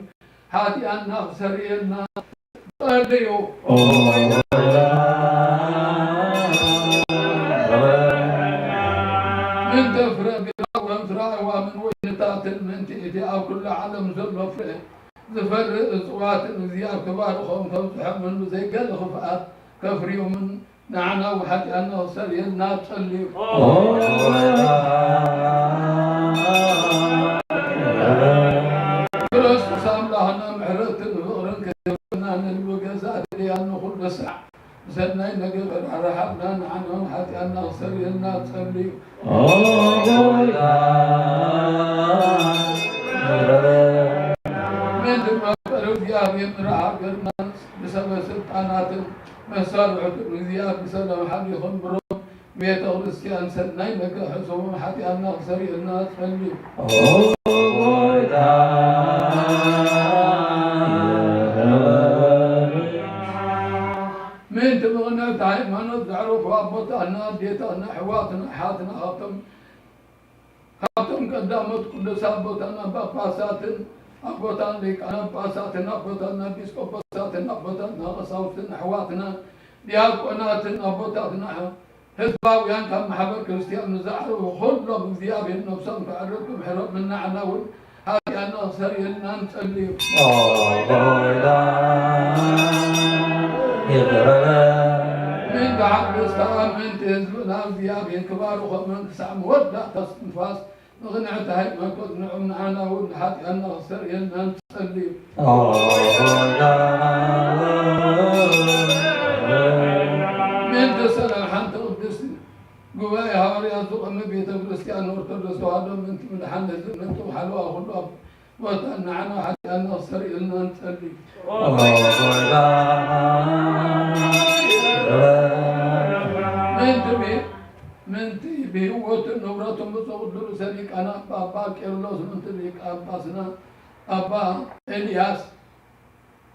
ሓጢኣትና ክሰርየልና ጸልዩ። ምእንቲ ፍረ ግራውትን ፍረ ኣእዋምን ወይንታትን ምእንቲ እቲ ኣብ ኩሉ ዓለም ዘሎ ፍረ ዝፈሪ እጽዋትን እግዚኣብሔር ክባርኾም ከብዝሖምን ብዘይ ገለ ክፍኣት ከፍርዮምን ንዓና ሓጢኣትና ክሰርየልና ጸልዩ። ክርስቶስ ኣምላኽና ምሕረትን ፍቕርን ክህበና ንልቢ ገዛ ድልያን ንኹሉ ሳዕ ብሰናይ ነገር ኣራሓቕና ንዓና ሓጢኣትና ክሰርየልና ጸልዩ። ሰርሑ፣ ቅድሚ እግዚኣብሔር ብሰላም ሓሊኹም ብሮም ቤተ ክርስቲያን ሰናይ ነገር ሕሰቦም ሓጢኣትና ክሰርየልና ጸልዩ። ምእንቲ ምቕንዕቲ ሃይማኖት ዘዕረፉ ኣቦታትና፣ ኣዴታትና፣ ኣሕዋትና፣ ኣሓትና ካብቶም ካብቶም ቀዳሞት ቅዱስ ኣቦታትና ጳጳሳትን ኣቦታን ሊቃነ ጳጳሳትን ኣቦታትና ኤጲስቆጶሳትን ኣቦታትና ቀሳውስትን ኣሕዋትና ዲያቆናትን ኣቦታትና ህዝባውያን ካብ ማሕበር ክርስቲያን ንዝዓረፉ ኩሎም እግዚኣብሔር ነብሶም ከዕርፍ ክምሕሮም ንዓና እውን ሓጢኣትና ክሰርየልና ንጸልዩ። ምእንቲ ሓድስታ ምእንቲ ህዝብና እግዚኣብሔር ክባርኾምን ክሳዕ መወዳእታ እስትንፋስ ንቕንዕቲ ሃይማኖት ንዑም ንዓና እውን ንሓጢኣትና ክሰርየልና ንጸልዩ። ምእንቲ ሰላም ሓንቲ ቅድስቲ ጉባኤ ሃዋርያት ዝኾነ ቤተ ክርስቲያን ኦርቶዶክስ ተዋህዶ ምእንቲ ምድሓን ህዝቢ ምእንቲ ሓለዋ ኩሉ ኣብ ቦታ ንዓና ሓጢኣትና ክሰርየልና ንጸልዩ። ምእንቲ ብሂ- ምእንቲ ብህይወትን ንብረትን ብፁዕ ቅዱስ ርእሰ ሊቃነ ኣባ ቄርሎስ ምእንቲ ሊቀ ጳጳስና ኣባ ኤልያስ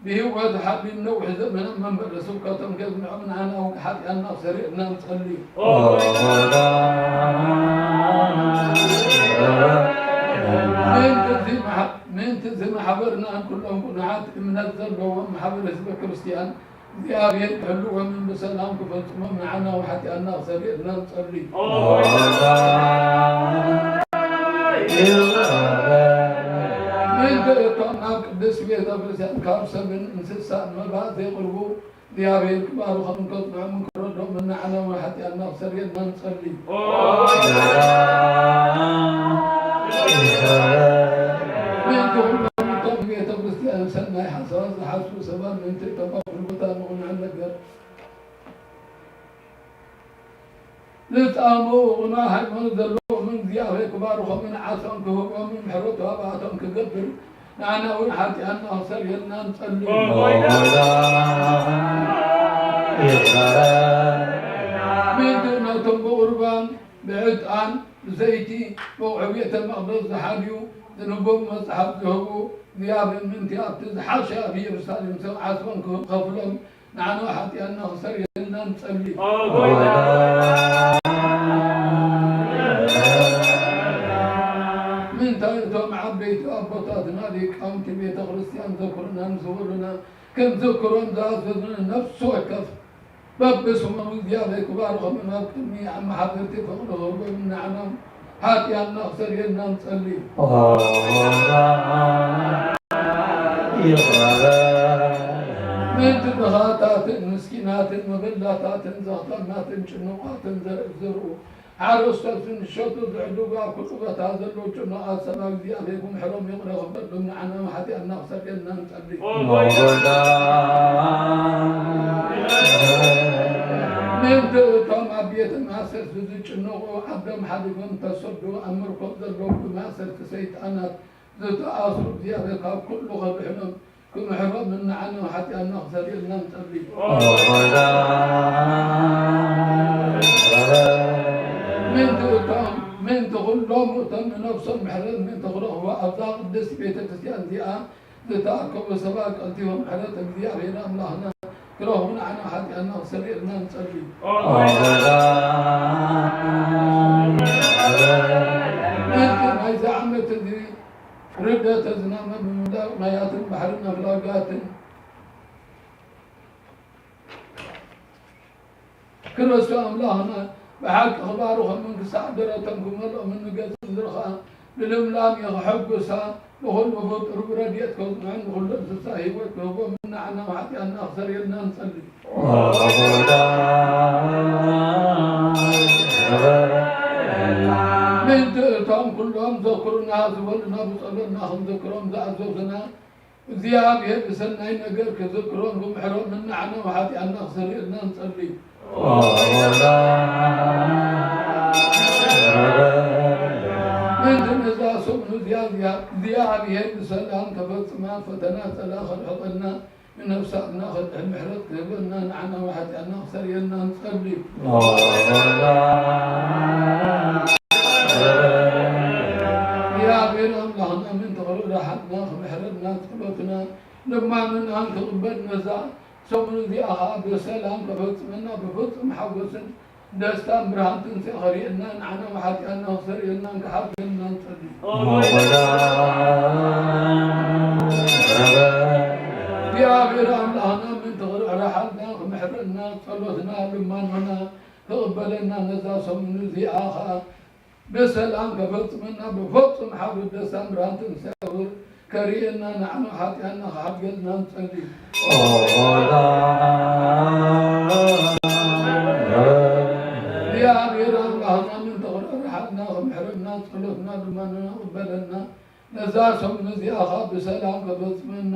ብህይወት ሓቢን ነዊሕ ዘመን ኣብ መንበረ ስብከቶም ከጽንዖም ንዓና እውን ሓጢኣትና ክሰርየልና ንጸልዩ። ምእንቲ እዚ ማሕ- ምእንቲ እዚ ማሕበርናን ኩሎም ቅኑዓት እምነት ዘለዎም ማሕበር ህዝበ ክርስቲያን እግዚኣብሔር ክሕልዎምን ብሰላም ክፈጽሞም ንዓና እውን ሓጢኣትና ክሰርየልና ንጸልዩ። ምእንቲ እቶም ናብ ቅድስት ቤተ ክርስቲያን ካብ ሰብን እንስሳን መባእ ዜቕርቡ እግዚኣብሔር ክባርኾምን ከጽንዖምን ክረድኦምን ንዓና እውን ሓጢኣትና ክሰርየልና ንጸልዩ። ምእንቲ ኩሎም እቶም ቤተ ክርስቲያን ሰናይ ሓሳባት ዝሓስቡ ሰባት ምእንቲ እቶም ኣብ ኩሉ ቦታ ንቕኑዕ ነገር ዝጻምኡ ቅኑዕ ሃይማኖት ዘለዎም እግዚኣብሔር ክባርኾምን ዓሶም ክህቦምን ምሕረቱ ኣብኣቶም ክገብር ንዓና እውን ሓጢኣትና ክሰርየልና ንጸልዩ። ምእንቲ ነቶም ብቁርባን ብዕጣን ብዘይቲ ብውዑይ ቤተ መቕደስ ዝሓልዩ ዝንቡብ መጽሓፍ ዝህቡ እግዚኣብሔር ምእንቲ ኣብቲ ዝሓሸ ኣብ ኢየሩሳሌም ሰብ ዓስቦም ክኸፍሎም ንዓና ሓጢኣትና ክሰርየልና ንጸሊ። ምእንታይ እቶም ዓበይቲ ኣቦታትና ሊቃውንቲ ቤተ ክርስቲያን ዘክሩና ምስ በሉና ክንዝክሮም ዝኣዘዙና ነፍሲ ወከፍ በብስሞም እግዚኣብሔር ክባርኾምን ኣብ ቅድሚ ኣመሓደርቲ ፍቕሪ ክህቦምን ንዓና ሓጢኣትና ክሰርየልና ንጸሊ። ምእንቲ ድኻታትን ምስኪናትን መበላታትን ዘኽታማትን ጭኑቓትን ዘርኢ ዝዝርኡ ሓረስቶትን ዝሸጡ ዝዕድጉ ኣብ ኩሉ ቦታ ዘለዉ ጭኑቓት ሰባት እግዚኣብሔር ክምሕሮም ይቕረ ክበሎም ንዓና ሓጢኣትና ክሰርየልና ንጸሊ። ምእንቲ እቶም ኣብ ቤተ ማእሰርቲ ዝጭነቑ ዓዶም ሓዲጎም ተሰዱ ኣብ ምርኮ ዘለዉ ብማእሰርቲ ሰይጣናት ዝተኣስሩ እግዚኣብሔር ካብ ኩሉ ከድሕኖም ክምሕሮምን ንዓና ሓጢኣትና ክሰርየልና ንጸሊ። ምእንቲ እቶም ምእንቲ ኩሎም እቶም ንነፍሶም ምሕረት ምእንቲ ክረኽቡ ኣብዛ ቅድስቲ ቤተ ክርስቲያን እዚኣ ዝተኣከቡ ሰባት ቀልጢፎም ምሕረት እግዚኣብሔር ኣምላኽና ክረኽቡ ንዓና ሓጢኣትና ክሰርየልና ንጸሊ። ምእንቲ ናይዚ ዓመት እዚ ርደተ ዝናመ ብምምላእ ማያትን ባሕርን ኣፍላጋትን ክርስቶ ኣምላኽና ብሓቂ ክባርኾምን ክሳዕ ደረቶም ክመልኦምን ንገጽ ምድሪ ኸኣ ብልምላሜ ክሕጉሳ ንኹሉ ፍጡር ብረድኤት ከጽንዖን ንኹሉ እንስሳ ህይወት ክህቦምን ንዓና ሓጢኣትና ክሰርየልና ንጸሊ። ምእንቲ እቶም ኩሎም ዘክሩና ዝበሉና ብጸሎትና ክንዝክሮም ዝኣዘዙና እግዚኣብሔር ብሰናይ ነገር ክዝክሮም ብምሕሮም ንዓና ሓጢኣትና ክሰርየልና ንጸሊ። ምእንቲ ነዛ ሰሙን እዚኣ እግዚኣብሔር ብሰላም ከፈጽማ ፈተና ጸላ ከርሕቐልና ነፍሳትና ከድሕን ምሕረት ክህበና ንዓና ወሓጢኣና ክሰርየልና ንጸሊ። እግዚኣብሔር ኣምላኽና ምእንቲ ክርዳሓትና ክምሕረና ጸሎትና ልማንናን ክቕበል ነዛ ሰሙን እዚኣ ኸዓ ብሰላም ከፈጽመና ብፍጹም ሓጎስን ደስታን ብርሃን ትንሳኤ ኸርእየና ንዓና ወሓጢኣና ክሰርየልናን ክሓግዘልናን ንጸሊ። እግዚኣብሔር ኣምላኽና ምእንቲ ክርሕራሓልና ክምሕረና ጸሎትና ልማኖና ክቕበለና ነዛ ሰሙን እዚኣ ኸዓ ብሰላም ከፈጽመና ብፍጹም ሓጎስ ደስታን ብርሃን ትንሳኤ ከርእየና ንዓና ሓጢኣና ክሓድገልና ንጸሊ። እግዚኣብሔር ኣምላኽና ምእንቲ ክርሕራሓልና ክምሕረና ጸሎትና ልማኖና ክቕበለና ነዛ ሰሙን እዚኣ ኸዓ ብሰላም ከፈጽመና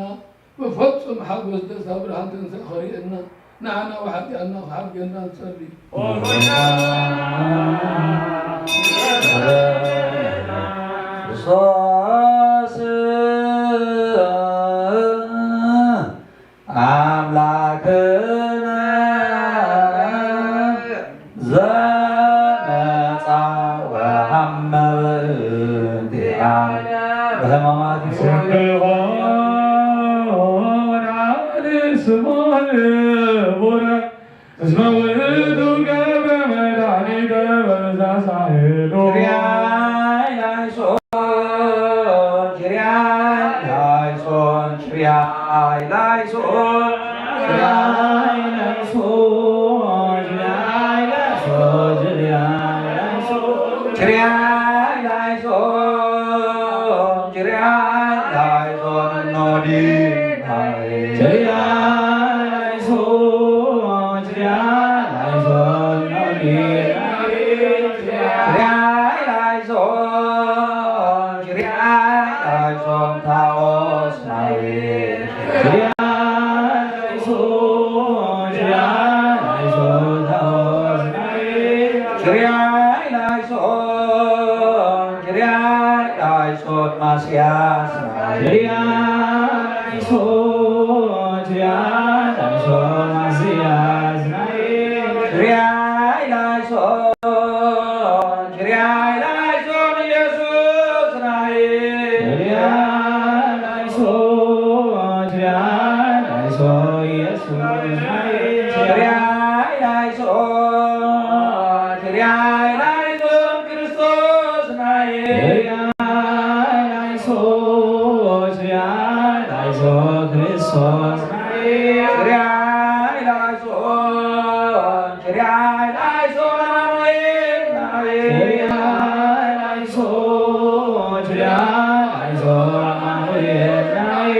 ብፍጹም ሓጎስ ደስታ ብርሃን ትንሳኤ ኸርእየና ንዓና ወሓጢኣና ክሓድገልና ንጸሊ። ክርስቶስ ኣምላክነ ዘመጻ ወሐመ በእንቲአነ በሕማማት ይኩን ስሙ ንቡረ እስመ ውእቱ ገብረ መድኃኒተ በዛ ሳህሉ። ኪርያላይሶን፣ ኪርያላይሶን፣ ኪርያላይሶን፣ ኪርያላይሶን፣ ኪርያላይሶን፣ ኪርያላይሶን፣ ኖዲ ኪርያላይሶን፣ ኪርያላይሶን፣ ኖዲ ኪርያላይሶን፣ ኪርያላይሶን፣ ታኦስ ናዊ ኪርያላይሶን፣ ኪርያላይሶን፣ ታኦስ ናዊ ኪርያላይሶን፣ ኪርያላይሶን፣ ማስያስ ናዊ ኪርያላይሶን፣ ኪርያላይሶን፣ ማስያስ ናዊ ኪርያላይሶን፣ ኪርያላይሶን፣ ኢየሱስ ናዊ ኪርያላይሶን፣ ኪርያላይሶን፣ ኢየሱስ ናዊ ኪርያላይሶን፣ ኪርያላይሶን፣ ክርስቶስ ናዊ ኪርያላይሶን፣ ኪርያላይሶን፣ ክርስቶስ ናዊ ኪርያላይሶን፣ ኪርያላይሶን፣ አማኑኤል ናዊ ኪርያላይሶን፣ ኪርያላይሶን፣ አማኑኤል ናዊ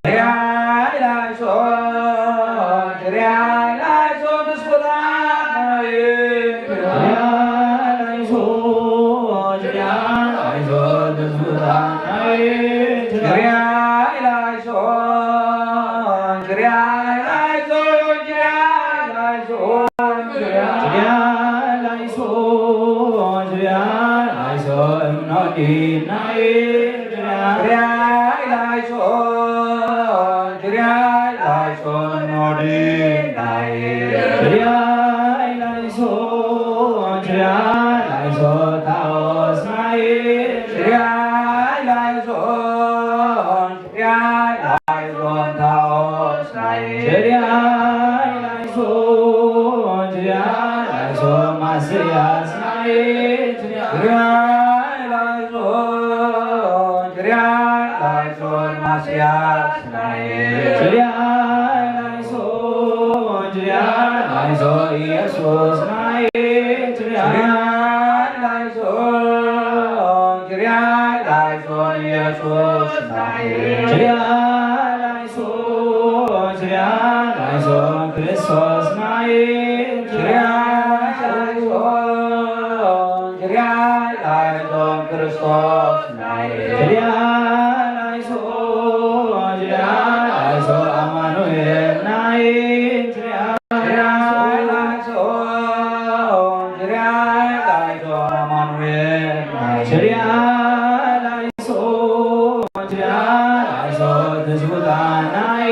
ኪርያላይሶን፣ ኪርያላይሶን፣ ትስብእታ ናዊ ኪርያላይሶን፣ ኪርያላይሶን፣ ትስብእታ ናዊ ኪርያላይሶን፣ ኪርያላይሶን፣ ኪርያላይሶን፣ ኪርያላይሶን፣ ኪርያላይሶን፣ ኖዲናይ፣ ኪርያላይሶን፣ ኪርያላይሶን፣ ኖዲናይ፣ ኪርያላይሶን፣ ኪርያላይሶን፣ ታኦስናይ፣ ኪርያላይሶን፣ ኪርያላይሶን፣ ታኦስናይ፣ ኪርያላይሶን፣ ኪርያላይሶን፣ ማስያስናይ፣ ኪርያላይሶን፣ ኪርያላይሶን፣ ማስያስናይ፣ ኪርያላይሶን፣ ኪርያላይሶን፣ ኢየሱስናይ፣ ኪርያላይሶን፣ ኪርያላይሶን፣ ኢየሱስናይ፣ ኪርያላይሶን፣ ኪርያላይሶን፣ ክርስቶስናይ፣ ኪርያላይሶን፣ ኪርያላይሶን፣ ክርስቶስናይ፣ ኪርያላይሶን፣ ኪርያላይሶን፣ አማኑኤልናይ፣ ኪርያላይሶን፣ ኪርያላይሶን፣ አማኑኤልናይ፣ ኪርያላይሶን፣ ኪርያላይሶን፣ ትስብእታናይ፣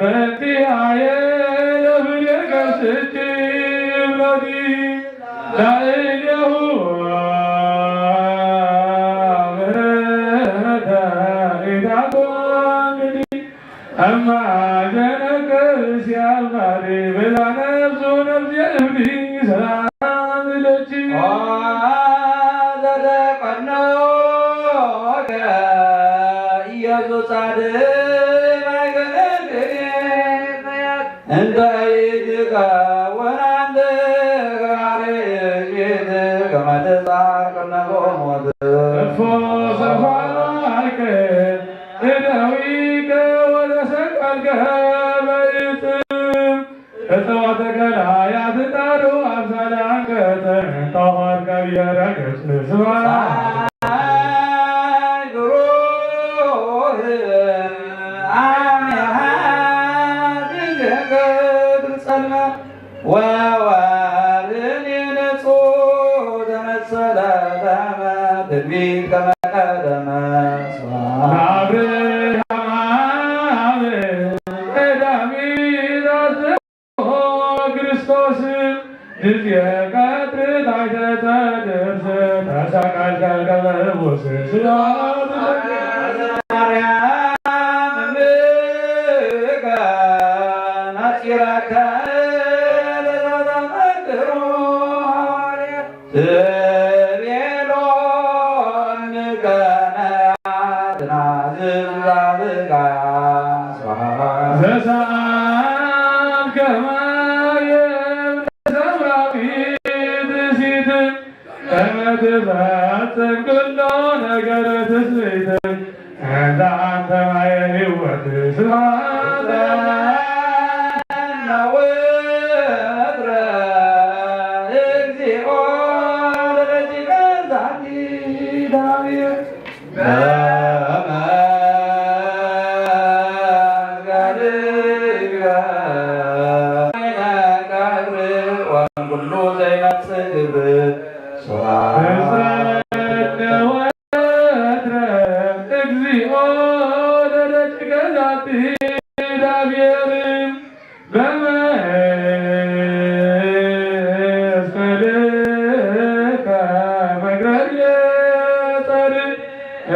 በእንቲአየ ለብሬ ከስቲ እብሎኒ ላዕሌሁ ምሕረተ ኢታኮንኒ። እማ ጀነከ ሲያማሪ ብላ ነፍሱ ነፍሴ እብሊ ሰላም ለኪ። ኦ ዘተቀኖከ ኢየሱስ ጻድቅ ማይገለግል እንተ ኢይትከውን አንተ ገባሬ እኪት ከመ ትጻር ቅድመ ሞት። እፎ ሰፋይከ እደዊከ ወተሰቀልከ በዕጽም። እጽዋተ ቀላያት ጣሩ አምሳለ አንቀጽ ተዋርቀ ብሔረ ገጽ ስብሐት። ፀሐይ ብሩህ አሜሃ ትገድር ጸልመ ወወርህኒ ንጹሕ ተመሰለ ደመ ትንቢት ከመ ቀደመ። ስብሐት ለአብርሃም አብ ቀዳሚ ዘአስቦ ክርስቶስ ጊዜ ቀትር ታሕተ ጸድርስ ተሰቀልከ ከመ ንጉሥ። ስብሐት ማርያም እምከ ናጺራከ ለዘተመክሮ ትቤሎ እንከነ ትናዝዝ ዛብቃ። ስብሐት ዘሰአል ከማየ ሰማያዊት ሲት ከመ ትፈጽም ኩሎ ነገር ትስብእት እንተ አንተ ማየ ሕይወት። ስብሐት ለነ ወትረ እግዚኦ ለረጅመ ዛቲ ዳዊት በመዝገድከ ወእምኩሉ ዘይመጽእ ግብር። ስብሐት ለነ ወትረ እግዚኦ ለደቂቀ ዛቲ ዳቤር በመስቀልከ መግረድ የጸር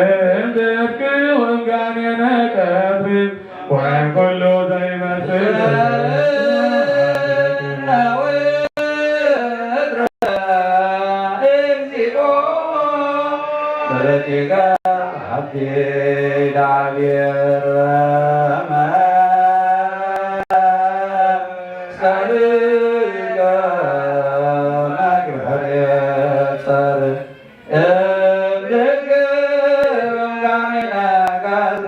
እምደትክ ወእምጋኔነ ቀትር ወእምኩሉ ዘይመስል እግዚኦ ለደቂቀ ዛቲ ዳቤር በመስቀልከ መግረድ የጸር እምድንግል እምጋኔነ ጋር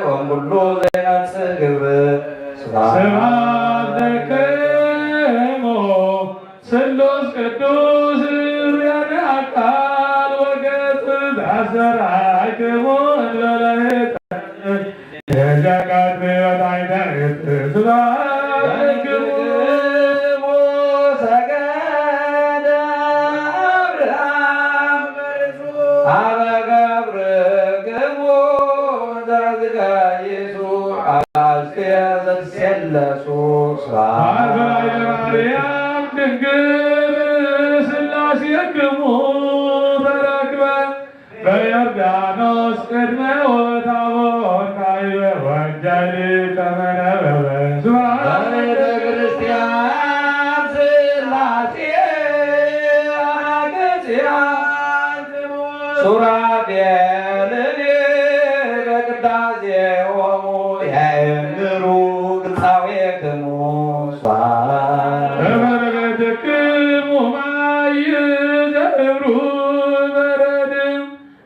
ወእምኩሉ ዘይመጽእ ግብር። ስብሐት ለክሙ ስሉስ ቅዱስ ርያነ አካል ወገጽ ዘአስተርአይክሙ እንበለ ኃጢአት። የዘቃት ሕይወት አይተርፍ ስብሐት ለክሙ። ሰገደ አብርሃም አበ ገብርክሙ ዘዝጋይሱ አስቴ ዘሴለሱ ስብሐት። ማርያም ድንግል ሥላሴክሙ ተረክበ በዮርዳኖስ ቅድመ ወታቦር ካይበ ወንጌል ተመነበበ። ስብሐት በቤተ ክርስቲያን ሥላሴ አናግጽያን ሱራፌልን በቅዳሴሆሙ ያእምሩ ግጻዌክሙ። ስብሐት በመረበትክሙ ማይ ዘእብሩ በረድ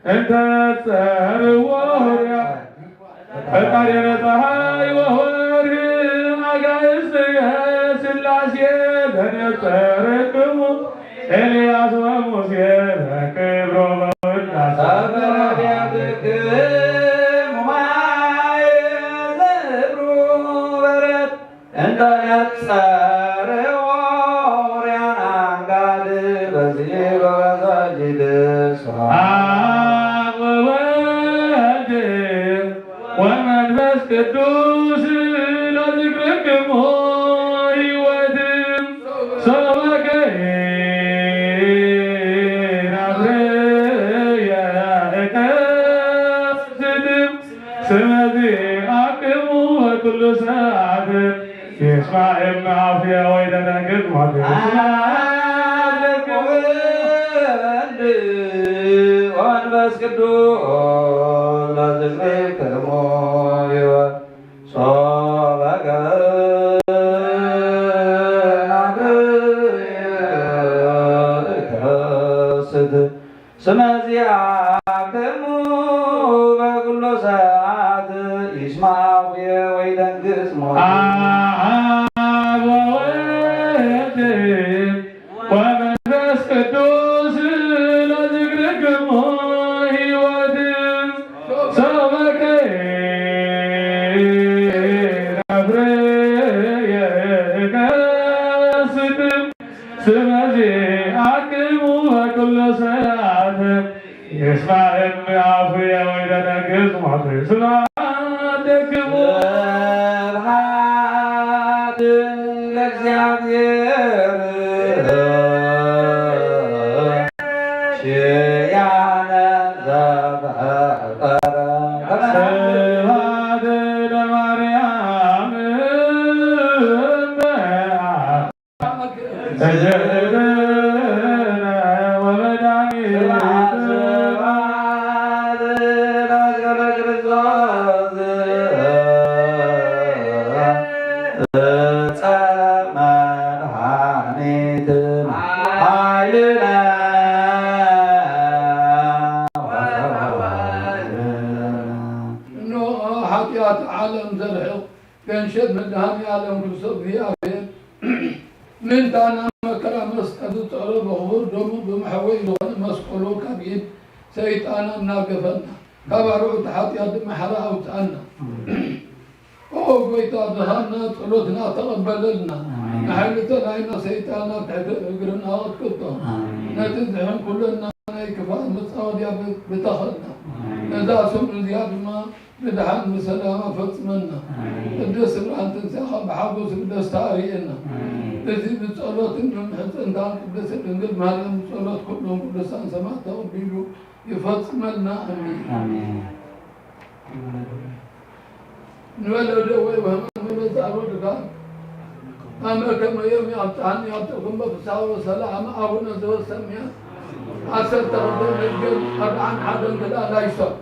እንተ ጸርዎ ፈጣሪ ፀሐይ ወወርህ አጋእዝትየ ሥላሴ ዘነጸርክሙ ኤልያስ ወሙሴ በክብሮ በውዳሴ። በመረበትክሙ ማይ ዘእብሩ በረድ እንተ ነጸርዎ ኦርያን አንጋድ በዚህ በበሰጅድ። አብ ወወልድ ወመንፈስ ቅዱስ ለዝክር ህይወት ሶበ ከይናፍርየ እከስት ስመ ዚአክሙ በኩሉ ሰዓት። ይስማዕ እምነ አፉየ ወይደነግጽ ሞት። ወመንፈስ ቅዱስ ለዝክርክሙ ይወ ሶበ ገናግል ከስት ስመ ዚአክሙ በኩሉ ሰዓት ይስማዕ አፉየ ወይደንግጽ ሞት። አብ ወወልድ ወመንፈስ ቅዱስ ለዝክርክሙ ሕይወት ሶበ ከይናፍርየ እከስት ስመ ዚአክሙ በኩሉ ሰዓት። ይስማዕ እምነ አፉየ ወይደነግጽ ሞት። ስብሐት ለክሙ። ስብሐት ለእግዚአብሔር። ኪያነ ዘፈጠረ። ስብሐት ለማርያም። እግዝእትነ ወመድኃኒትነ። እነሆ ኃጢአት ዓለም ዘርሕቕ ገንሸል መድኃኔ ዓለም ክርስቶስ እግዚኣብሔር ምእንታና መከራ መስቀል ዝጸረ ብኽቡር ደሙ ብመሕወይ ዝኾነ መስቀሉ ካብ ኢድ ሰይጣን ኣናገፈና፣ ካብ ኣርዑት ኃጢኣት ድማ ሓራ ኣውፅኣና። ኦ ጎይታ፣ ድኻምና ጸሎትና ተቐበለልና። ኣሜን። ንሓይሊ ጸላኢና ሰይጣን ናብ ትሕቲ እግርና ኣቕጥቅጦ። ኣሜን። ነቲ ዝሕን ኩለና ናይ ክፋት መጻወድያ ብ-፣ ብተኸልና። ኣሜን። ነዛ ስም እዚኣ ድማ ብድሓን ብሰላም ኣፈጽመና። ኣሜን። ቅድስት ብርሃን ትንሳኤኻ ብሓጎስ ብደስታ ኣርእየና። ኣሜን። እዚ ብጸሎትን ብምሕጽንታን ቅድስት ድንግል ማርያም ብጸሎት ኩሎም ቅዱሳን ሰማዕታት ተቐቢሉ ይፈጽመልና። ኣሜን። ኣሜን። ንበለ ደዌ ወሕማም መመጻ ወድካም ኣመ ከመ ዮም ያብጽሐኒ ያብጽሕኩም በፍስሓ ወሰላም። ኣቡነ ዘበሰማያት። ዓሰርተ ክልተ መዝገብ ኣርብዓን ሓደን ክልኣላይ ሰብ።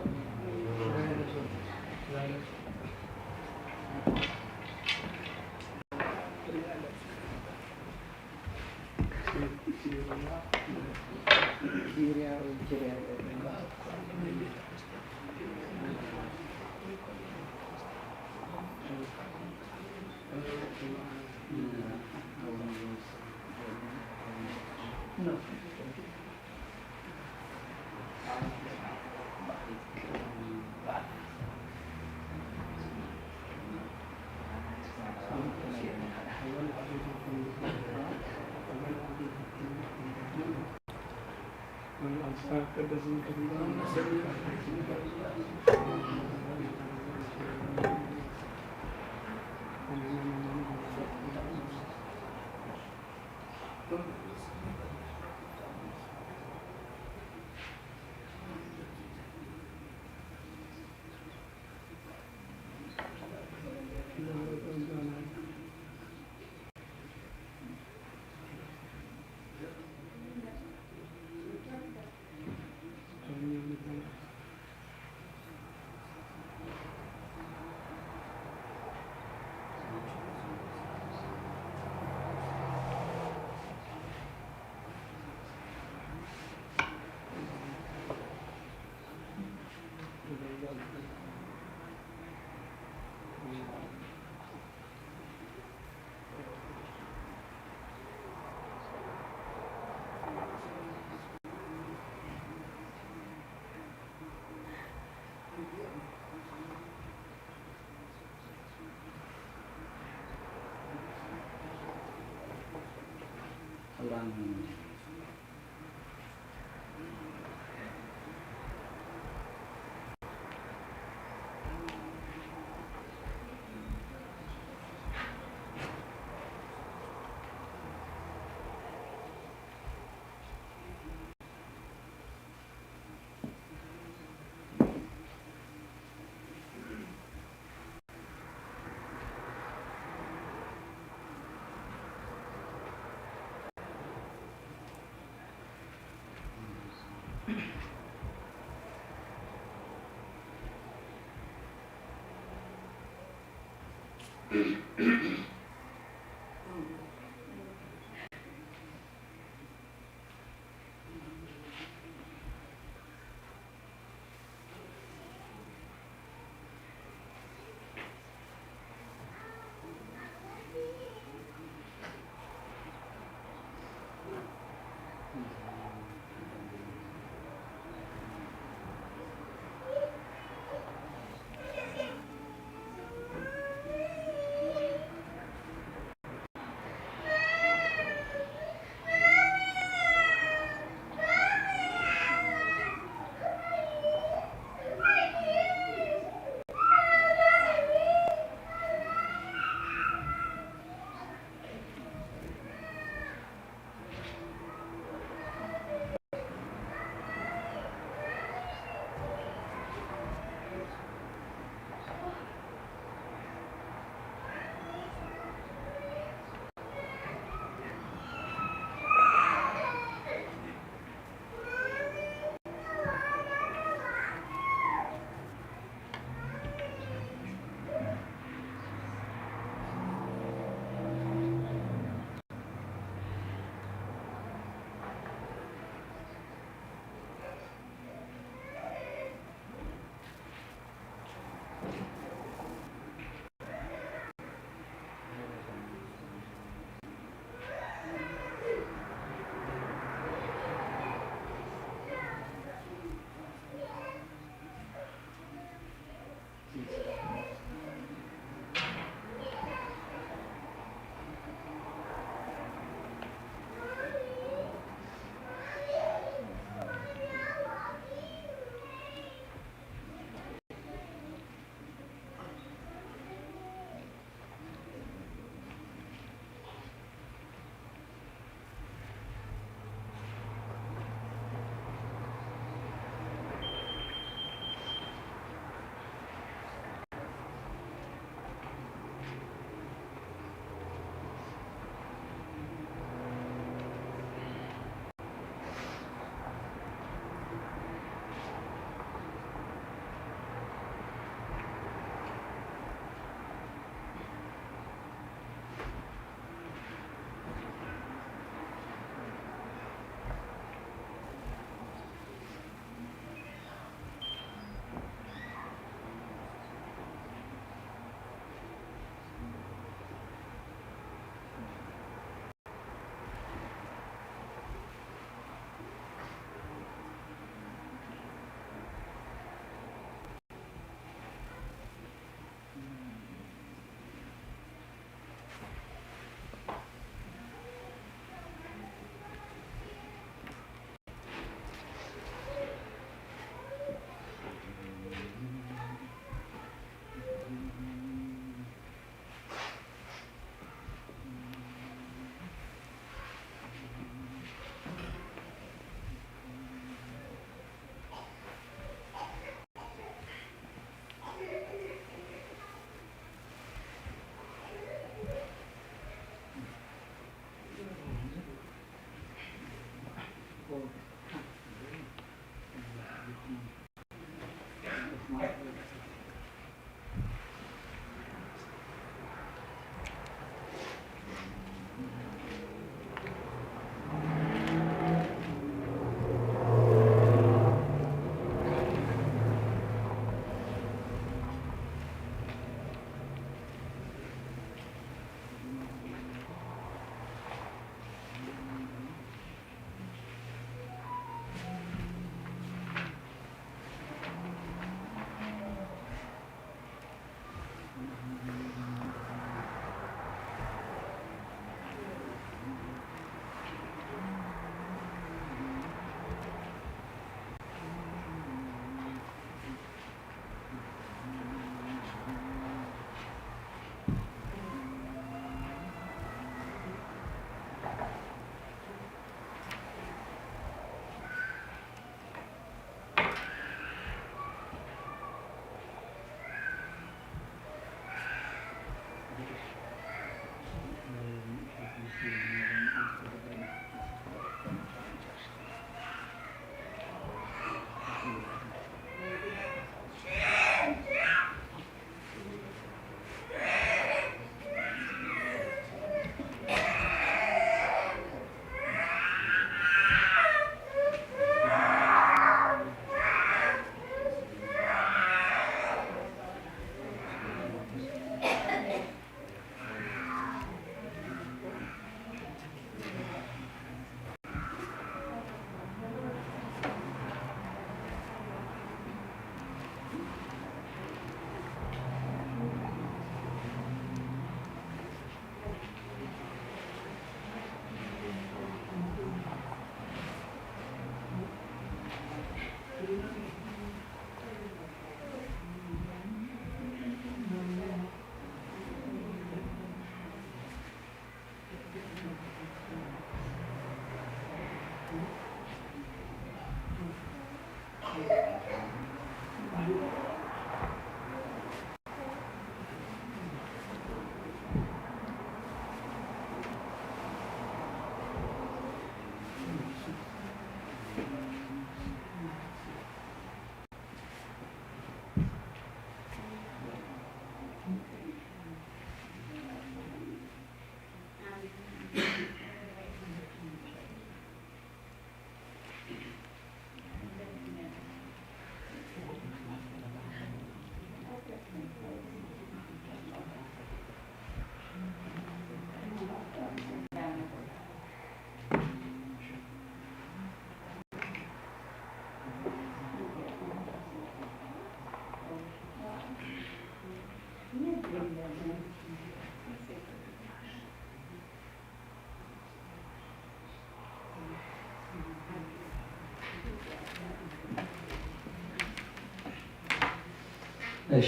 እሺ፣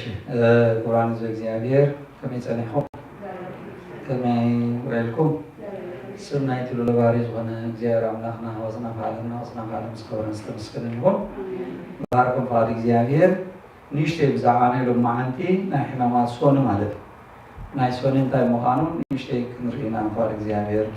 ክቡራን ህዝቢ እግዚኣብሔር፣ ከመይ ጸኒሕኩም? ከመይ ውዒልኩም? ስም ናይቲ ልዑል ባርዩ ዝኾነ እግዚኣብሔር ኣምላኽና፣ ወፅና ዓለምና፣ ወፅና ዓለም ዝኸበረን ዝተመስገነን ይኹን። ባርኩም ፍቓድ እግዚኣብሔር። ንእሽተይ ብዛዕባ ናይ ሎማዓንቲ ናይ ሕማማት ሶኒ ማለት እዩ። ናይ ሶኒ እንታይ ምዃኑ ንእሽተይ ክንርኢ ኢና ፍቓድ እግዚኣብሔር።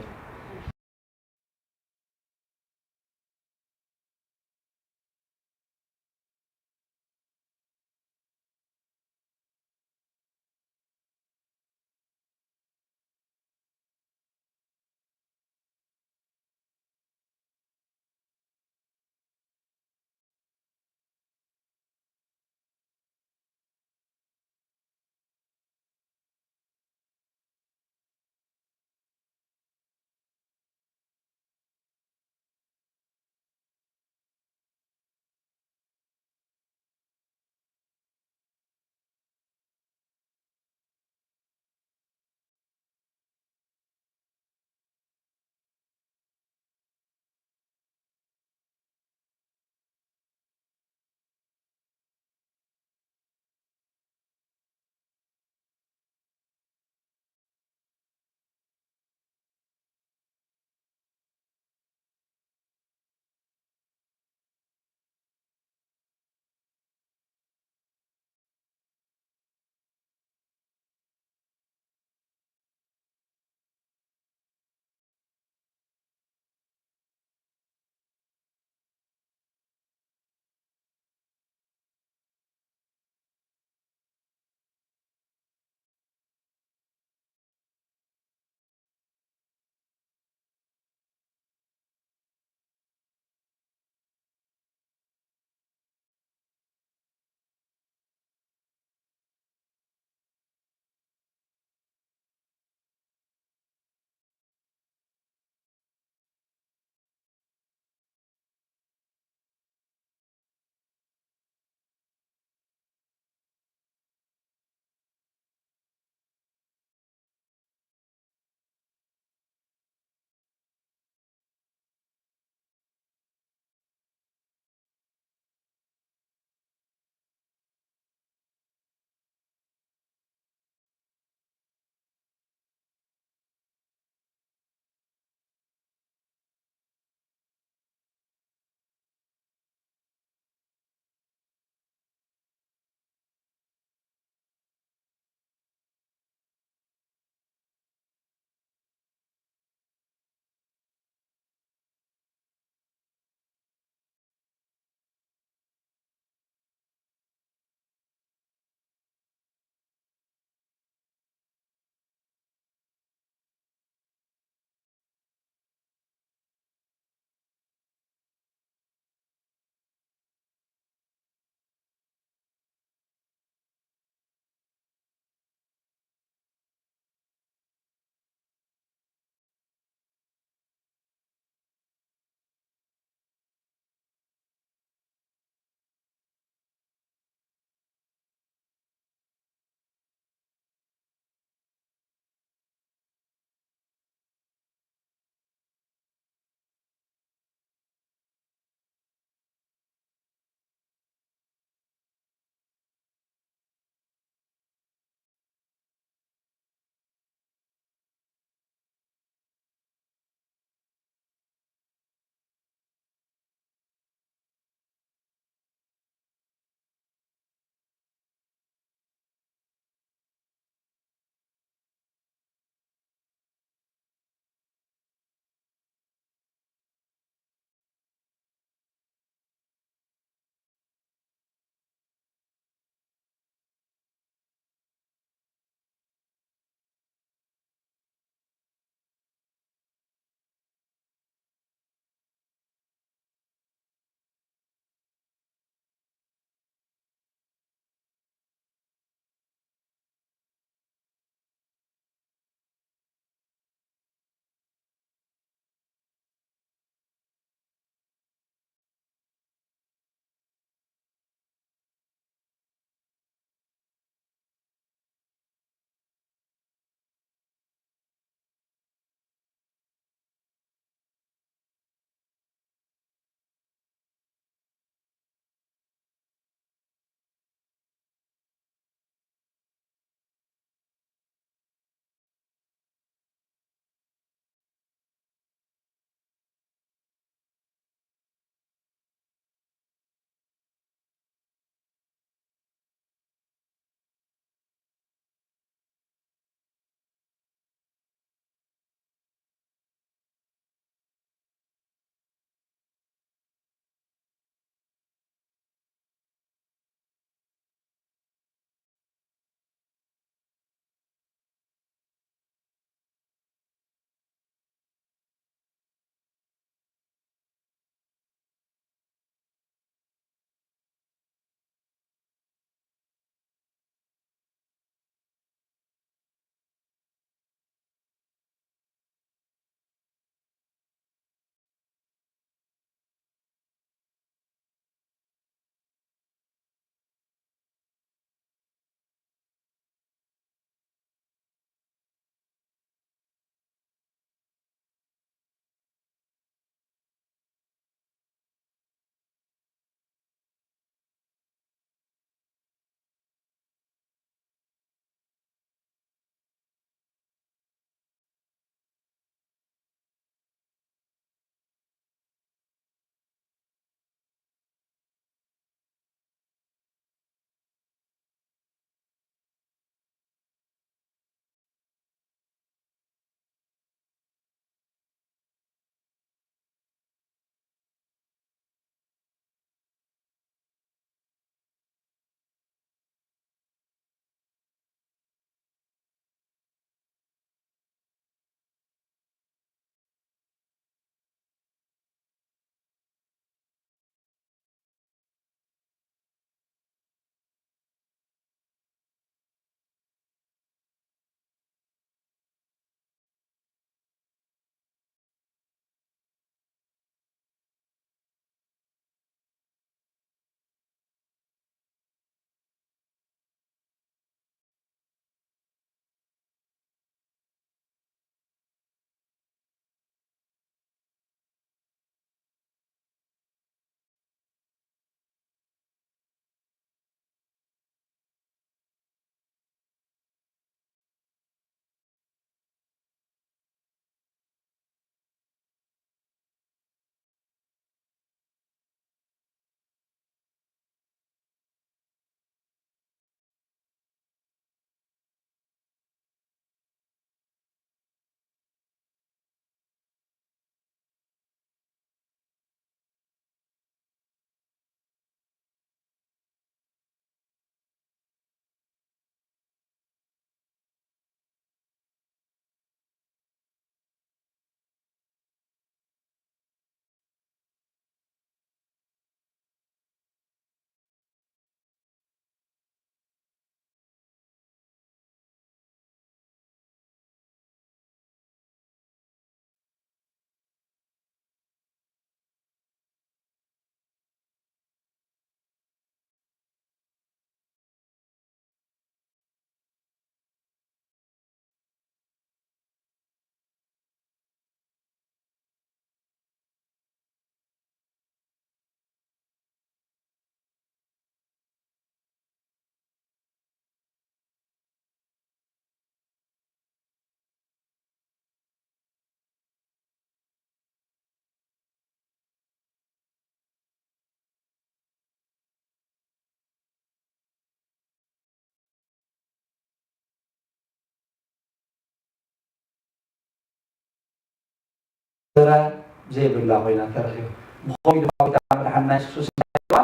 ዘይብላ ኮይና ተረኺባ። ብኸምኡ ድማ ጎይታ መድሓንና የሱስ ክርስቶስ እንታይ ኢልዋ?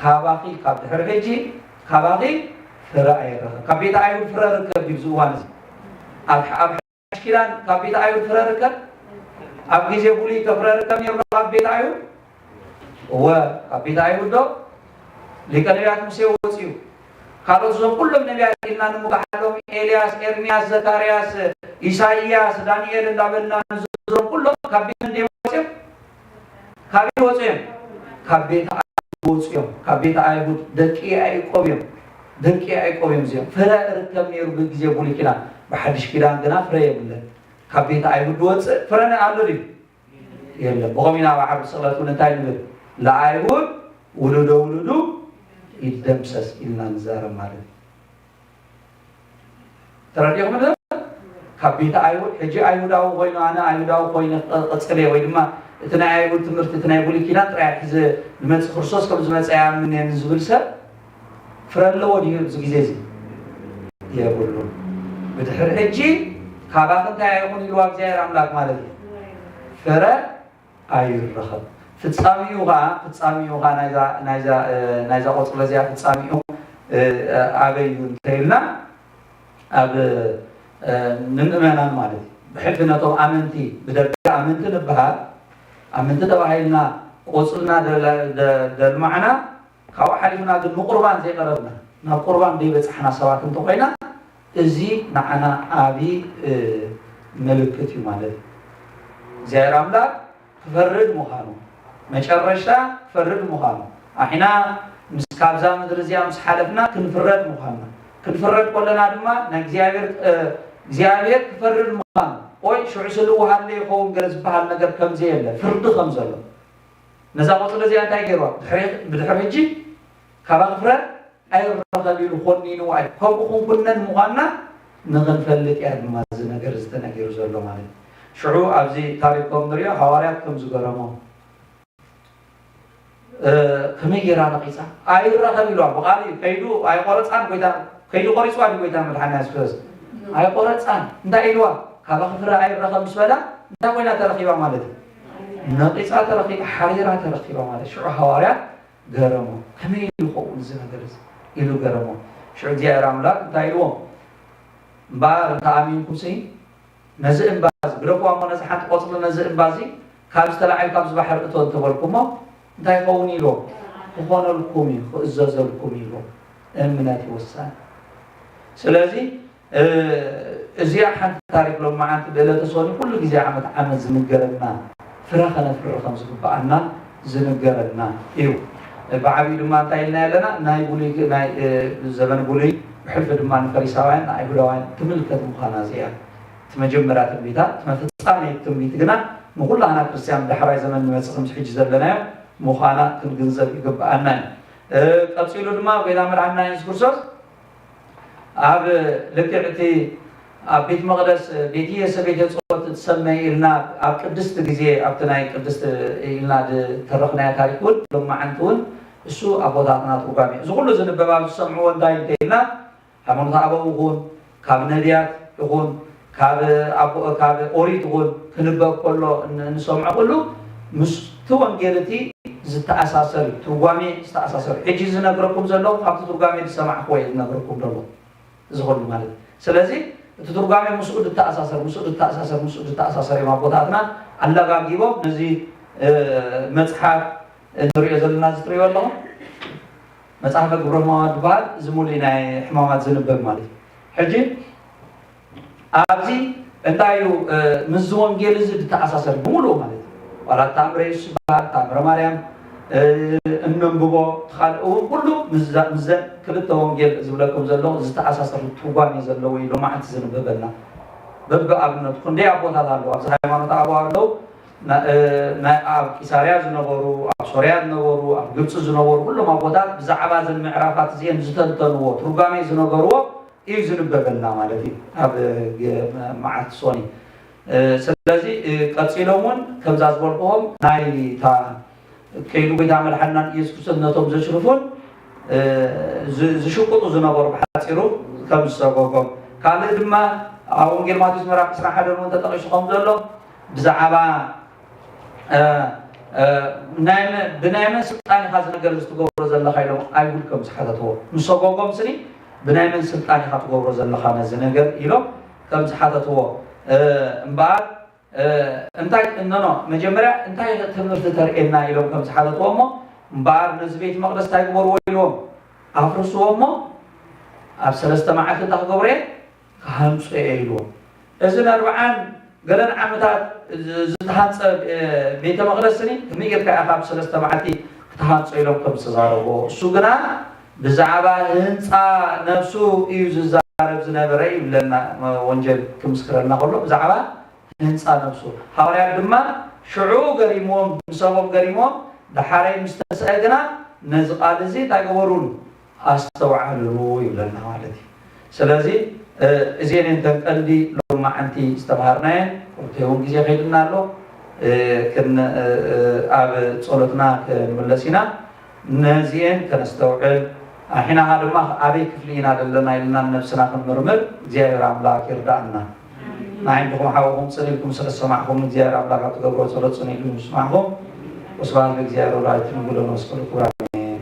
ካባኺ፣ ካብ ድሕሪ ሕጂ ካባኺ ፍረ ኣይረኸብ። ካብ ቤተ ኣይሁድ ፍረ ርከብ ድዩ ኣብዚ እዋን እዚ? ኣብ ኣብ ሓድሽ ኪዳን ካብ ቤተ ኣይሁድ ፍረ ርከብ? ኣብ ግዜ ብሉይ ከ ፍረ ርከብ ነይሩ ካብ ቤተ ኣይሁድ? እወ፣ ካብ ቤተ ኣይሁድ ዶ? ሊቀ ነቢያት ሙሴ ወፂኡ። ካልኦት እዞም ኩሎም ነቢያት ኢልና ንምጉሓሎም፣ ኤልያስ፣ ኤርምያስ፣ ዘካርያስ፣ ኢሳይያስ፣ ዳንኤል እንዳበልና ንዝርዝሮም ኩሎም ካብ ቤት እንድዮም ወፂኦም? ካብ ቤት ወፂኦም? ካብ ቤት ኣይሁድ ወፂኦም። ካብ ቤት ኣይሁድ ደቂ ያዕቆብ እዮም። ደቂ ያዕቆብ እዮም እዚኦም። ፍረ እርከብ ነይሩ ብግዜ ብሉይ ኪዳን። ብሓድሽ ኪዳን ግና ፍረ የብለን። ካብ ቤት ኣይሁድ ዝወፅእ ፍረ ኣሎ ድዩ? የለን። ብኸምኡ ኢና ኣብ ዓርቢ ስቕለት እውን እንታይ ንብል? ለአይሁድ ውሉደ ውሉዱ ይደምሰስ ኢልና ንዛረብ ማለት እዩ። ተረዲእኹም ዶ? ካብ ቤተ ኣይሁድ፣ ሕጂ ኣይሁዳዊ ኮይኑ፣ ኣነ ኣይሁዳዊ ኮይነ ቐ-፣ ቐጽለ ወይ ድማ እቲ ናይ ኣይሁድ ትምህርቲ፣ እቲ ናይ ብሉይ ኪዳን ጥራይ ሒዘ ንመጽእ፣ ክርስቶስ ከም ዝመጸ ይኣምን እየ ንዝብል ሰብ ፍረ ኣለዎ ድዩ ኣብዚ ግዜ እዚ? የብሉን። ብድሕሪ ሕጂ ካባኺ እንታይ ኣይኹን ኢልዋ እግዚኣብሔር ኣምላክ ማለት እዩ። ፍረ ኣይረኸብ። ፍጻሜኡ ኸዓ፣ ፍጻሜኡ ኸዓ ናይዛ፣ ናይዛ፣ እ፣ ናይዛ ቆጽሊ እዚኣ ፍጻሜኡ፣ እ፣ ኣበይ እዩ እንተኢልና፣ ኣብ፣ እ፣ ንምእመናን ማለት እዩ። ብሕልፊ ነቶም ኣመንቲ፣ ብደረጃ ኣመንቲ ንበሃል፣ ኣመንቲ ተባሂልና ቆጽልና ደለ-፣ ደ-፣ ደልማዕና፣ ካብኡ ሓሊፍና ግን ንቁርባን ዘይቀረብና፣ ናብ ቁርባን ዘይበጻሕና ሰባት እንተኾይና፣ እዚ ንዓና ዓቢ፣ እ፣ ምልክት እዩ ማለት እዩ። እግዚኣብሔር ኣምላክ ክፈርድ ምዃኑ፣ መጨረሻ ክፈርድ ምዃኑ፣ ኣሕና ምስ ካብዛ ምድሪ እዚኣ ምስ ሓለፍና ክንፍረድ ምዃንና፣ ክንፍረድ ከለና ድማ ናይ እግዚኣብሔር፣ እ፣ እግዚኣብሔር ክፈርድ ምዃኑ፣ ወይ ሽዑ ስልውሃለ ይኸውን ገለ ዝበሃል ነገር ከም ዘየለ፣ ፍርዲ ከም ዘሎ፣ ነዛ ቆጽሊ እዚኣ እንታይ ገይርዋ? ብድሕሪ፣ ብድሕሪ ሕጂ ካባኺ ፍረ ኣይረኸብ ኢሉ ኮኒንዋ እዩ። ከምኡ ክንኩነን ምዃንና ንኽንፈልጥ እያ ድማ እዚ ነገር እዚ ተነጊሩ ዘሎ ማለት እዩ። ሽዑ ኣብዚ ታሪክ ከም ንሪኦ ሃዋርያት ከም ዝገረሞም፣ እ፣ ከመይ ገይራ ነቒጻ? ኣይረኸብ ኢልዋ። ብቓል እዩ። ከይዱ ኣይቆረጻን ጎይታ፣ ከይዱ ቆሪጽዋ ድዩ ጎይታ መድሓኒና የሱስ ክርስቶስ? ኣይቆረጻን። እንታይ ኢልዋ? ካባኺ ፍረ ኣይረኸብ ምስ በላ እንታይ ኮይና ተረኺባ ማለት እዩ? ነቒጻ ተረኺባ፣ ሓሪራ ተረኺባ ማለት። ሽዑ ሃዋርያት ገረሞ። ከመይ ይኸውን እዚ ነገር እዚ? ኢሉ ገረሞ። ሽዑ እግዚኣብሔር ኣምላክ እንታይ ኢልዎም? እምበኣር እንተ ኣሚንኩም ሲ ነዚ እምባ እዚ፣ ግደፍዋ እሞ ነዚ ሓንቲ ቆጽሊ ነዚ እምባ እዚ ካብዚ ተላዒሉ ካብዚ ባሕሪ እቶ እንተበልኩሞ እንታይ ይኸውን ኢልዎም? ክኾነልኩም እዩ፣ ክእዘዘልኩም እዩ ኢልዎም። እምነት ይወሳኒ። ስለዚ እ፣ እዚኣ ሓንቲ ታሪክ ሎማዓንቲ ብዕለተ ሶኒ ኩሉ ግዜ ዓመት ዓመት ዝንገረና ፍረ ከነፍሪ ከም ዝግበኣና ዝንገረና እዩ። ብዓብዩ ድማ እንታይ ኢልና ኣለና? ናይ ብሉይ፣ ናይ፣ እ፣ ዘበን ብሉይ ብሕልፊ ድማ ንፈሪሳውያን ንኣይሁዳውያን ትምልከት ምዃና እዚኣ እቲ መጀመርያ ትንቢታ፣ እቲ መፍጻሜ ትንቢት ግና ንኹላህና ክርስትያን ዳሕራይ ዘመን ንመጽእ ከምዚ ሕጂ ዘለናዮ ምዃና ክንግንዘብ ይግበኣና እዩ። እ፣ ቀጺሉ ድማ ጎይታ መድሓንና የሱስ ክርስቶስ ኣብ ልክዕ እቲ ኣብ ቤት መቕደስ ቤትየ ሰቤተ ጸሎት ትሰመይ ኢልና ኣብ ቅድስቲ ግዜ ኣብቲ ናይ ቅድስቲ ኢልና ዝተረኽናዮ ታሪክ እውን ሎማዓንቲ እውን እሱ ኣቦታትና ትርጓሜ እዚ ኩሉ ዝንበብ ኣብ ዝሰምዕዎ እንታይ እንተ ኢልና ሃይማኖት ኣበው ይኹን ካብ ነቢያት ይኹን ካብ ኣቦ-፣ ካብ ኦሪት ይኹን ክንበብ ከሎ ን-፣ ንሰምዖ ኩሉ ምስቲ ወንጌል እቲ ዝተኣሳሰር እዩ። ትርጓሜ ዝተኣሳሰር እዩ። ሕጂ ዝነግረኩም ዘለኹ ካብቲ ትርጓሜ ዝሰማዕኩዎ እየ ዝነግረኩም ዘለኹ። እዚ ኩሉ ማለት እዩ። ስለዚ እቲ ትርጓሜ ምስኡ ዝተኣሳሰር፣ ምስኡ ዝተኣሳሰር፣ ምስኡ ዝተኣሳሰር እዮም ኣቦታትና ኣላጋጊቦም ነዚ፣ እ፣ መጽሓፍ ንሪኦ ዘለና እዚ ትሪእዎ ኣለኹም። መጽሓፈ ግብረ ሕማማት ዝበሃል እዚ ሙሉእ ናይ ሕማማት ዝንበብ ማለት እዩ። ሕጂ ኣብዚ እንታይ እዩ፣ እ፣ ምስዚ ወንጌል እዚ ዝተኣሳሰር ብምሉኡ ማለት እዩ። ዋላ ተኣምረ የሱስ ዝበሃል፣ ተኣምረ ማርያም፣ እ፣ እነንብቦ፣ ካልእ እውን ኩሉ ምስዛ-፣ ምስዘን ክልተ ወንጌል ዝብለኩም ዘለኹ ዝተኣሳሰሩ ትርጓሜ ዘለዎ እዩ ሎማዓንቲ ዝንበበልና። በብኣብነቱ ክንደይ ኣቦታት ኣለዉ፣ ኣብዚ ሃይማኖት ኣበው ኣለዉ፣ ና-፣ እ፣ ናይ ኣብ ቂሳርያ ዝነበሩ፣ ኣብ ሶርያ ዝነበሩ፣ ኣብ ግብጺ ዝነበሩ ኩሎም ኣቦታት ብዛዕባ እዘን ምዕራፋት እዚአን ዝተንተንዎ፣ ትርጓሜ ዝነገርዎ እዩ ዝንበበልና ማለት እዩ። ኣብ፣ እ፣ መዓልቲ ሶኒ። እ፣ ስለዚ፣ እ፣ ቀጺሎም እውን ከምዛ ዝበልክዎም ናይ እታ ከይዱ ጎይታ መድሓንናን ኢየሱስ ክርስቶስ ነቶም ዘሽርፉን፣ እ፣ ዝ-፣ ዝሽቅጡ ዝነበሩ ብሓጺሩ ከም ዝሰጎጎም። ካልእ ድማ ኣብ ወንጌል ማቴዎስ ምዕራፍ ዕስራን ሓደን እውን ተጠቒሱ ከም ዘሎ ብዛዕባ እ፣ እ፣ ናይ መ-፣ ብናይ መን ስልጣን ኢኻ እዚ ነገር እዚ ትገብሮ ዘለኻ ኢሎም ኣይሁድ ከም ዝሓተትዎ፣ ንሰጎጎም ስኒ ብናይ መን ስልጣን ኢኻ ትገብሮ ዘለኻ ነዚ ነገር ኢሎም ከም ዝሓተትዎ፣ እ፣ እምበኣር እ፣ እንታይ እነኖ መጀመርያ እንታይ ትምህርቲ ተርእየና ኢሎም ከም ዝሓተትዎ እሞ፣ እምበኣር ነዚ ቤት መቕደስ እንታይ ግበርዎ ኢልዎም፣ ኣፍርስዎ እሞ ኣብ ሰለስተ መዓልቲ እንታይ ክገብሮ እየ፣ ክሃንጾ እየ ኢልዎም። እዚ ንኣርብዓን ገለን ዓመታት ዝ-፣ ዝተሃንጸ፣ እ፣ ቤተ መቕደስ ስኒ ከመይ ጌርካ ኢኻ ኣብ ሰለስተ መዓልቲ ክትሃንጾ ኢሎም ከም ዝተዛረብዎ፣ እሱ ግና ብዛዕባ ህንጻ ነፍሱ እዩ ዝዛረብ ዝነበረ ይብለና ወንጌል ክምስክረልና ከሎ፣ ብዛዕባ ህንጻ ነፍሱ። ሃዋርያት ድማ ሽዑ ገሪምዎም፣ ንሰቦም ገሪምዎም፣ ደሓረይ ምስ ተንስአ ግና ነዚ ቃል እዚ እንታይ ገበሩሉ? ኣስተውዓሉሉ ይብለና ማለት እዩ። ስለዚ፣ እ፣ እዚኤን እተን ቀንዲ ሎማዓንቲ ዝተምሃርናየን፣ ክልተ እውን ግዜ ከይድና ኣሎ። እ፣ ክን-፣ እ፣ እ፣ ኣብ ጸሎትና ክንምለስ ኢና። ነዚኤን ከነስተውዕል፣ ኣሒናኻ ድማ ኣበይ ክፍሊ ኢና ዘለና ኢልና ነብስና ክንምርምር እግዚኣብሔር ኣምላኽ ይርዳእና። ንዓይንድኹም ሓውኹም ጽን ኢልኩም ስለ ዝሰማዕኹም እግዚኣብሔር ኣምላኽ ኣብ ትገብሮ ጸሎት ጽን ኢሉ ይስማዕኹም። ወስብሐት ለእግዚኣብሔር ወለወላዲቱ ድንግል ወለመስቀሉ ክቡር ኣሜን።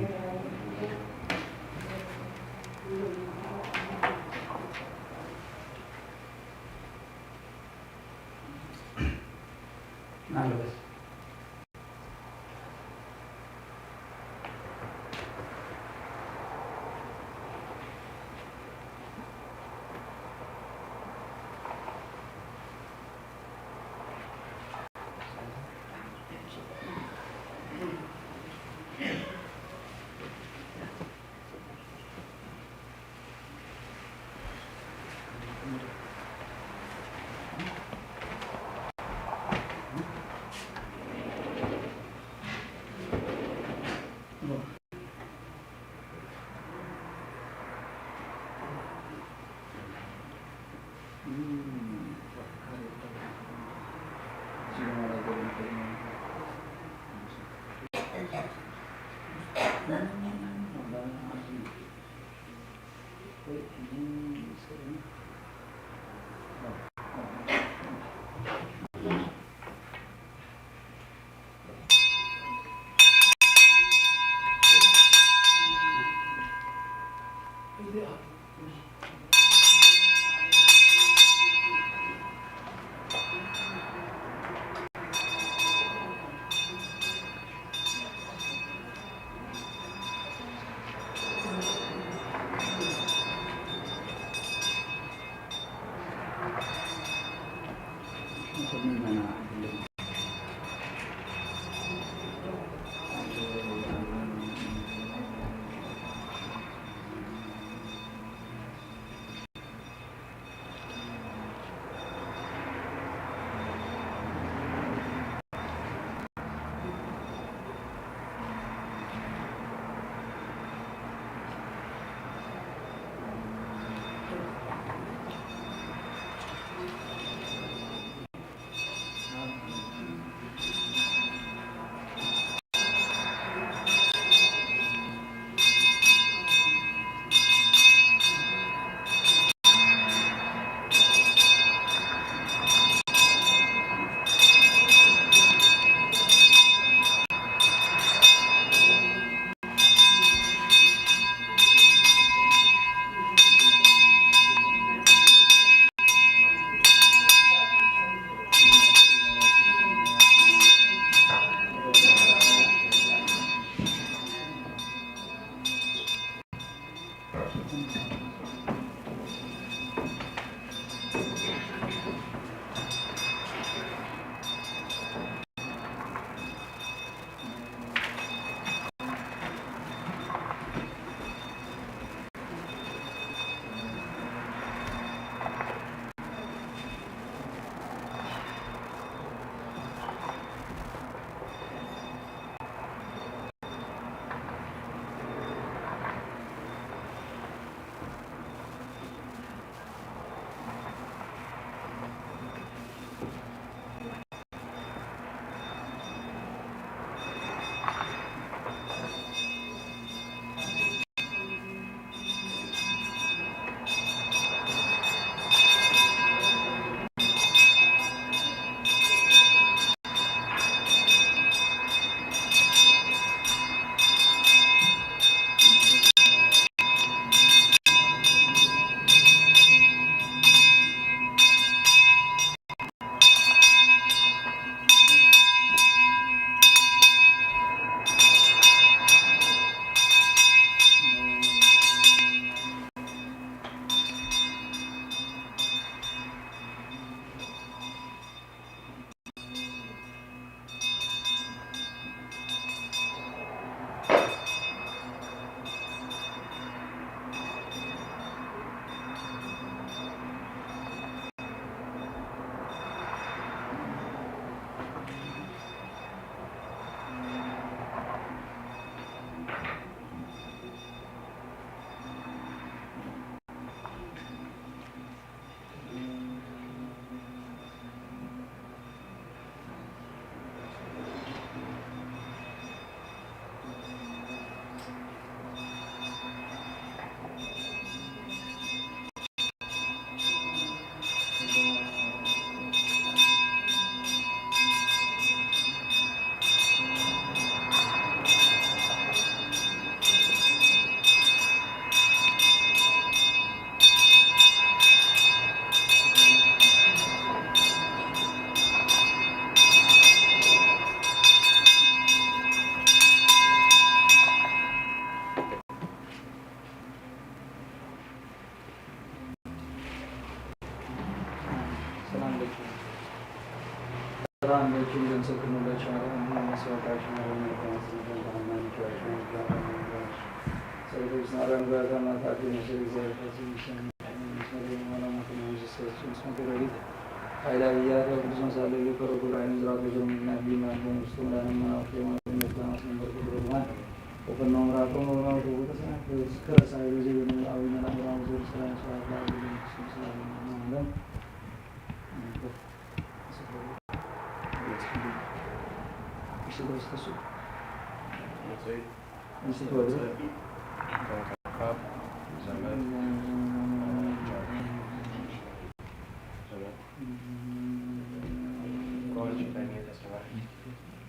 አምላካችን ገንዘብ ክንወዳቸው አለማመን መስዋዕታችን አለማመን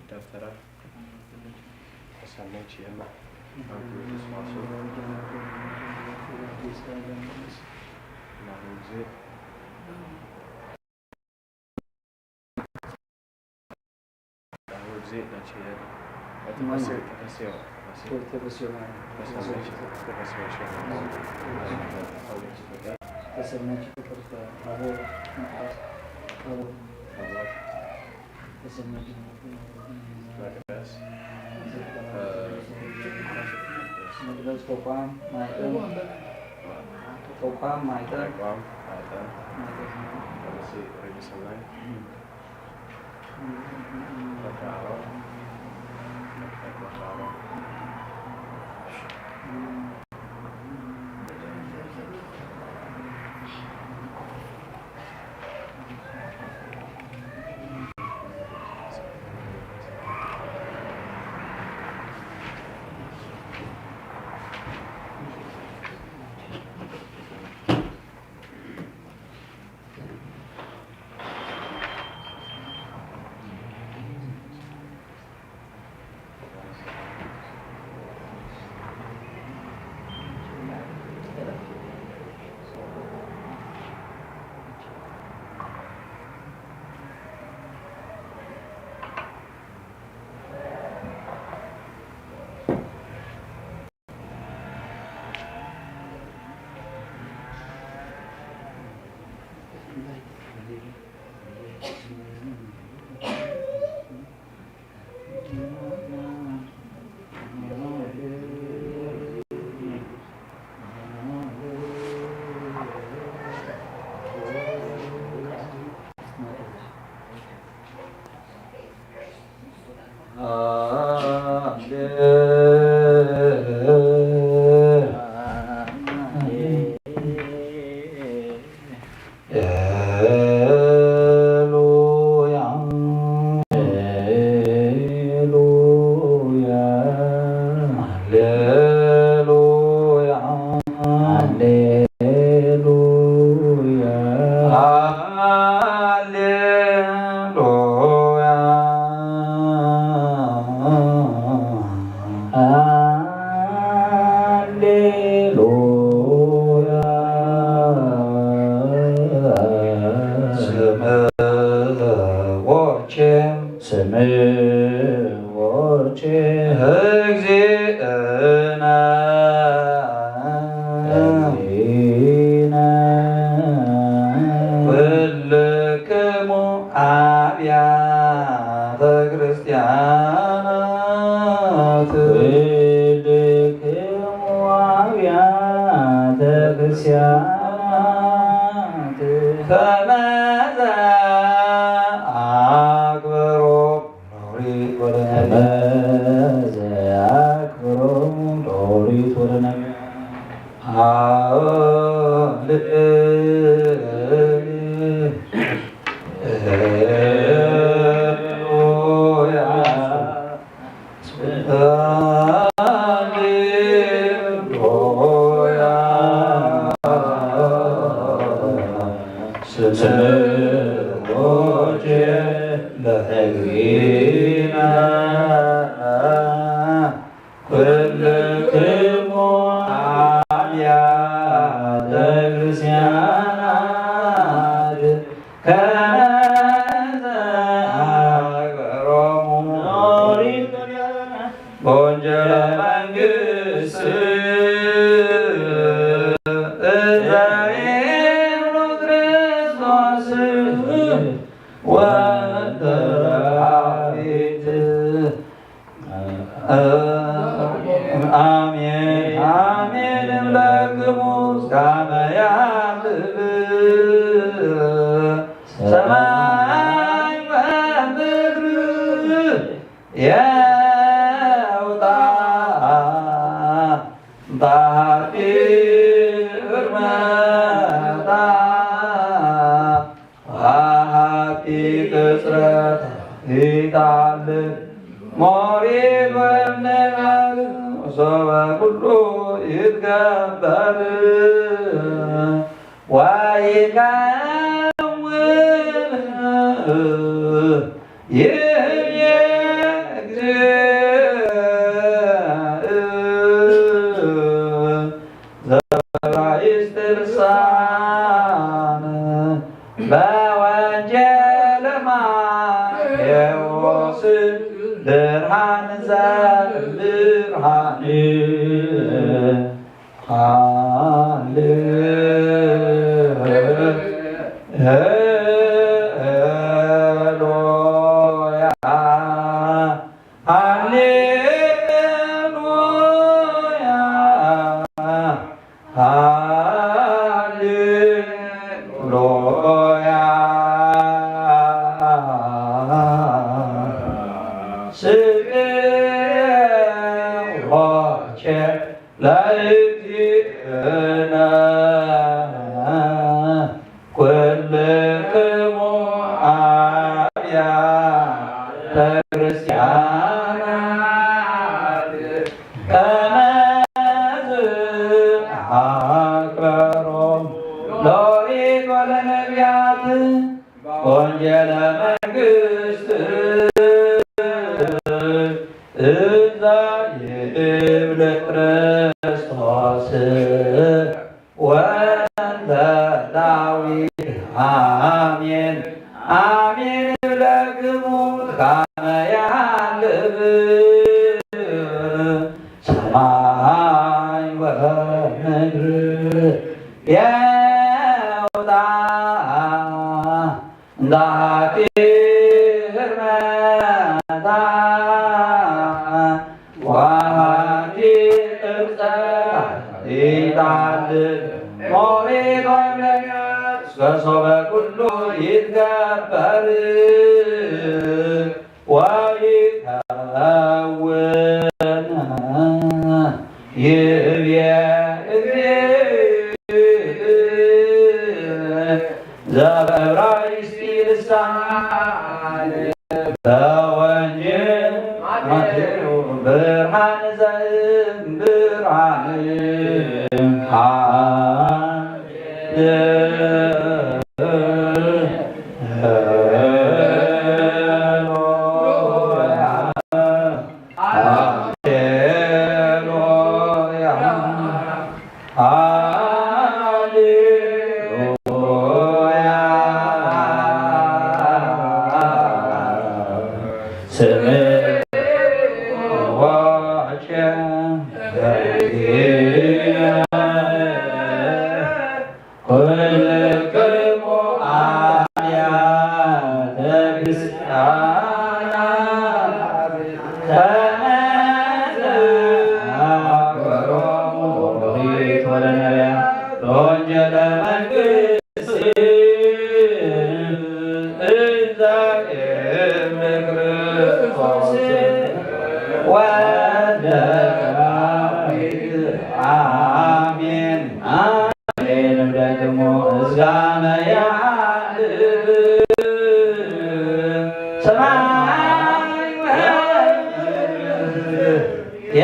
ደብተራ ተሰናይት የማ አንዱ ተስፋሱ ናሁዜ ናሁዜ ናቸው። ተፈስዮ ተፈስዮ ተፈስዮ ተፈስዮ ተፈስዮ ተሰናይት ይቅርታ አቦ መቅደስ አቦ መቅደስ መቅደስ ተቋም ማይጠም ተቋም ማይጠም ተቋም ማይጠም ማይጠም ርዕሰ ሰናይ ስምዖን ስምዖን እግዚእነ እግዚእነ ኩልክሙ አብያተ ክርስቲያናት ኩልክሙ አብያተ ክርስቲያናት ከመዘ አክብሮ ኦሪት ወደ ነቢያት። ከመዘ አክብሮሙ ለኦሪት ወደ ነቢያት። አልዕ ሃሌሉያ። ሃሌሉያ። ስምዖን ለእግዚእነ ኩልክሙ አብያተ ክርስቲያናት ከመዘ አግበሮሙ ኦሪት ወንጌለ መንግስት እንዘ ይብሉ ክርስቶስ ወተራ የውጣ። ጣቲ እርመታ ወሃብቲ ቅጽረታ ይጣልል ሞሪድ ወነጋል ሶበ ኩሉ ይትገበር ወይከውን ይህብየ እግዚእ ዘዕብራይስጥ ልሳን በወንጌለ ማቴዎስ ብርሃን ዘብርሃን ሃሌሉያ ሃሌሉያ ሃሌሉያ ስብሐት ለእግዚእነ ኩልክሙ አብያተ ክርስቲያናት ከመዝ አክበሮም ለኦሪት ወለነቢያት ወንጌለ መንግስት እዛ ይብል ክርስቶስ ወንተ ዳዊት አሜን አሜን እብለክሙ ከመ የሃልፍ ሰማይ ወምድር የውጣ ዳቲ ህርመታ ዋቲ ቅርጸ ይጣል ሞሪት ወይለኛ እስከ ሶበ ኩሉ ይትገበር ወይከውን ይብየ እግዚእ ዘበዕብራይስጢ ልሳን በወንጌል ማቴዎ ብርሃን ዘእም ብርሃን ሃሌሉያ ሃሌሉያ ስምዕ ወአሸ ኩልክሙ አብያተ ክርስቲያናት ከመ ዘአክበሮሙ ኦሪት ወለነቢያት በወንጌለ መንግስት እንዘ እም ክርስቶስ ወልደ ዳዊት አሜን። አሜን። እብለክሙ ምስጋና ያህል ሰማይ ወምድር ያ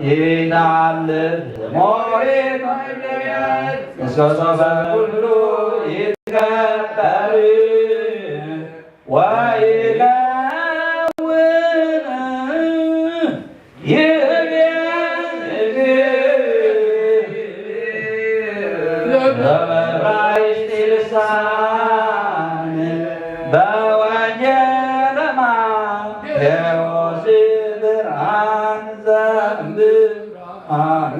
ይናል ሞሪት እስከ ሶበ ኩሉ ይትከበር ወይከውን ይቤ ዘበራይስጢ ልሳን በወንጌለ ማቴዎስ ብርሃን ዘእምብርሃን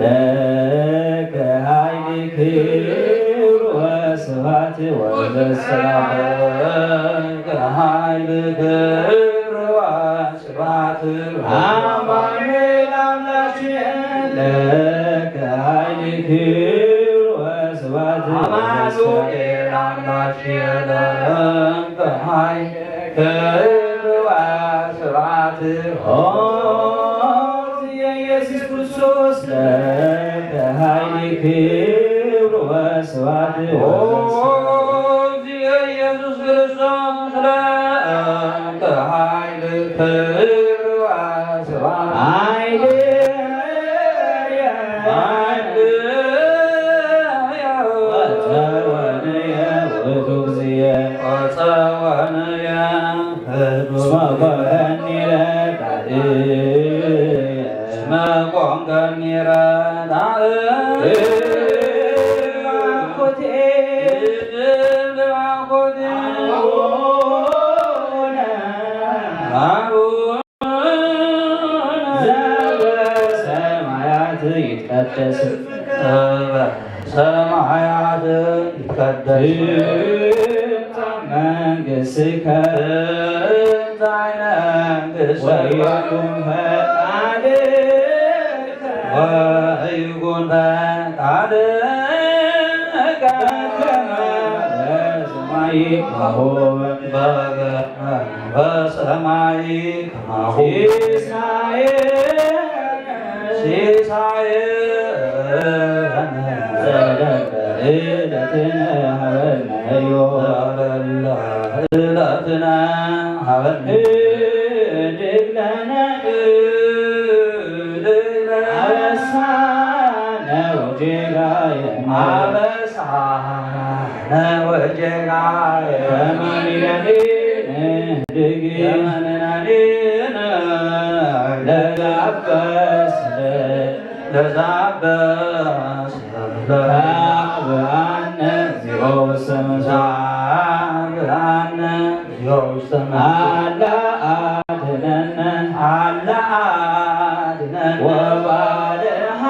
ለከ ኃይል ክብር ወስብሐት ወዘሰላም ለከ ኃይል ክብር ወስብሐት አመ አምላክ የለም ከማይ ክብር ወስብሐት ኦ ኢየሱስ ክርስቶስ ለከ ኃይል ክብር ወስብሐት ኦ ኢየሱስ ክርስቶስ ለከ ኃይል ክብር ወስብሐት ኃይል ኃይል ወጸወንየ ውእቱ እግዚእ ወጸወንየ እስመ ኮንከኒ ረዳእ እስመ ኮንከኒ ረዳእ ሰማያት ይትቀደስ ሰማያት ይትቀደስ ትምጻእ መንግሥትከ ትምጻእ መንግሥትከ ወይኩን ፈቃድከ ወይኩን ፈቃድከ በከመ በሰማይ ከማሁ በከመ በሰማይ ከማሁ ሲሳየነ ሲሳየነ ዘለለ ዕለትነ ሀበነ ዮም ዘለለ ዕለትነ ሀበነ ህድግ ለነ ህድግ ለነ አበሳነ ወጌጋየነ አበሳነ ወጌጋየነ ከመ ንሕነኒ ንህድግ ከመ ንሕነኒ ለዘአበሰ ለዘአበሰ ተአብአነ እግዚኦ ውስተ መንሱት ተአብአነ እግዚኦ ውስተ መንሱት አላ አድነነ አላ አድነነ ወባልሃነ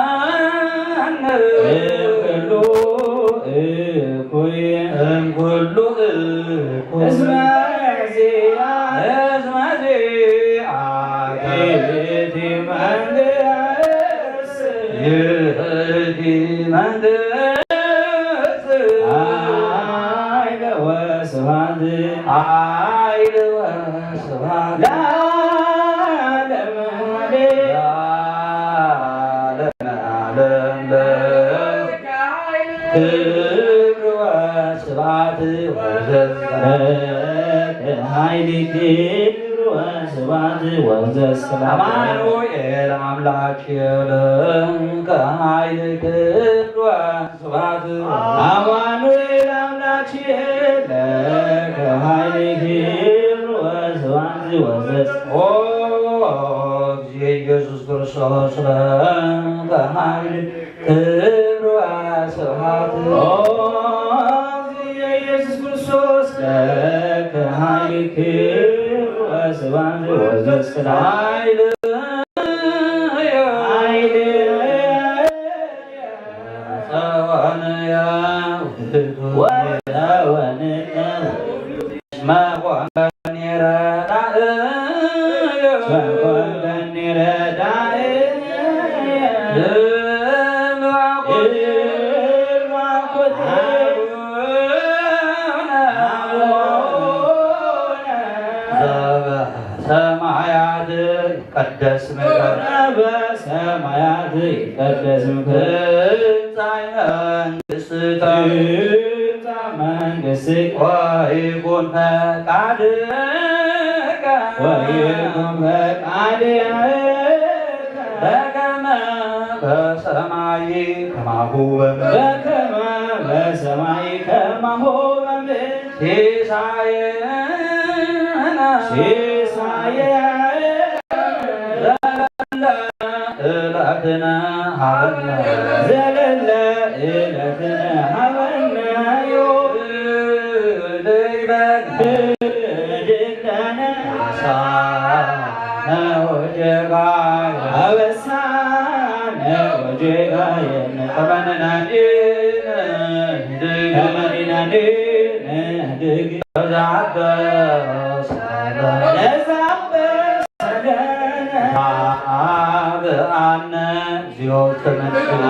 ወባልሃነ እምኩሉ እኩይ እምኩሉ እኩይ እስመ እግዚአ እስመ እግዚአ ይእቲ መንግስት ይእቲ መንግስት ኃይለ ወስብሐት ኃይለ ወስብሐት ለዓለመ ዓለም ለዓለመ ዓለም ለከ ክብር ወስብሐት ወዘስብሐት ለከ ኃይል ክብር ወስብሐት ወዘስብሐት አማኑኤል አምላክ ለከ ኃይል ክብር ወስብሐት አማኑኤል አምላክ ለከ ኃይል ክብር ወስብሐት ወዘስብሐት ኦ እግዚእ ኢየሱስ ክርስቶስ ለከ ኃይል ክብር ወስብሐት ኦ ኢየሱስ ክርስቶስ ለከ ኃይል ክብር ወስብሐት ወዘስብሐት ኃይል ኃይል ጸወንያ ወጸወንያ መኮንከኒ ረዳእ መኮንከኒ ረዳእ ልባኮት ልባኮት አቡነ ዘበሰማያት ይትቀደስ ስምከ በሰማያት ይትቀደስ ስምከ ትምጻእ መንግሥትከ ትምጻእ መንግሥትከ ወይኩን ፈቃድከ ወይኩን ፈቃድከ በከመ በሰማይ ከማሁ በምድር በከመ በሰማይ ከማሁ በምድር ሲሳየነ ሲሳየነ ዘለለ ዕለትነ ሀበነ ዘለለ ዕለትነ ሀበነ ዮም ንግበን ንግበን አበሳነ ወጌጋየነ አበሳነ ወጌጋየነ ከመ ንሕነኒ ንህድግ ከመ ንሕነኒ ንህድግ ለዘአበሰ ለነ ለዘአበሰ ለነ አብአነ እግዚኦ ውስተ መንሱት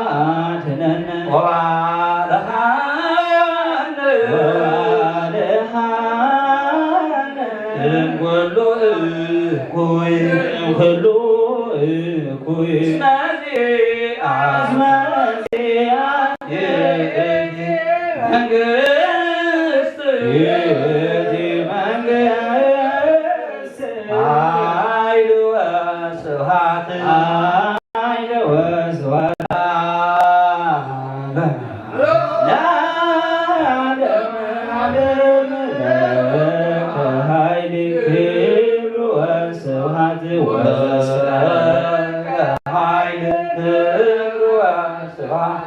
አድነን። ወባልሃነ ወባልሃነ እምኩሉ እኩይ እምኩሉ እኩይ እስመ ዚአ እስመ ዚአ ይእቲ መንግስት ይእቲ መንግስት ኃይል ወስብሐት ኃይል ወስብሐት ለዓለመ ዓለም ለዓለመ ዓለም ለከ ኃይል ክብር ወስብሐት ወዘስከ ኃይል ክብር ወስብሐት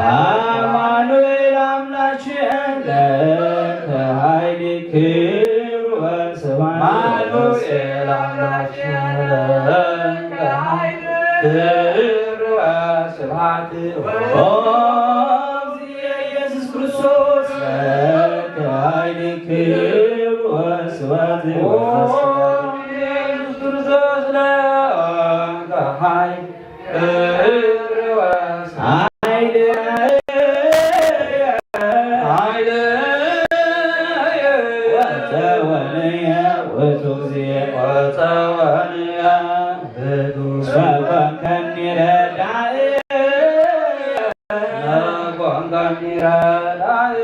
አማኑኤል አምላክነ ለከ ኃይል ክብር ወስብሐት አማኑኤል አምላክነ ለከ ኃይል ክብር ወስብሐት ኦ እግዚእ ኢየሱስ ክርስቶስ ለከ ኃይል ክብር ወስብሐት ኦ ኢየሱስ ክርስቶስ ለከ ኃይል ክብር ወስብሐት ኃይል ኃይል ወተወንየ ውእቱ እግዚእ ወተወንየ ውእቱ እስመ ኮንከኒ ረዳእ እስመ ኮንከኒ ረዳእ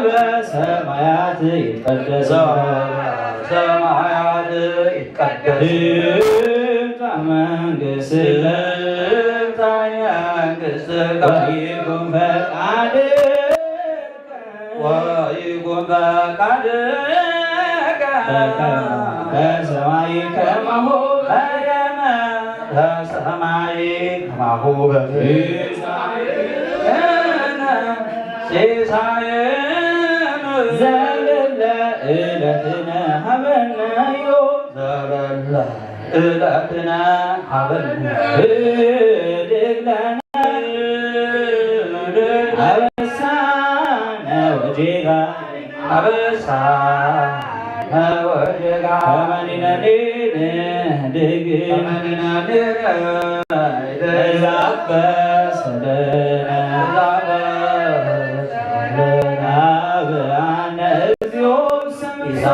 በሰማያት ይትቀደስ ሰማያት ይትቀደስ ትምጻእ መንግስትከ ትምጻእ መንግስትከ ወይኩን ፈቃድከ ወይኩን ፈቃድከ በከመ በሰማይ ከማሁ በከመ በሰማይ ከማሁ በምድር ሲሳየነ ሲሳየነ ዘለለ ዕለትነ ሀበነ ዮም ዘለለ ዕለትነ ሀበነ ህድግ ለነ አበሳነ ወጌጋ አበሳነ ወጌጋ ከመ ንሕነኒ ንህድግ ከመ ንሕነኒ ንህድግ ለዘአበሰ ለነ ለዘአበሰ ለነ አብአነ እግዚኦ ውስተ መንግሥትከ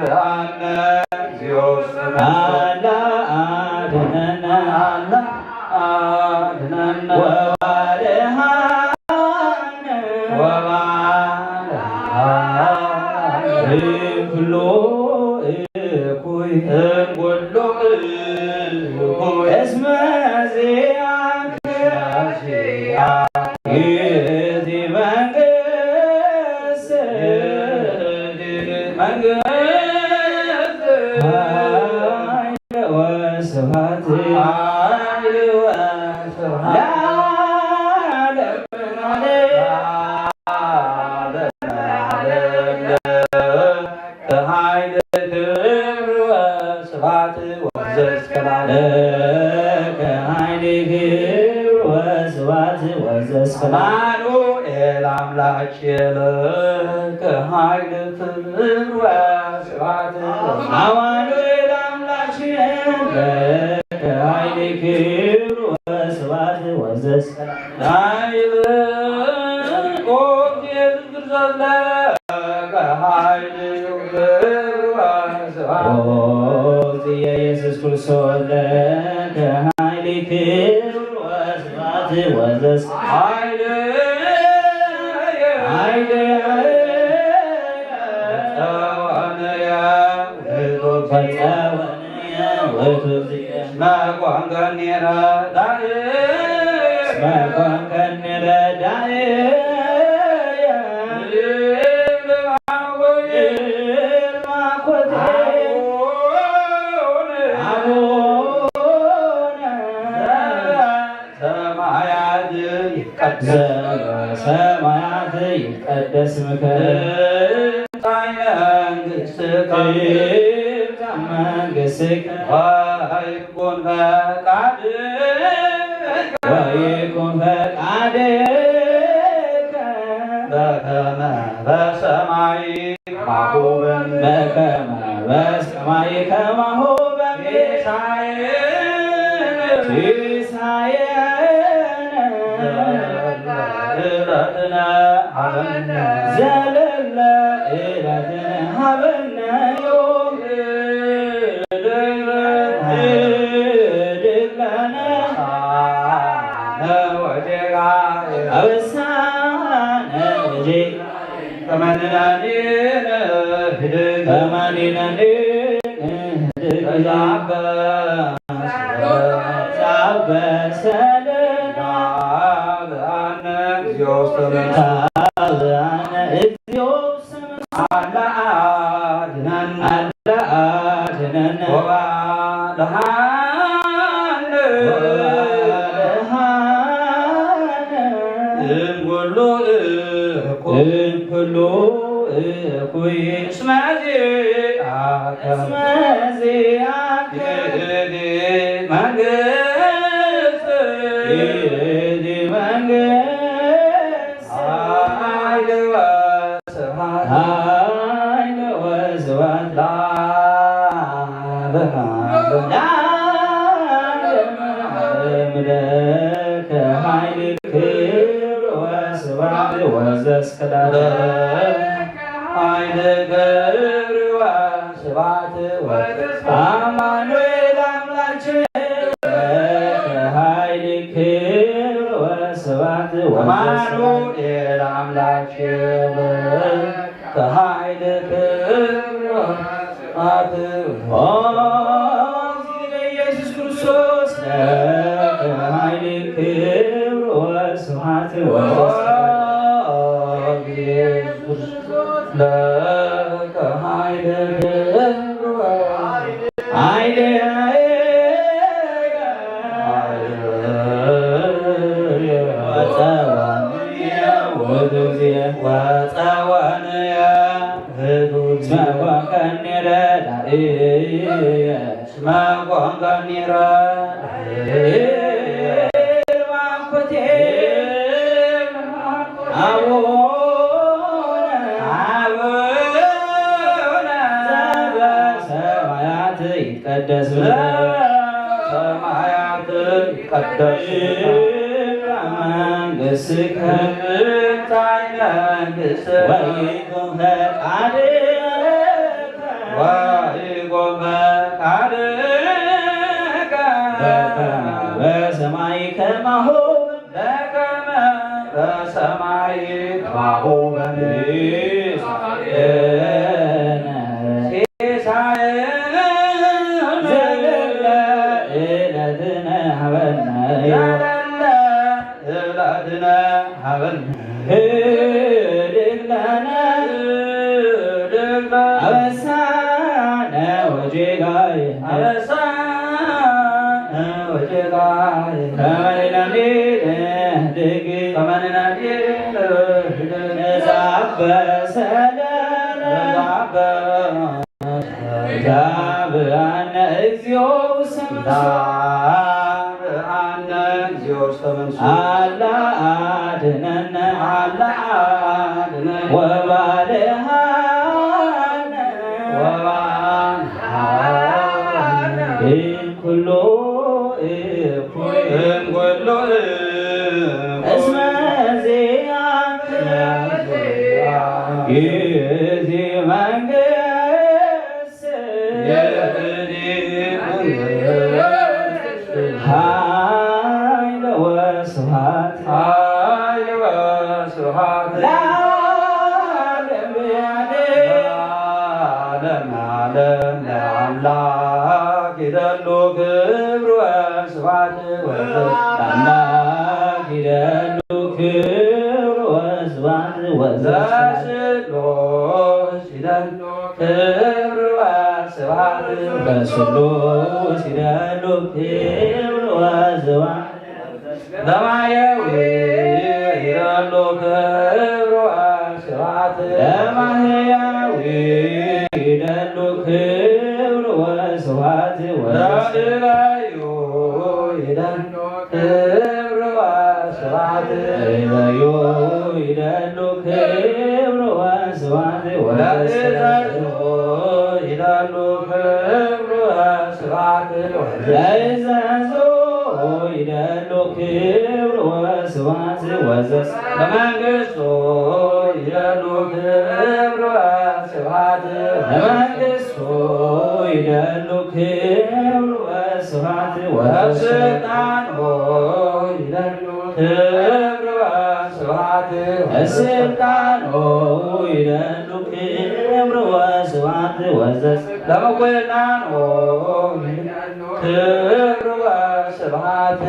አብአነ እግዚኦ ውስተ መንግሥትከ አላ አድነነ አላ አድነነ ወባልሃነ ወባልሃነ እምኩሉ እኩይ እምኩሉ እኩይ እስመ ዚአከ ይእቲ መንግስት መንግስት ኃይል ወስብሐት ኃይል ወስብሐት ለዓለመ ዓለም ለዓለመ ዓለም ለከ ኃይል ክብር ወስብሐት ወዘእስከ ለዓለም ለከ ኃይል ክብር ወስብሐት ወዘእስከ ለዓለም አማኑኤል አምላክ ለከ ኃይል ክብር ወስብሐት አማኑኤል አምላክ ለከ ኃይል ክብር ወስብሐት ወዘእስከ ኃይል ኦ ኢየሱስ ክርስቶስ ለከ ኃይል ክብር ወስብሐት ኦ ኢየሱስ ክርስቶስ ለከ ኃይል ክብር ወስብሐት ወዘእስከ ኃይል ኃይል ፈጸወንየ ውእቱ ፈጸወንየ ውእቱ እግዚእ እስመ ኮንከኒ ረዳእ እስመ ኮንከኒ ረዳእ ሰማያት ይትቀደስ ሰማያት ይትቀደስ ስምከ ትምጻእ መንግሥትከ ትምጻእ መንግሥትከ ወይኩን ፈቃድከ ወይኩን ፈቃድከ ከመ በሰማይ ከማሁ በምድር። በከመ በሰማይ ከማሁ በምድር። ሲሳየነ ሲሳየነ ዘለለ ዕለትነ ሀበነ። ዘለለ ዕለትነ ሀበነ ዮም። ህድግ ለነ አበሳነ ወጌጋየ። አበሳነ ወጌጋየ። ከመ ንሕነኒ ንህድግ። ከመ ንሕነኒ ንህድግ። ተዛበ ተዛበ ሰለና። አብአነ እግዚኦ ውስተ መንሱት። አብአነ እግዚኦ ውስተ መንሱት። አላ አድነን። አላ አድነን። ወባልሃነ። ወባልሃነ። እምኩሉ እኩይ። እምኩሉ እኩይ። እስመ ዚአከ። እስመ ዚአከ። ይእቲ መንግስት። ይእቲ መንግስት። ኃይል ወስብሐት። ኃይል ወስብሐት። ለዓለመ ዓለም። ለዓለመ ዓለም ለከ ኃይል ክብር ወስብሐት ወዘስክላለ። ለከ ኃይል ክብር ወስብሐት ወዘስክላለ። አማኑኤል አምላክ ኃይል ክብር ወስብሐት ወዘስብሐት። አማኑኤል አምላክ ከኃይል ክብር ወስብሐት። ኦ ኢየሱስ ክርስቶስ ለከ ኃይል ክብር ወስብሐት ወዘስብሐት። ኢየሱስ ለከ ኃይል ክብር ወስብሐት። ኃይል ወጸወንየ ውእቱ እግዚእ። ወጸወንየ ውእቱ እግዚእ። እስመ ኮንከኒ ረዳኢ። እስመ ኮንከኒ ረዳኢ። ባኮቴ አቡነ አቡነ ዘበሰማያት ይትቀደስ ስምከ። ዘበሰማያት ይትቀደስ ስምከ። መንግሥትከ። ትምጻእ መንግሥትከ። ወይኩን ፈቃድከ። ወይኩን ፈቃድከ። በከመ በሰማይ ከማሁ በከመ በሰማይ ከማሁ በምድር። ሲሳየነ ዘለለ ዕለትነ ሀበነ ዘለለ ዕለትነ ሀበነ። ህድግ ለነ ህድግ ለነ አበሳነ ወጌጋየ። አበሳነ ወጌጋየ። ከመ ንሕነኒ ንህድግ። ከመ ንሕነኒ ንህድግ። ተዛበ ሰለነ። ተዛበ። ተዛብአነ እግዚኦ ውስተ መንሱት። ተዛብአነ እግዚኦ ውስተ መንሱት። አላ አድነነ። አላ አድነነ። ወባልሃነ። ወባልሃነ። እምኩሉ እኩይ። እምኩሉ እኩይ። እስመ ዚአከ ይእቲ መንግስት። ይእቲ መንግስት። ኃይል ወስብሐት። ኃይል ወስብሐት። ለዓለመ ዓለም። ለዓለመ ዓለም ለአምላክ ይደሉ ክብር ወስብሐት ወዘ-፣ ለአምላክ ይደሉ ክብር ወስብሐት ወዘ-፣ ለስሉስ ይደሉ ክብር ወስብሐት። ለስሉስ ይደሉ ክብር ወስብሐት። ለማሕየዊ ይደሉ ክብር ወስብሐት። ለማሕየዊ ይደሉ ክብር ወስብሐት ወዘ-፣ ለእበዩ ይደሉ ክብር ወስብሐት። ለእበዩ ይደሉ ክብር ለዘዝኡ ይደሉ ክብር ወስብሐት ወዘስ ለመንግስቱ ይደሉ ክብር ወስብሐት ለመንግስቱ ይደሉ ክብር ወስብሐት ወዘስ ለስልጣኑ ይደሉ ክብር ወስብሐት ለስልጣኑ ይደሉ ክብር ወስብሐት ወዘስ ለመኮንኑ ክብር ወስብሐት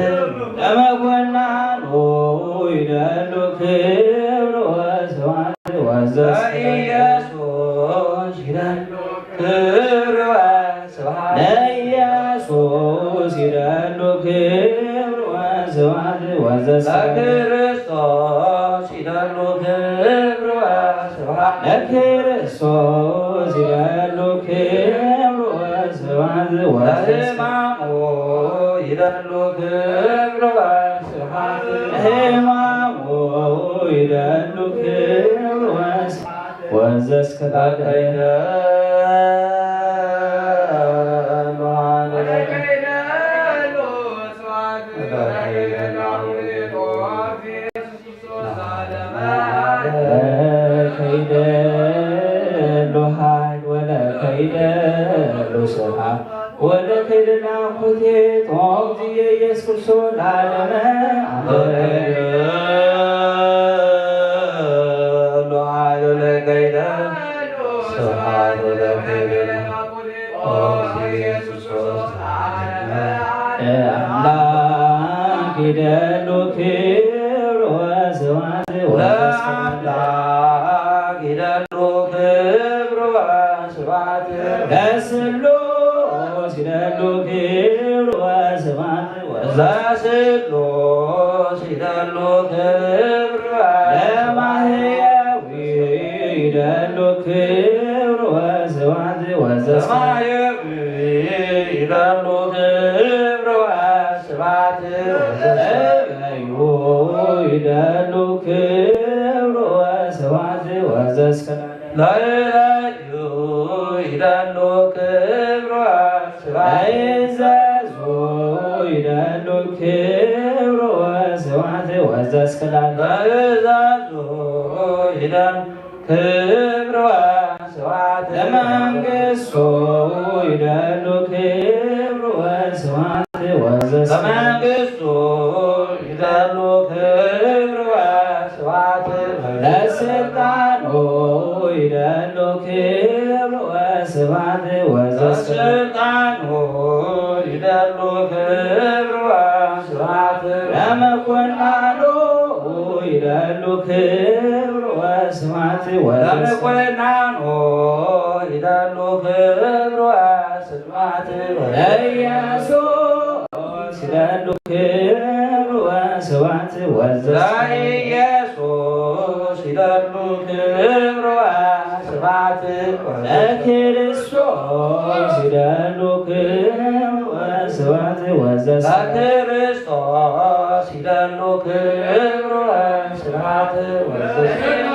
ለመኮንኑ ይደሉ ክብር ወስብሐት ወዘስ ለኢየሱስ ይደሉ ክብር ወስብሐት ለኢየሱስ ይደሉ ክብር ወስብሐት ወዘስ ለክርስቶስ ይደሉ ክብር ወስብሐት ለክርስቶስ ይደሉ ክብር ወስብሐት ወዘስ ለሕማሙ ይደሉ ክብር ወስብሐት ለሕማሙ ይደሉ ክብር ወስብሐት ወዘስ ከዳደ ለከይደ ለከይደ ሎሃይ ወለከይደ ሎሰብሃ ወለከይደ ናኩቴ ቶም ዝየ ኢየሱስ ክርስቶስ ለዓለመ ዓለም። ለከይደ ሎሃይ ወለከይደ ስብሐት ወለከይደ ኦም ኢየሱስ ክርስቶስ ለዓለመ አምላክ ይደሉ ክብር ወስብሐት ወዘስብሐት ለአምላክ ይደሉ ክብር ወስብሐት ለስሉስ ይደሉ ክብር ወስብሐት ወዘስሉስ ይደሉ ክብር ለማህየዊ ይደሉ ክብር ወስብሐት ወዘስብሐት ለማህየዊ ይደሉ ክብር ወስብሐት ወዘስብሐት ለማህየዊ ይደሉ ክብር ወስብሐት ወዘስብሐት ለእለዩ ይደሉ ክብር ወስብሐት ለእዛዙ ይደሉ ክብር ወስብሐት ወዘስክላል ለእዛዙ ይደሉ ክብር ወስብሐት ለመንግስቱ ይደሉ ክብር ወስብሐት ወዘስክላል ለመንግስቱ ይደሉ ክብር ወስብሐት ለስልጣኑ ይደሉ ክብር ወስብሐት ወዘስልጣኑ ይደሉ ክብር ወስብሐት ለመኮንኑ ይደሉ ክብር ወስብሐት ወዘስልጣኑ ይደሉ ክብር ወስብሐት ለኢየሱስ ይደሉ ክብር ወስብሐት ወዘስብሐት ለኢየሱስ ይደሉ ክብር ወስብሐት ለክርስቶስ ይደሉ ክብር ወስብሐት ወዘስብሐት ለክርስቶስ ይደሉ ክብር ወስብሐት ወዘስብሐት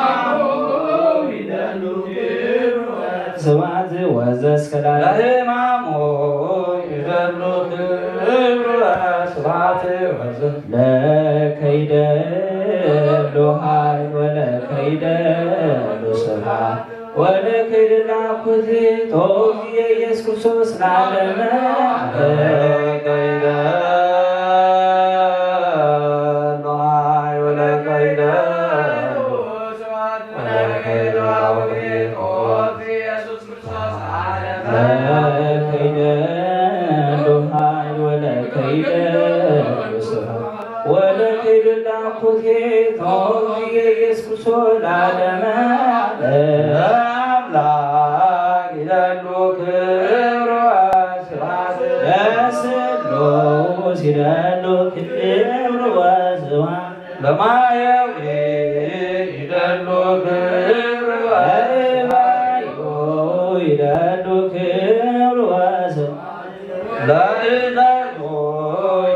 ስብሐት ወዘስከዳለ ለሕማሙ ይደሉ ክብር ስብሐት ወዘ ለከይደ ሎሃይ ወለከይደ ሎስብሐት ወለከይደ ላኩቲቶ ኢየሱስ ክርስቶስ ለዓለመ ለከይደ ሎሃይ ወለከይደ ወለከይደ ላኩቲቶ ለከይደ ዱሃይ ወለከይደ ስብሐት ወለከይደ ላኩቴቶ ኢየሱስ ክርስቶስ ለዓለመ ዓለም። ለአምላክ ይደሉ ክብር ወስብሐት ለስሉስ ይደሉ ክብር ወስብሐት ለማየዊ ይደሉ ክብር ወስብሐት ይደሉ ክብር ወስብሐት ለእዘዙ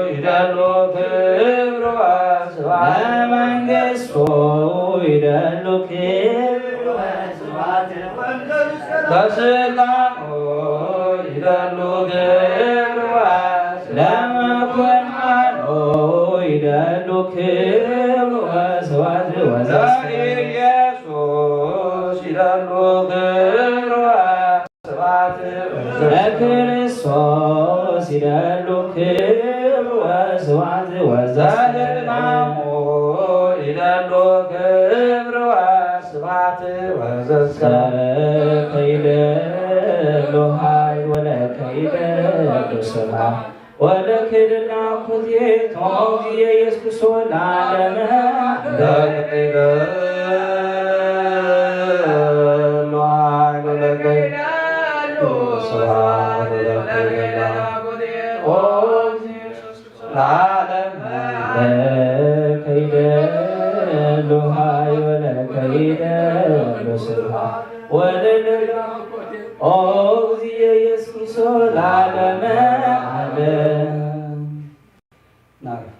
ይደሉ ክብር ወስብሐት ለመንግስቱ ይደሉ ክብር ወስብሐት ለስልጣኑ ይደሉ ክብር ወስብሐት ክብር ወስብሐት ወዘስብሐ ለኢየሱስ ይደሉ ክብር ወስብሐት ወዘስብሐ ለክርስቶስ ይደሉ ክብር ወስብሐት ወዘስብሐ ለሕማሙ ይደሉ ክብር ወስብሐት ወዘስብሐ ለከይደሉ ኃይል ወለከይደሉ ስብሐት ወለክድና ኩቴት ኦግዚየ ኢየሱስ ክርስቶስ ለዓለመ ለከይደሉ ኃይል ወለከይደሉ ስብሐት ወለከይደሉ ኦግዚየ ኢየሱስ ክርስቶስ ለዓለመ ለከይደሉ ኃይል ወለከይደሉ ስብሐት ወለክድና ኩቴት ኦግዚየ ኢየሱስ ክርስቶስ ለዓለመ ዓለም። ናዕርፍ።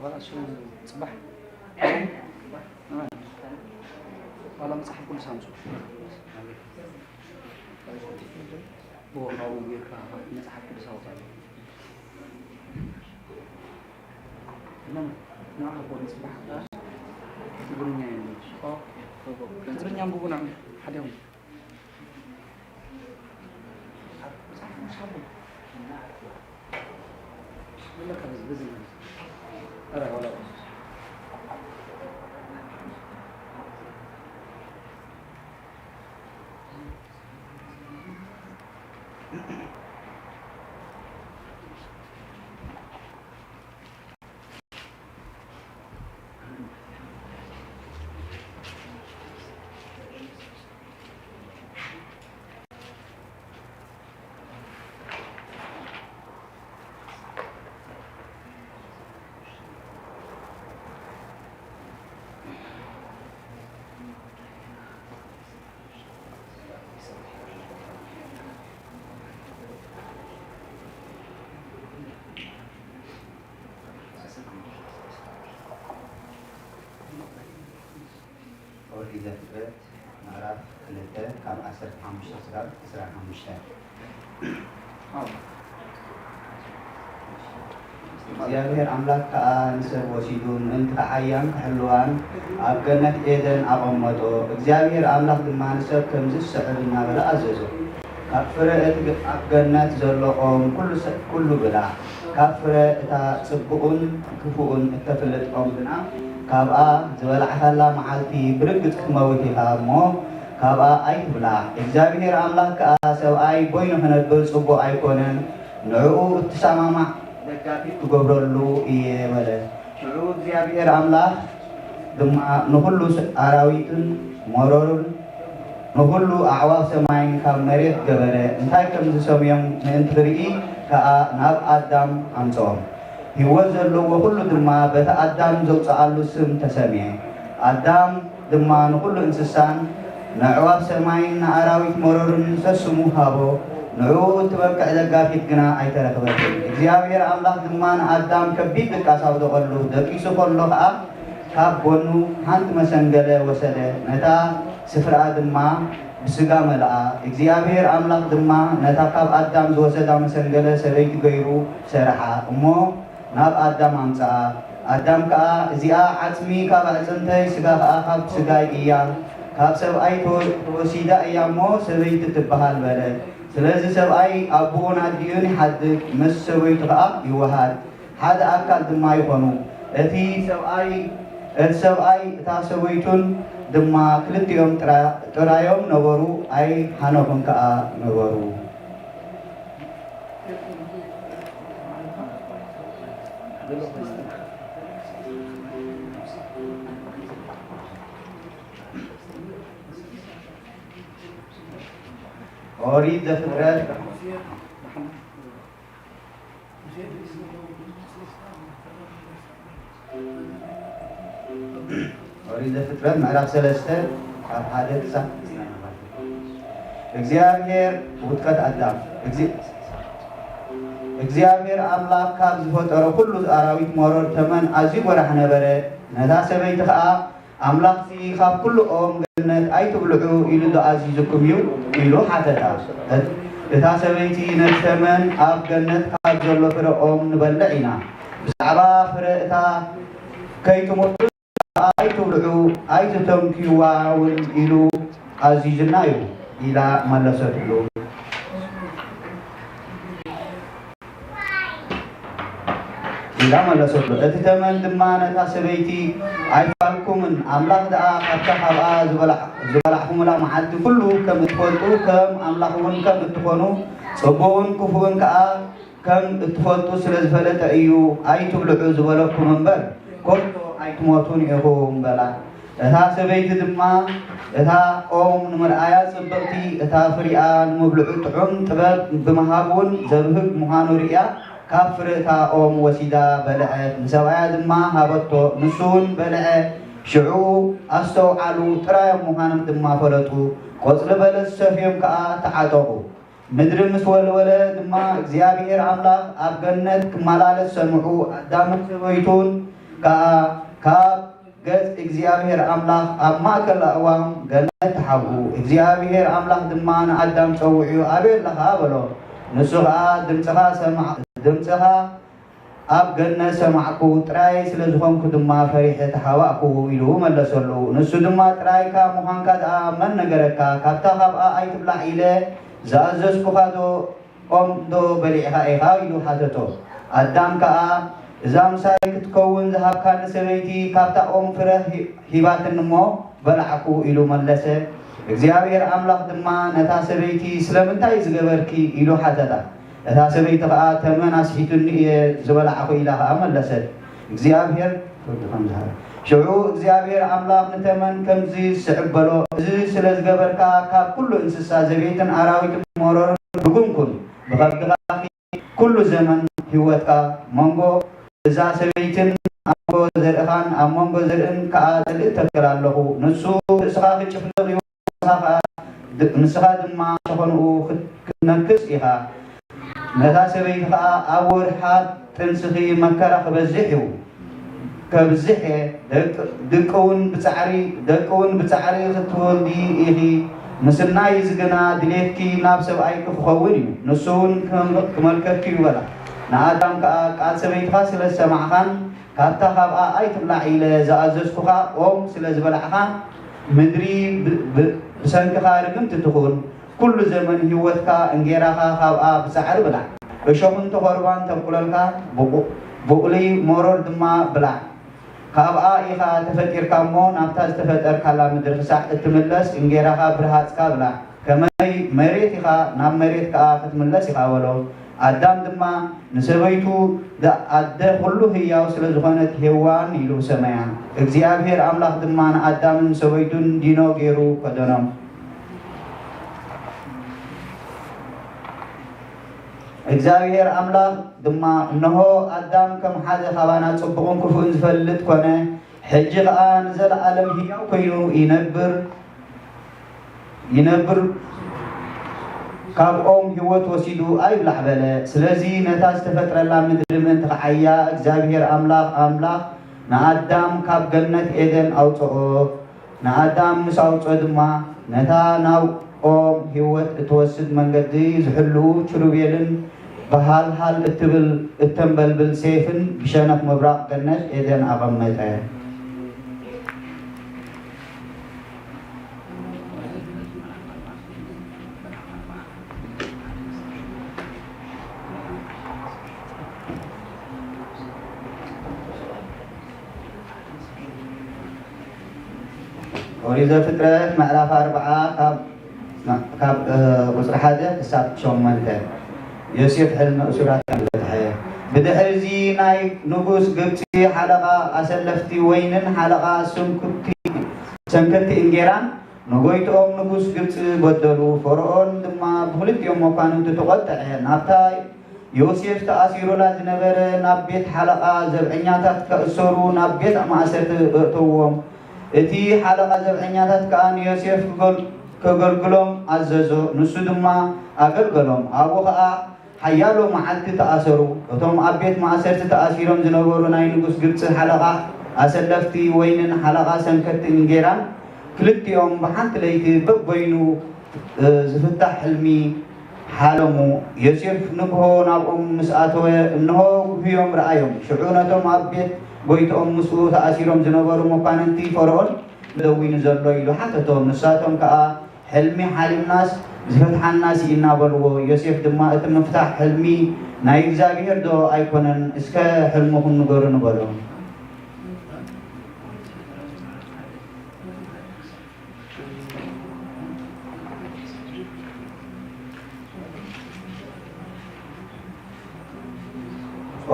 ዋላ እሱ ጽባሕ ዋላ መጽሓፍ ቅዱስ ኣምጽኡ። ብወርቃዊ ጌርካ መጽሓፍ ቅዱስ ኣውጻእ። እና ንዓ ኮን ጽባሕ ትግርኛ የለን። ትግርኛ አንብቡ ንዓ ሓደ ይሁን። ኦሪት ዘፍጥረት ምዕራፍ ክልተ ካብ ዓሰርተ ሓሙሽተ ክሳብ ዕስራን ሓሙሽተን። እግዚኣብሔር ኣምላክ ከኣ ንሰብ ወሲዱ ምእንቲ ክዓያን ክሕልዋን ኣብ ገነት ኤደን ኣቐመጦ። እግዚኣብሔር ኣምላክ ድማ ንሰብ ከምዚ ዝስዕብ እናበለ ኣዘዞ፣ ካብ ፍረ እቲ ኣብ ገነት ዘሎ ኦም ኩሉ ሰ-፣ ኩሉ ብላዕ፣ ካብ ፍረ እታ ጽቡቕን ክፉእን እተፍልጥ ኦም ግና፣ ካብኣ ዝበላዕካላ መዓልቲ ብርግጽ ክትመውት ኢኻ እሞ፣ ካብኣ ኣይትብላዕ። እግዚኣብሔር ኣምላኽ ከኣ ሰብኣይ በይኑ ክነብር ጽቡቕ ኣይኮነን፣ ንዕኡ እትሰማማዕ ደጋፊት ክገብረሉ እየ በለ። ሽዑ እግዚኣብሔር ኣምላኽ ድማ ንኹሉ ኣራዊትን መሮርን ንኹሉ ኣዕዋፍ ሰማይን ካብ መሬት ገበረ፣ እንታይ ከም ዝሰምዮም ምእንቲ ክርኢ ከኣ ናብ ኣዳም ኣምጽኦም። ህይወት ዘለዎ ኹሉ ድማ በቲ ኣዳም ዘውጽኣሉ ስም ተሰምየ። ኣዳም ድማ ንኹሉ እንስሳን ንኣዕዋፍ ሰማይን ንኣራዊት መሮርን ሰስሙ ሃቦ፣ ንዕኡ እትበቅዕ ደጋፊት ግና ኣይተረኽበትን። እግዚኣብሔር ኣምላኽ ድማ ንኣዳም ከቢድ ድቃስ ኣውደቐሉ፣ ደቂሱ ኸሎ ኸኣ ካብ ጎኑ ሓንቲ መሰንገለ ወሰደ፣ ነታ ስፍራኣ ድማ ብስጋ መልኣ። እግዚኣብሔር ኣምላኽ ድማ ነታ ካብ ኣዳም ዝወሰዳ መሰንገለ ሰበይቲ ገይሩ ሰርዓ እሞ ናብ ኣዳም ኣምጽኣ። ኣዳም ከኣ፣ እዚኣ ዓጽሚ ካብ ኣዕጽምተይ፣ ስጋ ከኣ ካብ ስጋይ እያ፣ ካብ ሰብኣይ ተወ-፣ ተወሲዳ እያ እሞ ሰበይቲ ትበሃል በለ። ስለዚ ሰብኣይ ኣቦኡን ኣዲኡን ይሓድግ፣ ምስ ሰበይቱ ከኣ ይወሃድ፣ ሓደ ኣካል ድማ ይኾኑ። እቲ ሰብኣይ፣ እቲ ሰብኣይ እታ ሰበይቱን ድማ ክልቲኦም ጥራ-፣ ጥራዮም ነበሩ፣ ኣይሃነኹን ከኣ ነበሩ። ኦሪት ዘፍጥረት ኦሪት ዘፍጥረት ምዕራፍ ሰለስተ ካብ ሓደ ክሳብ እግዚኣብሔር ውድቀት ኣዳም። እግዚ-፣ እግዚኣብሔር ኣምላኽ ካብ ዝፈጠሮ ኩሉ ኣራዊት መሮር ተመን ኣዝዩ ጎራሕ ነበረ። ነታ ሰበይቲ ኸኣ፣ ኣምላኽሲ ካብ ኩሉ ኦም ገነት ኣይትብልዑ ኢሉ ዶ ኣዚዙኩም እዩ? ኢሉ ሓተታ። እት-፣ እታ ሰበይቲ፣ ነቲ ተመን ኣብ ገነት ካብ ዘሎ ፍረ ኦም ንበልዕ ኢና። ብዛዕባ ፍረ እታ ከይትሞቱ ኣይትብልዑ፣ ኣይትተንክዩዋ እውን ኢሉ ኣዚዙና እዩ ኢላ መለሰትሉ። ኢላ መለሰትሉ። እቲ ተመን ድማ ነታ ሰበይቲ፣ ኣይፋልኩምን፣ ኣምላኽ ደኣ ካብታ ካብኣ ዝበላዕ-፣ ዝበላዕኩምላ መዓልቲ ኩሉ ከም እትፈልጡ፣ ከም ኣምላኽ እውን ከም እትኾኑ፣ ጽቡቕን ክፉእን ከኣ ከም እትፈልጡ ስለ ዝፈለጠ እዩ ኣይትብልዑ ዝበለኩም እምበር፣ ከቶ ኣይትሞቱን ኢኹም በላ። እታ ሰበይቲ ድማ እታ ኦም ንምርኣያ ጽብቕቲ፣ እታ ፍሪኣ ንምብልዑ ጥዑም ጥበብ ብምሃብ እውን ዘብህግ ምዃኑ ርእያ፣ ካብ ፍረ እታ ኦም ወሲዳ በልዐት፣ ንሰብኣያ ድማ ሃበቶ፣ ንሱ እውን በልዐ። ሽዑ ኣስተውዓሉ፣ ጥራዮም ምዃኖም ድማ ፈለጡ። ቆጽሊ በለስ ሰፍዮም ከኣ ተዓጠቑ። ምድሪ ምስ ወልወለ ድማ እግዚኣብሔር ኣምላኽ ኣብ ገነት ክመላለስ ሰምዑ። ኣዳምን ሰበይቱን ከኣ ካብ ገጽ እግዚኣብሔር ኣምላኽ ኣብ ማእከል ኣእዋም ገነት ተሓብኡ። እግዚኣብሔር ኣምላኽ ድማ ንኣዳም ጸዊዑ፣ ኣበይ ኣለኻ? በሎ። ንሱ ኸኣ፣ ድምጽኻ ሰማዕ-፣ ድምጽኻ ኣብ ገነት ሰማዕኩ፣ ጥራይ ስለ ዝኾንኩ ድማ ፈሪሐ ተሃዋእኩ ኢሉ መለሰሉ። ንሱ ድማ፣ ጥራይካ ምዃንካ ደኣ መን ነገረካ? ካብታ ኻብኣ ኣይትብላዕ ኢለ ዝኣዘዝኩኻዶ ኦም ዶ በሊዕኻ ኢኻ? ኢሉ ሓተቶ። ኣዳም ከኣ፣ እዛ ምሳይ ክትከውን ዝሃብካኒ ሰበይቲ ካብታ ኦም ፍረ ሂ-፣ ሂባትኒ እሞ በላዕኩ ኢሉ መለሰ። እግዚኣብሔር ኣምላኽ ድማ ነታ ሰበይቲ፣ ስለምንታይ ዝገበርኪ? ኢሉ ሓተታ። እታ ሰበይቲ ኸኣ፣ ተመን ኣስሒቱኒ እየ ዝበላዕኹ ኢላ ኸኣ መለሰት። እግዚኣብሔር ፍርዲ ከም ዝሃበ። ሽዑ እግዚኣብሔር ኣምላኽ ንተመን ከምዚ ዝስዕብ በሎ፣ እዚ ስለ ዝገበርካ ካብ ኩሉ እንስሳ ዘቤትን ኣራዊትን መሮርን ርጉም ኩን። ብኸብድኻ ኩሉ ዘመን ህይወትካ መንጎ እዛ ሰበይትን ኣብ መንጎ ዘርእኻን ኣብ መንጎ ዘርእን ከኣ ጽልኢ እተክል ኣለኹ። ንሱ ርእስኻ ክጭፍልቕ እዩ፣ ንስኻ ከኣ ድ-፣ ንስኻ ድማ ሸኾንኡ ክት-፣ ክትነክስ ኢኻ። ነታ ሰበይቲ ኸኣ፣ ኣብ ወርሓት ጥንስኺ መከራ ክበዝሕ እዩ፣ ከብዝሕ እየ፣ ደቅ-፣ ድቂ እውን ብጻዕሪ፣ ደቂ እውን ብጻዕሪ ክትወልዲ ኢኺ፣ ምስናይ እዚ ግና ድሌትኪ ናብ ሰብኣይኪ ክኸውን እዩ፣ ንሱ እውን ክመ-፣ ክመልከኪ እዩ በላ። ንኣዳም ከኣ፣ ቃል ሰበይትኻ ስለ ዝሰማዕኻን ካብታ ካብኣ ኣይትብላዕ ኢለ ዝኣዘዝኩኻ ኦም ስለ ዝበላዕኻ፣ ምድሪ ብ-፣ ብ-፣ ብሰንክኻ ርግምቲ ትኹን። ኩሉ ዘመን ህይወትካ እንጌራኻ ካብኣ ብጻዕሪ ብላዕ። እሾኽን ተኾርባን ተብቁለልካ፣ ብቑ-፣ ቡቕሊ መሮር ድማ ብላዕ። ካብኣ ኢኻ ተፈጢርካ እሞ፣ ናብታ ዝተፈጠርካላ ምድሪ ክሳዕ እትምለስ፣ እንጌራኻ ብርሃጽካ ብላዕ። ከመይ መሬት ኢኻ፣ ናብ መሬት ከኣ ክትምለስ ኢኻ በሎ። ኣዳም ድማ ንሰበይቱ፣ ደ-፣ ኣደ ኹሉ ህያው ስለ ዝኾነት ሄዋን ኢሉ ሰመያ። እግዚኣብሔር ኣምላኽ ድማ ንኣዳምን ሰበይቱን ዲኖ ገይሩ ከደኖም። እግዚኣብሔር ኣምላኽ ድማ፣ እንሆ፣ ኣዳም ከም ሓደ ኻባና ጽቡቕን ክፉእን ዝፈልጥ ኮነ፣ ሕጂ ኸኣ ንዘለኣለም ህያው ኮይኑ ይነብር፣ ይነብር፣ ካብ ኦም ህይወት ወሲዱ ኣይብላዕ በለ። ስለዚ ነታ ዝተፈጥረላ ምድሪ ምእንቲ ኸዓያ፣ እግዚኣብሔር ኣምላኽ፣ ኣምላኽ ንኣዳም ካብ ገነት ኤደን ኣውጽኦ። ንኣዳም ምስ ኣውጽኦ ድማ፣ ነታ ናብ ኦም ህይወት እትወስድ መንገዲ ዝሕልዉ ኪሩቤልን ብሃልሃል እትብል እተንበልብል ሴፍን ብሸነኽ ምብራቕ ገነት ኤደን ኣቐመጠ። ኦሪት ዘፍጥረት ምዕራፍ ኣርብዓ ካብ፣ ካብ፣ እ፣ ቁጽሪ ሓደ ክሳብ ሸሞንተ። ዮሴፍ ሕልሚ እሱራት ከም ዝበጽሐ። ብድሕሪ እዚ ናይ ንጉስ ግብጺ ሓለቓ ኣሰለፍቲ ወይንን ሓለቓ ሰንኩቲ-፣ ሰንከቲ እንጌራን ንጎይትኦም ንጉስ ግብጺ በደሉ። ፈርኦን ድማ ብኽልቲኦም መኳንንቱ ተቖጥዐ። ናብታ ዮሴፍ ተኣሲሩላ ዝነበረ ናብ ቤት ሓለቓ ዘብዐኛታት ከእሰሩ ናብ ቤት ማእሰርቲ ኣእተውዎም። እቲ ሓለቓ ዘብዐኛታት ከኣ ንዮሴፍ ክገል-፣ ከገልግሎም ኣዘዞ። ንሱ ድማ ኣገልገሎም። ኣብኡ ኸኣ ሓያሎ መዓልቲ ተኣሰሩ። እቶም ኣብ ቤት ማእሰርቲ ተኣሲሮም ዝነበሩ ናይ ንጉስ ግብጺ ሓለቓ ኣሰለፍቲ ወይንን ሓለቓ ሰንከቲ እንጌራን ክልቲኦም ብሓንቲ ለይቲ በበይኑ፣ እ፣ ዝፍታሕ ሕልሚ ሓለሙ። ዮሴፍ ንግሆ ናብኦም ምስ ኣተወ፣ እንሆ፣ ጉህዮም ረኣዮም። ሽዑ ነቶም ኣብ ቤት ጎይትኦም ምስኡ ተኣሲሮም ዝነበሩ መኳንንቲ ፈርኦን ደዊኑ ዘሎ ኢሉ ሓተቶም። ንሳቶም ከኣ፣ ሕልሚ ሓሊምናስ ዝፈትሓና ስኢና በልዎ። ዮሴፍ ድማ፣ እቲ ምፍታሕ ሕልሚ ናይ እግዚኣብሄር ዶ ኣይኮነን? እስከ ሕልምኹም ንገሩኒ በሎም።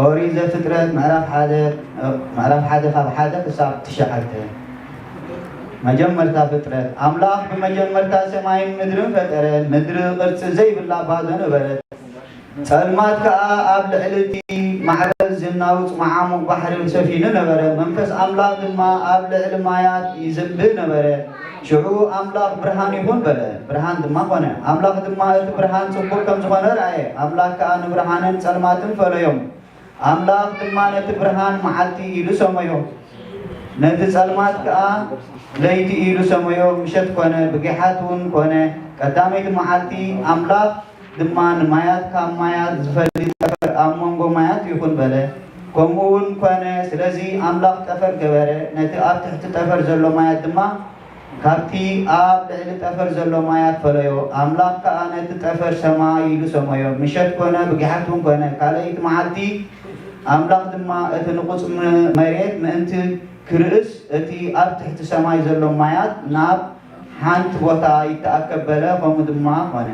ኦሪት ዘፍጥረት ምዕራፍ ሓደ፣ ምዕራፍ ሓደ ካብ ሓደ ክሳብ ትሽዓተ። መጀመርታ ፍጥረት። ኣምላኽ ብመጀመርታ ሰማይን ምድርን ፈጠረ። ምድሪ ቅርጺ ዘይብላ ባዶ ነበረት። ጸልማት ከኣ ኣብ ልዕሊ እቲ ማዕበል ዝናወጽ መዓሙቕ ባሕሪ ሰፊኑ ነበረ። መንፈስ ኣምላኽ ድማ ኣብ ልዕሊ ማያት ይዝንቢ ነበረ። ሽዑ ኣምላኽ፣ "ብርሃን ይኹን" በለ፣ ብርሃን ድማ ኾነ። ኣምላኽ ድማ እቲ ብርሃን ጽቡቕ ከም ዝኾነ ረኣየ። ኣምላኽ ከኣ ንብርሃንን ጸልማትን ፈለዮም። ኣምላኽ ድማ ነቲ ብርሃን መዓልቲ ኢሉ ሰመዮ፣ ነቲ ጸልማት ከኣ ለይቲ ኢሉ ሰመዮ። ምሸት ኮነ፣ ብጊሓት እውን ኮነ። ቀዳመይቲ መዓልቲ። ኣምላኽ ድማ ንማያት ካብ ማያት ዝፈልይ ጠፈር ኣብ መንጎ ማያት ይኹን በለ። ከምኡ እውን ኮነ። ስለዚ ኣምላኽ ጠፈር ገበረ፣ ነቲ ኣብ ትሕቲ ጠፈር ዘሎ ማያት ድማ ካብቲ ኣብ ልዕሊ ጠፈር ዘሎ ማያት ፈለዮ። ኣምላኽ ከኣ ነቲ ጠፈር ሰማይ ኢሉ ሰመዮ። ምሸት ኮነ፣ ብጊሓት እውን ኮነ፣ ካልኣይቲ መዓልቲ። ኣምላኽ ድማ እቲ ንቑጽ ም-፣ መሬት ምእንቲ ክርእስ፣ እቲ ኣብ ትሕቲ ሰማይ ዘሎ ማያት ናብ ሓንቲ ቦታ ይተኣከብ በለ። ከምኡ ድማ ኾነ።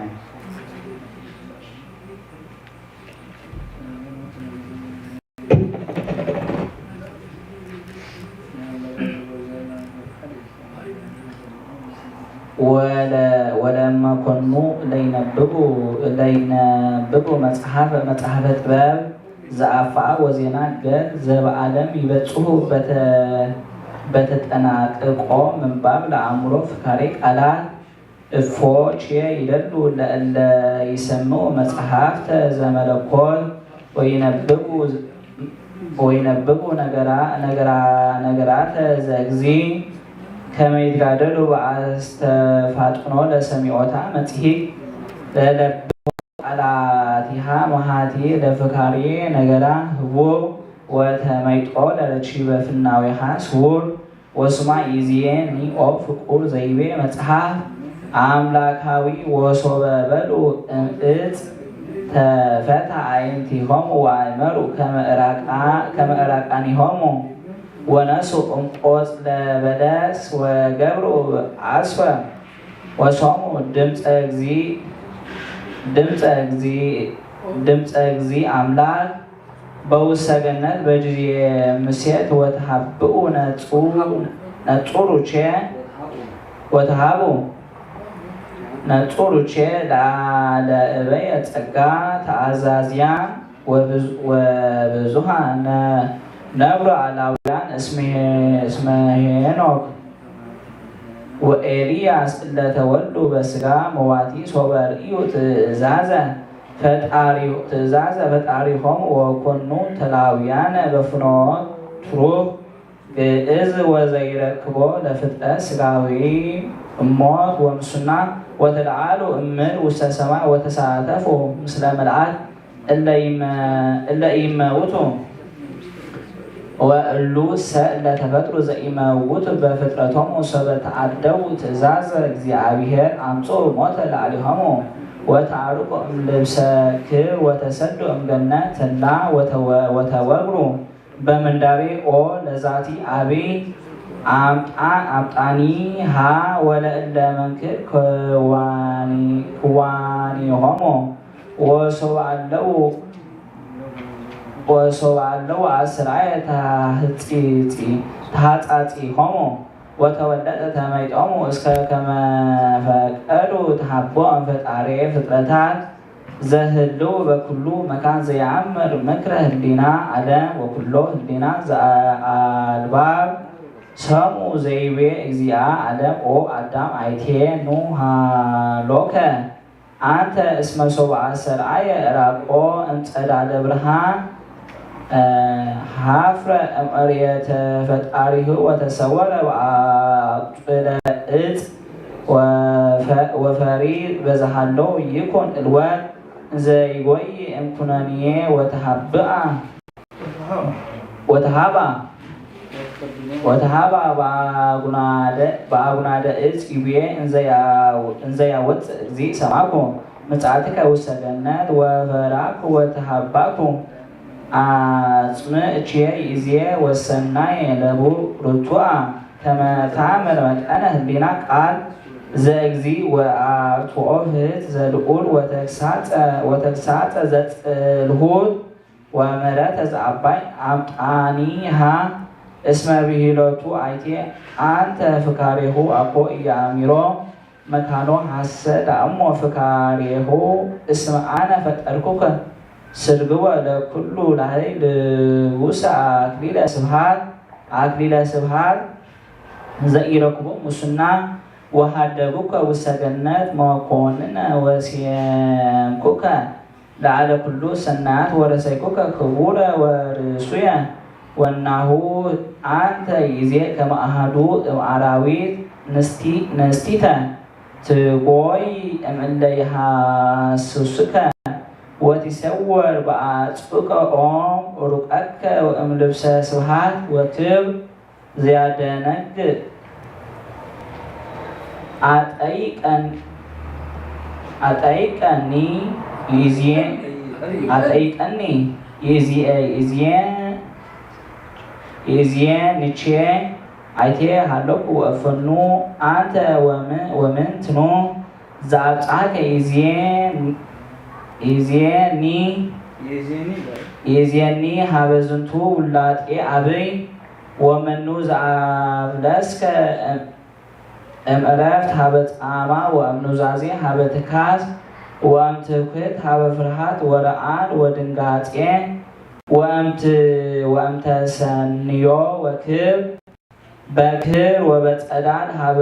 ወለ-፣ ወለመ ኮኑ ለይነብቡ፣ ለይነብቡ መጽሐፈ፣ መጽሐፈ ጥበብ ዘአፍአ ወዜና ገል ዘበዓለም ይበጽሑ በተ-፣ በተጠናቅቆ ምንባብ ለአእምሮ ፍካሬ ቃላት እፎ ቼ ይደሉ ለእለ ይሰምዑ መጽሐፍተ ዘመለኮት ወይነብቡ፣ ወይነብቡ ነገራ-፣ ነገራ-፣ ነገራተ ዘእግዚ ከመ ይትጋደሉ በአስተፋጥኖ ለሰሚዖታ መጽሔት ለለብቦ ቃላቲሃ መሃቲ ለፍካሬ ነገራ ህቡብ ወተመይጦ ለረቺበ ፍናዊሃ ስውር ወስማ ኢዝየኒ ኦ ፍቁር ዘይቤ መጽሐፍ አምላካዊ ወሶበ በሉ እምእጽ ተፈታ አዕይንቲሆሙ ወአእመሩ ከመ እራቃ-፣ ከመ እራቃኒሆሙ ወነሱ እምቆጽለ በለስ ወገብሩ አስፈ ወሶሙ ድምፀ እግዚ-፣ ድምፀ እግዚ-፣ ድምፀ እግዚ አምላክ በውስተ ገነት በጊዜ ምሴት ወተሃብኡ ነጹ-፣ ነጹሩቼ ወተሃቡ ነጹሩቼ ለአለ እበየ ጸጋ ተአዛዝያን ወብዙ-፣ ወብዙሃ ነ-፣ ነብሩ አላውያን እስመ ሄ-፣ እስመ ሄኖክ ወኤልያስ እለ ተወልዱ በስጋ መዋቲ ሶበ ርእዩ ትእዛዘ ፈጣሪ-፣ ትእዛዘ ፈጣሪሆም ወኮኑ ተላውያነ በፍኖት ትሩፍ ግእዝ ወዘይረክቦ ለፍጥረት ስጋዊ እሞት ወምሱና ወተለዓሉ እምር ውስተ ሰማይ ወተሳተፉ ምስለ መልኣት እለ ኢመ-፣ እለ ኢመውቱ ወእሉ ሰ እለ ተፈጥሩ ዘኢመውቱ በፍጥረቶም ወሶበ ተአደቡ ትእዛዝ እግዚአብሔር አምጽኡ ሞተ ለአሊሆሙ ወተአርቁ እምልብሰ ክብር ወተሰዱ እምገነት ተላ ወተወ-፣ ወተወግሩ በምንዳቤ ኦ ለዛቲ አቢ አምጣ-፣ አምጣኒ ሃ ወለእለ መንክር ክዋኒ-፣ ክዋኒሆሙ ወሶበ አለው ወሶበ አለው አስራየ ተሃጽጺ-፣ ተሃጻጺሆሙ ወተወለጠ ተመይጦሙ እስከ ከመ ፈቀዱ ተሃቦም ፈጣሬ ፍጥረታት ዘህልው በኩሉ መካን ዘየአምር ምክረ ህሊና ዓለም ወኩሎ ህሊና ዘአልባብ ሰሙ ዘይቤ እግዚአ ዓለም ኦ አዳም አይቴ ኑ ሃሎከ አንተ እስመ ሶበ አሰርአየ ራቆ እምጸዳለ ብርሃን ሀፍረ እምርእየተ ፈጣሪሁ ወተሰወረ በአጽደ እጽ ወፈ-፣ ወፈሪ በዝሃሎ ይኩን እልወት ዘይጎይ እምኩነንዬ ወተሃብአ ወተሃባ ወተሃባ በአጉናደ፣ በአጉናደ እጽ ይቤ እንዘያው-፣ እንዘያወፅእ እግዚእ ሰማኩ ምጽአትከ ውስተ ገነት ወፈራኩ ወተሃባኩ አጽምእቼ ይዜ ወሰናይ ለቡ ርቱአ ከመ ታምር መጠነ ህሊና ቃል ዘእግዚእ ወአርትኦ ፍትሕት ዘልዑል ወተግሳጸ፣ ወተግሳጸ ዘጽልሁት ወምሕረተ ዘአባይ አምጣኒሃ እስመ ብሂሎቱ አይቴ አንተ ፍካሬሁ አኮ ኢየአሚሮ መካኖ ሐሰ ዳእሞ ፍካሬሁ እስመ አነ ፈጠርኩከ ስርግወ ለኩሉ ላህይ ልቡሰ አክሊለ ስብሃት አክሊለ ስብሃት ዘኢረክቦ ሙስና ወሃደጉከ ውስተ ገነት መኮንነ ወሴምኩከ ለዓለ ኩሉ ሰናያት ወረሰይኩከ ክቡረ ወርሱየ ወናሁ አንተ ይዜ ከመ አሐዱ እምአራዊት ንስቲ-፣ ንስቲተ ትጎይ እምእለ ይሃስሱከ ወቲሰወር በአጽብቀ ኦም ሩቀከ ወእምልብሰ ስብሃት ወክብር ዘያደነግጥ አጠይቀን-፣ አጠይቀኒ ይዜ-፣ አጠይቀኒ ይዜ-፣ ይዜ-፣ ይዜ ንቼ አይቴ ሃለኩ ወእፈኑ አንተ ወም-፣ ወምንትኑ ዘአብጽሐከ ይዜ-፣ ይዜኒ ይዜኒ ሀበ ዝንቱ ውላጤ አብይ ወመኑ ዘአብለስከ እም-፣ እምዕረፍት ሀበ ጻማ ወእምኑዛዜ ሀበ ትካዝ ወእምትውክት ሀበ ፍርሃት ወረዓድ ወድንጋጼ ወእምት-፣ ወእምተሰንዮ ወክብ በክር ወበጸዳል ሀበ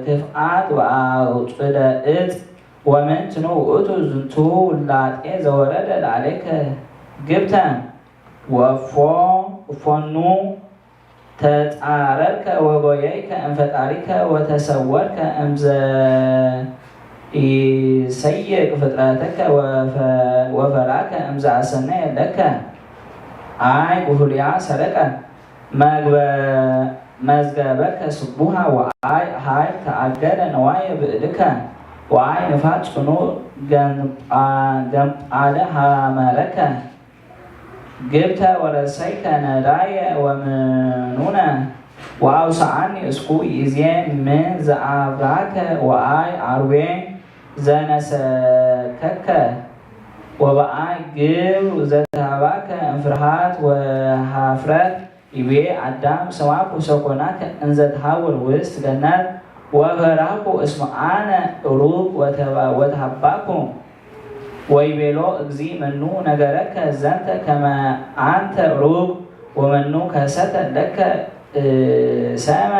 ክፍአት ወአውጽደ እጽ ወምንትኑ ውእቱ ዝንቱ ውላጤ ዘወረደ ለዓሌከ ግብተ ወእፎ-፣ እፎኑ ተጻረርከ ወጎየይከ እምፈጣሪከ ወተሰወርከ እምዘ ይሰይቅ ፍጥረተከ ወፈ-፣ ወፈራከ እምዘ አሰነየ ለከ። አይ ጉሁልያ ሰረቀ መግበ-፣ መዝገበከ ስቡሃ ወአይ ሀይ ተአገደ ነዋየ ብእድከ ወአይ ንፋስ ጽኑ ገንጳ-፣ ገንጳለ ሀመረከ። ግብተ ወረሰይከ ነዳየ ወምኑነ ወአውስአኒ እስኩ ይዜ ምን ዘአብራከ ወአይ አርዌ ዘነሰከከ ወበአይ ግብር ዘተሃባከ እምፍርሃት ወሃፍረት ይቤ አዳም ሰማኩ ሰኮናከ እንዘ ተሃውር ውስጥ ገነት ወፈራኩ እስመ አነ ሩቅ ወተባ-፣ ወተሃባኩ። ወይቤሎ እግዚ መኑ ነገረከ ዘንተ ከመ አንተ ሩቅ ወመኑ ከሰተ ለከ እሰመ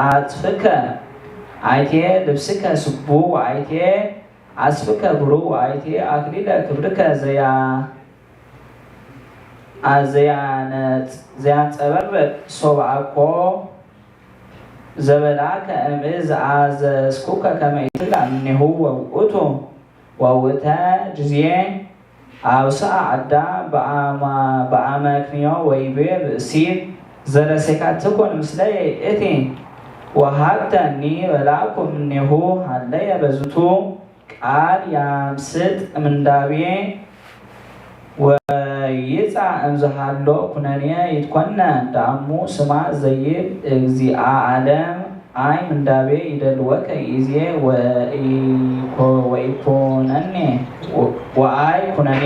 አጽፍከ አይቴ ልብስከ ስቡ ወአይቴ አጽፍከ ብሩ ወአይቴ አክሊለ ክብርከ ዘያ ዘያነጽ-፣ ዘያንጸበርቅ ሶብኣኮ ዘበላከ እምእዝ ዘኣዘዝኩከ ከመ ኢትብላ እምኔሁ ወውእቱ ወውእተ ጊዜ ኣውስኣ ኣዳም በአማ-፣ በአመክንዮ ወይቤ ብእሲት ዘለሴካ ትኩን ምስለየ እቲ ወሃብተኒ በላኩ እምኔሁ ሃለየ በዝቱ ቃል ያምስጥ ምንዳቤ ወይጻ እምዝሃሎ ኩነኔ ይትኮነ ዳሙ ስማ ዘይብል እግዚአ ዓለም ኣይ ምንዳቤ ይደልወከ ይዜ ወኢኮ-፣ ወኢኮነኔ ወ-፣ ወአይ ኩነኔ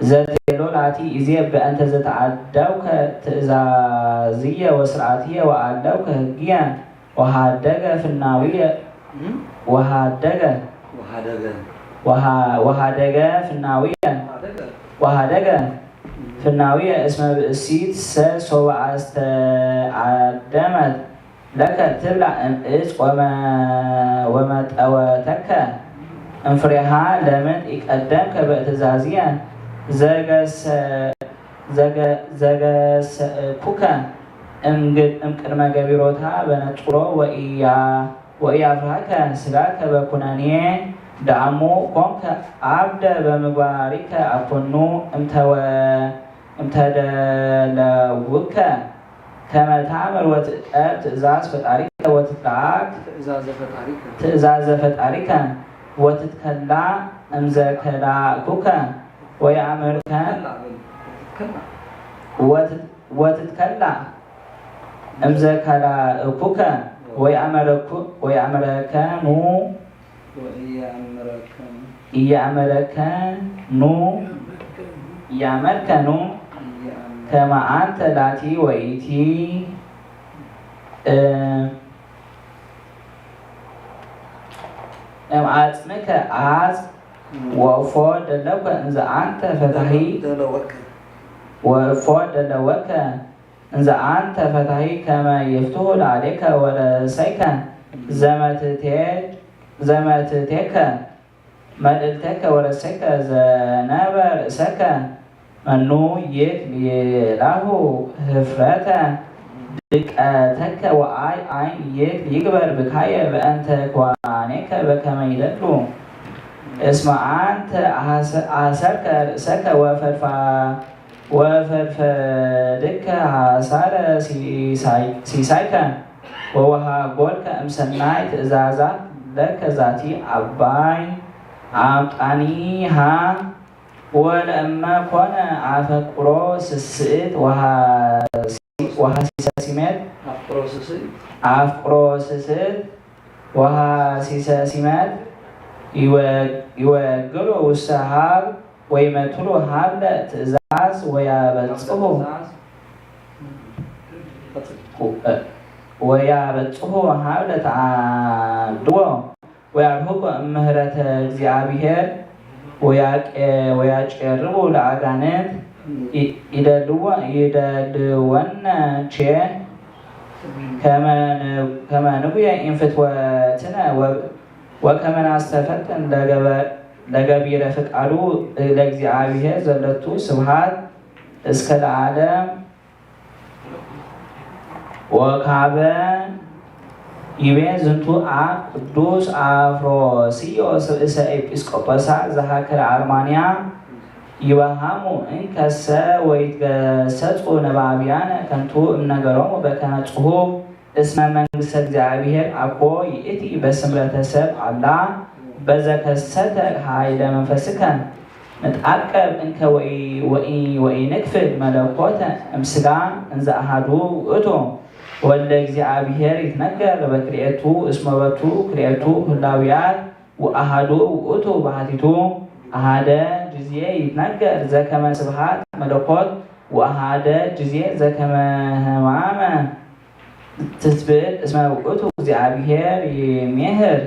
ዘትቤሎ ላቲ ይዜ በእንተ ዘተአደውከ ትእዛዝየ ወስርዓትየ ወአለውከ ህግየ ወሃደገ ፍናውየ እም? ወሃደገ ወሃደገ። ወሃ-፣ ወሃደገ ፍናውየ ወሃደገ። ወሃደገ እም። ፍናውየ እስመ ብእሲት ሰ ሶበ አስተአደመት ለከ ትብላ እምእፅ ወመ-፣ ወመጠወተከ እምፍሬሃ ለምን ኢቀደምከ በትእዛዝየ ዘገሰ-፣ ዘገ-፣ ዘገሰእኩከ እምግ-፣ እምቅድመ ገቢሮታ በነጽሮ ወኢያ-፣ ወኢያፍርሃከ ስጋከ በኩነኔ ደአሙ ኮንከ አብደ በምግባሪከ አኮኑ እምተወ-፣ እምተደለውከ ከመ ታምር ወትእቀብ ትእዛዝ ፈጣሪከ ወትትለአክ ትእዛዘ ፈጣሪከ። ትእዛዘ ፈጣሪከ ወትትከላ እምዘከላእኩከ ወየአምርከ ወትትከላ በል። ወትትከላ። ወትት-፣ ወትትከላ እምዘከላእኩከ ወየአመረኩ-፣ ወየአመረከኑ ወኢየአምረከኑ። ኢየአመረከኑ ኢየአመርከኑ ኢየአምረከኑ። ከመ አንተ ላቲ ወኢቲ እ-፣ እምአጽምከ አጽ ወእፎ ደለወከ እንዘ አንተ ፈታሂ ደለወከ። ወእፎ ደለወከ እንዘ አንተ ፈታሂ ከመ ይፍትሁ ለአዴከ ወረሰይከ ዘመትቴ-፣ ዘመትቴከ መልእልቴከ ወረሰይከ ዘነበ ርእሰከ መኑ ይክል ይላሁ ህፍረተ ድቀተከ ወአይ አይን ይክል ይግበር ብካየ በእንተ ክዋኔከ በከመ ይደሉ። እስመ አንተ አሰ-፣ አሰርከ ርእሰከ ወፈድፋ-፣ ወፈድፈድከ ሐሳረ ሲሳይ-፣ ሲሳይከ ወወሃጎልከ እምሰናይ ትእዛዛት ለከ ዛቲ አባይ አምጣኒሃ ወለእመ ኮነ አፈቅሮ ስስእት ወሃ-፣ ወሃሲሰ ሲመት አፍቅሮ ስስእት። አፍቅሮ ስስእት ወሃሲሰ ሲመት ይወ-፣ ይወግሎ ውስተ ሀብ ወይመትሎ ሀብለ ትእዛዝ ወያበጽሑ ወያበጽሑ ሀብለ ተአድዎ ወያርህቆ እምህረተ እግዚአብሔር ወያቄ-፣ ወያጨርቡ ለአጋንንት ይ-፣ ይደልዎ-፣ ይደልወነ ቼ ከመ ን-፣ ከመ ንጉየ ኢንፍትወትነ ወ-፣ ወከመ ናስተፈጥን ለገበ-፣ ለገቢረ ፍቃዱ ለእግዚአብሔር ዘለቱ ስብሐት እስከ ለዓለም። ወካበ ይቤ ዝንቱ አብ ቅዱስ አፍሮስዮስ ርእሰ ኤጲስቆጶሳት ዘሃከለ አርማንያ ይበሃሙ እንከሰ ወይትገሰጹ ነባብያነ ከንቱ እምነገሮሙ በከመ ጽሑፍ እስመ መንግስተ እግዚአብሔር አኮ ይእቲ በስምረተ ሰብ አላ በዘከሰተ ኃይለ መንፈስከ። ንትዓቀብ እንከ ወኢ-፣ ወኢ-፣ ወኢንክፍል መለኮተ እምስጋ እንዘ አሃዱ ውእቱ። ወልደ እግዚአብሔር ይትነገር በክልኤቱ እስመ በቱ ክልኤቱ ህላውያት ወአሃዱ ውእቱ ባህቲቱ። አሃደ ጊዜ ይትነገር ዘከመ ስብሐት መለኮት ወአሃደ ጊዜ ዘከመ ህማመ ትስብእት እስመ ውእቱ እግዚአብሔር ይሜህር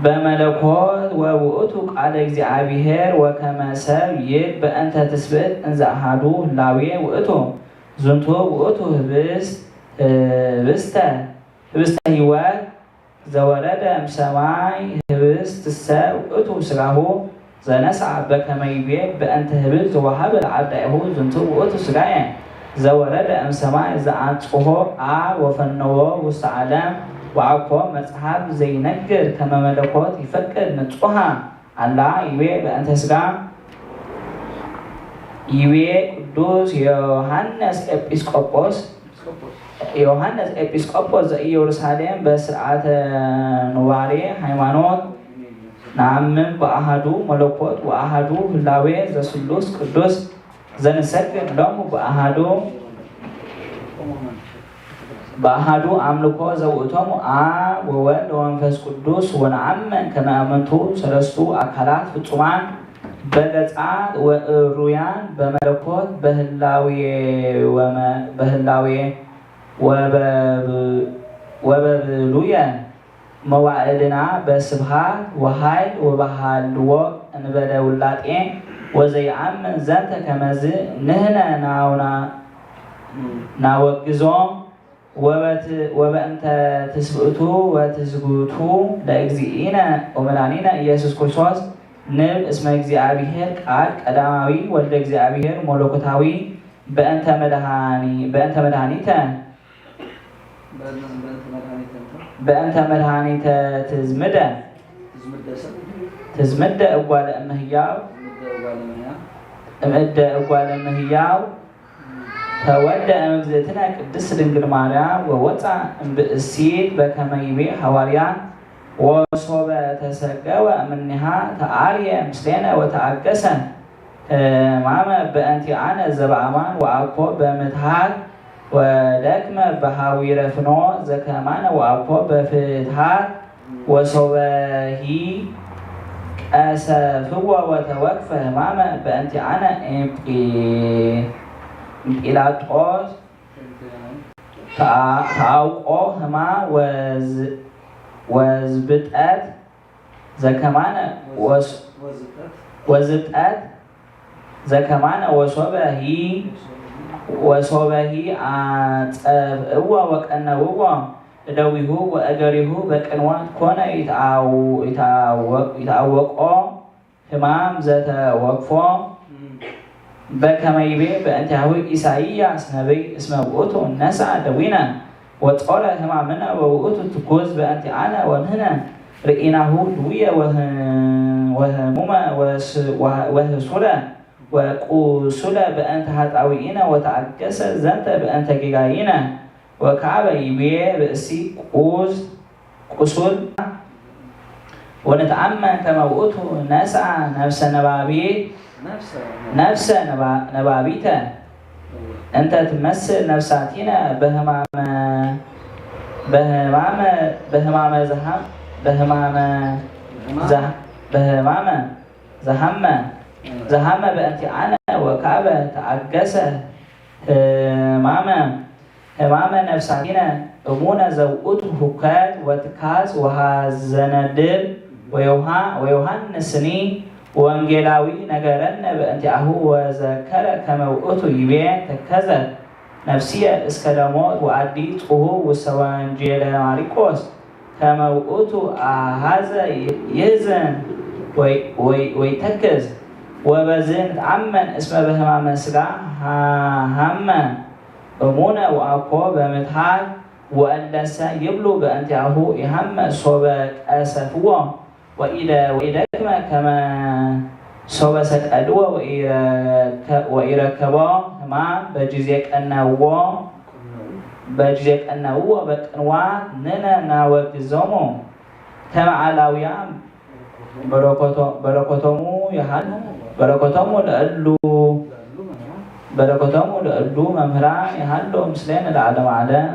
በመለኮት ወውእቱ ቃለ እግዚአብሔር ወከመ ሰብ ይብል በእንተ ትስብእት እንዘ አሃዱ ህላዌ ውእቱ። ዝንቱ ውእቱ ህብስት፣ ህብስተ፣ ህብስተ ሕይወት ዘወረደ እምሰማይ ህብስትሰ ውእቱ ሥጋሁ ዘነስኣ በከመ ይቤ በእንተ ህብል ዘወሃበ ለአርዳኢሁ ዝንቱ ውእቱ ሥጋየ ዘወረደ እምሰማይ ዘአንጽሖ አብ ወፈነዎ ውስተ ዓለም ወአኮ መጽሐፍ ዘይነግር ከመ መለኮት ይፈቅድ ንጹሃ አላ ይቤ በእንተ ሥጋ ይቤ ቅዱስ ዮሐንስ ኤጲስቆጶስ ዮሐንስ ኤጲስቆጶስ ዘኢየሩሳሌም በስርዓተ ኑባሬ ሃይማኖት ነአምን በአሃዱ መለኮት ወአሃዱ ህላዌ ዘስሉስ ቅዱስ ዘንሰግድ ሎሙ በአሃዱ በአሃዱ አምልኮ ዘውእቶሙ አብ ወወልድ ወመንፈስ ቅዱስ ወነአምን ከመ አመንቱ ሰለስቱ አካላት ፍጹማን በገጻት ወእሩያን በመለኮት በህላዌ ወመ- በህላዌ ወበብ- ወበብሉየ መዋዕልና በስብሃት ወኃይል ወበሃልዎ እንበለ ውላጤ ወዘይአምን ዘንተ ከመዝ ንህነ ናውና ናወግዞ ወበት- ወበእንተ ትስብእቱ ወትስግቱ ለእግዚእነ ወመድኃኒነ ኢየሱስ ክርስቶስ ንብል እስመ እግዚአብሔር ቃል ቀዳማዊ ወልደ እግዚአብሔር መለኮታዊ በእንተ መድኃኒ- በእንተ መድኃኒተ በእንተ መድኃኒተ ትዝምደ ትዝምደ እጓለ እመሕያው እምእደ እጓለ እመሕያው ተወልደ እምእግዝእትነ ቅድስት ድንግል ማርያም ወወፃ እምብእሲት በከመ ይቤ ሐዋርያ ወሶበ ተሰገወ እምኔሃ ተአርየ ምስሌነ ወተአገሰ ሕማመ በእንቲአነ ዘበአማን ወአኮ በምትሃት ወደክመ በሐዊረ ፍኖ ዘከማነ ወአኮ በፍትሃት ወሶበሂ ቀሰፍዎ ወተወክፈ ሕማመ በእንቲአነ እምጲ- እምጲላጦስ ተአ- ተአውቆ ሕማ ወዝ- ወዝብጠት ዘከማነ ወስ- ወዝብጠት ዘከማነ ወሶበሂ ወሶበሂ አጸብእዎ ወቀነውዎ እደዊሁ ወእገሪሁ በቅንዋት ኮነ ይትአው- ይትአወቅ- ይትአወቆ ሕማም ዘተወክፎ በከመ ይቤ በእንቲአሁ ኢሳይያስ ነቢይ እስመ ውእቱ ነስአ ደዊነ ወጾረ ሕማምነ ወውእቱ ትኩዝ በእንቲአነ ወንሕነ ርኢናሁ ድውየ ወህ- ወህሙመ ወስ- ወህ- ወህሱረ ወቁሱለ በእንተ ኃጣውኢነ ወተአገሰ ዘንተ በእንተ ጌጋይነ ወካበ ይቤ ብእሲ ቁስ ቁሱል ወንትአመን ከመ ውእቱ ነስአ ነፍሰ ነባቢት ነፍሰ ነባ- ነባቢተ እንተ ትመስል ነፍሳቲነ በህማመ በህማመ በህማመ ዘሃም በህማመ ዘሃ- በህማመ ዘሃመ ዘሃመ በእንቲአነ ወካበ ተአገሰ ህማመ ህማመ ነፍሳቲነ እሙነ ዘውእቱ ሁከት ወትካዝ ወሐዘነ ልብ ወዮሃ- ወዮሐንስኒ ወንጌላዊ ነገረነ በእንቲአሁ ወዘከረ ከመ ውእቱ ይቤ ተከዘት ነፍስየ እስከ ለሞት ወአዲ ጽሁፍ ውስተ ወንጌለ ማርቆስ ከመ ውእቱ አሐዘ ይሕዝን ወይ- ወይ- ወይተክዝ ወበዝ ንትአመን እስመ በህማመ ሥጋ ሃመ እሙነ ወአኮ በምትሃት ወእለሰ ይብሉ በእንቲአሁ ኢሃመ ሶበ ቀሰፍዎ ወኢደ ወኢደክመ ከመ ሶበ ሰቀድዎ ወኢረከ- ወኢረከቦ ሕማም በጊዜ ቀነዎ በጊዜ ቀነዎ በቅንዋት ንነ ናወግዞሙ ከመ አላውያን በረኮቶ- በረኮቶሙ የሃል በረኮቶሙ ለእሉ በረኮቶሙ ለእሉ መምህራን የሃሉ ምስሌነ ለዓለመ ዓለም።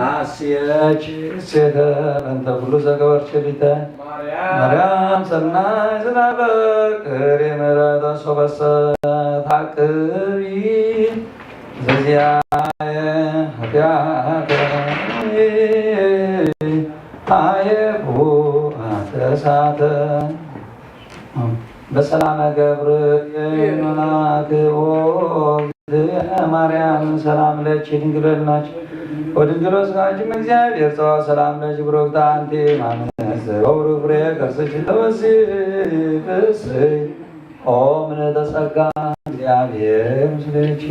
አስየች ሴተ በእንተ ኩሉ ዘገበርኪ ሊተ ማርያም ሰናይ ዝናበ ቅሬ ምሕረተ ሶበሰ ታቅቢ ዘዚያየ ኃጢአተ አየኩ አተሳተ በሰላመ ገብርኤል መልአክዎ ማርያም ሰላም ለኪ ድንግል በልናች ወድንግል ወስጋጅም እግዚአብሔር ጸዋ ሰላም ለኪ ብሩክት አንቲ ማመሰ ወብሩ ፍሬ ከርስኪ ተወሲ ፍስይ ኦ ምልዕተ ጸጋ እግዚአብሔር ምስሌኪ።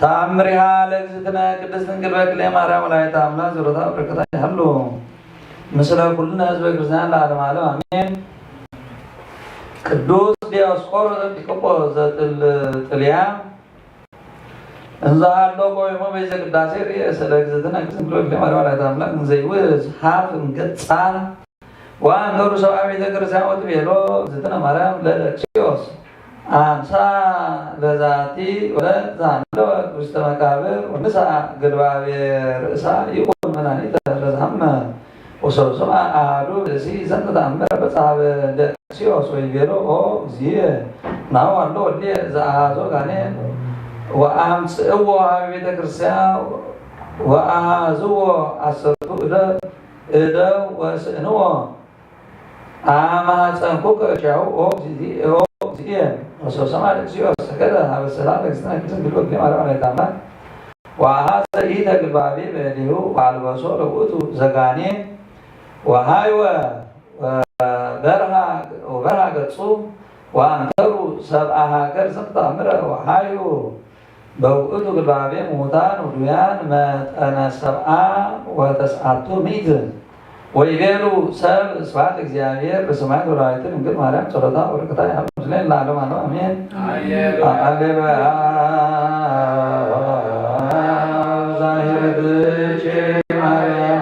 ተአምሪሃ ለእግዝእትነ ቅድስት ድንግል በክሌ ማርያም ወላዲተ አምላክ ጸሎታ በረከታ ይሃሉ ምስለ ኩልነ ህዝበ ክርስቲያን ለዓለመ ዓለም አሜን። ቅዱስ ዲዮስቆሮስ ኤጲስቆጶስ ዘጥልጥልያ እንዘ ሀሎ ቆይሞ በይዘ ቅዳሴ ርእየ ስለ እግዝእትነ ቅድስት ድንግል በክሌ ማርያም ወላዲተ አምላክ እንዘ ይውዝ ሀፍ እምገጻ ወአንገሩ ሰብአ ቤተ ክርስቲያን ወትቤሎ እግዝእትነ ማርያም ለለክስዮስ አንሳ ለዛቲ ወለት ዛለወት ውስተ መቃብር ወንሳ ግልባቤ ርእሳ ይኩን መድኃኒተ ለዛመ ወሰብሰባ አሐዱ ብእሲ ዘንተ ተአምረ በጽሐ በለክስዮስ ወይቤሎ ኦ እግዚእ ናሁ አሎ ወልድየ ዘአሐዞ ጋኔን ወአምጽእዎ ሀበ ቤተ ክርስቲያን ወአሐዝዎ ዐሰርቱ እደ እደው ወስእንዎ አማፀንኩ ከእሻሁ ኦ እግዚእ ኦ እግዚእ ወሰብሰባ ለእግዚኦ ሰገደ ሀበ ሰላም ለእግዝእትነ ቅድስት ድንግል በክሌ ማርያም ወላዲተ አምላክ ወአሐዘ ኢተ ግልባቤ በእዴሁ ወአልበሶ ለውእቱ ዘጋኔ ወሃይወ ወበርሃ ወበርሃ ገጹ ወአንከሩ ሰብአ ሀገር ዘምታምረ ወሃዩ በውእቱ ግልባቤ ምዉታን ውዱያን መጠነ ሰብአ ወተስዓቱ ሚእት ወይቤሉ ሰብ ስብሐት እግዚአብሔር በሰማያት ወላዲቱ ድንግል ማርያም ጸሎታ ወበረከታ ይሃሉ ምስሌነ ለዓለመ ዓለም አሜን። ሃሌሉያ። ዛሂረትኪ ማርያም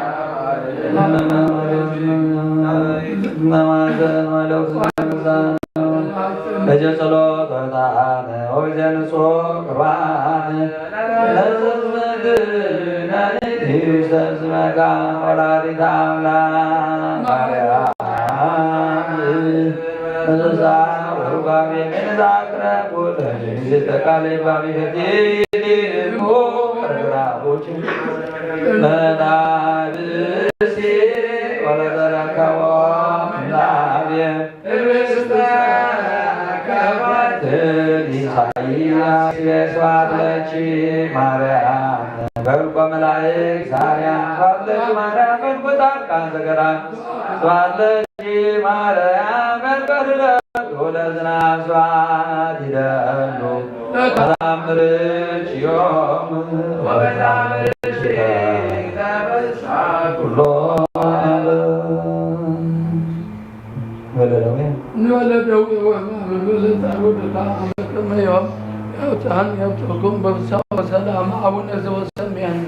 እጀ ጸሎት ወዕጣን ወእጀ ንጹሕ ቁርባን ለዘዝመድነኒ ኢየሱስ መካ ወላዲተ አምላክ ማርያም እዛ ወርጓሜ ቤዛ ቅረቡ ለጊዜ ተቃሌ ባቢ ፈቲ ሊሙ ረግራቦች መናብሲ ወለዘረከቦ ላቤ ኢሳይያስ ስብሐት ለኪ ማርያም በልቆ መላእክት ዛርያ ስብሐት ለኪ ማርያም በልቆ ጻድቃን ዘገዳም ስብሐት ለኪ ማርያም በልቆ ድረስ ወለዝናብ ስብሐት ይደሉ መዛምርኪ ዮም ወመዛምርኪ ኩሎ ዓለም። ወለደዌ ወለደዌ ወሕማም ወለጻዕር ወድካም ከመ ዮም ያውፅአን ያውፅእኩም በፍስሓ ወሰላም አቡነ ዘበሰማያት።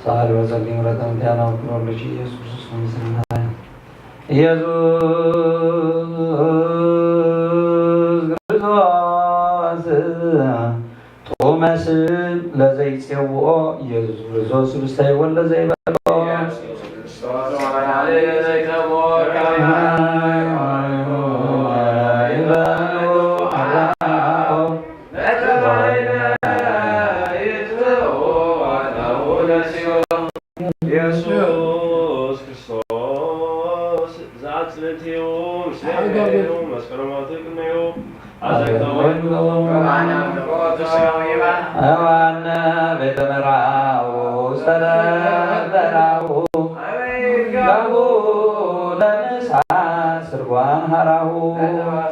ሰዓሊ በጸልኝ ረተምቲያና ወክሮልሽ ኢየሱስ ክርስቶስ ምስልና ኢየሱስ ክርስቶስ ጥዑመ ስም ለዘይጼውኦ ኢየሱስ ክርስቶስ ስብስተ ይወለ ዘይበሎ ኢየሱስ ክርስቶስ ዘአጽንዕትዩ ምስሌነ መስቀሎማቱ ቅድሜሁ አዘግተወሉ ዮሐንስ ቤተ መራሁ ውስተ ለበራሁ ለሁ ለምሳ ስርጓን ሀራሁ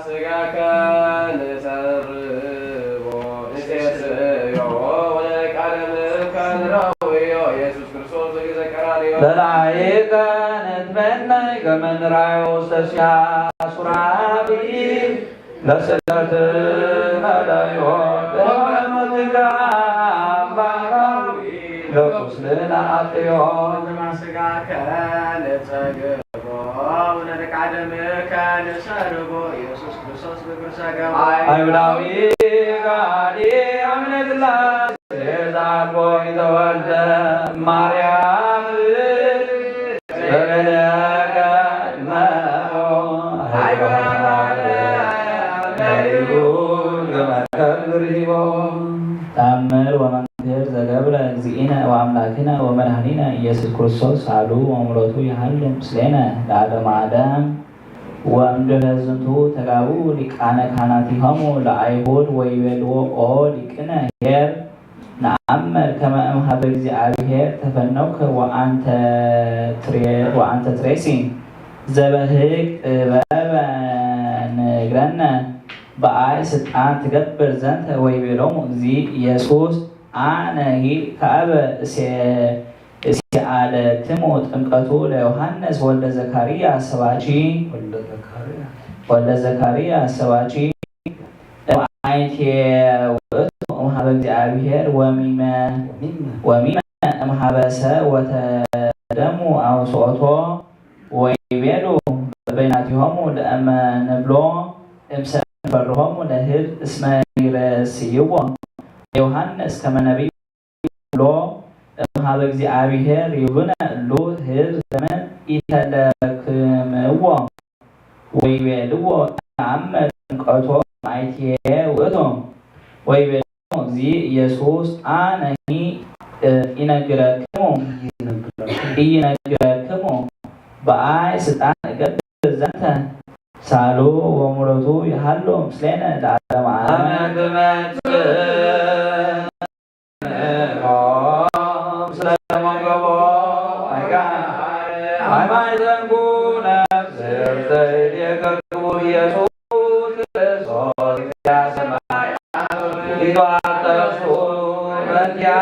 ስጋከ ንሰርቦ ንሴስዮ ወለቃለ ምእከ ንረውዮ ኢየሱስ ክርስቶስ በጊዜ ቀራንዮ ለላይከ ንትመናይ ከመ ንራዮ ውስተ ሲያ ሱራፊ ለስለት መለዮ በሃይማኖትከ አምላካዊ ለቁስልና አጥዮ ስጋከ ንጸግቦ ወለቃለ ምእከ ንሰርቦ ኢየሱስ ክርስቶስ በግብር ጸገቦ አይሁዳዊ ጋዲ አምነ ሥላሴ ዘአልቦ ይተወልደ ማርያም በበደከ መኦ ተአምር ወመንክር ዘገብረ እግዚእነ ወአምላክነ ወመድኃኒነ ኢየሱስ ክርስቶስ ሳሉ ወምሕረቱ ይሃሉ ምስሌነ ለዓለመ ዓለም። ወእምድኅረ ዝንቱ ተጋብኡ ሊቃነ ካህናቲሆሙ ለአይሁድ ወይቤልዎ ኦ ሊቅነ ኄር ነአምር ከመ እምሃበ እግዚአብሔር ተፈነውከ ወአንተ ትሬ-፣ ወአንተ ትሬሲ ዘበህግ ጥበበ ንግረነ በአይ ስልጣን ትገብር ዘንተ ወይቤሎሙ እግዚእ ኢየሱስ አነሂ ከአበ እሴ እሲአለክሙ ጥምቀቱ ለዮሐንስ ወልደ ዘካርያስ ሰባኪ ወልደ ዘካርያስ ወልደ ዘካርያስ ሰባኪ እምአይቴ ውእቱ እምሃበ እግዚአብሔር ወሚመ ወሚመ እምሃበ ሰብ ወተደሙ አውስኦቶ ወይቤሉ በበይናቲሆሙ ለእመ ንብሎ እምሰ ንፈርሆሙ ለህዝብ እስመ ይረስይዎ ዮሐንስ ከመ ነቢይ ብሎ እምሃበ እግዚአብሔር ይብሉነ እሉ ህዝብ ለምን ኢተለክምዎ ወይቤልዎ ነአምር ጥምቀቶ ማይትየ ውእቱ ወይቤልዎ እግዚእ ኢየሱስ አነሂ ኢነግረክሙ ኢይነግረክሙ በአይ ስልጣን እገብር ዘንተ ሳሉ ወምሕረቱ ይሃሉ ምስሌነ ለዓለመ ዓለም። አመ ትመጽእ ስለ መንገቦ ሃይማኖተንኩ ነፍስ ዘይከ ክቡር ኢየሱስ ክርስቶስ ያሰማይ ይቷጠሱ በዚያ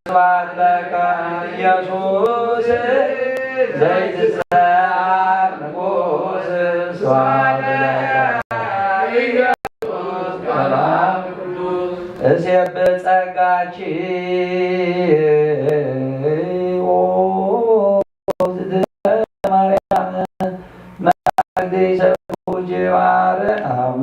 ስብሐት ለከ ኢየሱስ ዘይትሰዓር ንጉስ፣ ስብሐት ለከ ኢየሱስ ሰላም እሴብ ጸጋኪ ማርያም መላእክት ይሰብሑኪ ማርያም።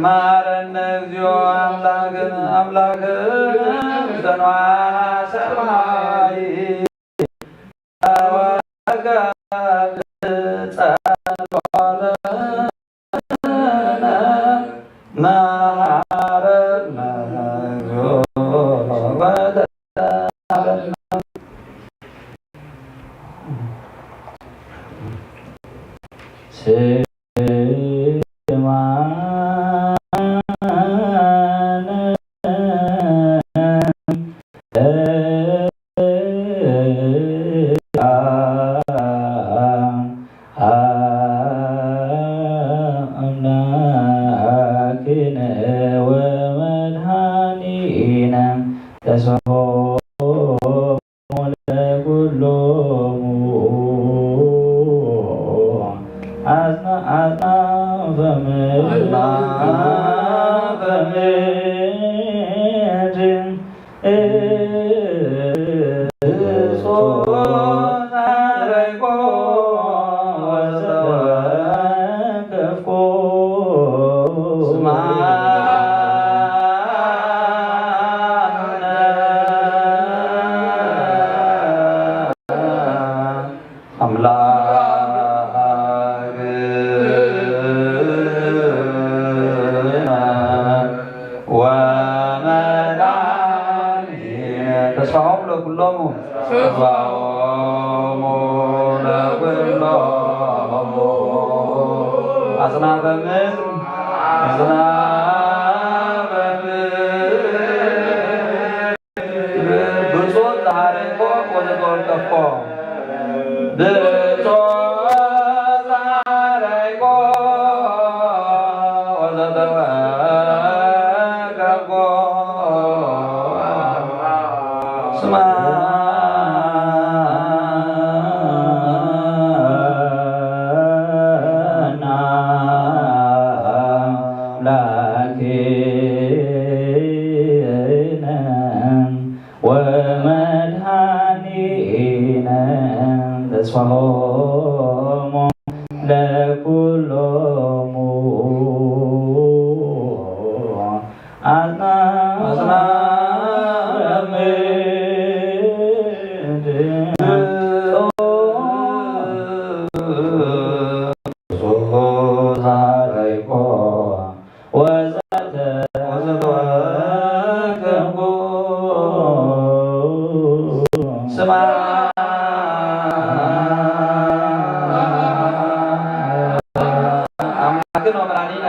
ማረነ እግዚኦ አምላክን አምላክን ዘንዋ ሰማይ አምላክነ ወመድኃኒነ ተስፋሆሙ ለኩሎሙ አጽና-፣ አጽናፈ ምድር። አምላክ ተስፋሆሙ ለኩሎሙ ተስፋሆሙ ለኩሎሙ ኣጽናፈ ምድር ኣጽናፈ ምድር ብጾት ዘሐረይኮ ወዘተወከፎ ብጾት ዘሐረይኮ ወዘተወከፎ ስማ ኣምላኬነ ወመድኃኒነ ተስፋሆሙ ለኩሎሙ አጽናፈ ምድር ዛረይኮ ወዘተ ወዘተወከፎ ስማ ኣምላክን ወመድኃኒነ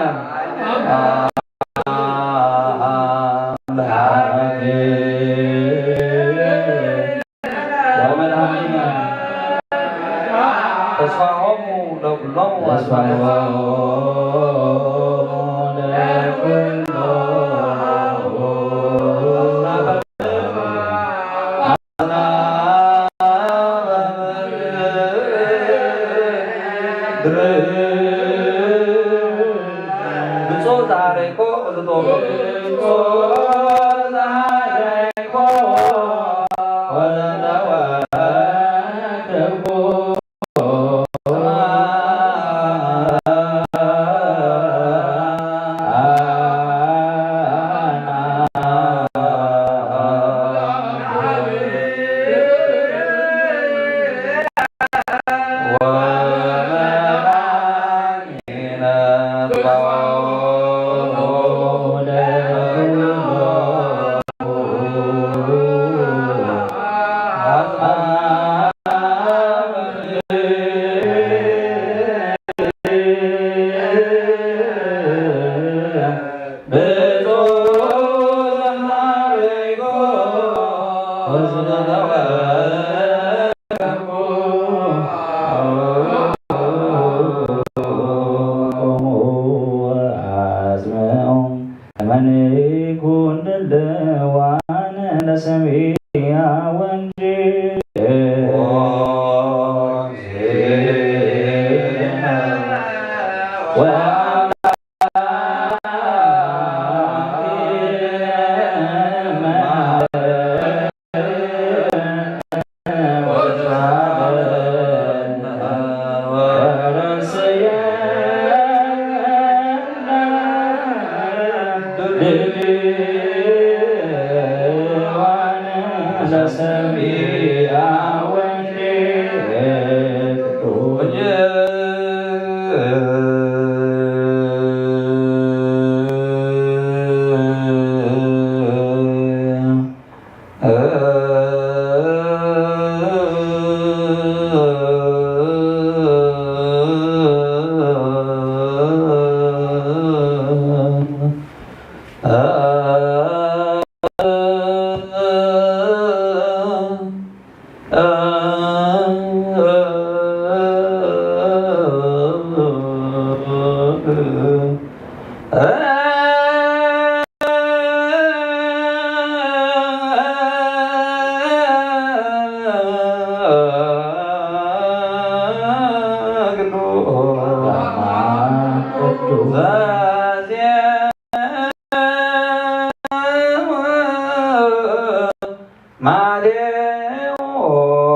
ወመድኃኒነ ተስፋሆሙ ለኩሎሙ ተስፋሆሙ ለኩሎሙ ብጾት ዘሐረይኮ ወዘተወከፎ ብጾት ዘሐረይኮ ወዘተወከፎ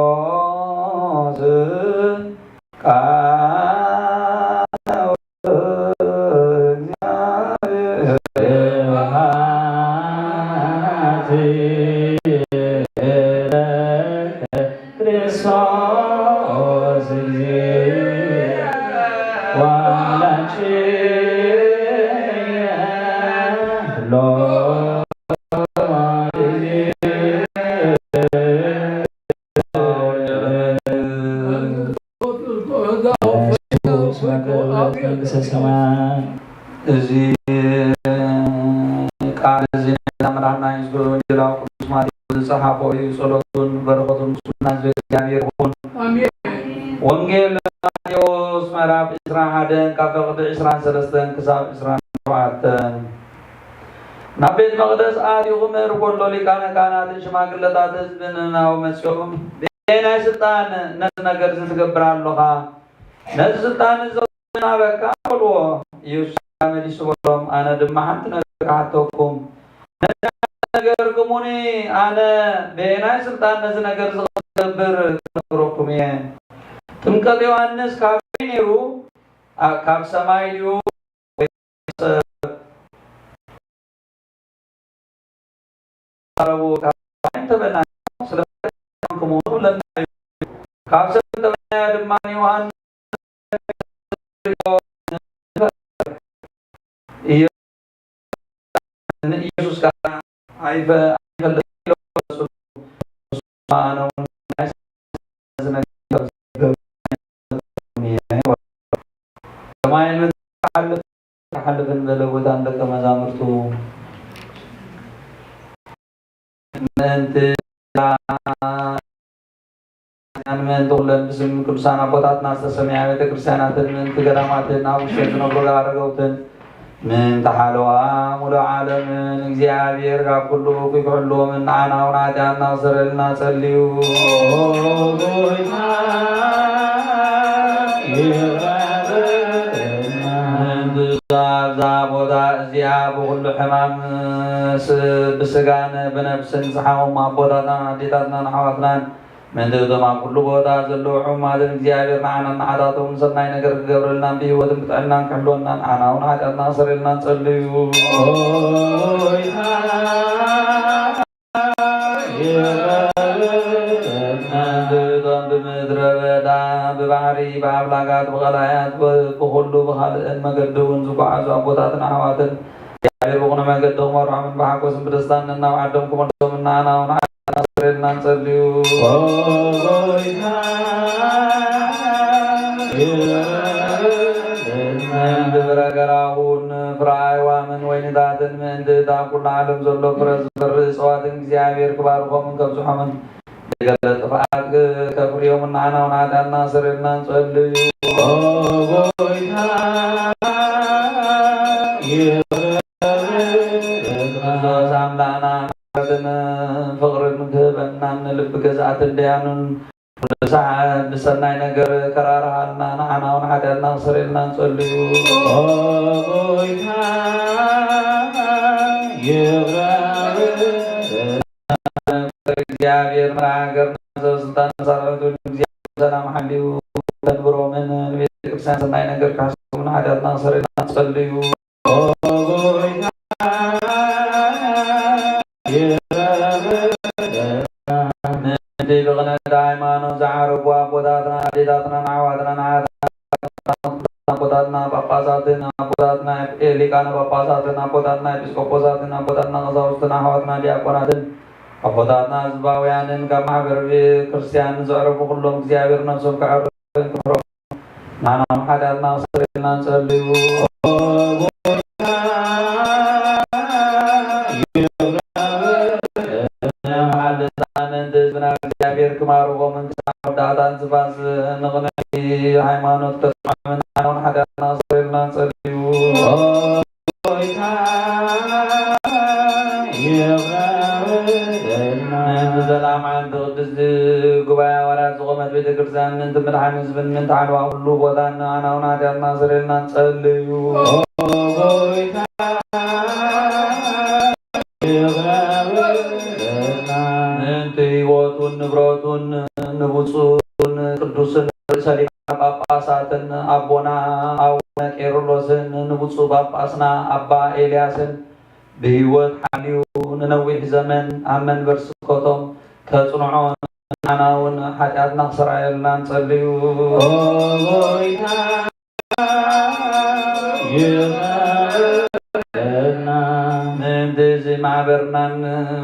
ማቴዎስ ቃለ እግዚአብሔር። ስብሐት ለከ ክርስቶስ እግዚእ ወአምላክየ ሎ ወንጌላዊ ቅዱስ ማቴዎስ ዝጸሓፎ እዩ። ጸሎቱን በረኸቱን ምስሉና ህዝበ እግዚኣብሔር ይኹን። ኣሜን። ወንጌል ማቴዎስ ምዕራፍ ዕስራን ሓደን ካብ ፈቕዲ ዕስራን ሰለስተን ክሳብ ዕስራን ኣርባዕተን። ናብ ቤት መቕደስ ኣትዩ ክምህር ከሎ ሊቃነ ካህናትን ሽማግለታት ህዝብን ናብኡ መጺኦም፣ "ብየናይ ስልጣን ነዚ ነገር እዚ ትገብር ኣለኻ? ነዚ ስልጣን እዚ መን ሃበካ?" በልዎ። ኢየሱስ ከኣ መሊሱ በሎም፣ "ኣነ ድማ ሓንቲ ነገር ክሓተኩም፣ ነዚ ነገር ግሙኒ፣ ኣነ በየናይ ስልጣን ነዚ ነገር እዚ ከም ዝገብር ክነግረኩም እየ። ጥምቀት ዮሃንስ ካበይ ነይሩ? ኣ-፣ ካብ ሰማይ ድዩ ወይስ ሰብ?" ተዛረቡ፣ ካብ ሰማይ እንተበልና፣ ስለምንታይ ከምኡ ትብለና እዩ? ካብ ሰብ እንተበልና ድማ ዮሃንስ ኢዮ-፣ ንኢየሱስ ከኣ ኣይፈ-፣ ኣይፈልጥን ኢሎም መለሱሉ። ንሱ ድማ ኣነ እውን ናይ ዝነግር ዝገብር እየ። ሰማይን ምድርን ክሓልፍ፣ ክሓልፍን በለ ጎይታን ደቀ መዛሙርቱ። ምእንቲ ምእንቲ ኩለን ብስም ቅዱሳን ኣቦታትና ዝተሰምያ ቤተ ክርስቲያናትን ምእንቲ ገዳማትን ኣብ ውሽጠን ዝነብሩ ኣረገውትን ምእንቲ ሓለዋ ሙሉእ ዓለምን እግዚኣብሔር ካብ ኩሉ እኩይ ክሕልዎም ንዓና እውን ሓጢኣትና ክሰርየልና ጸልዩ። ጎይታ ይቕረ በለና። ምእንቲ ኣብዛ ቦታ እዚኣ ብኹሉ ሕማም ስ-፣ ብስጋን ብነፍስን ዝሓመሙ ኣቦታትናን ኣዴታትናን ኣሕዋትናን ምእንቲ እቶም ኣብ ኩሉ ቦታ ዘለዉ ሕሙማትን እግዚኣብሔር ንዓናን ንዓታቶም ሰናይ ነገር ክገብረልናን ብህይወትን ብጥዕናን ክሕልወናን ንዓና እውን ሓጢኣትና ክሰርየልና ንጸልዩ። ጎይታ ይቕረ በለና። እቶም ብምድረ በዳ ብባሕሪ ብኣፍላጋት ብቐላያት ብ-፣ ብኹሉ ብኻልእን መገዲ እውን ዝጓዓዙ ኣቦታትን ኣሕዋትን እግዚኣብሔር ብቕኑዕ መገዲ ክመርሖምን ብሓጎስን ብደስታን ነናብ ዓዶም ክመልሶምን ንዓና እውን ሓጢኣትና ክሰርየልና ንጸልዩ። ጎይታ ይቕረ በለና። ምእንቲ ፍረ ገራሁን ፍረ ኣእዋምን ወይንታትን ምእንቲ እታ ኣብ ኩሉ ዓለም ዘሎ ፍረ ዝፈሪ እጽዋትን እግዚኣብሔር ክባርኾምን ከብዝሖምን ብገለ ጥፍኣት ከፍርዮም ንዓና እውን ሓጢኣትና ክሰርየልና ንጸልዩ። ኦ ጎይታ ይቕረ በለና። ክርስቶስ ኣምላኽና ምሕረትን ፍቕርን ክህበናን ንልቢ ገዛእትን ደያኑን ኩሉ ሰዓት ብሰናይ ነገር ከራርሃልና ንዓና እውን ሓጢኣትና ክሰርየልና ንጸልዩ። ኦ ጎይታ ይቕረ በለና። እግዚኣብሔር መርሓ ሃገርና ዘበስልጣን መሳርሕቱን እግዚኣብሔር ሰላም ሓልዩ ከንብሮምን ንቤተ ክርስቲያን ሰናይ ነገር ክሓስቦምን ሓጢኣትና ክሰርየልና ንጸልዩ። ኦ ጎይታ ይቕረ በለና። ምእንቲ ብቕንዕቲ ሃይማኖት ዝዓረጉ ኣቦታትና ኣዴታትናን ኣሕዋትናን ኣሓትና ኣቦታትና ጳጳሳትን ኣቦታትና ኤ-፣ ሊቃነ ጳጳሳትን ኣቦታትና ኤጲስቆጶሳትን ኣቦታትና ቀሳውስትን ኣሕዋትና ዲያቆናትን ኣቦታትና ህዝባውያንን ካብ ማሕበር ቤተ ክርስቲያን ንዘዕረፉ ኩሎም እግዚኣብሔር ነፍሶም ከዕርፍን ክሕሮም ንዓና እውን ሓጢኣትና ክሰርየልና ንጸልዩ። ኦ ጎይታ ይቕረ በለና። መሓልታ ምእንቲ ህዝብና እግዚኣብሔር ክማርኾምን ክሳብ መወዳእታ ንስፋስ ንቕንዕቲ ሃይማኖት ከጽንዖምን ንዓና እውን ሓጢኣትና ክሰርየልና ንጸልዩ። ኦ ጎይታ ይቕረ በለልና። ምእንቲ ሰላም ሓንቲ ቅድስቲ ጉባኤ ሃዋርያት ዝኾነት ቤተ ክርስቲያን፣ ምእንቲ ምድሓን ህዝብን ምእንቲ ሓለዋ ኩሉ ቦታን ንዓና እውን ሓጢኣትና ክሰርየልና ንጸልዩ። ኦ ጎይታ ይቕረ በለልና። ምእንቲ ህይወቱን ንብረቱን ንብፁዕን ቅዱስን ርእሰ ሊቃነ ጳጳሳትን ኣቦና ኣቡነ ቄርሎስን ንብፁዕ ጳጳስና ኣባ ኤልያስን ብህይወት ሓልዩ ንነዊሕ ዘመን ኣብ መንበር ስብከቶም ከጽንዖ ንዓና እውን ሓጢኣትና ክሰርየልና ንጸልዩ። ኦ ጎይታ ይቕረ በለልና። ምእንቲ እዚ ማሕበርናን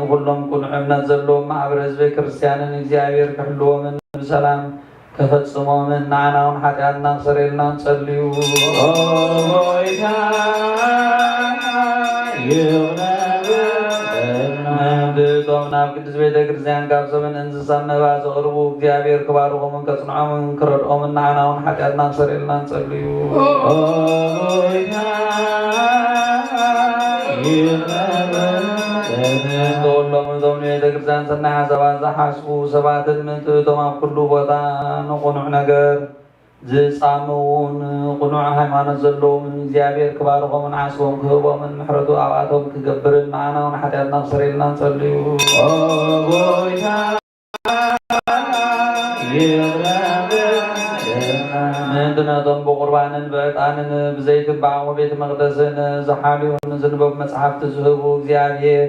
ኩሎም ቅኑዕ እምነት ዘለዎም ማሕበረ ህዝበ ክርስቲያንን እግዚኣብሔር ክሕልዎምን ብሰላም ከፈጽሞምን ንዓና እውን ሓጢኣትና ክሰርየልና ንጸልዩ። ኦ ጎይታ ይቕረ በለልና። እቶም ናብ ቅድስት ቤተ ክርስቲያን ካብ ሰብን እንስሳን መባ ዘቕርቡ እግዚኣብሔር ክባርኾምን ከጽንዖምን ክረድኦምን ንዓና እውን ሓጢኣትና ክሰርየልና ንጸልዩ። ተወሎም እቶም ንቤተ ክርስቲያን ሰናይ ሓሳባት ዝሓስቡ ሰባትን ምእንቲ እቶም ኣብ ኩሉ ቦታ ንቕኑዕ ነገር ዝጻምውን ቅኑዕ ሃይማኖት ዘለዎም እግዚኣብሔር ክባርኾምን ዓስቦም ክህቦምን ምሕረቱ ኣብኣቶም ክገብርን ንዓና እውን ሓጢኣትና ክሰርየልና ንጸልዩ። ምእንቲ ነቶም ብቁርባንን ብዕጣንን ብዘይትን ብዓቕሚ ቤተ መቕደስን ዝሓልዩን ዝንበብ መጽሓፍቲ ዝህቡ እግዚኣብሔር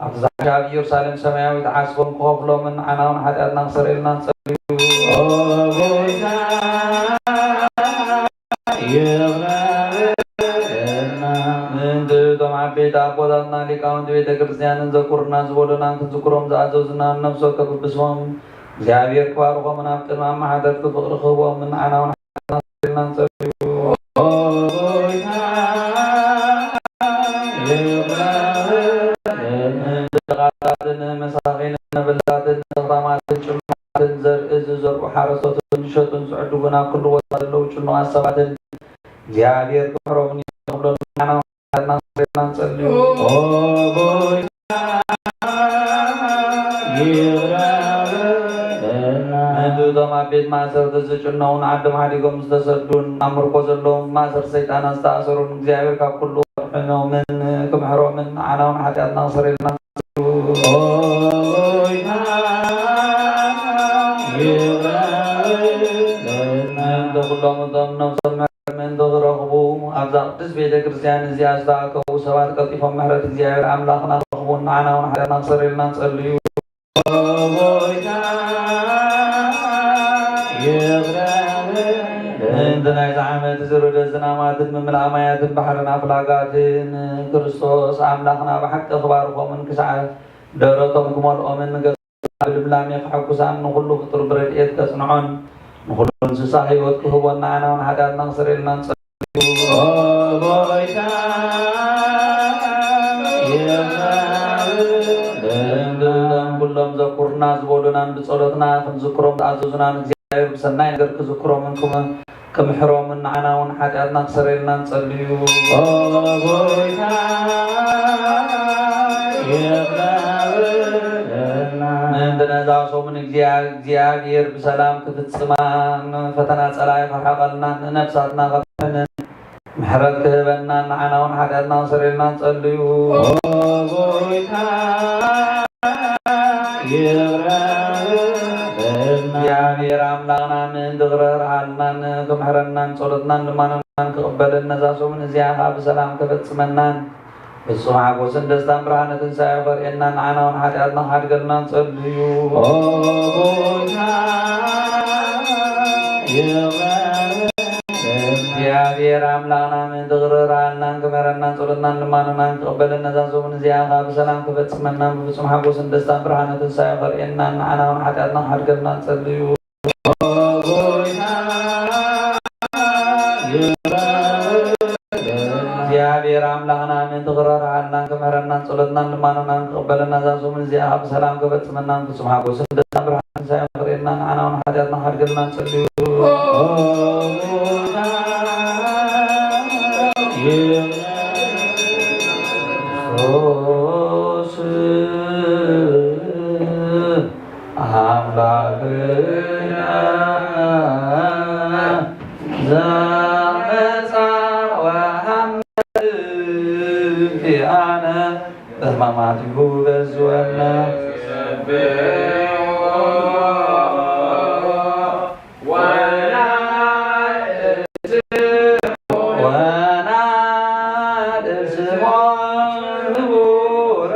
ኣብቲ ዝሓሸ ኣብ ኢየሩሳሌም ሰማያዊት ዓስቦም ክኸፍሎምን ንዓና እውን ሓጢኣትና ክሰርየልና ንጸልዩ። ምእንቲ እቶም ዓበይቲ ኣቦታትና ሊቃውንቲ ቤተ ክርስቲያንን ዘኩርና ዝበሉናን ክንዝክሮም ዝኣዘዙናን ነፍሲ ወከፍ ብስሞም እግዚኣብሔር ክባርኾምን ኣብ ቅድሚ ኣመሓደርቲ ፍቕሪ ክህቦምን ንዓና እውን ሓጢኣትና ክሰርየልና ንጸልዩ። ድኻታትን መሳኺንን መበለታትን ዘኽራማትን ጭኑሓትን ዘርኢ ዝዘርኡ ሓረስቶትን ዝሸጡን ዝዕድጉን ኣብ ኩሉ ቦታ ዘለዉ ጭኑቓት ሰባትን እግዚኣብሔር ክምሕሮምን ይኽፍሎምን ንዓና እውን ሓጢኣትና ክሰርየልና ንጸልዩ። ምእንቲ እቶም ኣብ ቤት ማእሰርቲ ዝጭነቑን ዓዶም ሓዲጎም ዝተሰዱን ኣብ ምርኮ ዘለዎም ማእሰርቲ ሰይጣናት ዝተኣሰሩን እግዚኣብሔር ካብ ኩሉ ከድሕኖምን ክምሕሮምን ንዓና እውን ሓጢኣትና ክሰርየልና ንጸልዩ። ምእንቲ ኩሎም እቶም ነፍሶም ምሕረት ምእንቲ ክረኽቡ ኣብዛ ቅድስት ቤተ ክርስቲያን እዚኣ ዝተኣከቡ ሰባት ቀልጢፎም ምሕረት እግዚኣብሔር ኣምላኽና ክረኽቡ ንዓና እውን ሓጢኣትና ክሰርየልና ንጸልዩ። ምእንቲ ናይዚ ዓመት እዚ ርደት ዝናማትን ምምላእ ማያትን ባሕርን ኣፍላጋትን ክርስቶስ ኣምላኽና ብሓቂ ክባርኾምን ክሳዕ ደረቶም ክመልኦምን ንገ ብልምላሜ ከሐጉሳን ንኹሉ ፍጡር ብረድኤት ከጽንዖን ንኹሉ እንስሳ ህይወት ክህቦን ንዓና እውን ሓጢኣትና ክሰርየልና ንጸልዩ። ኦ ጎይታ ይቕረ በለና። እቶም ኩሎም ዘኩርና ዝበሉናን ብጸሎትና ክንዝክሮም ዝኣዘዙናን እግዚኣብሔር ብሰናይ ነገር ክዝክሮምን ክም- ክምሕሮምን ንዓና እውን ሓጢኣትና ክሰርየልና ንጸልዩ። ኦ ጎይታ ይቕረ በለና። ምእንቲ ነዛ ሰሙን እግዚኣብ እግዚኣብሔር ብሰላም ክፍጽማን ፈተና ጸላኢ ክርሕቐልናን ንነፍሳትና ከድሕንን ምሕረት ክህበናን ንዓና እውን ሓጢኣትና ክሰርየልና ንጸልዩ። ኦ ጎይታ ይቕረ በለና። እግዚኣብሔር ኣምላኽና ምእንቲ ክርህርሃልናን ክምሕረናን ጸሎትናን ልማኖናን ክቕበልን ነዛ ሰሙን እዚኣ ኸኣ ብሰላም ከፈጽመናን ፍጹም ሓጎስን ደስታን ብርሃነ ትንሳኤ ከርእየና ንዓና እውን ሓጢኣትና ክሓድገልና ንጸልዩ። ኦ ጎይታ ይቕረ በለልና። እግዚኣብሔር ኣምላኽና ምእንቲ ክርህርሃልናን ክምሕረናን ጸሎትናን ልማኖናን ክቕበልን ነዛ ሰሙን እዚኣ ኸኣ ብሰላም ክፈጽመናን ብፍጹም ሓጎስን ደስታን ብርሃነ ትንሳኤ ከርእየና ንዓና እውን ሓጢኣትና ክሓድገልና ንጸልዩ። እግዚኣብሔር ኣምላኽና ምእንቲ ክረርሃልናን ክምሕረናን ጸሎትናን ልማኖናን ክቕበለና እዛ ሰሙን እዚኣ ብሰላም ክፈጽመናን ፍጹም ሓጎስን ደስታን ብርሃን ትንሳኤ ክርእየና ንዓና እውን ሓጢኣትና ሓድገልና ንጸልዩ። ኣምላኽና ዘመጻ ወሃመ ኪያነ በሕማማቲሁ በዝወነ ወናድስሞ ህቡረ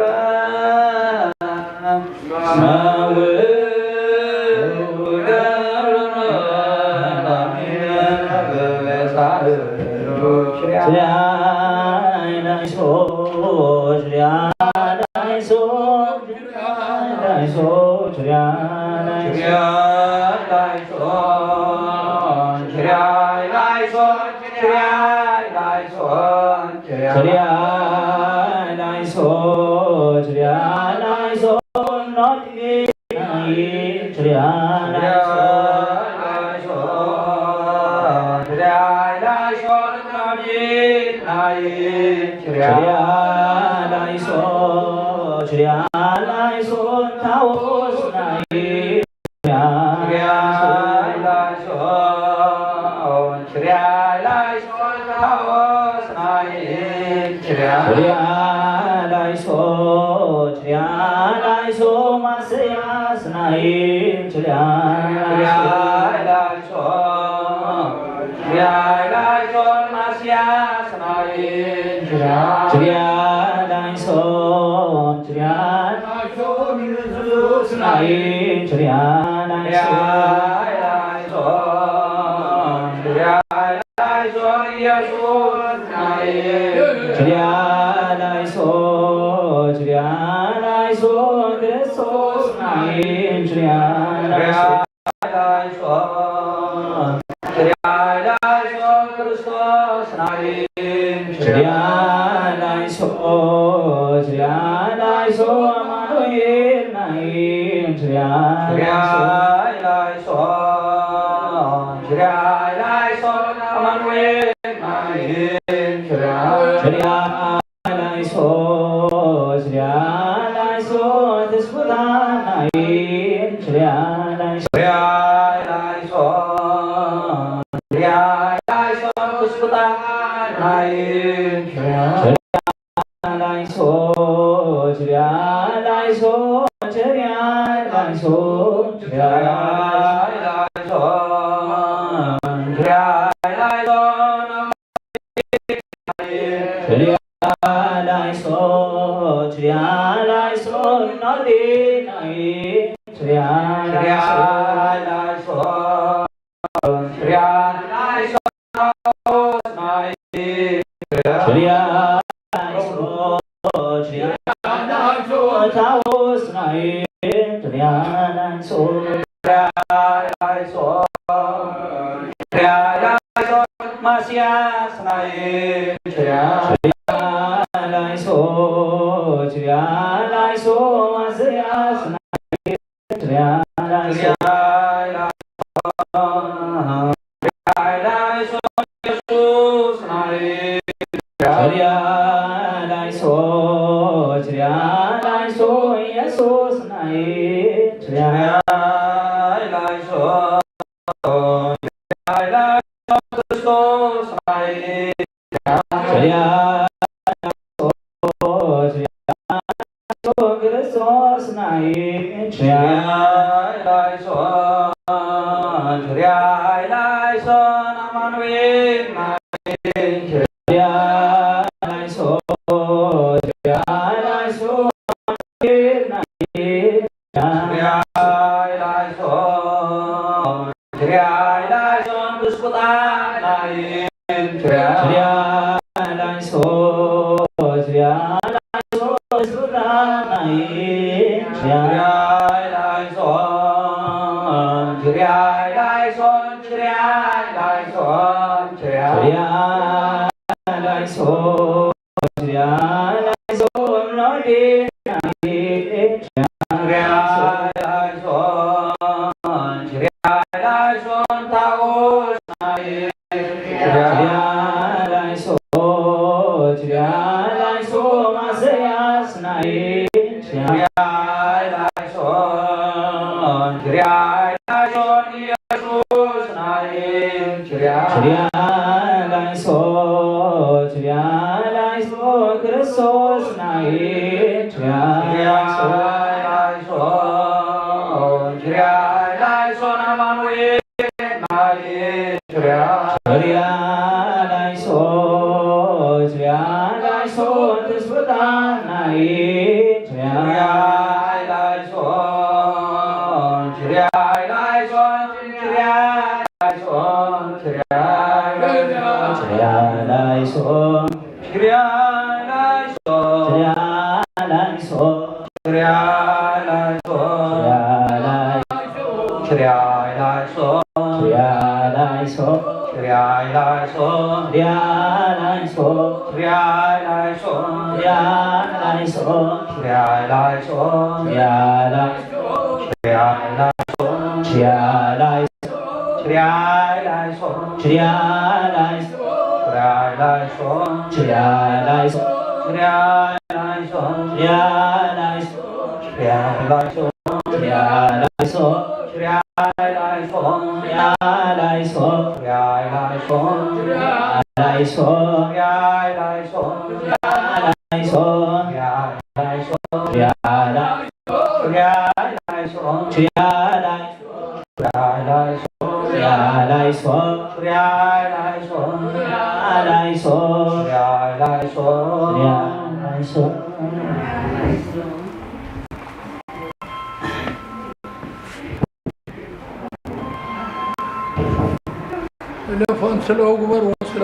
ቴሌፎን ስለ ግበርዎ ስለ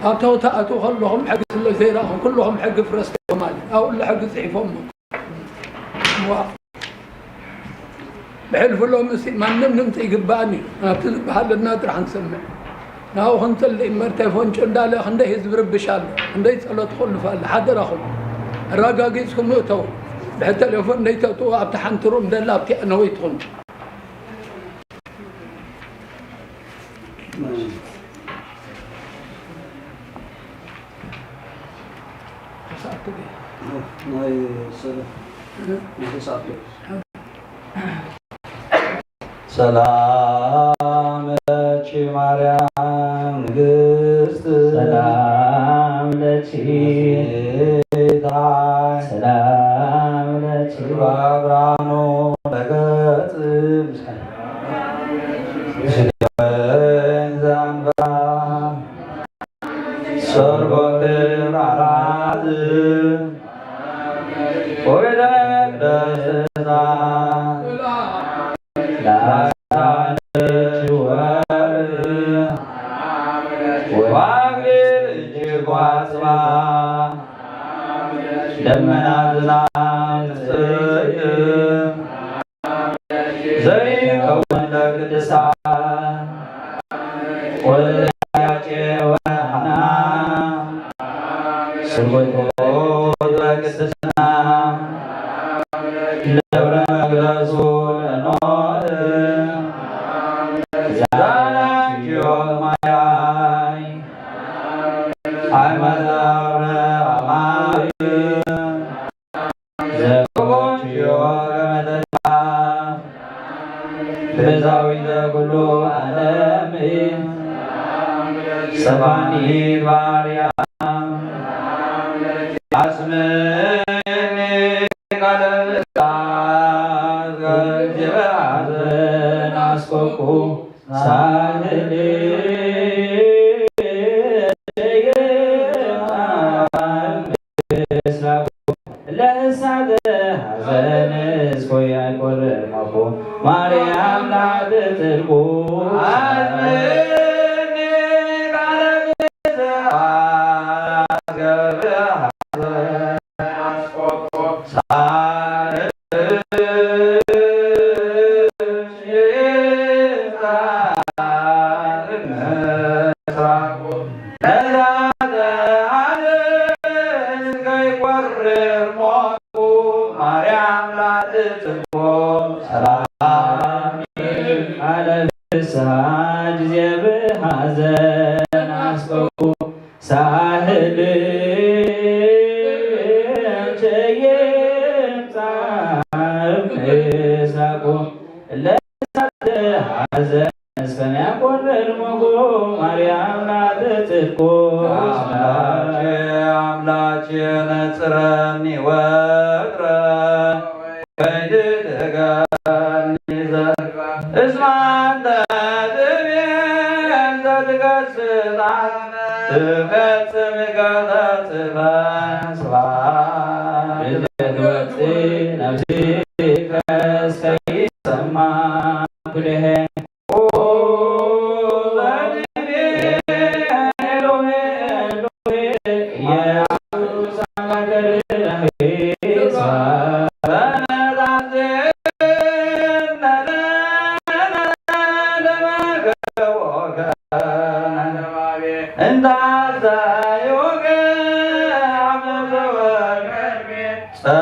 ኣብታ ተኣትዉ ከለኹም ሕጊ ስለ ዘይረኣኹም ኩለኹም ሕጊ ፍረስ ማለት ኣብኡ ሕጊ ጽሒፎም። ብሕልፊ ሎምሲ ማንም ንምጽእ ይግባእኒ እዩ። ናብቲ ዝበሃለና ጥራሕ ንሰምዕ። ናብኡ ክንጽሊ እምበር ቴሌፎን ጭንዳለ ክንደይ ህዝቢ ርብሽ ኣሎ፣ ክንደይ ጸሎት ክልፍ ኣሎ። ሓደራኹም ኣረጋጊጽኩም ንእተው። ድሕሪ ቴሌፎን ዘይተእትዉ ኣብቲ ሓንቲ ሩም ደላ ኣብቲኣ ነወይትኹም። ናይ ሰለ-፣ ናይ ተስዓቱ። ሰላም ለኪ ማርያም ንግስት ሰላም ለኪ። ጌታ ሰላም ለኪ። ክብራ ብርሃኑ ለገጽ ምስጋና ዘንባ ሰርጎ ክብራራት ወይደ ደስታ ላሳነች ወር ወአክሊል እጅግ ዋጽባ ደመና ዝናብ ጽድቅ ዘይከውን ለቅድሳ ወለያቄ ወሃና ስርጉት ለቅድስና ደብረ መቅደሱ ለኖህ ዛናኪዮ ማያይ አመዛብረ አማይ ዘቆንጆ ከመተላ ቤዛዊተ ኩሉ ዓለም ሰፋኒት ባርያ አስምኒ ቃለ ብስራት ከእግዚእብሔር አስቆቁ ሳህል ምስራቁ ለእሳተ ሐዘን እስኮ ያቆርመኩ ማርያም ናት ጽድቁ አዝኒ ቃለ ብስራት ገብረ ሐዘን ሳህል አለ ፍስሐ ጊዜ ብሐዘን አስቆቁ ሳህል ሸየምጻ ምስራቁ ለሳተ ሐዘን እስከሚያቆርር ሞጎ ማርያም ናት ጽድቁ። አምላኬ አምላኬ ነጽረኒ ወጥረ ከይትደጋኒ ዘርባ እስመ አንተ ትቤ እንተ ትከስት ትፈጽም ገተ ጽፈ ስብሐት ትወጽእ ነፍሲ ከስከ ይሰማ ኩልሄ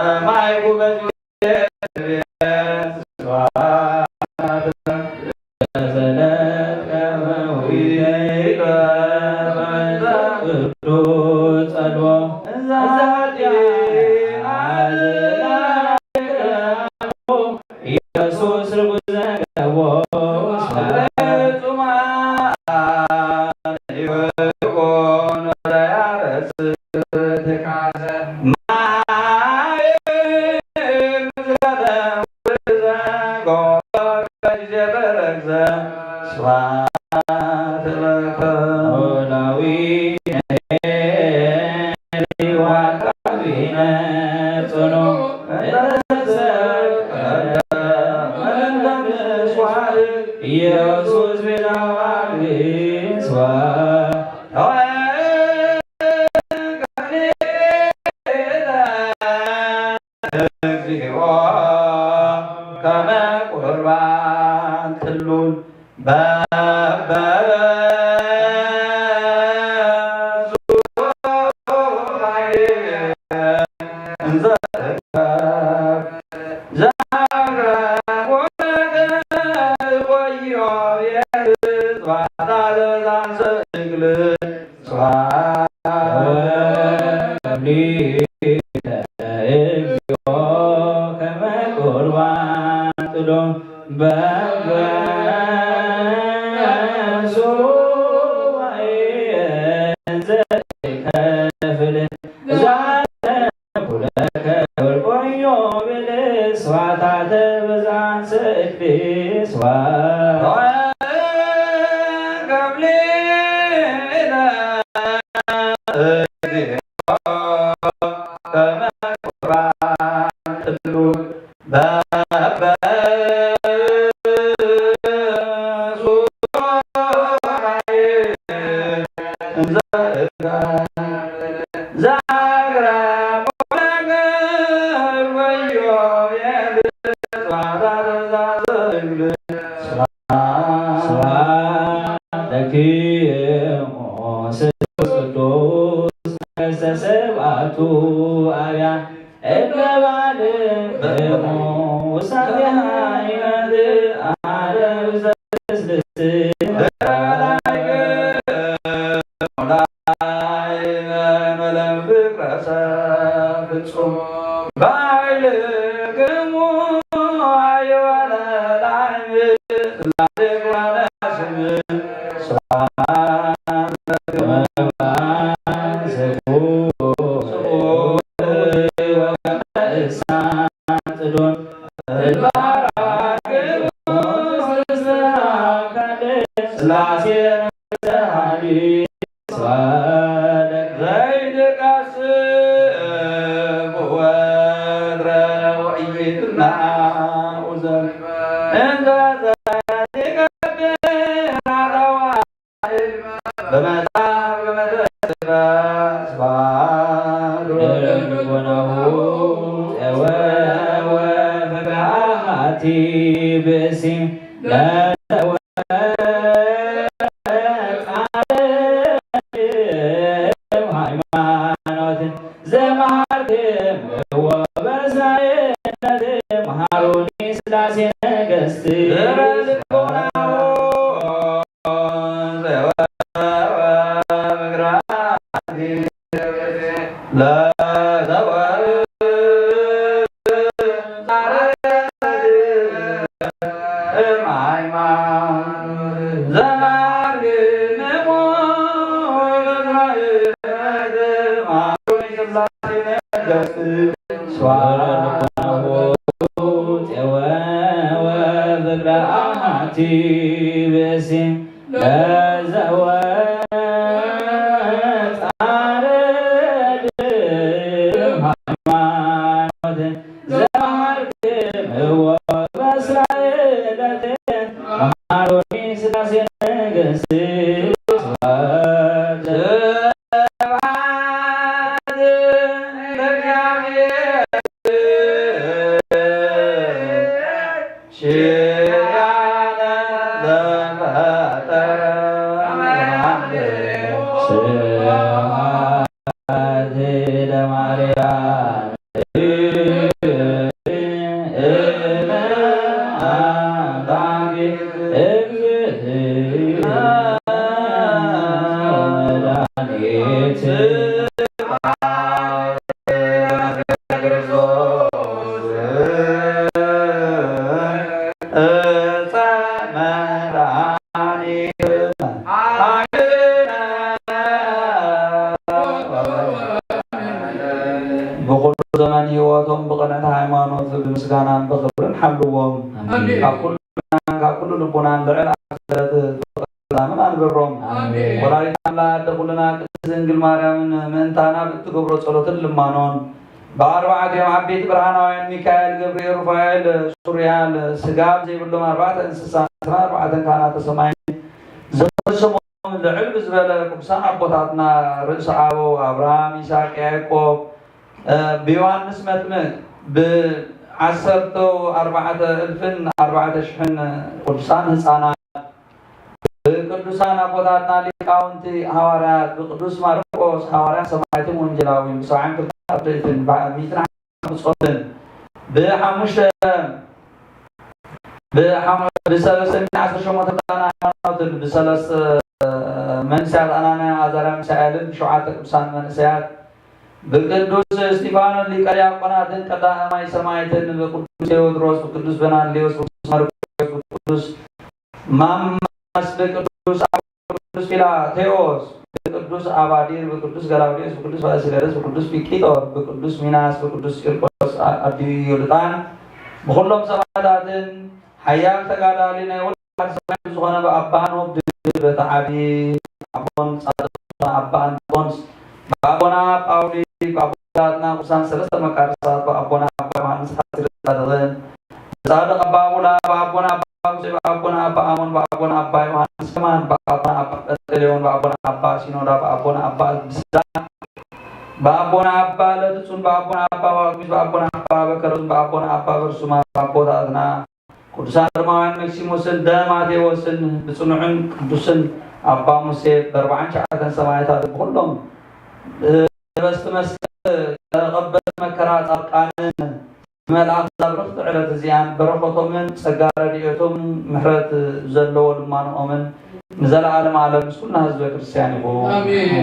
ሰማይ ጉበዝ ቤት ስብሐት ዘለከ መዊተ ቅዱስ ጸልዎ። ኢየሱስ ርጉዝ ዘገቦ ፍጹማን ይኩን ወለያረስ ትካዘ ማይ ምስለ ደም ዘጎ በጊዜ በረግዘ ስብሐት ለከ ወላዊ ዋቃቢነ ጽኑ እንተሰቀለ መለምለም ስዋዕ ኢየሱስ ቤዛ ባግሪ ስዋዕ እግዚኦ ከመ ቁርባን ትሉን በበ እግዚኦ ከመ ቁርባን ጥሉም በበ ሱባኤ ዘይከፍል ዛለኩለከ ወልቆዮ ቤለ ስዋዕታተ በዛን ስእክቲ ስዋ ከብሌለ ስብሐት ለኪሙ ስሉስ ቅዱስ ነገሥተ ሰብአቱ አብያ እለ ባልክሙ ውሳቴሃ ይመልእ ዓለም ዘስልስ ፍጹም ባይልክሙ አይወለ ላይም ስላሴ ቁራነ ስም ስብሐት ለክሙ ስላሴ ዘይትቀስብ ወትረ ወኢይትናኡ ዘንበ እንተ ዘትገብር አራዋ በመጽሐፍ በመተስፈ ስብሐት ልቦናሁ ጸወ ወፍቅረ አሐቲ ብእሲ ለዘወ ሃይማኖት ዘመሃርክምዎ በሳይነት መሃሩኒ ስላሴ ነገስት ሃይማኖት ብምስጋናን ብኽብርን ሓልዎም። ኣሜን። ካብ ኩሉ ካብ ኩሉ ልቦናን ልዕል ኣብ ዝበለት ፍቕሪ ሰላምን ኣንብሮም። ኣሜን። ወላዲት ኣምላክ ኣደ ኩልና ቅድስት ድንግል ማርያምን ምእንታና ብእትገብሮ ጸሎትን ልማኖን ብኣርባዕቲኦም ዓበይቲ ብርሃናውያን ሚካኤል፣ ገብርኤል፣ ሩፋኤል፣ ሱርያል ስጋ ዘይብሎም ኣርባዕተ እንስሳትን ኣርባዕተን ካህናተ ሰማይን ዘፈሰሞም ልዕል ብዝበለ ቅዱሳን ኣቦታትና ርእሰ ኣበው ኣብርሃም፣ ይስሐቅ፣ ያዕቆብ፣ እ፣ ብዮሃንስ መጥምቅ ብዓሰርተ ኣርባዕተ እልፍን ኣርባዕተ ሽሕን ቅዱሳን ህፃናት ብቅዱሳን ኣቦታትና ሊቃውንቲ ሃዋርያት ብቅዱስ ማርቆስ ሃዋርያን ሰማዕትን ወንጌላዊን ብሰብዓን ክልተ ኣርድእትን ብሚእትን ሓሙሽተ ብጾትን ብሓሙሽተ ብሓሙ- ብሰለስተ ሚእትን ዓሰርተ ሸሞንተ ሃይማኖትን ብሰለስተ መንእሰያት ኣናንያ ኣዛርያ ሚሳኤልን ብሸውዓተ ቅዱሳን መንእሰያት ብቅዱስ እስጢፋኖስ ሊቀ ዲያቆናትን ቀዳማይ ሰማዕትን ብቅዱስ ቴዎድሮስ ብቅዱስ በናልዮስ ብቅዱስ መርቆሬዎስ ብቅዱስ ማማስ ብቅዱስ ቅዱስ ፊላቴዎስ ብቅዱስ ኣባዲር ብቅዱስ ገላውዴዎስ ብቅዱስ ፋሲለደስ ብቅዱስ ፊቂጦር ብቅዱስ ሚናስ ብቅዱስ ቂርቆስ ኣዲኡ ዮልጣን ብኹሎም ሰማእታትን ሓያል ተጋዳሊ ናይ ወዲ ሓደ ሰማይ ዝኾነ ብኣባ ኖብ ድንግል በቲ ዓቢ ኣቦን ጻድቕ ኣባ ኣንጦንስ ብኣቦና ጳውሊ ብኣቦታትና ቅዱሳን ሰለስተ መቃርሳት ብኣቦና ኣባ ዮሃንስ ሓጺረ ጻድቕን ብጻድቕ ኣባ ቡላ ብኣቦና ኣባ ሙሴ ብኣቦና ኣባ ኣሞን ብኣቦና ኣባ ዮሃንስ ከማን ብኣቦና ኣባ ጴንጠሌዎን ብኣቦና ኣባ ሲኖዳ ብኣቦና ኣባ ብስዳ ብኣቦና ኣባ ለትጹን ብኣቦና ኣባ ዋጉዝ ብኣቦና ኣባ በከረቱን ብኣቦና ኣባ በርሱማ ብኣቦታትና ቅዱሳን ሮማውያን መክሲሞስን ደማቴዎስን ብጽኑዕን ቅዱስን ኣባ ሙሴ ብኣርባዓን ትሽዓተን ሰማዕታት ብኹሎም ነበስቲ መስቀል ተቐበልቲ መከራ ጻድቃንን ብመልኣኽ ዛብርኽቲ ዕለት እዚኣን በረኸቶምን ጸጋ ረድኤቶም ምሕረት ዘለዎ ልማንኦምን ንዘለዓለም ዓለም ምስ ኩልና ህዝበ ክርስቲያን ይኹን። ኣሜን።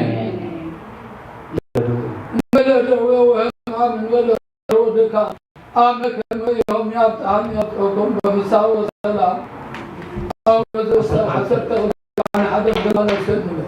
እንበለ ደዌ ወሕማም እንበለ ወድካ ኣመ ከመ ዮም ያብጽሐኒ ያብጽሐኩም በፍስሓ ወሰላም። ኣቡነ ዘበሰማያት ዓሰርተ ክልተ ሓደ ብማለት ሰንበ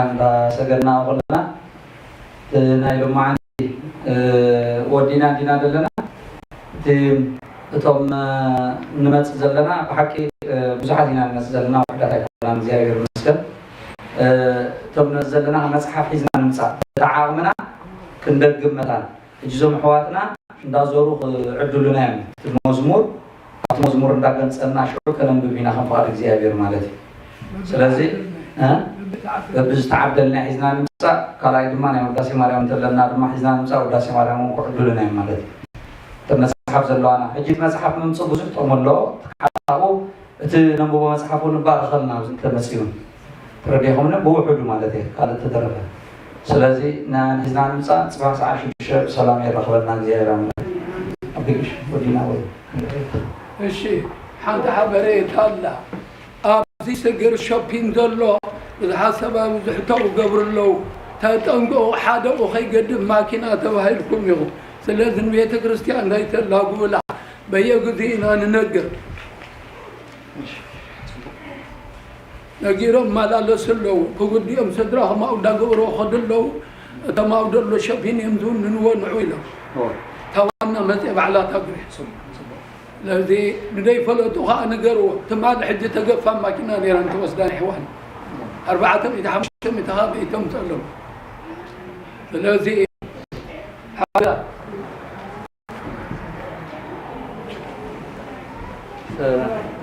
እንዳሰገድና ከለና፣ እቲ ናይ ሎማዓንቲ፣ እ፣ ወዲና እንዲና ዘለና። እቲ እቶም፣ እ፣ ንመጽእ ዘለና ብሓቂ፣ እ፣ ብዙሓት ኢና ንመጽእ ዘለና፣ ውሑዳት ኣይኮናን፣ እግዚኣብሔር ይመስገን። እ፣ እቶም ንመጽእ ዘለና መጽሓፍ ሒዝና ንምጻእ፣ በቲ ዓቕምና ክንደግም መታን። ሕጂ እዞም ኣሕዋትና እንዳዞሩ ክዕድሉና እዮም። እቲ መዝሙር፣ ኣብቲ መዝሙር እንዳገንጸልና ሽዑ ከነንብብ ኢና ከም ፍቓድ እግዚኣብሔር ማለት እዩ። ስለዚ፣ እ፣ በብዝተዓደልና ሒዝና ንምጻእ፣ ካልኣይ ድማ ናይ ውዳሴ ማርያም እንተለና ድማ ሒዝና ንምጻእ፣ ውዳሴ ማርያም እውን ክዕድሉና እዮም ማለት እዩ። እቲ መጽሓፍ ዘለዋና፣ ሕጂ እቲ መጽሓፍ ምምጽኡ ብዙሕ ጥቕሚ ኣለዎ። እቲ ሓሳቡ እቲ ነንብቦ መጽሓፍ እውን እባ ረኸልና ኣብዚ እንተመጺኡ። ተረዲእኹምኒ? ብውሑዱ ማለት እየ፣ ካልእ ተተረፈ። ስለዚ ንሕና ሒዝና ንምጻእ፣ ጽባሕ ሰዓት ሽዱሽተ ብሰላም የራኽበና እግዚኣብሔር ኣምላኽ። ኣቢግሽ ወዲና ወይ? እሺ፣ ሓንቲ ሓበሬታ ኣላ። ኣብዚ ስግር ሾፒን ዘሎ ብዙሓት ሰባት ብዙሕ ተው ገብሩ ኣለዉ። ተጠንቀቑ፣ ሓደኡ ከይገድፍ ማኪና ተባሂልኩም ኢኹም። ስለዚ ንቤተ ክርስቲያን እንዳይተላጉብላ በየግዜኡ ኢና ንነግር። ነጊሮም መላለሱ ኣለዉ። ክጉድዮም ስድራ ከማኡ እንዳገበሩ ከዱ ኣለዉ። እቶም ኣብኡ ደሎ ሸፊን እዮም ዝውንንዎ ንዑ ኢሎም። እወ። እታ ዋና መፅአ ባዕላ እታ ግሪሕ። ጽቡቕ፣ ጽቡቕ። ስለዚ ንደይፈለጡ ከዓ ንገርዎ። ትማሊ ሕጂ ተገፋ ማኪና ነይራ ንተወስዳ ንሕዋን። ኣርባዕተ ሚእቲ ሓሙሽተ ሚእቲ ከዓ ብኢቶም ጸለሙ። ስለዚ ሓደ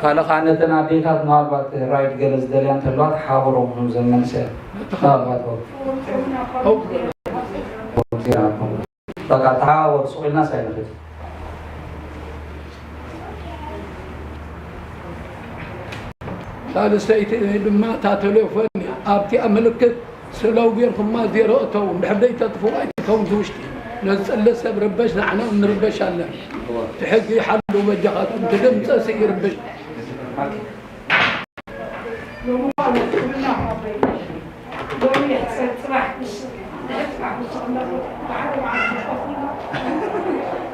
ካልእ ከዓ ነተን ኣዴታት ምናልባት ራይድ ገለ ዝደልያ እንተለዋ ተሓባበሮም፣ እዞም መንእሰያት ምናልባት። በቃ ተሓባበሩ፣ ሱቕ ኢልናስ ኣይንኸድን። ሳልሰይቲ ድማ እታ ቴሌፎን እያ። ኣብቲኣ ምልክት ስለው ጌርኩማ ዜሮ እተው፣ እንድሕር ደይተጥፍኡ ኣይትእተውን ዝውሽጢ። ነዚ ጽልእ ሰብ ርበሽ፣ ንዓና እውን ንርበሽ ኣለና። እቲ ሕጊ ይሓሉ በጃኻትኩም፣ እቲ ድምጸ ስእ ይርብሽ።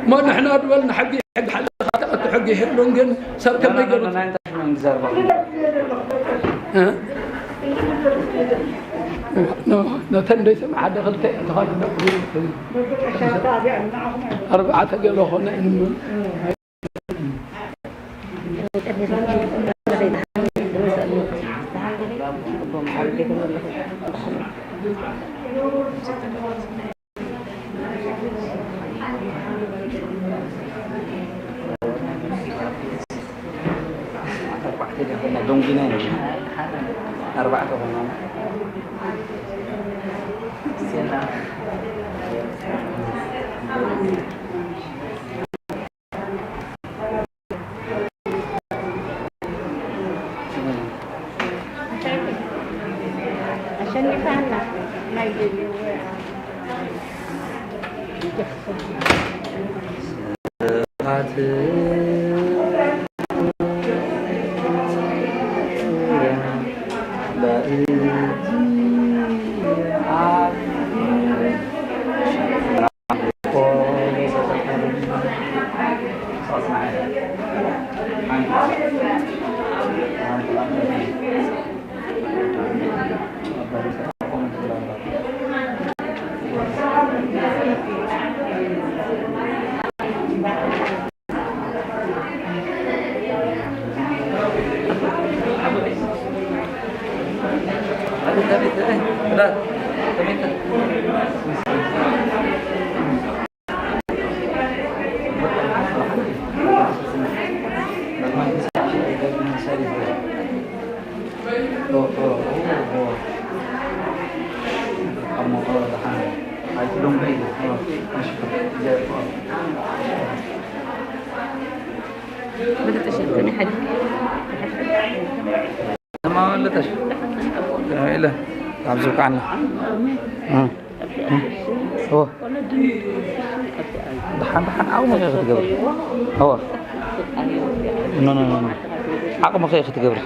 እሞ ንሕና ዝበልና ሕጊ፣ ሕጊ ሓሊኻ ትኣቱ ሕጊ የብሉን፣ ግን ሰብ ከመይ ገይሩ? ናይ እንታይ ሽም እዮም ዝዛረቡ? እ? ኖ፣ ነተን ደይ ስምዓ ሓደ ክልተ እየን ተኻትሎ። ኣርባዕተ ገለ ኾነ እንሞ። ኣርባዕተ ዲኾና ዶንጊና ኢና። ኣርባዕተ ኾና። ኣሸኒፋና ናይ ተማመለጠሽ ኢለ ኣብዚ ብቃዕና። እ፣ እ፣ እወ። ደሓን ደሓን ዓቕምኺ ክትገብሪ። እወ። ኖ፣ ኖ፣ ኖ፣ ኖ። ዓቕምኺ ክትገብሪ።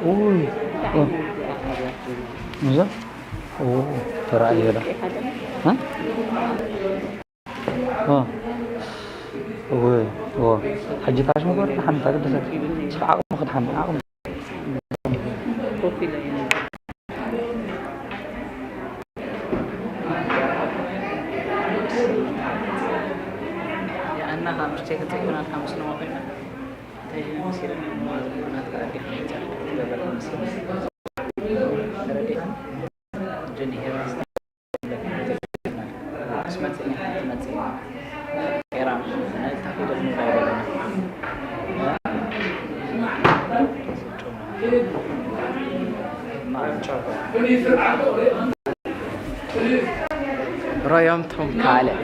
ኡይ፣ እ። እዞ? ኦ፣ ተራእየ ዶ? እ? ኦ። እወ፣ እወ። ሕጂ ታሽ ምግባር ደሓን፣ እንታይ ግደሰት? ስብ ዓቕምኺ ደሓን፣ ዓቕሚ። ኮፍ ኢለ እየ። የኣና ካብ ምሽተይ ክንጽእ ይኮናል፣ ካብ ምስኖ ኮይና። እንታይ መሲለኒ? ናትካ ኣዴኻ ይዛረብ። ገበላ መሲለኒ። ተረዲእካ? ጀኒ ሄራ ሮዮም ቶም ካልእ